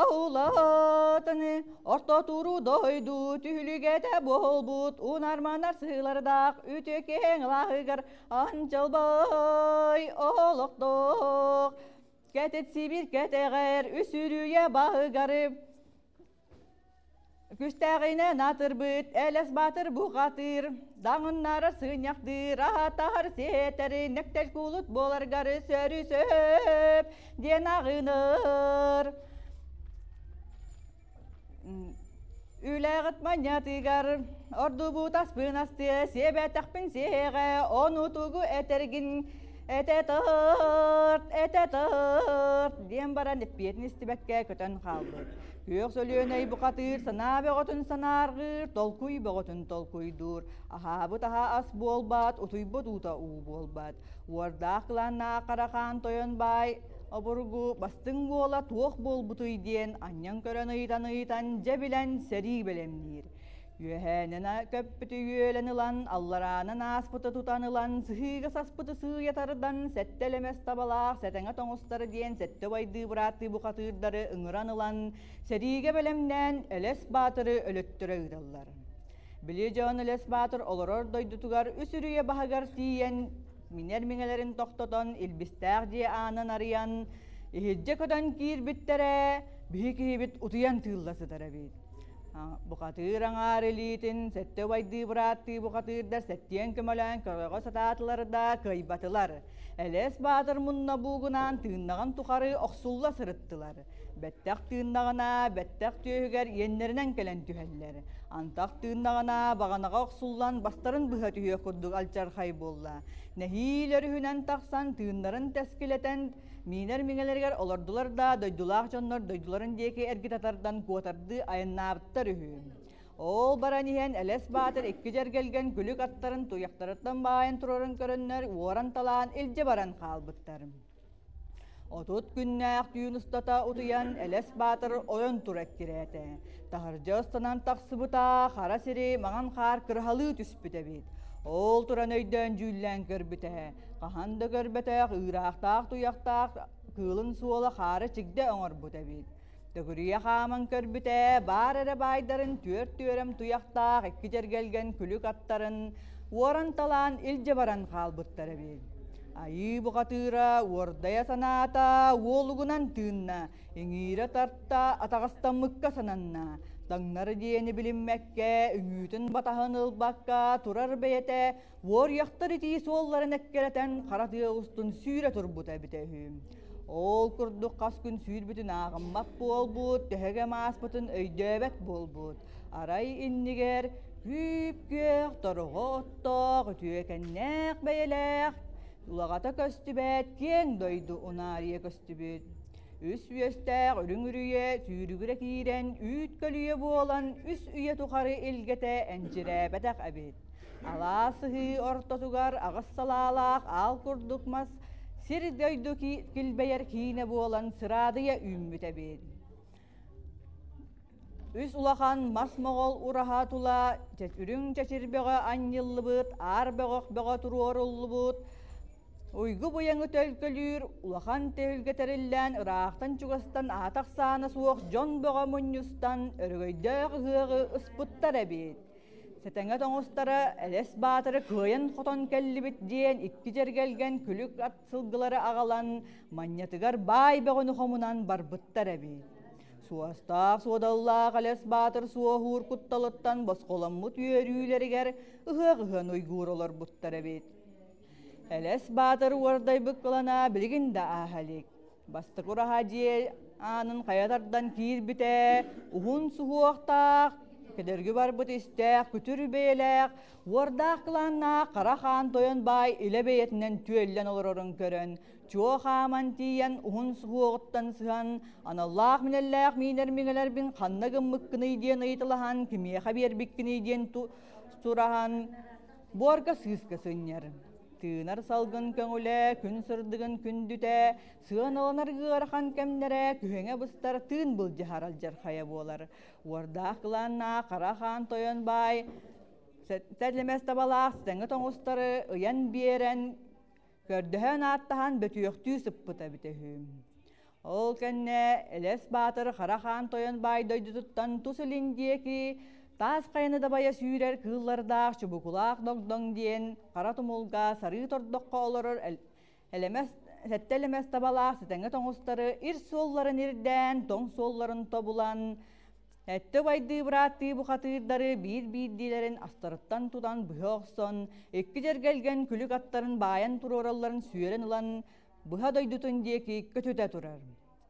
аһулаатыны, орто туруу дойду түһүлүгэтэ буолбут унарманар сыһыылардаах үтүө киэҥ алааһыгар анчалбай олохтоох. Кэтит Сибиир кэтэҕэр үс үрүйэ баһыгар Күстээҕинэн атырбыт, элэс баатыр бухатыыр, даҥыннара сыынньахтыыр, аһатаһар сиэтэри, нэктэл кулут буоларгар сөрү сөп диэн аҕыныр. Үлэҕит манньатыгар ордубут аспын астыа, сиэбэтэхпин сиэҕэ, ону тугу этэргин этэ тырт, этэ тырт диэн баран эппиэтин истибэккэ көтөн хаалбыт. Күөх сөлүөнэй бухатыыр санаа бөҕөтүн санаарҕыыр, толкуй бөҕөтүн толкуйдуур. Аһаабыт аһа ас буолбат, утуйбут уута уу буолбат. Уордаах кылааннаах Харахаан тойон баай обургу бастыҥ уола туох буолбутуй диэн анньан көрөн ыйытан-ыйытан дьэ билэн сэрии бэлэмниир. Үөһээнэн көппүтү үөлэн ылан, аллараанан ааспыты тутан ылан, сыһыыга саспыты сыыйа тардан, сэттэ элэмэс табалаах сэтэҥэ тоҥустары диэн сэттэ убайдыы бырааттыы бухатыырдары ыҥыран ылан, сэриигэ бэлэмнээн Элэс Баатыры өлөттөрө ыыталлар. Били дьон Элэс Баатыр олорор дойдутугар үс үрүйэ баһыгар тиийэн, минэр миҥэлэрин тохтотон, илбистээх дьиэ аанын арыйан, иһирдьэ көтөн киирбиттэрэ, биһи киһибит утуйан тыылла сытар эбит. Бухатыыр аҥаар илиитин сэттэ убайдыы бырааттыы бухатыырдар сэттиэн көмөлөөн көҕөҕө сатаатылар да кыайбатылар. Элэс Баатыр мунна буугунаан тыыннаҕын тухары охсулла сырыттылар. Бэттэх тыыннаҕына бэттэх түөһүгэр иэннэринэн кэлэн түһэллэр. Антах тыыннаҕына баҕанаҕа охсуллан бастарын быһа түһүөх курдук алдьархай буолла. Нэһиилэ өрүһүнэн тахсан тыыннарын тэскилэтэн Миинэр миҥэлэригэр олордулар да, дойдулаах дьоннор дойдуларын диэки эргитэ тардан куотардыы айаннаабыттар үһү. Ол баран иһэн Элэс Баатыр икки дьэргэлгэн күлүк аттарын туйахтарыттан баайан турарын көрөннөр уоран-талаан илдьэ баран хаалбыттар. 30 күннээх түүн устата утуйан Элэс Баатыр ойон тура эккирээтэ. Таһырдьа ыстанан тахсыбыта хара сири маҥан хаар кырыһалыы түспүт эбит. Ол туран өйдөөн дьүүллээн көрбүтэ, хаһан да көрбөтөх ыыраахтаах туйахтаах кыылын суола хаары чигдэ оҥорбут эбит. Төгүрүйэ хааман көрбүтэ, баар эрэ баайдарын түөрт түөрэм туйахтаах икки дьэргэлгэн күлүк аттарын уоран талаан илдьэ баран хаалбыттар эбит. Айыы бухатыыра уордайа санаата уолугунан тыынна, иҥиирэ тарта, атаҕастаммыкка сананна. Таҥнары диэни билиммэккэ, үҥүүтүн батаһын ылбакка турар бэйэтэ уоруйахтар итии суолларын эккирэтэн хара тыа устун сүүрэ турбута эбитэ үһү. Ол курдук хас күн сүүрбүтүн ааҕыммат буолбут, төһө ааспытын өйдөөбөт буолбут. Арай иннигэр күүп-күөх торҕо оттоох, үтүөкэннээх бэйэлээх, улаҕата көстүбэт киэҥ дойду унаарыйа көстүбүт. Үс үөстээх үрүҥ үрүйэ сүүрүгүрэ киирэн үүт көлүйэ буолан үс үйэ тухары илгэтэ энчирээбэтэх эбит. Алаас сыһыы ортотугар аҕыс салаалаах аал курдук мас сир дойду килбэйэр киинэ буолан сыраадыйа үүммүт эбит. Үс улахан мас моҕол ураһа тула үрүҥ чэчир бөҕө анньыллыбыт, аар бөҕөх бөҕө туруоруллубут, уйгу быйаҥы төлкөлүүр улахан түһүлгэ тэриллэн ыраахтан-чугастан аата-ахсаана суох дьон бөҕө мунньустан өрөгөйдөөх ыһыаҕы ыспыттар эбит. Сэтэҥэ тоҥустара Элэс Баатыры кыайан-хотон кэллибит диэн икки дьэргэлгэн күлүк ат сылгылары аҕалан манньатыгар баай бөҕөнү хомунан барбыттар эбит. Суостаах суодаллаах Элэс Баатыр суоһуур кутталыттан босхоломмут үөрүүлэригэр ыһыах ыһан уйгуур олорбуттар эбит. Элэс Баатыр уордайбыт кылана билигин да ааһа илик. Бастакы ураһа дьиэ аанын хайа тардан киирбитэ, уһун суһуохтаах, кэдэрги барбыт истээх, күтүр бэйэлээх, уордаах кылааннаах хара хаан тойон баай илэ бэйэтинэн түөллэн олорорун көрөн, чуо хааман тиийэн уһун суһуоҕуттан сыһан, аналлаах минэллээх миинэр миҥэлэрбин ханна гыммыккыный диэн ыйыталаһан, кимиэхэ биэрбиккиний диэн сураһан, буорга сыыска сынньар. Тыынар салгын көҥүлэ, күн сырдыгын күндүтэ, сыаналанар ыарахан кэмнэрэ күһэҥэ быстар тыын былдьаһар алдьархайа буолар. Уордаах кылааннаах хара хаан тойон баай сэлэмэс табалаах сытэҥэ тоҥустары ыйан биэрэн, көрдөһөн ааттаһан бөтүөхтүү сыппыта эбитэ үһү. Ол кэннэ Элэс Баатыр Хара Хаан Тойон баай дойдутуттан тус илин диэки таас хайаны дабайа сүүрэр кыыллардаах чубукулаах догдоҥ диэн хара тумулга сарыы тордоххо олорор элэмэс сэттэ элэмэс табалаах сытэҥэ тоҥустары ир суолларын ирдээн, тоҥ суолларын тобулан, Этте убайдыы бырааттыы бухатыырдары биир-биирдиилэрин астарыттан тутан быһа охсон, икки дьэргэлгэн күлүк аттарын баайан туруоралларын сүөрэн ылан, быһа дойдутун диэки көтүтэ турар.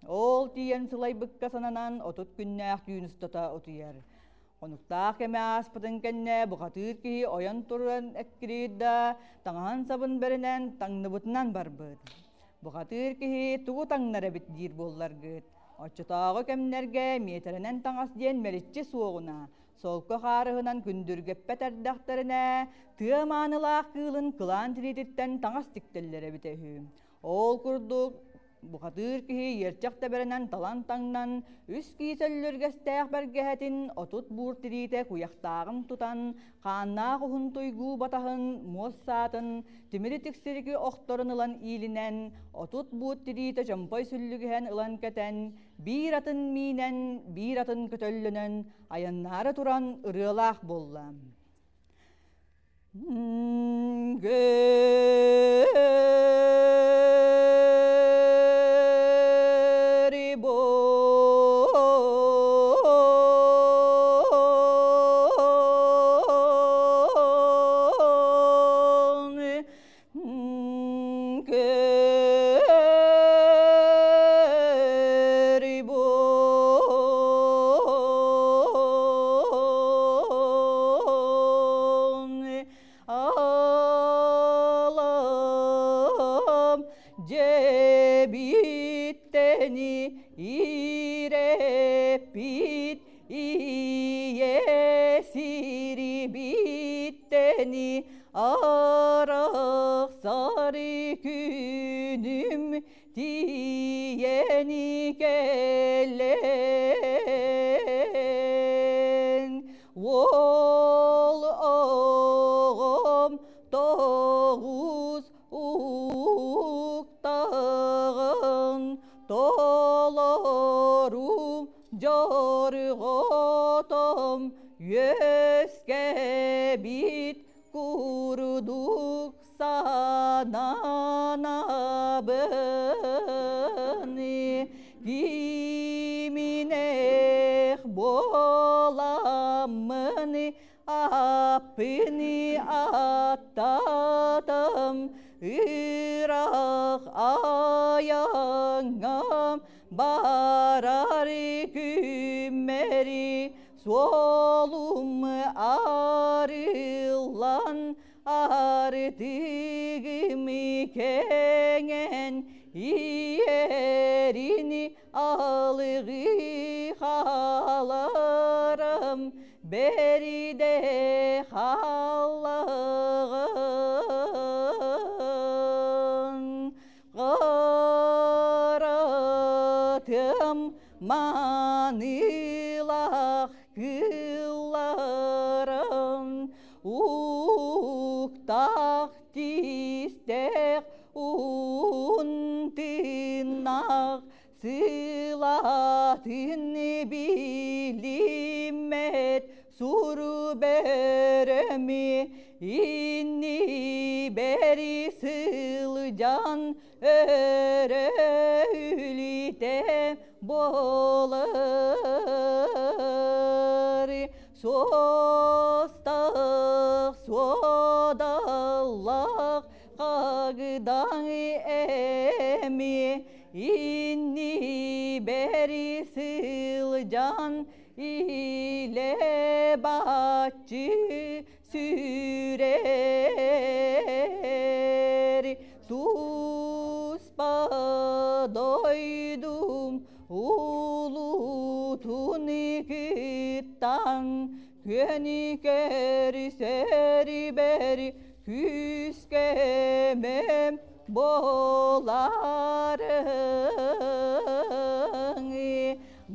Ол тиийэн сылайбыкка сананан 30 күннээх түүн устата утуйар. Хонуктаах кэмэ ааспытын кэннэ бухатыыр киһи ойон туран эккириир да, таҥаһын сабын бэринэн таҥныбытынан барбыт. Бухатыыр киһи тугу таҥнар эбит диир буолларгыт. Оччотооҕу кэмнэргэ миэтэрэнэн таҥас диэн мэличчи суоҕуна, солко хаарыһынан күндүргэппэт эрдэхтэринэ, тыа маанылаах кыылын кылаан тириититтэн таҥас тиктэллэр эбитэ үһү. Ол курдук, бухатыыр киһи иэрчэх тэбэринэн талан таҥнан, үс киис өллүргэстээх бэргэһэтин 30 буур тириитэ куйахтааҕын тутан, хааннаах уһун туйгуу батаһын, муос саатын, тимири тиксирики охторун ылан иилинэн, 30 буут тириитэ чомпой сүллүгүһэн ылан кэтэн, биир атын миинэн, биир атын көтөллөнөн, айаннаары туран ырыалаах буолла. Алам дьэбиттени ирэппит ийэ сирибиттени арахсар күнүм тиийэни кэлэн. Уол оҕом Дьорҕотом үөскэбит курдук сананабын киминэх буоламмын аппыны аттатым ыраах айаҥҥам барар күммэри суолум арыллан артыгым кэҥэн иэрин алгыы хааларым бэридэ хааллаҕын Харатым маанылаах кыылларым уктаах тиистээх уһун тыыннаах сылаатын билиммэт суру бөрөмү иннибэри сылдьан өрө үлүтэ буолар суостаах суодаллаах хагдаҥ эми иннибэри сылдьан илэ бааччы сүүрэр туспа дойдум улуутун кыттан күөнү көрсөрбөр күүскөмөм буоларыҥ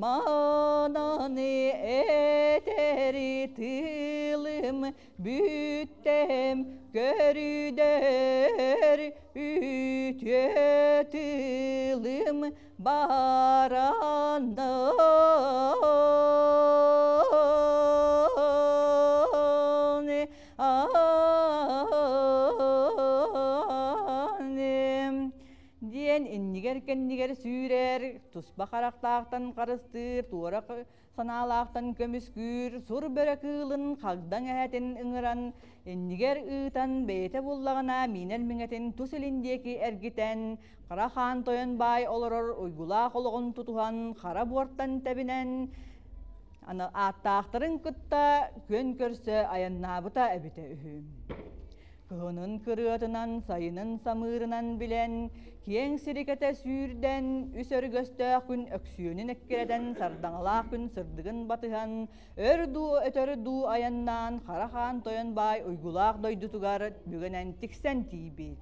манан этэр тылым бүттэм көрдөр үтүө тылым баранын диэн иннигэр-кэннигэр сүүрэр, туспа харахтаахтан харыстыыр, туора санаалаахтан көмүскүүр, сур бөрө кыылын хагдаҥ эһэтин ыҥыран, иннигэр ыытан, бэйэтэ буллаҕына миинэр миҥэтин тус илин диэки эргитэн, хара хаан тойон баай олорор уйгулаах олоҕун тутуһан, хара буортан тэбинэн, аны ааттаахтарын кытта күөн көрсө айаннаабыта эбитэ үһү. Кыһынын кырыатынан, сайынын самыырынан билэн, киэҥ сирикэтэ сүүрдэн, үс өргөстөөх күн өксүөнүн эккирэтэн, сардаҥалаах күн сырдыгын батыһан, өр дуу, өтөр дуу айаннаан, хара хаан тойон баай уйгулаах дойдутугар бүгэнэн тиксэн тиийбит.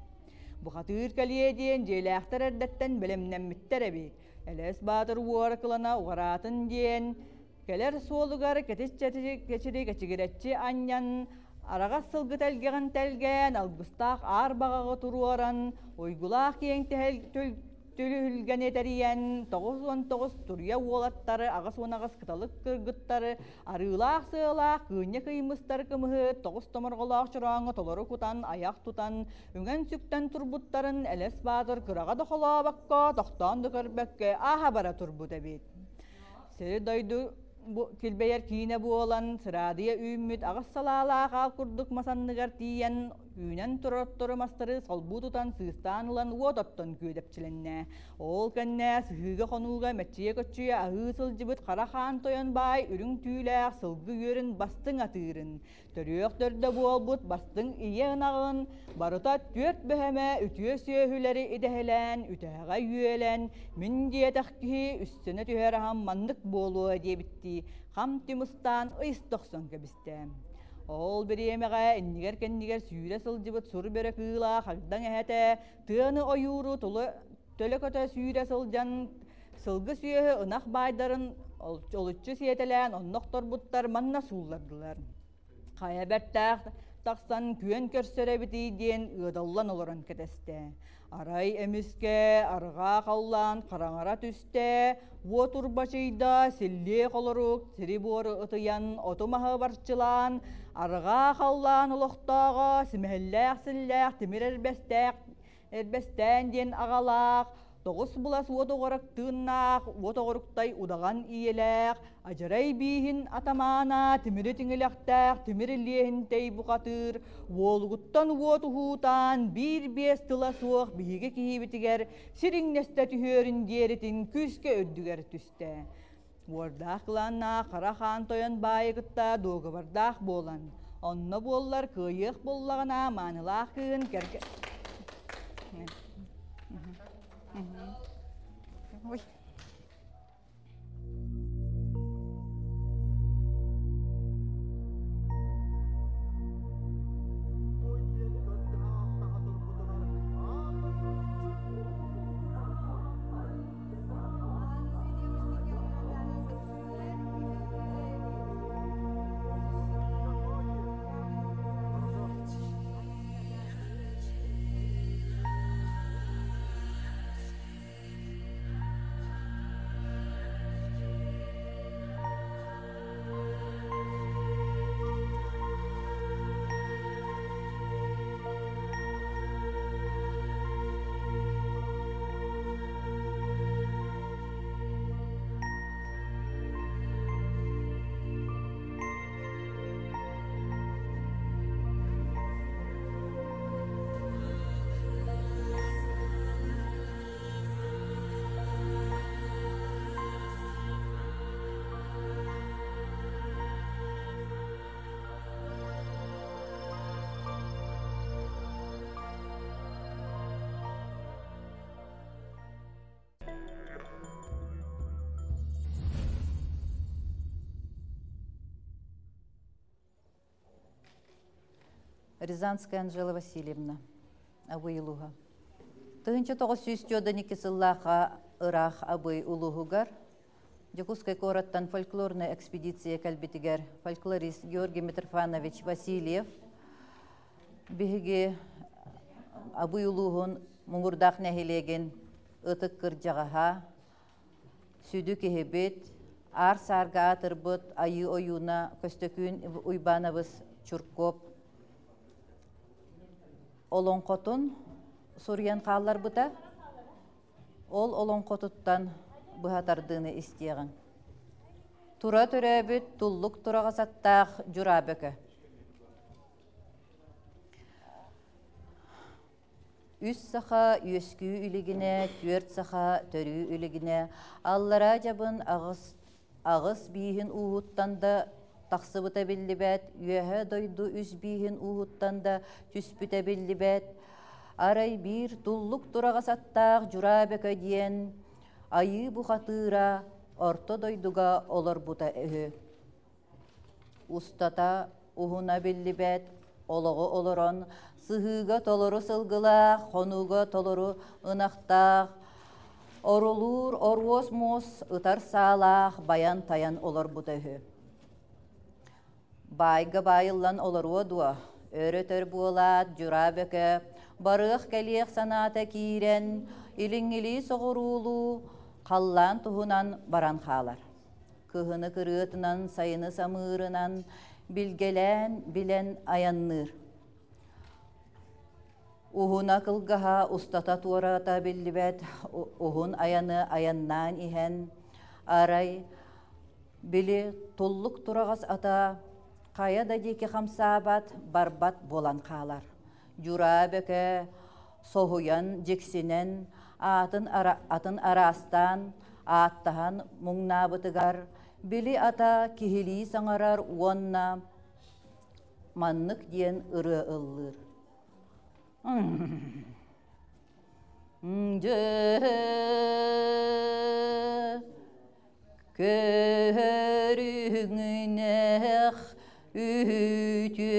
Бухатыыр кэлиэ диэн дьиэлээхтэр эрдэттэн бэлэмнэммиттэр эбит. Элэс Баатыр уоракылана уҕараатын диэн, Кэлэр суолугар кэтит кэчигирэччи анньан, араҕас сылгы тэлгэҕин тэлгээн, алгыстаах аар баҕаҕы туруоран, уйгулаах киэҥ түлүһүлгэни тэрийэн, 99 туруйа уолаттары, 88 кыталык кыргыттары, арыылаах сыалаах кыынньа кыймыстар кымыһы тоҕус томорҕолоох чорооҥҥо толору кутан, айах тутан, үҥэн-сүктэн турбуттарын Элэс Баатыр кыраҕа да холообокко, тохтоон да көрбөккө ааһа бара турбут эбит. Сири-дойду килбэйэр киинэ буолан, сыраадыйа үүммүт аҕыс салаалаах аал курдук мас анныгар тиийэн, үүнэн турар оттору мастары солбуу тутан сыыстаан ылан уот оттон күөдэпчилэннэ. Ол кэннэ сыһыыга-хонууга мэччийэ-көччүйэ аһыы сылдьыбыт хара хаан тойон баай үрүҥ түүлээх сылгы үөрүн бастыҥ атыырын, Төрүөх төрдө буолбут бастыҥ ийэ ынаҕын барыта түөрт бөһөмө үтүө сүөһүлэри идэһэлээн, үтэһэҕэ үөлэн, мин диэтэх киһи үссэнэ түһэр аһам маннык буолуо диэбиттии хам-түм ыстаан ыйыс тохсон кэбистэ. Ол бириэмэҕэ иннигэр-кэннигэр сүүрэ сылдьыбыт сур бөрө кыыла хагдаҥ эһэтэ тыаны ойууру тула төлө көтө сүүрэ сылдьан сылгы сүөһү ынах баайдарын олуччу сиэтэлээн онно охторбуттар манна сууллардылар. Хайа бэртээх тахсан күөн көрсөр эбитий диэн ыадаллан олорон кэтэстэ. Арай эмискэ арҕаа халлаан хараҥара түстэ, уот урбачыйда, силлиэ холорук, сири-буору ытыйан, оту-маһы барчылаан, арҕаа халлаан олохтооҕо симэһиллээх-силлээх тимир эрбэстээх эрбэстээн диэн аҕалаах, тоҕус булас уот оҕорок тыыннаах, уот оҕоруктай удаҕан ийэлээх, адьарай бииһин атамаана тимири тиҥилэхтээх тимир илиэһинтэй бухатыыр, уолугуттан уот уһуутаан биир-биэс тыла суох биһиги киһибитигэр сир иҥнэстэ түһүөрүн диэритин күүскэ үрдүгэр түстэ. Уордаах кылааннаах Хара Хаан тойон баайы кытта дуогабардаах буолан, онно буоллар кыайыах буоллаҕына маанылаах кыыһын кэргэ... Ой. Рязанская Анжела Васильевна, Абый улууһа. 1992 сыллааха ыраах Абый улууһугар Дьокуускай куораттан фольклорная экспедиция кэлбитигэр фольклорист Георгий Митрофанович Васильев биһиги Абый улууһун Муҥурдаах нэһилиэгин ытык кырдьаҕаһа, сүдү киһибит, аар-саарга аатырбыт Айыы ойууна Көстөкүүн Уйбаанабыс Чуркоп олоҥхотун суруйан хаалларбыта. Ол олоҥхотуттан быһа тардыыны истиэҕиҥ. Тура төрөөбүт туллук тураҕас аттаах Дьураа Бөкө. Үс саха үөскүү илигинэ, түөрт саха төрүү илигинэ, аллараа дьабын аҕыс, аҕыс бииһин ууһуттан да тахсыбыта биллибэт, үөһэ дойду үс бииһин ууһуттан да түспүтэ биллибэт, арай биир туллук тураҕас аттаах Дьураа Бөкө диэн айыы бухатыыра орто дойдуга олорбута үһү. Устата уһуна биллибэт, олоҕу олорон, сыһыыга толору сылгылаах, хонууга толору ынахтаах, орулуур оруос муос ытар саалаах байан-тайан олорбута үһү. Баайга баайыллан олоруо дуо, өр-өтөр буолаат, Дьураа Бөкө барыах-кэлиэх санаата киирэн, илиҥҥилии соҕуруулуу халлаан туһунан баран хаалар. Кыһыны кырыатынан, сайыны самыырынан билгэлээн билэн айанныыр. Уһуна кылгаһа, устата туората биллибэт уһун айаны айаннаан иһэн, арай били туллук тураҕас ата хайа да диэки хамсаабат, барбат буолан хаалар. Дьураа Бөкө соһуйан, дьиксинэн, аатын, атын араастаан, ааттаһан муҥнаабытыгар, били ата киһилии саҥарар уонна маннык диэн ырыа ыллыыр. Дьэ көрүҥнэх үтүөтэ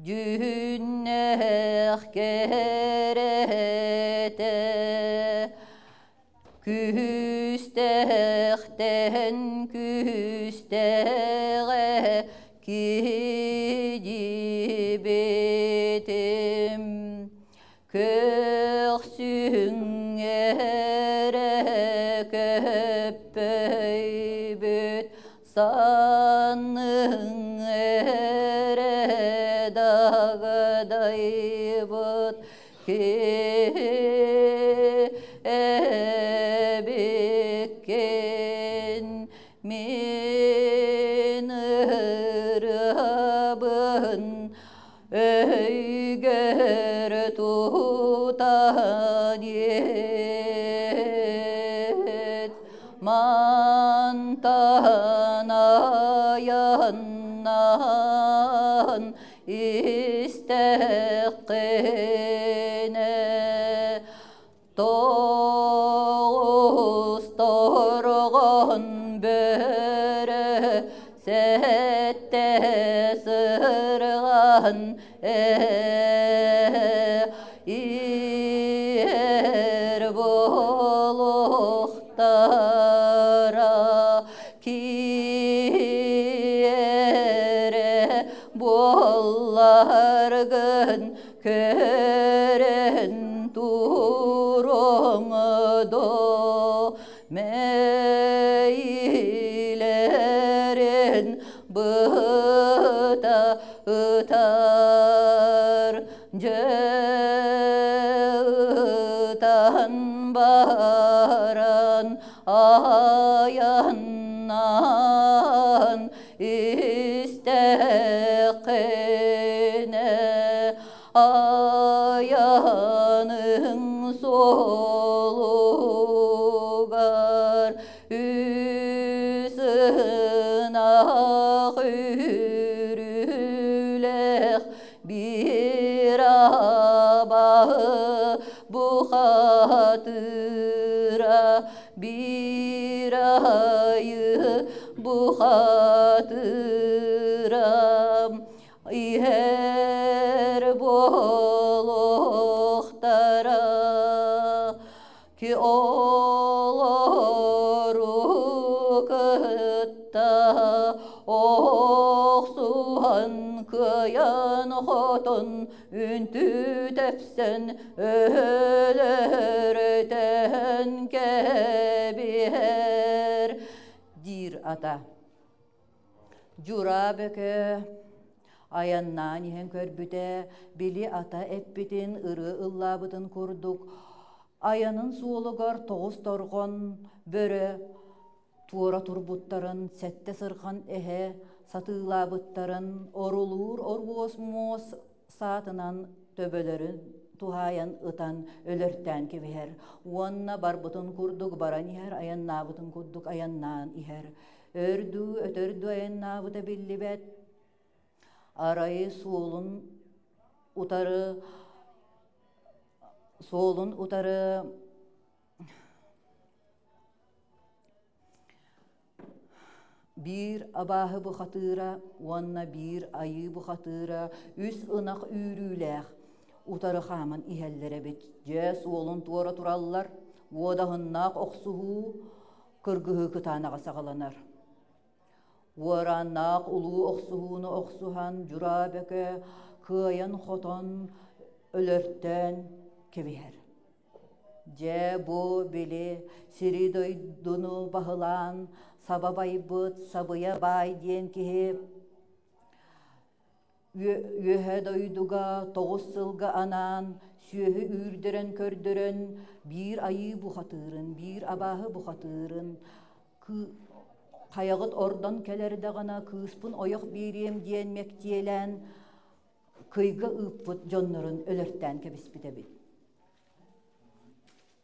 дьүһүннээх кэрэтэ күстээхтэн күстээҕэ. киирбитим Көхсүҥ эрэ көппөйбүт, санныҥ эрэ дагдайбыт эбиккин мин ырыабын өйгөр тутан иһит мантан айаннаан истэххинэ Тоҕус торҕон бөрө сэттэ сырҕан иһэр буолуохтара киэрэ буолларгын Көрөн туруҥ доо мэйиилэрин быта ытар дьэ ытан баран айаннаан истэххинэ айаның суолугар үс ынах үрүлэх биир абаһы бухатыра биир айы бухатыра иһэр буолуохтара ки олору кытта охсуһан кыайан хотон үнтү тэпсэн өлөрөтөн кэбиһэр диир ата. Дьураа Бөкө айаннаан иһэн көрбүтэ, били ата эппитин ырыа ыллаабытын курдук, айанын суолугар тоҕус торҕон бөрө туора турбуттарын сэттэ сырҕан эһэ сатыылаабыттарын орулуур оруос муос саатынан төбөлөрүн туһаайан ытан өлөртөөн кэбиһэр уонна барбытын курдук баран иһэр, айаннаабытын курдук айаннаан иһэр. Өр дуу, өтөр дуу айаннаабыта биллибэт. Арай суолун утары суолун утары Биир абааһы бухатыыра уонна биир айыы бухатыыра үс ынах үүрүүлээх утары хааман иһэллэр эбит. Дьэ, суолун туора тураллар, уодаһыннаах охсуһуу кыргыһыы кытаанаҕа саҕаланар. Уорааннаах улуу охсуһууну охсуһан Дьураа Бөкө кыайан-хотон өлөртөөн кэбиһэр. Дьэ, бу били сири-дойдуну баһылаан саба байбыт Сабыйа баай диэн киһи Үөһэ дойдуга тоҕус сылга анаан сүөһү үүрдэрэн көрдөрөн биир айыы бухатыырын, биир абааһы бухатыырын хайаҕыт ордон кэлэр даҕаны кыыспын ойох биэриэм диэн мэктиэлээн кыйга ыыппыт дьоннорун өлөртөөн кэбиспит эбит.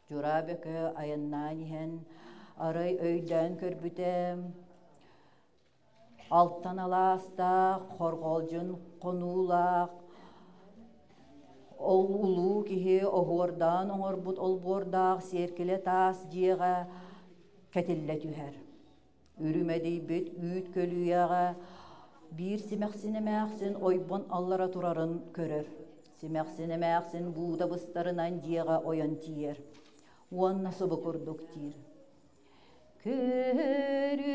Дьураа Бөкө айаннаан иһэн арай өйдөөн көрбүтэ алтан алаастаах, хорҕолдьун хонуулаах, ол улуу киһи оһуордаан оҥорбут олбуордаах сиэркилэ таас дьиэҕэ кэтиллэ түһэр. Үрүмэдийбит үүт көлүйэҕэ биир симэхсин эмээхсин ойбон аллара турарын көрөр. Симэхсин эмээхсин буута быстарынан дьиэҕэ ойон тиийэр уонна субу курдук диир. Көрүөхтэн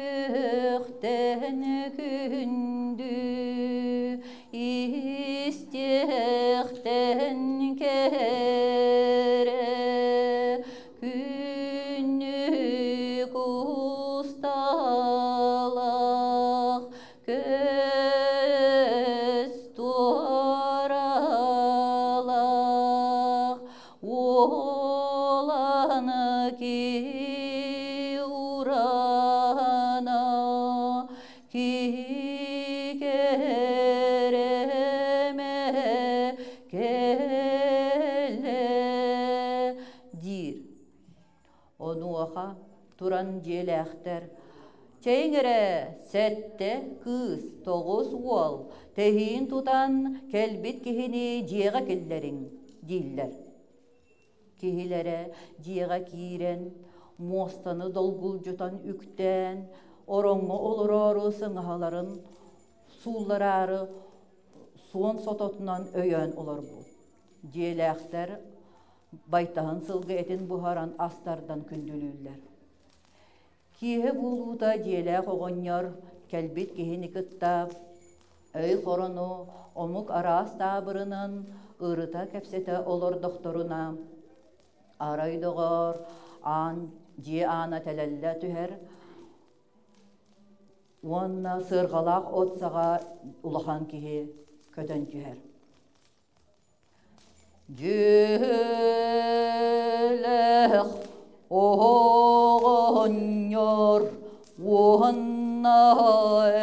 күндү Усталаах көс туоралаах уолан ки урана ки кереме келе диир. Онуоха туран дьиэлээхтэр «Чэйиҥ эрэ, сэттэ кыыс, тоҕус уол, тэһиин тутан кэлбит киһини дьиэҕэ киллэриҥ» дииллэр. Киһилэрэ дьиэҕэ киирэн, муостаны долгулдьутан үктээн, ороҥҥо олороору сыҥаһаларын сууллараары суон сототунан өйөөн олорбут. Дьиэлээхтэр байтаһын сылгы этин буһаран ас тардан күндүлүүллэр. Киэһэ буолуута дьиэлээх оҕонньор кэлбит киһини кытта өй хорону омук араас таабырынын ырыта кэпсэтэ олордохторуна, арай доҕоор, аан дьиэ аана тэлэллэ түһэр уонна сыарҕалаах от саҕа улахан киһи көтөн түһэр. Дьиэлээх оҕонньор уонна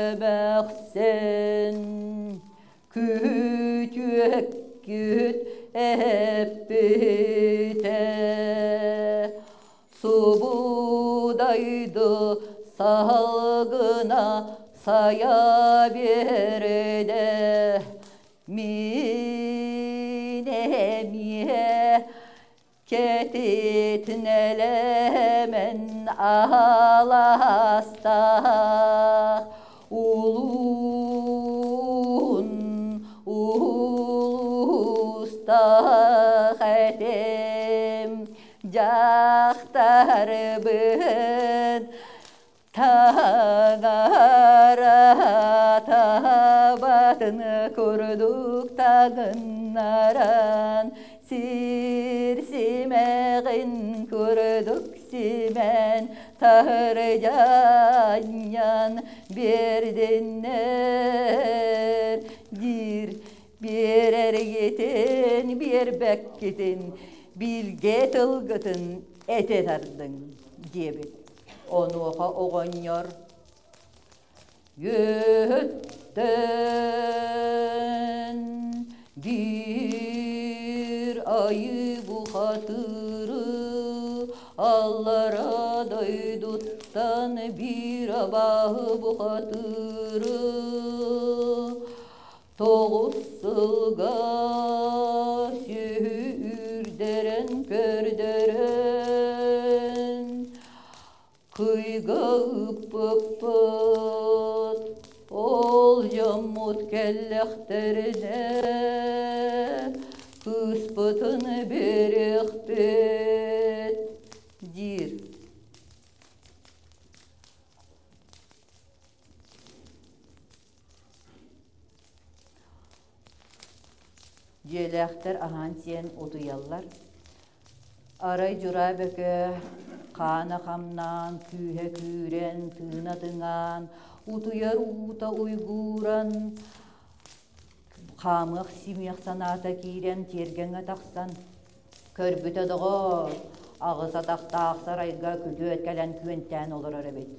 эмээхсин күтүөккүт эппитэ Субудайды салгына сайа биэрдэ Мин эмиэ кэтитнэлэмэн аластах улуун улуустах этим дьахтарбын Таҥара табатын курдук таҥыннаран, сир симэҕин курдук симэн, таһырдьанньан биэрдиннэр диир биэрэргитин биэрбэккитин билгэ тылгытын этэ тардыҥ диэбит. Онуоха оҕонньор «Үөһэттэн биир айыы бухатыыры аллара дойдуттан биир абааһы бухатыыры Тоҕус сылга сүөһү үүрдэрэн көрдөрөн, кыйга ыыппыппыт, ол дьоммут кэллэхтэринэ, кыыспытын биэриэхпит диир. Дьиэлээхтэр аһаан-сиэн утуйаллар. Арай Дьураа Бөкө хаана хамнаан, күүһэ күүрэн, тыына тыҥаан, утуйар уута уйгууран, хаамыах-симиэх санаата киирэн тиэргэҥҥэ тахсан, көрбүтэ доҕоор, аҕыс атахтаах сарайга күтүөт кэлэн күөнтээн олорор эбит.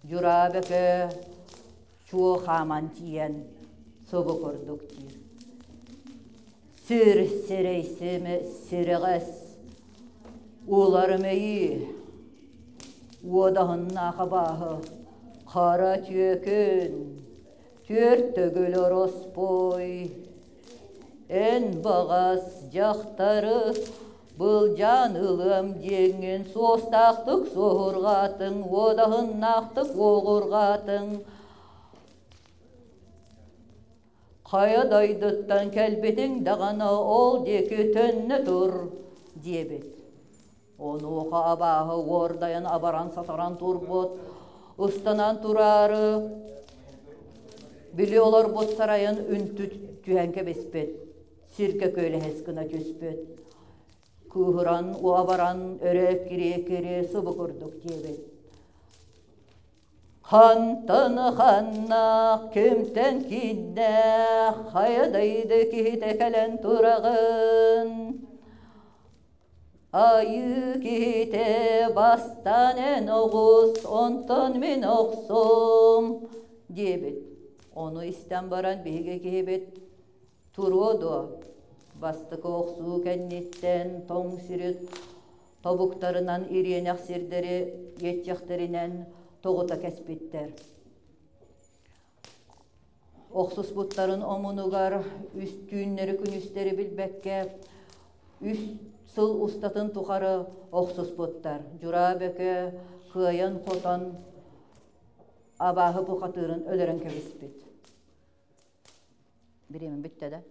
Дьураа Бөкө чуо хааман тиийэн субу курдук диир. Сир сирэй сирэҕэс, улар мэйии, уодаһыннаах абааһы, хара түөкүн, түөрт төгүл ороспуой, Эн баҕас дьахтары былдьаан ылыам диэҥҥин суостаахтык суоһурҕаатыҥ, уодаһыннаахтык уоҕурҕаатыҥ. Хайа дойдуттан кэлбитиҥ даҕаны ол диэки төннө тур диэбит. Онуоха абааһы уордайан абаран-сатаран турбут, ыстанан тураары били олорбут сарайын үнтү түһэн кэбиспит, сиргэ күөлэһэс гына түспүт. Кыыһыран, уобаран өрө эккирии-эккирии субу курдук диэбит. Хантан ханна кимтэн кииннээх хайа дайды киһитэ кэлэн тураҕын? Айыы киһитэ бастаан эн оҕус, онтон мин охсуом, диэбит. Ону истэн баран биһиги киһибит туруо дуо? Бастакы охсуу кэнниттэн тоҥ сири тобуктарынан ириэнэх сирдэри иэччэхтэринэн тоҕута кэспиттэр. Охсуспуттарын омунугар үс түүннэри-күнүстэри билбэккэ үс сыл устатын тухары охсуспуттар. Дьураа Бөкө кыайан-хотон абааһы бухатыырын өлөрөн кэбиспит. Бириэмэ бүттэ да?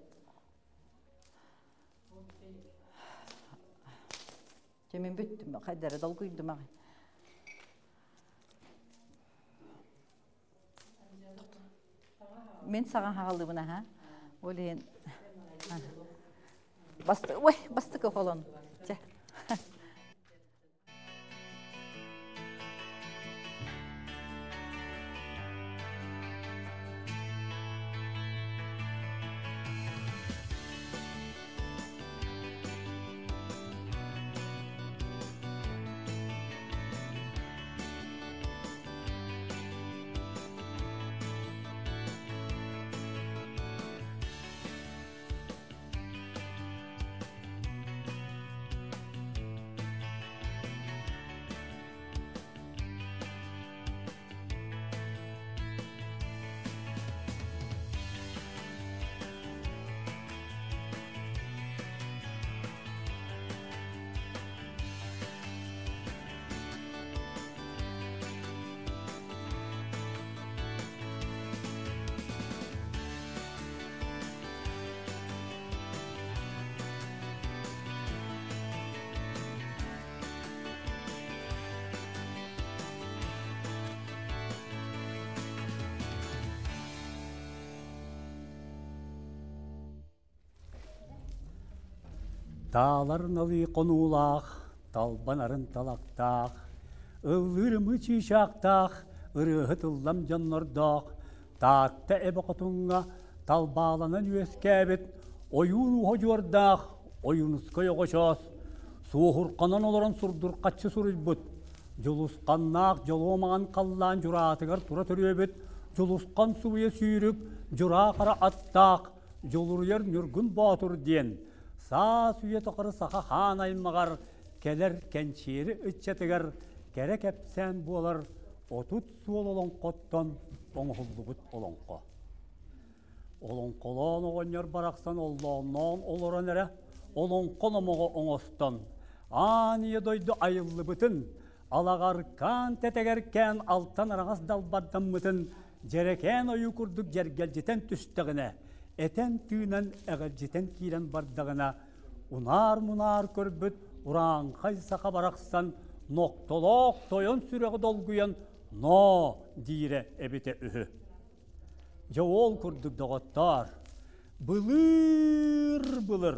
Чэ мин бүттүм, хайдары долгуйдум аҕай. Мин саҥа хааллыбын аха. Ол иһин ой, бастакы холон. Чэ. Таалар налыы хонуулаах, талбан арын талахтаах, ыллыыр ымыы чыычаахтаах, ырыаһыт ыллам дьоннордоох, Таатта эбэ хотуҥҥа талбааланан үөскээбит ойуун ууһа удьуордаах Ойуунускай оҕочоос суоһурҕанан олорон сурдурхаччы суруйбут, Дьулусханнаах дьолуо маҥан халлаан дьураатыгар тура төрүөбүт Дьулусхан субуйа сүүрүк дьураа хара аттаах Дьулуруйар Ньургун Боотур диэн саас үйэ тухары саха хаан аймаҕар кэлэр кэнчиэри ыччатыгар кэрэ кэпсээн буолар 30 суол олоҥхоттон оҥоһуллубут олоҥхо. Олоҥхолоон оҕонньор барахсан оллоонноон олорон эрэ олоҥхо номоҕо оҥостон, аан ийэ дойду айыллыбытын, алаҕаркаан тэтэгэркээн алтан араҥас далбардаммытын дьэрэкээн ойуу курдук дьэргэлдьитэн түстэҕинэ, этэн-тыынан эҕэлдьитэн киирэн бардаҕына, унаар-мунаар көрбүт урааҥхай саха барахсан нохтолоох тойон сүрэҕи долгуйан ноо диирэ эбитэ үһү. Дьэ ол курдук доҕоттоор, былыр-былыр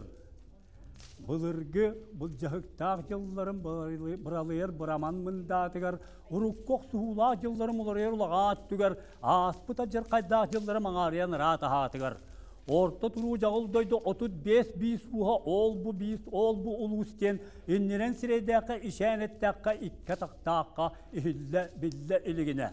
былыргы былдьаһыктаах дьылларым быралыйар быраман мындаатыгар, урукку охсуһуулаах дьылларым уларыйар улаҕаа өттүгэр, ааспыт алдьархайдаах дьылларым аҥаарыйан ыраат аһаатыгар. Орто туруу дьаҕыл дойду 35 биис ууһа ол-бу биис, ол-бу улуус диэн иннинэн сирэйдээххэ ишээн эттэххэ икки атахтаахха иһиллэ биллэ илигинэ.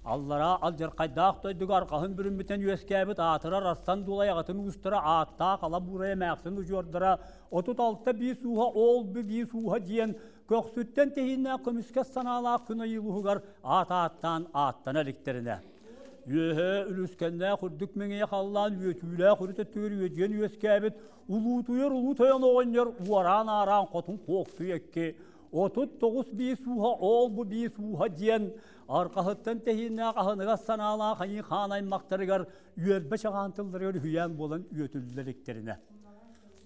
Аллараа алдьархайдаах дойдуга арҕаһын бүрүммүтэн үөскээбит аатырар Арсан Дулай аҕатын уустара ааттаах Ала Буурай эмээхсин удьуордара 36 биис ууһа ол-бу биис ууһа диэн көхсүттэн тэһииннээх көмүскэс санаалаах күн айыылуһугар аат ааттаан ааттана иликтэринэ. Үөһэ үлүскэннээх үрдүк мэҥиэ халлаан үөтүүлээх үрүт өттүгэр үөдүйэн үөскээбит улуутуйар улуу тойон оҕонньор уораан-аараан хотун куоктуй экки 39 биис ууһа ол-бу биис ууһа диэн арҕаһыттан тэһииннээх аһыныгас санаалаах айыы хаан аймахтарыгар үөрбэ чаҕаан тылларыгар үһүйээн буолан үөтүллэ иликтэринэ.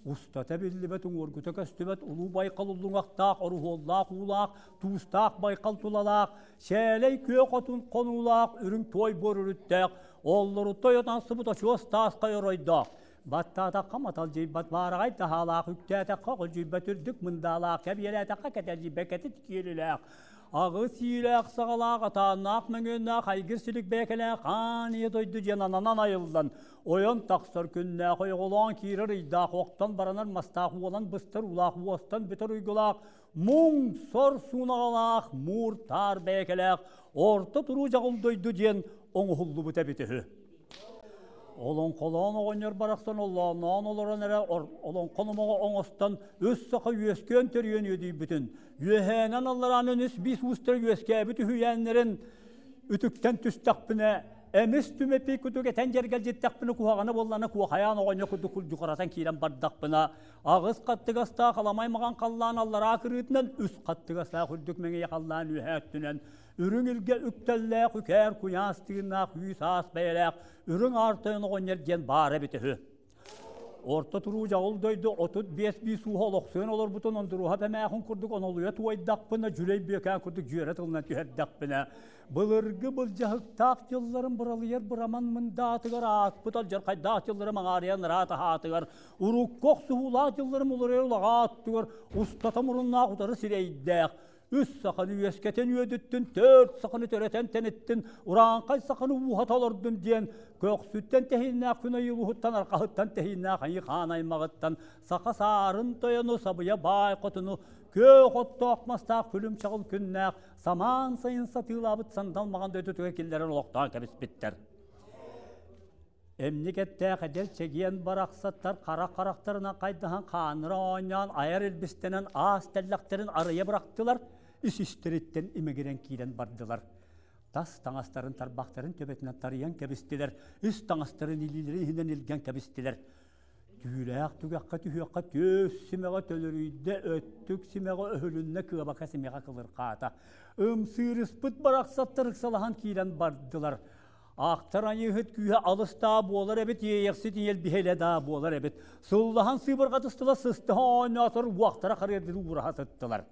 Устата биллибэт уҥуоргута көстүбэт улуу байкал уллуҥахтаах, оруһуоллаах уулаах, туустаах байкал тулалаах, сээлэй күөх отун хонуулаах, үрүҥ туой буор үрүттээх, оллорутта ойотансыбыт очуос тааска оройдоох, Баттаатахха маталдьыйбат баараҕай таһаалаах, үктээтэххэ оҕолдьуйбат үрдүк мындаалаах, кэбиэлээтэххэ кэтэлдьийбэт кэтит киэлилээх. Аҕыс иилээх саҕалаах атааннаах мөҥүөннээх айгыр силик бэйэкэлээх аан ийэ дойду диэн ананан айыллан, ойон тахсар күннээх ойоҕолоон киирэр ыйдаах охтон баранар мастаах уолан быстар уулаах уостан бүтэр уйгулаах муҥ сор суунаҕалаах муур таар бэйэкэлээх орто туруу дьаҕыл дойду диэн оҥоһуллубут эбит үһү. Олоҥхолоон оҕонньор барахсан оллоонноон олорон эрэ олоҥхо номоҕо оҥостон үс саха үөскүөн төрүөн үөдүйбүтүн, үөһээнэн аллараанын үс биис уустара үөскээбит үһүйээннэрин үтүктэн түстэхпинэ, эмис түмэпий кутук этэн дьэргэлдьиттэхпинэ куһаҕана буоллана куохайаан оҕонньор курдук кулдьукаратан киирэн бардахпына, аҕыс хаттыгастаах аламай маҕан халлаан аллараа кырыытынан үс хаттыгастаах үрдүк мэҥийэ халлаан үөһээ өттүнэн Үрүҥ илгэ үктэллээх үкээр куйаас тыыннаах үүс-аас бэйэлээх үрүҥ аар тойон оҕонньор диэн баара эбитэ үһү. Орто туруу дьаҕыл дойду 35 биис ууһа олохсуйан олорбутун Ондуруоһап эмээхин курдук онолуйа туойдахпына, дьүлэй бүөкээн курдук дьүөрэ тылынан түһэрдэхпинэ, былыргы былдьаһыктаах дьылларын быралыйар быраман мындаатыгар ааспыт алдьархайдаах дьылларым аҥаарыйан ыраат аһаатыгар, урукку охсуһуулаах дьылларым уларыйар улаҕаа аттыгар устата муруннаах утары сирэйдээх, Үс саханы үөскэтэн үөдүттүн, төрт саханы төрөтөн тэниттин, урааҥхай саханы ууһата олордун диэн көхсүттэн тэһииннээх күн айылуһуттан арҕаһыттан тэһииннээх айыы хаан аймаҕыттан саха саарын тойону сабыйа баай хотуну күөх оттоох мастаах күлүм чаҕыл күннээх самаан сайын сатыылаабыт сандал маҕан дойдутугар киллэрэн олохтоон кэбиспиттэр. Эмник эттээх эдэр чэгиэн барахсаттар хара харахтарынан хайдаһан хааннара оонньоон айар илбистэнэн аас тэллэхтэрин арыйа бырахтылар, ис-истэриттэн имэгирэн киирэн бардылар. Тас таҥастарын тарбахтарын төбөтүнэн тарыйан кэбистилэр, ис таҥастарын илиилэрин иһинэн илгэн кэбистилэр. Түүлээх түгэххэ түһүөххэ түөс симэҕэ төлөрүйдэ, өттүк симэҕэ өһүлүннэ, кыабака симэҕэ кылырҕаата. Ымсыырыспыт барахсаттар ыксалаһан киирэн бардылар. Ахтар айыыһыт күүһэ алыс даа буолар эбит, иэйэхсит иэлбиһэлэ даа буолар эбит. Сыллаһан сыыбырҕатыстылар, сыстыһа оонньоотор уохтара харыардыы уураһа сыттылар.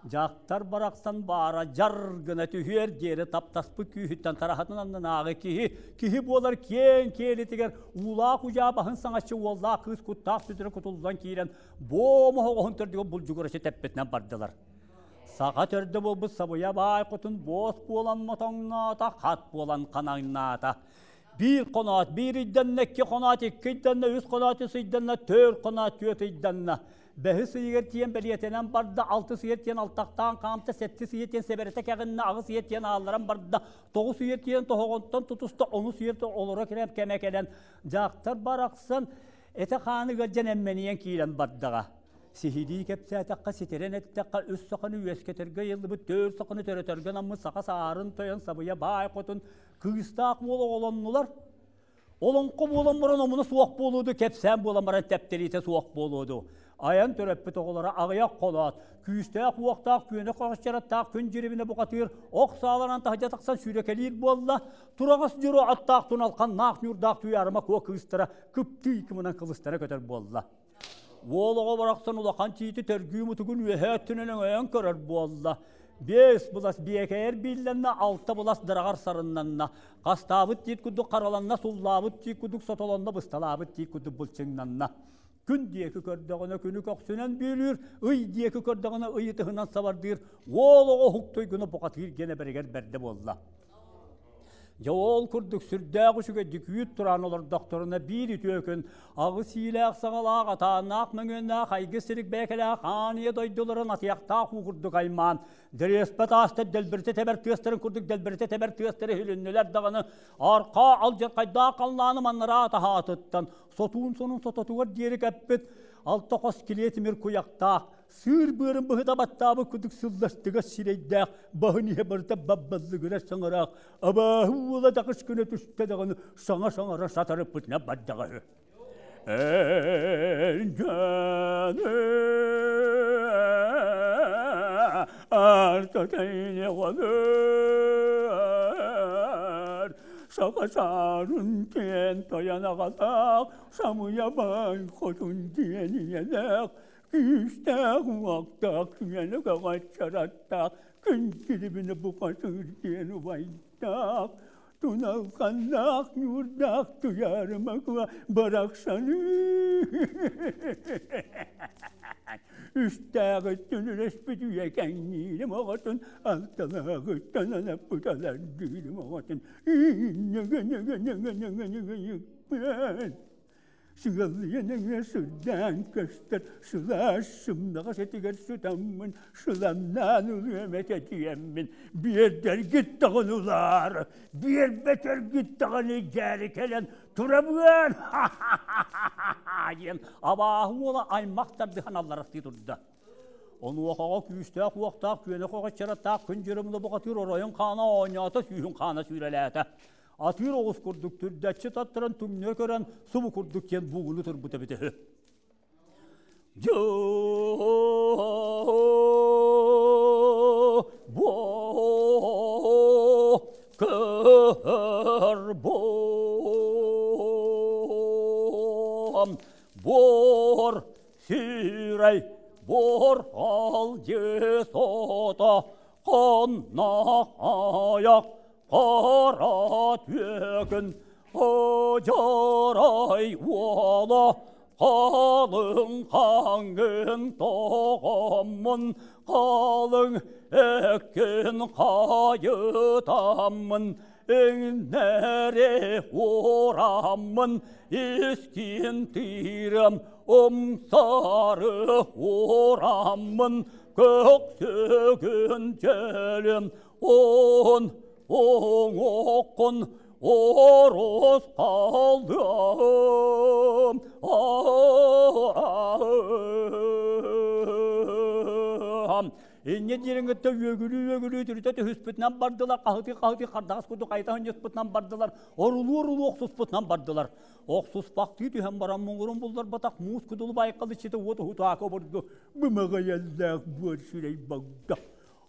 Дьахтар барахсан баара дьар гына түһүөр диэри таптаспыт күүһүттэн тараһатын аннынааҕы киһи, киһи буолар киэҥ киэлитигэр уулаах удьаа баһын саҥаччы уоллаах кыыс куттаах сүтүрэ кутуллан киирэн буом оһоҕоһун төрдүгэр булдьугураччы тэппитинэн бардылар. Саха төрдө буолбут сабыйа баай хотун буос буолан мотоҥноото, хат буолан ханаҥнаата. Биир хоноот биир ыйданна, икки хоноот икки ыйданна, үс хоноот үс ыйданна, түөрт хоноот түөрт ыйданна. Бэһис ыйыгар тиийэн бэлиэтэнэн барда, алтыс ыйар тиийэн алтахтаан хаамта, сэттис ыйар тиийэн сэбэрэтэ кэҕиннэ, аҕыс ыйар тиийэн аалларан барда, тоҕус ыйар тиийэн тоһоҕонтон тутуста, онус ыйар олоро кэлэн кэмэ кэлэн, дьахтар барахсан этэ-хааны ыалдьан эммэнийэн киирэн бардаҕа. Сиһилии кэпсээтэххэ, ситэрэн эттэххэ, үс саханы үөскэтэргэ ыйыллыбыт, түөрт саханы төрөтөргө анаммыт саха саарын тойон сабыйа баай хотун кыыстаах уол оҕолоннулар. Олоҥхо буолан баран омуна суох буолуоду, кэпсээн буолан баран тэптэриитэ суох буолуоду. Айан төрөппүт оҕолоро аҕыйах холоот, күүстээх-уохтаах күөнэ хоһоччараттаах күн дьирибинэ бухатыыр ох сааланан таһдьа тахсан сүүрэкэлиир буолла. Тураҕас дьуруо аттаах туналханнаах ньуурдаах туйаарыма куо кыыстара кыптыы кымынан кылыстара көтөр буолла. Уол оҕо барахсан улахан тиити төргүү мутугун үөһээ өттүнэн өҥөйөн көрөр буолла. Биэс былас биэкэйэр бииллэннэ, алта былас дыраҕар сарыннанна. Хастаабыт тиит курдук хараланна, суллаабыт тиит курдук сотолонно, бысталаабыт тиит курдук былчыҥнанна. Күн диэки көрдөҕүнэ күнү көхсүнэн бүөлүүр, ый диэки көрдөҕүнэ ый ытыһынан сабардыыр, уол оҕо уһуктуйгуна бухатыыр диэн эбэригэр бэрдэ буолла. Дьэ ол курдук сүрдээх үчүгэйдик үүт тураан олордохторуна биир үтүө күн аҕыс иилээх саҕалаах, атааннаах мөҥүөннээх айгыс сирик бэйэкэлээх аан ийэ дойдуларын атыйахтаах уу курдук аймаан, дэриэспэ таастар дэлбэритэ тэбэр тыастарын курдук дэлбэритэ тэбэр тыастары иһилиннилэр даҕаны архаа алдьархайдаах халлааны маннараа таһаатыттан сотуун сонун сототугар диэри кэппит алта хос килиэ тимир куйахтаах Сыыр быарын быһыта баттаабыт курдук сылластыгас сирэйдээх, баһын иһэ барыта баббаллыгырас саҥараах, абааһы уола дакыс гына түстэ даҕаны саҥа саҥара сатарыппытына бардаҕа үһү. Саха саарын диэн тойон аҕалаах, самыйа баай хотун диэн ийэлээх, Күүстээх уохтаах күнэни көҕөччөрөттөөх күн кирибини бухатыыр диэн убайдаах. Туналханнаах ньуурдаах туйаарыма куа барахсаны Үстээҕиттэн үлэспит үйэ кэҥниирим оҕотун, алталааҕыттан анаппыт алардыырым оҕотун Сыаллыйан өҥө сырдаан көстөр сылаас сымнаҕас этигэр сытаммын сыламнаан ылыам этэ диэммин биэрдэргит даҕаны ылаар, биэрбэтэргит даҕаны дьээри кэлэн турабыан диэн абааһы уола аймах тардыһан алларастыы турда. Онуохаҕа күүстээх уохтаах күөнэх оҕоччараттаах күн дьырымлы бухатыыр оройун хаана оонньоото, сүүһүн хаана сүүрэлээтэ. Атыыр оҕус курдук түрдэччи таттаран түҥнэ көрөн субу курдук диэн буугуну турбута эбитэ үһү. Бор сирэй, бор алгыс ото, хоннох аяк, Хара түөкүн Одьарай уола халыҥ хаҥын тоҕоммун, халыҥ эккин хайытаммын, иҥнэри уораммын, искин тиирем умсары уораммын, көксүгүн дьэлим Он оҥоққун орос қалдым. Инне дириҥҥитте үөгүлүү-үөгүлүү түрүтэ түһүспүтүнэн бардылар, хаһытыы-хаһытыы хардаҕас курдук хайта хынньыспытынан бардылар, орулуу-орулуу охсуспутунан бардылар. Охсуспахтыы түһэн баран муҥурун булларбатах муус кудулу байкал иччитэ уот уһутаакы обургу бымаҕайаллаах буор сүрэй багда.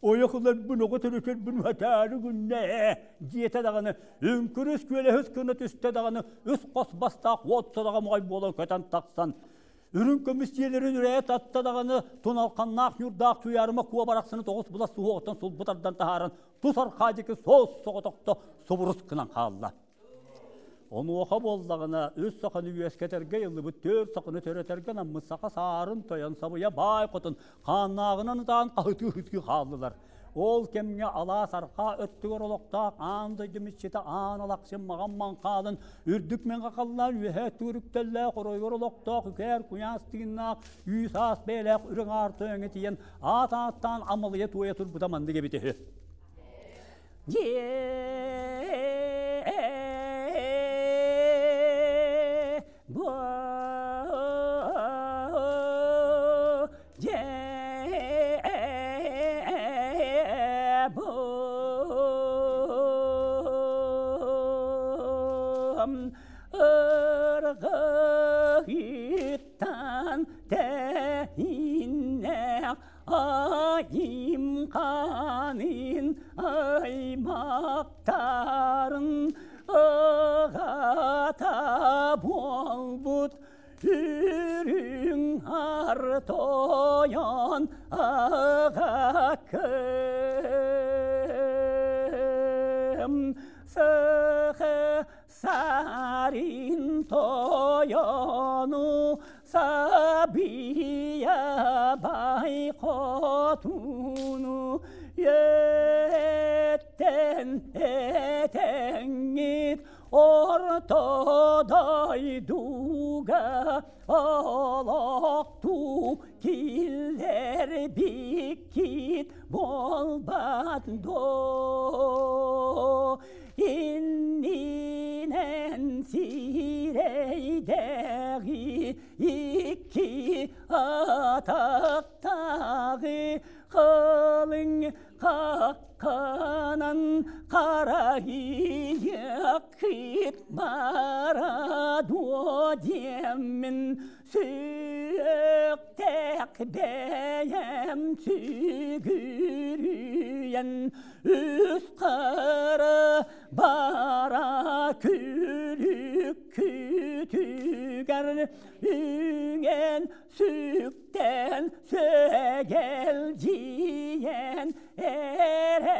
Ойох ыларбын, оҕо төрөтөрбүн уһатаары гынна ээ, диэтэ даҕаны, үҥкүрүс күөлэһис гына түстэ даҕаны, үс хос бастаах уот садаҕа моҕой буолан көтөн тахсан, үрүҥ көмүс дьиэлэрин үрээт атта даҕаны, туналханнаах ньурдаах туйаарыма куо барахсаны тоҕус былас суһуоҕуттан сулбу тардан таһааран, тус архаа диэки соос соҕотохто субурус гынан хаалла. Онуоха буоллаҕына, үс саханы үөскэтэргэ ыллыбыт, түөрт саханы төрөтөргө анаммыт саха саарын тойон сабыйа баай хотун хааннааҕынан ытаан хаһытыы-хаһытыы хааллылар. Ол кэмҥэ алаас арҕаа өттүгэр олохтоох аан дойду миччитэ Аан Алахчын маҕан маҥхаалын үрдүк мэҥэ халлаан үөһээ өттүгэр үктэллээх оройугар олохтоох үкээр куйаас тыыннаах үүс аас бэйэлээх үрүҥ аар тойоҥҥо тиийэн аат ааттаан амалыйа туойа турбута маннык эбитэ үһү. Ыргыттан тэһиннэх Айым ханын аймақтарын ығата болбут үрүҥ ар тойон аҕа кым сыхы Сарын тойону Сабия бай хотуну Еттен этеңит орто дойдуга олохту киллер биккит болбат до Иннинэн сирэйдээҕи икки атахтааҕы халыҥ хахханан харайыаххыт бара дуо диэммин Сүөхтээх бэйэм сүгүрүйэн үс хара бара күлүккүтүгэр үҥэн сүктэн сөгэлдьийэн эрэбиэн.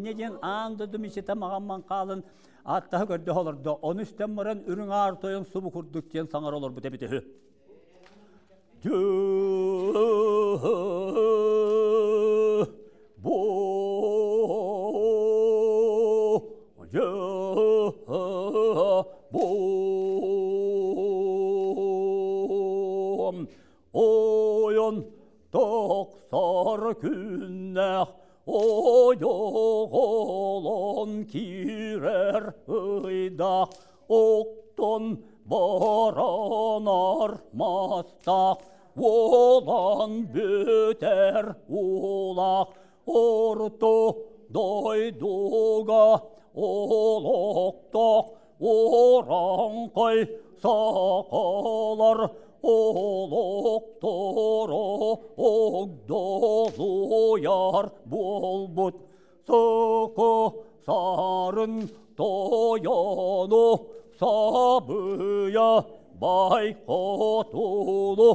Инньэ диэн аан дойду мичитэ маҕан маҥхаалын ааттаһа көрдөһө олордо. Ону истэн баран үрүҥ аар тойон субу курдук диэн саҥара олорбут эбит үһү. Бу Ойон тохсор күннээх ойоҕолон киирэр ыйдаах оттон баранар мастаах уолан бүтэр уулаах орто дойдуга олохтоох Урааҥхай сахалар олохторо огдолуйар буолбут сыка сарын тойону сабыйа байхотуну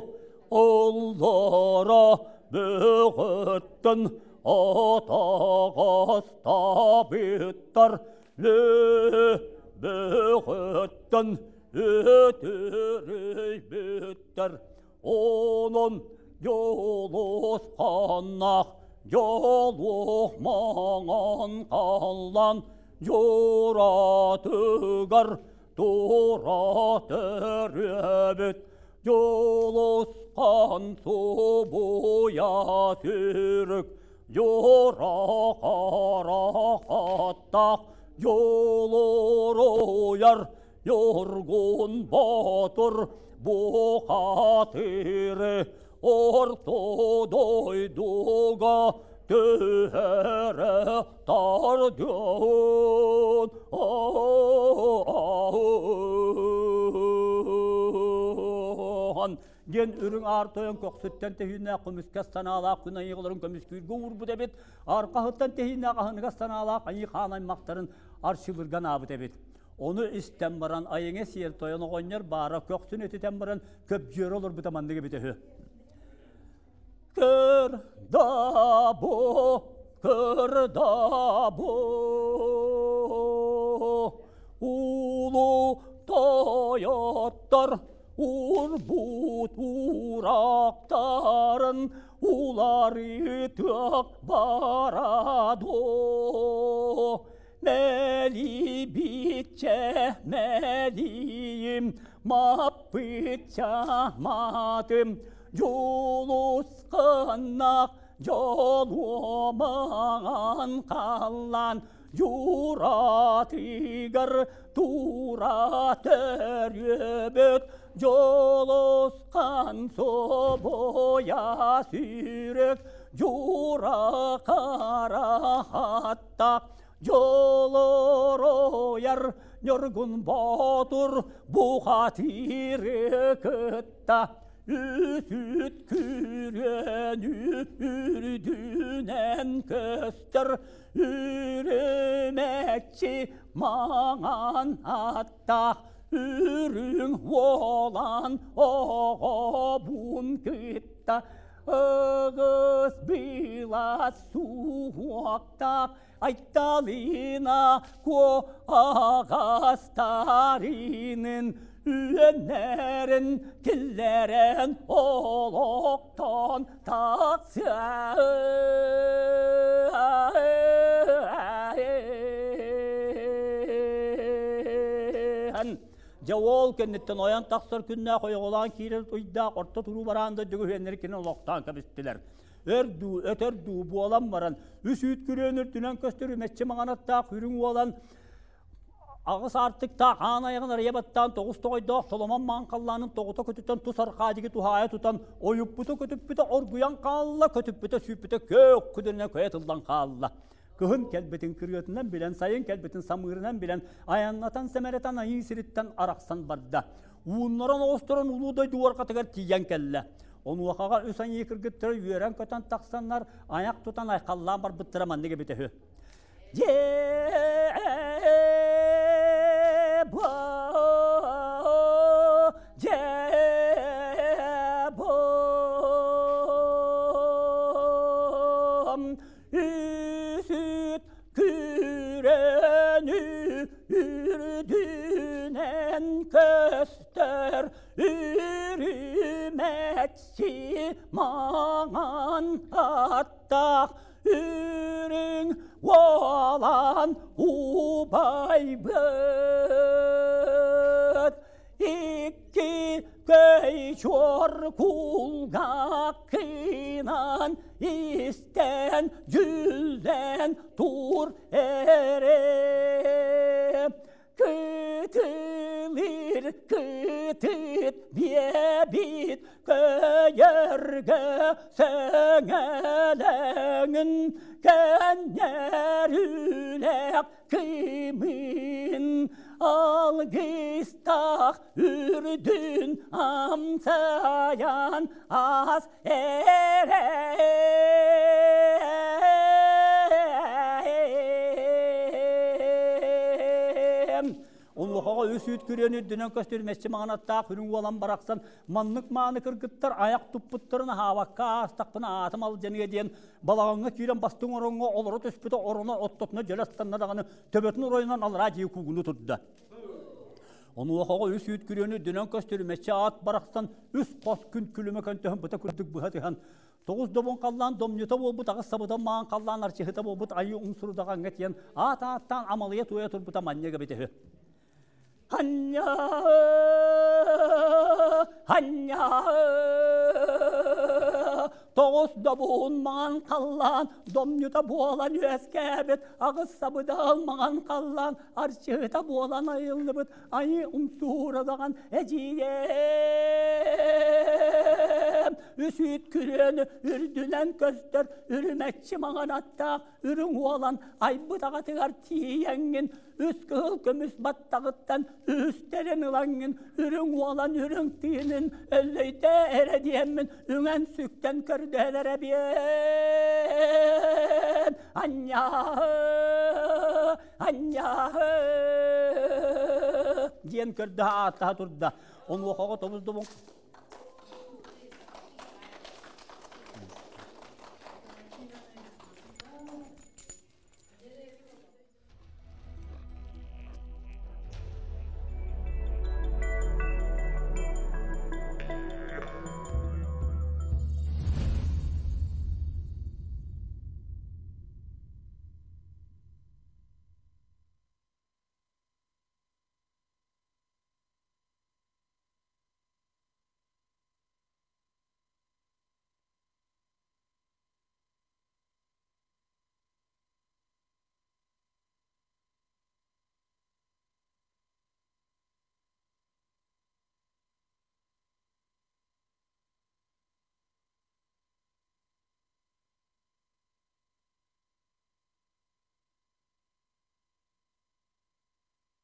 ыллара бөҕөттөн атаҕастабыттар Бөҕөттөн өтөрөйбүттэр, онон дьолуос ханнаах дьолуох маҥан халлан дьуратыгар тура төрөөбүт дьолусхан субуйа сүрүк Дьура харахаттаах дьулуруйар Ньургун Боотур бухатыры орто дойдуга түһэрэ тардыан диэн үрүҥ аар тойон көхсүттэн тэһииннээх көмүскэс санаалаах күн айыыларын көмүскүүргэ уурбут эбит, арҕаһыттан тэһииннээх аһыныгас санаалаах айыы хаан аймахтарын арчылыырга анаабыт эбит. Ону истэн баран айыҥа сиэр тойон оҕонньор баара көхсүн этитэн баран көбдьүөрэ олорбута маннык эбитэ үһү. Көр да бу, көр да бу, улуу тойоттор Урбут ураактарын уларытыах барадо. Мэлибитчэ мэлиим, маппытча матым, дьулусханнах дьолуомаҥан халлаан Дьуратыгар тура төрүөбүт дьолусхан собуйа сүрүк дьура харахатта дьолоруйар Ньургун Боотур бухатыыры кытта үсүт күрүөнү үрдүнэн көстөр Үрүмэччи маҥан аттаах үрүҥ уолан оҕобун кытта ыгыс былас суһуохтаах Айталина куо аҕастаринын үөннэрин киллэрэн олохтон тахсыан Дьэ ол кэнниттэн ойон тахсар күннээх ойоҕолоон киирэр ыйдаах орто туруу бараан дойдуга үһүөннэри кини олохтоон кэбистилэр. Өр дуу, өтөр дуу буолан баран, үс үүт күрүөн үрдүнэн көстөр үмэччи маҥанаттаах үрүҥ уолан Аҕыс аартыктаах аан айаҕын арыйа баттаан тоҕус тоҕойдоох толомон маҥан халлаанын тоҕута көтүтэн тус архаадьыгы туһаайа тутан ойуппута көтүппүтэ оргуйан хаалла, көтүппүтэ сүүппүтэ көөх күдүрүнэн көйө тыллан хаалла. Кыһын кэлбитин кырыатынан билэн, сайын кэлбитин самыырынан билэн, айаннатан сэмэрэтэн айыы сириттэн арахсан барда. Ууннаран оҕустаран улуу дойду уорҕатыгар тиийэн кэллэ. Онуохаҕа үс айыы кыргыттара үөрэн-көтөн тахсаннар, айах тутан айхаллаан барбыттара маннык эбитэ үһү. Дьэ-бо, үсүт күн Үрүмэччи маҥан аттаах үрүҥ уолан убайбыт икки көй чуор кулгааххынан истэн дьүллэн тур эрэ Кытылыр кытыт биэбит көйөргө сөҥөлөҥүн көннөрүүлээх кымын алгыстаах үрдүн амсайан ас эрэ. Онуохаҕа үс үүт күрүөн үрдүнэн көстүрмэччи маҥанаттаах үрүҥ уолан барахсан маннык мааны кыргыттар айах туппуттарын аһаабакка аастахпына аатым алдьаныа диэн балаҕаҥҥа киирэн бастыҥ ороҥҥо олоро түспүтэ ороно оттотуна дьөлө ыстанна даҕаны төбөтүн оройунан аллараа дьиэ куугуну турда. Онуохаҕа үс үүт күрүөнү үрдүнэн көстүрүмэччи аат барахсан үс хос күн күлүмэ көнтөһүн быта курдук быһа түһэн тоҕус добун халлаан домньута буолбут аҕыс сабыдан маан халлаан арчыһыта буолбут айыы умсурудаҕаҥҥа тиийэн аат ааттаан амалыйа туойа турбута манньыга эбитэ үһү. Ханньа ханньа тоҕус добуун маҥан халлаан домньута буолан үөскээбит аҕыс сабыдал маҥан халлаан арчыһыта буолан айыллыбыт айыы умсуурадаҕан эдьиийэм үс үүт күрүөнү үрдүнэн көстөр үрүмэччи маҥан аттаах үрүҥ уолан айбыт аҕатыгар тиийэҥҥин үс кыһыл көмүс баттаҕыттан үстэрин ылаҥҥын үрүҥ уолан үрүҥ тыынын өллөйдөө эрэ диэммин үҥэн сүктэн көрдөһөн эрэ биэн анньаа анньаа диэн көрдөһө ааттаһа турда онуохаҕа тобус добун.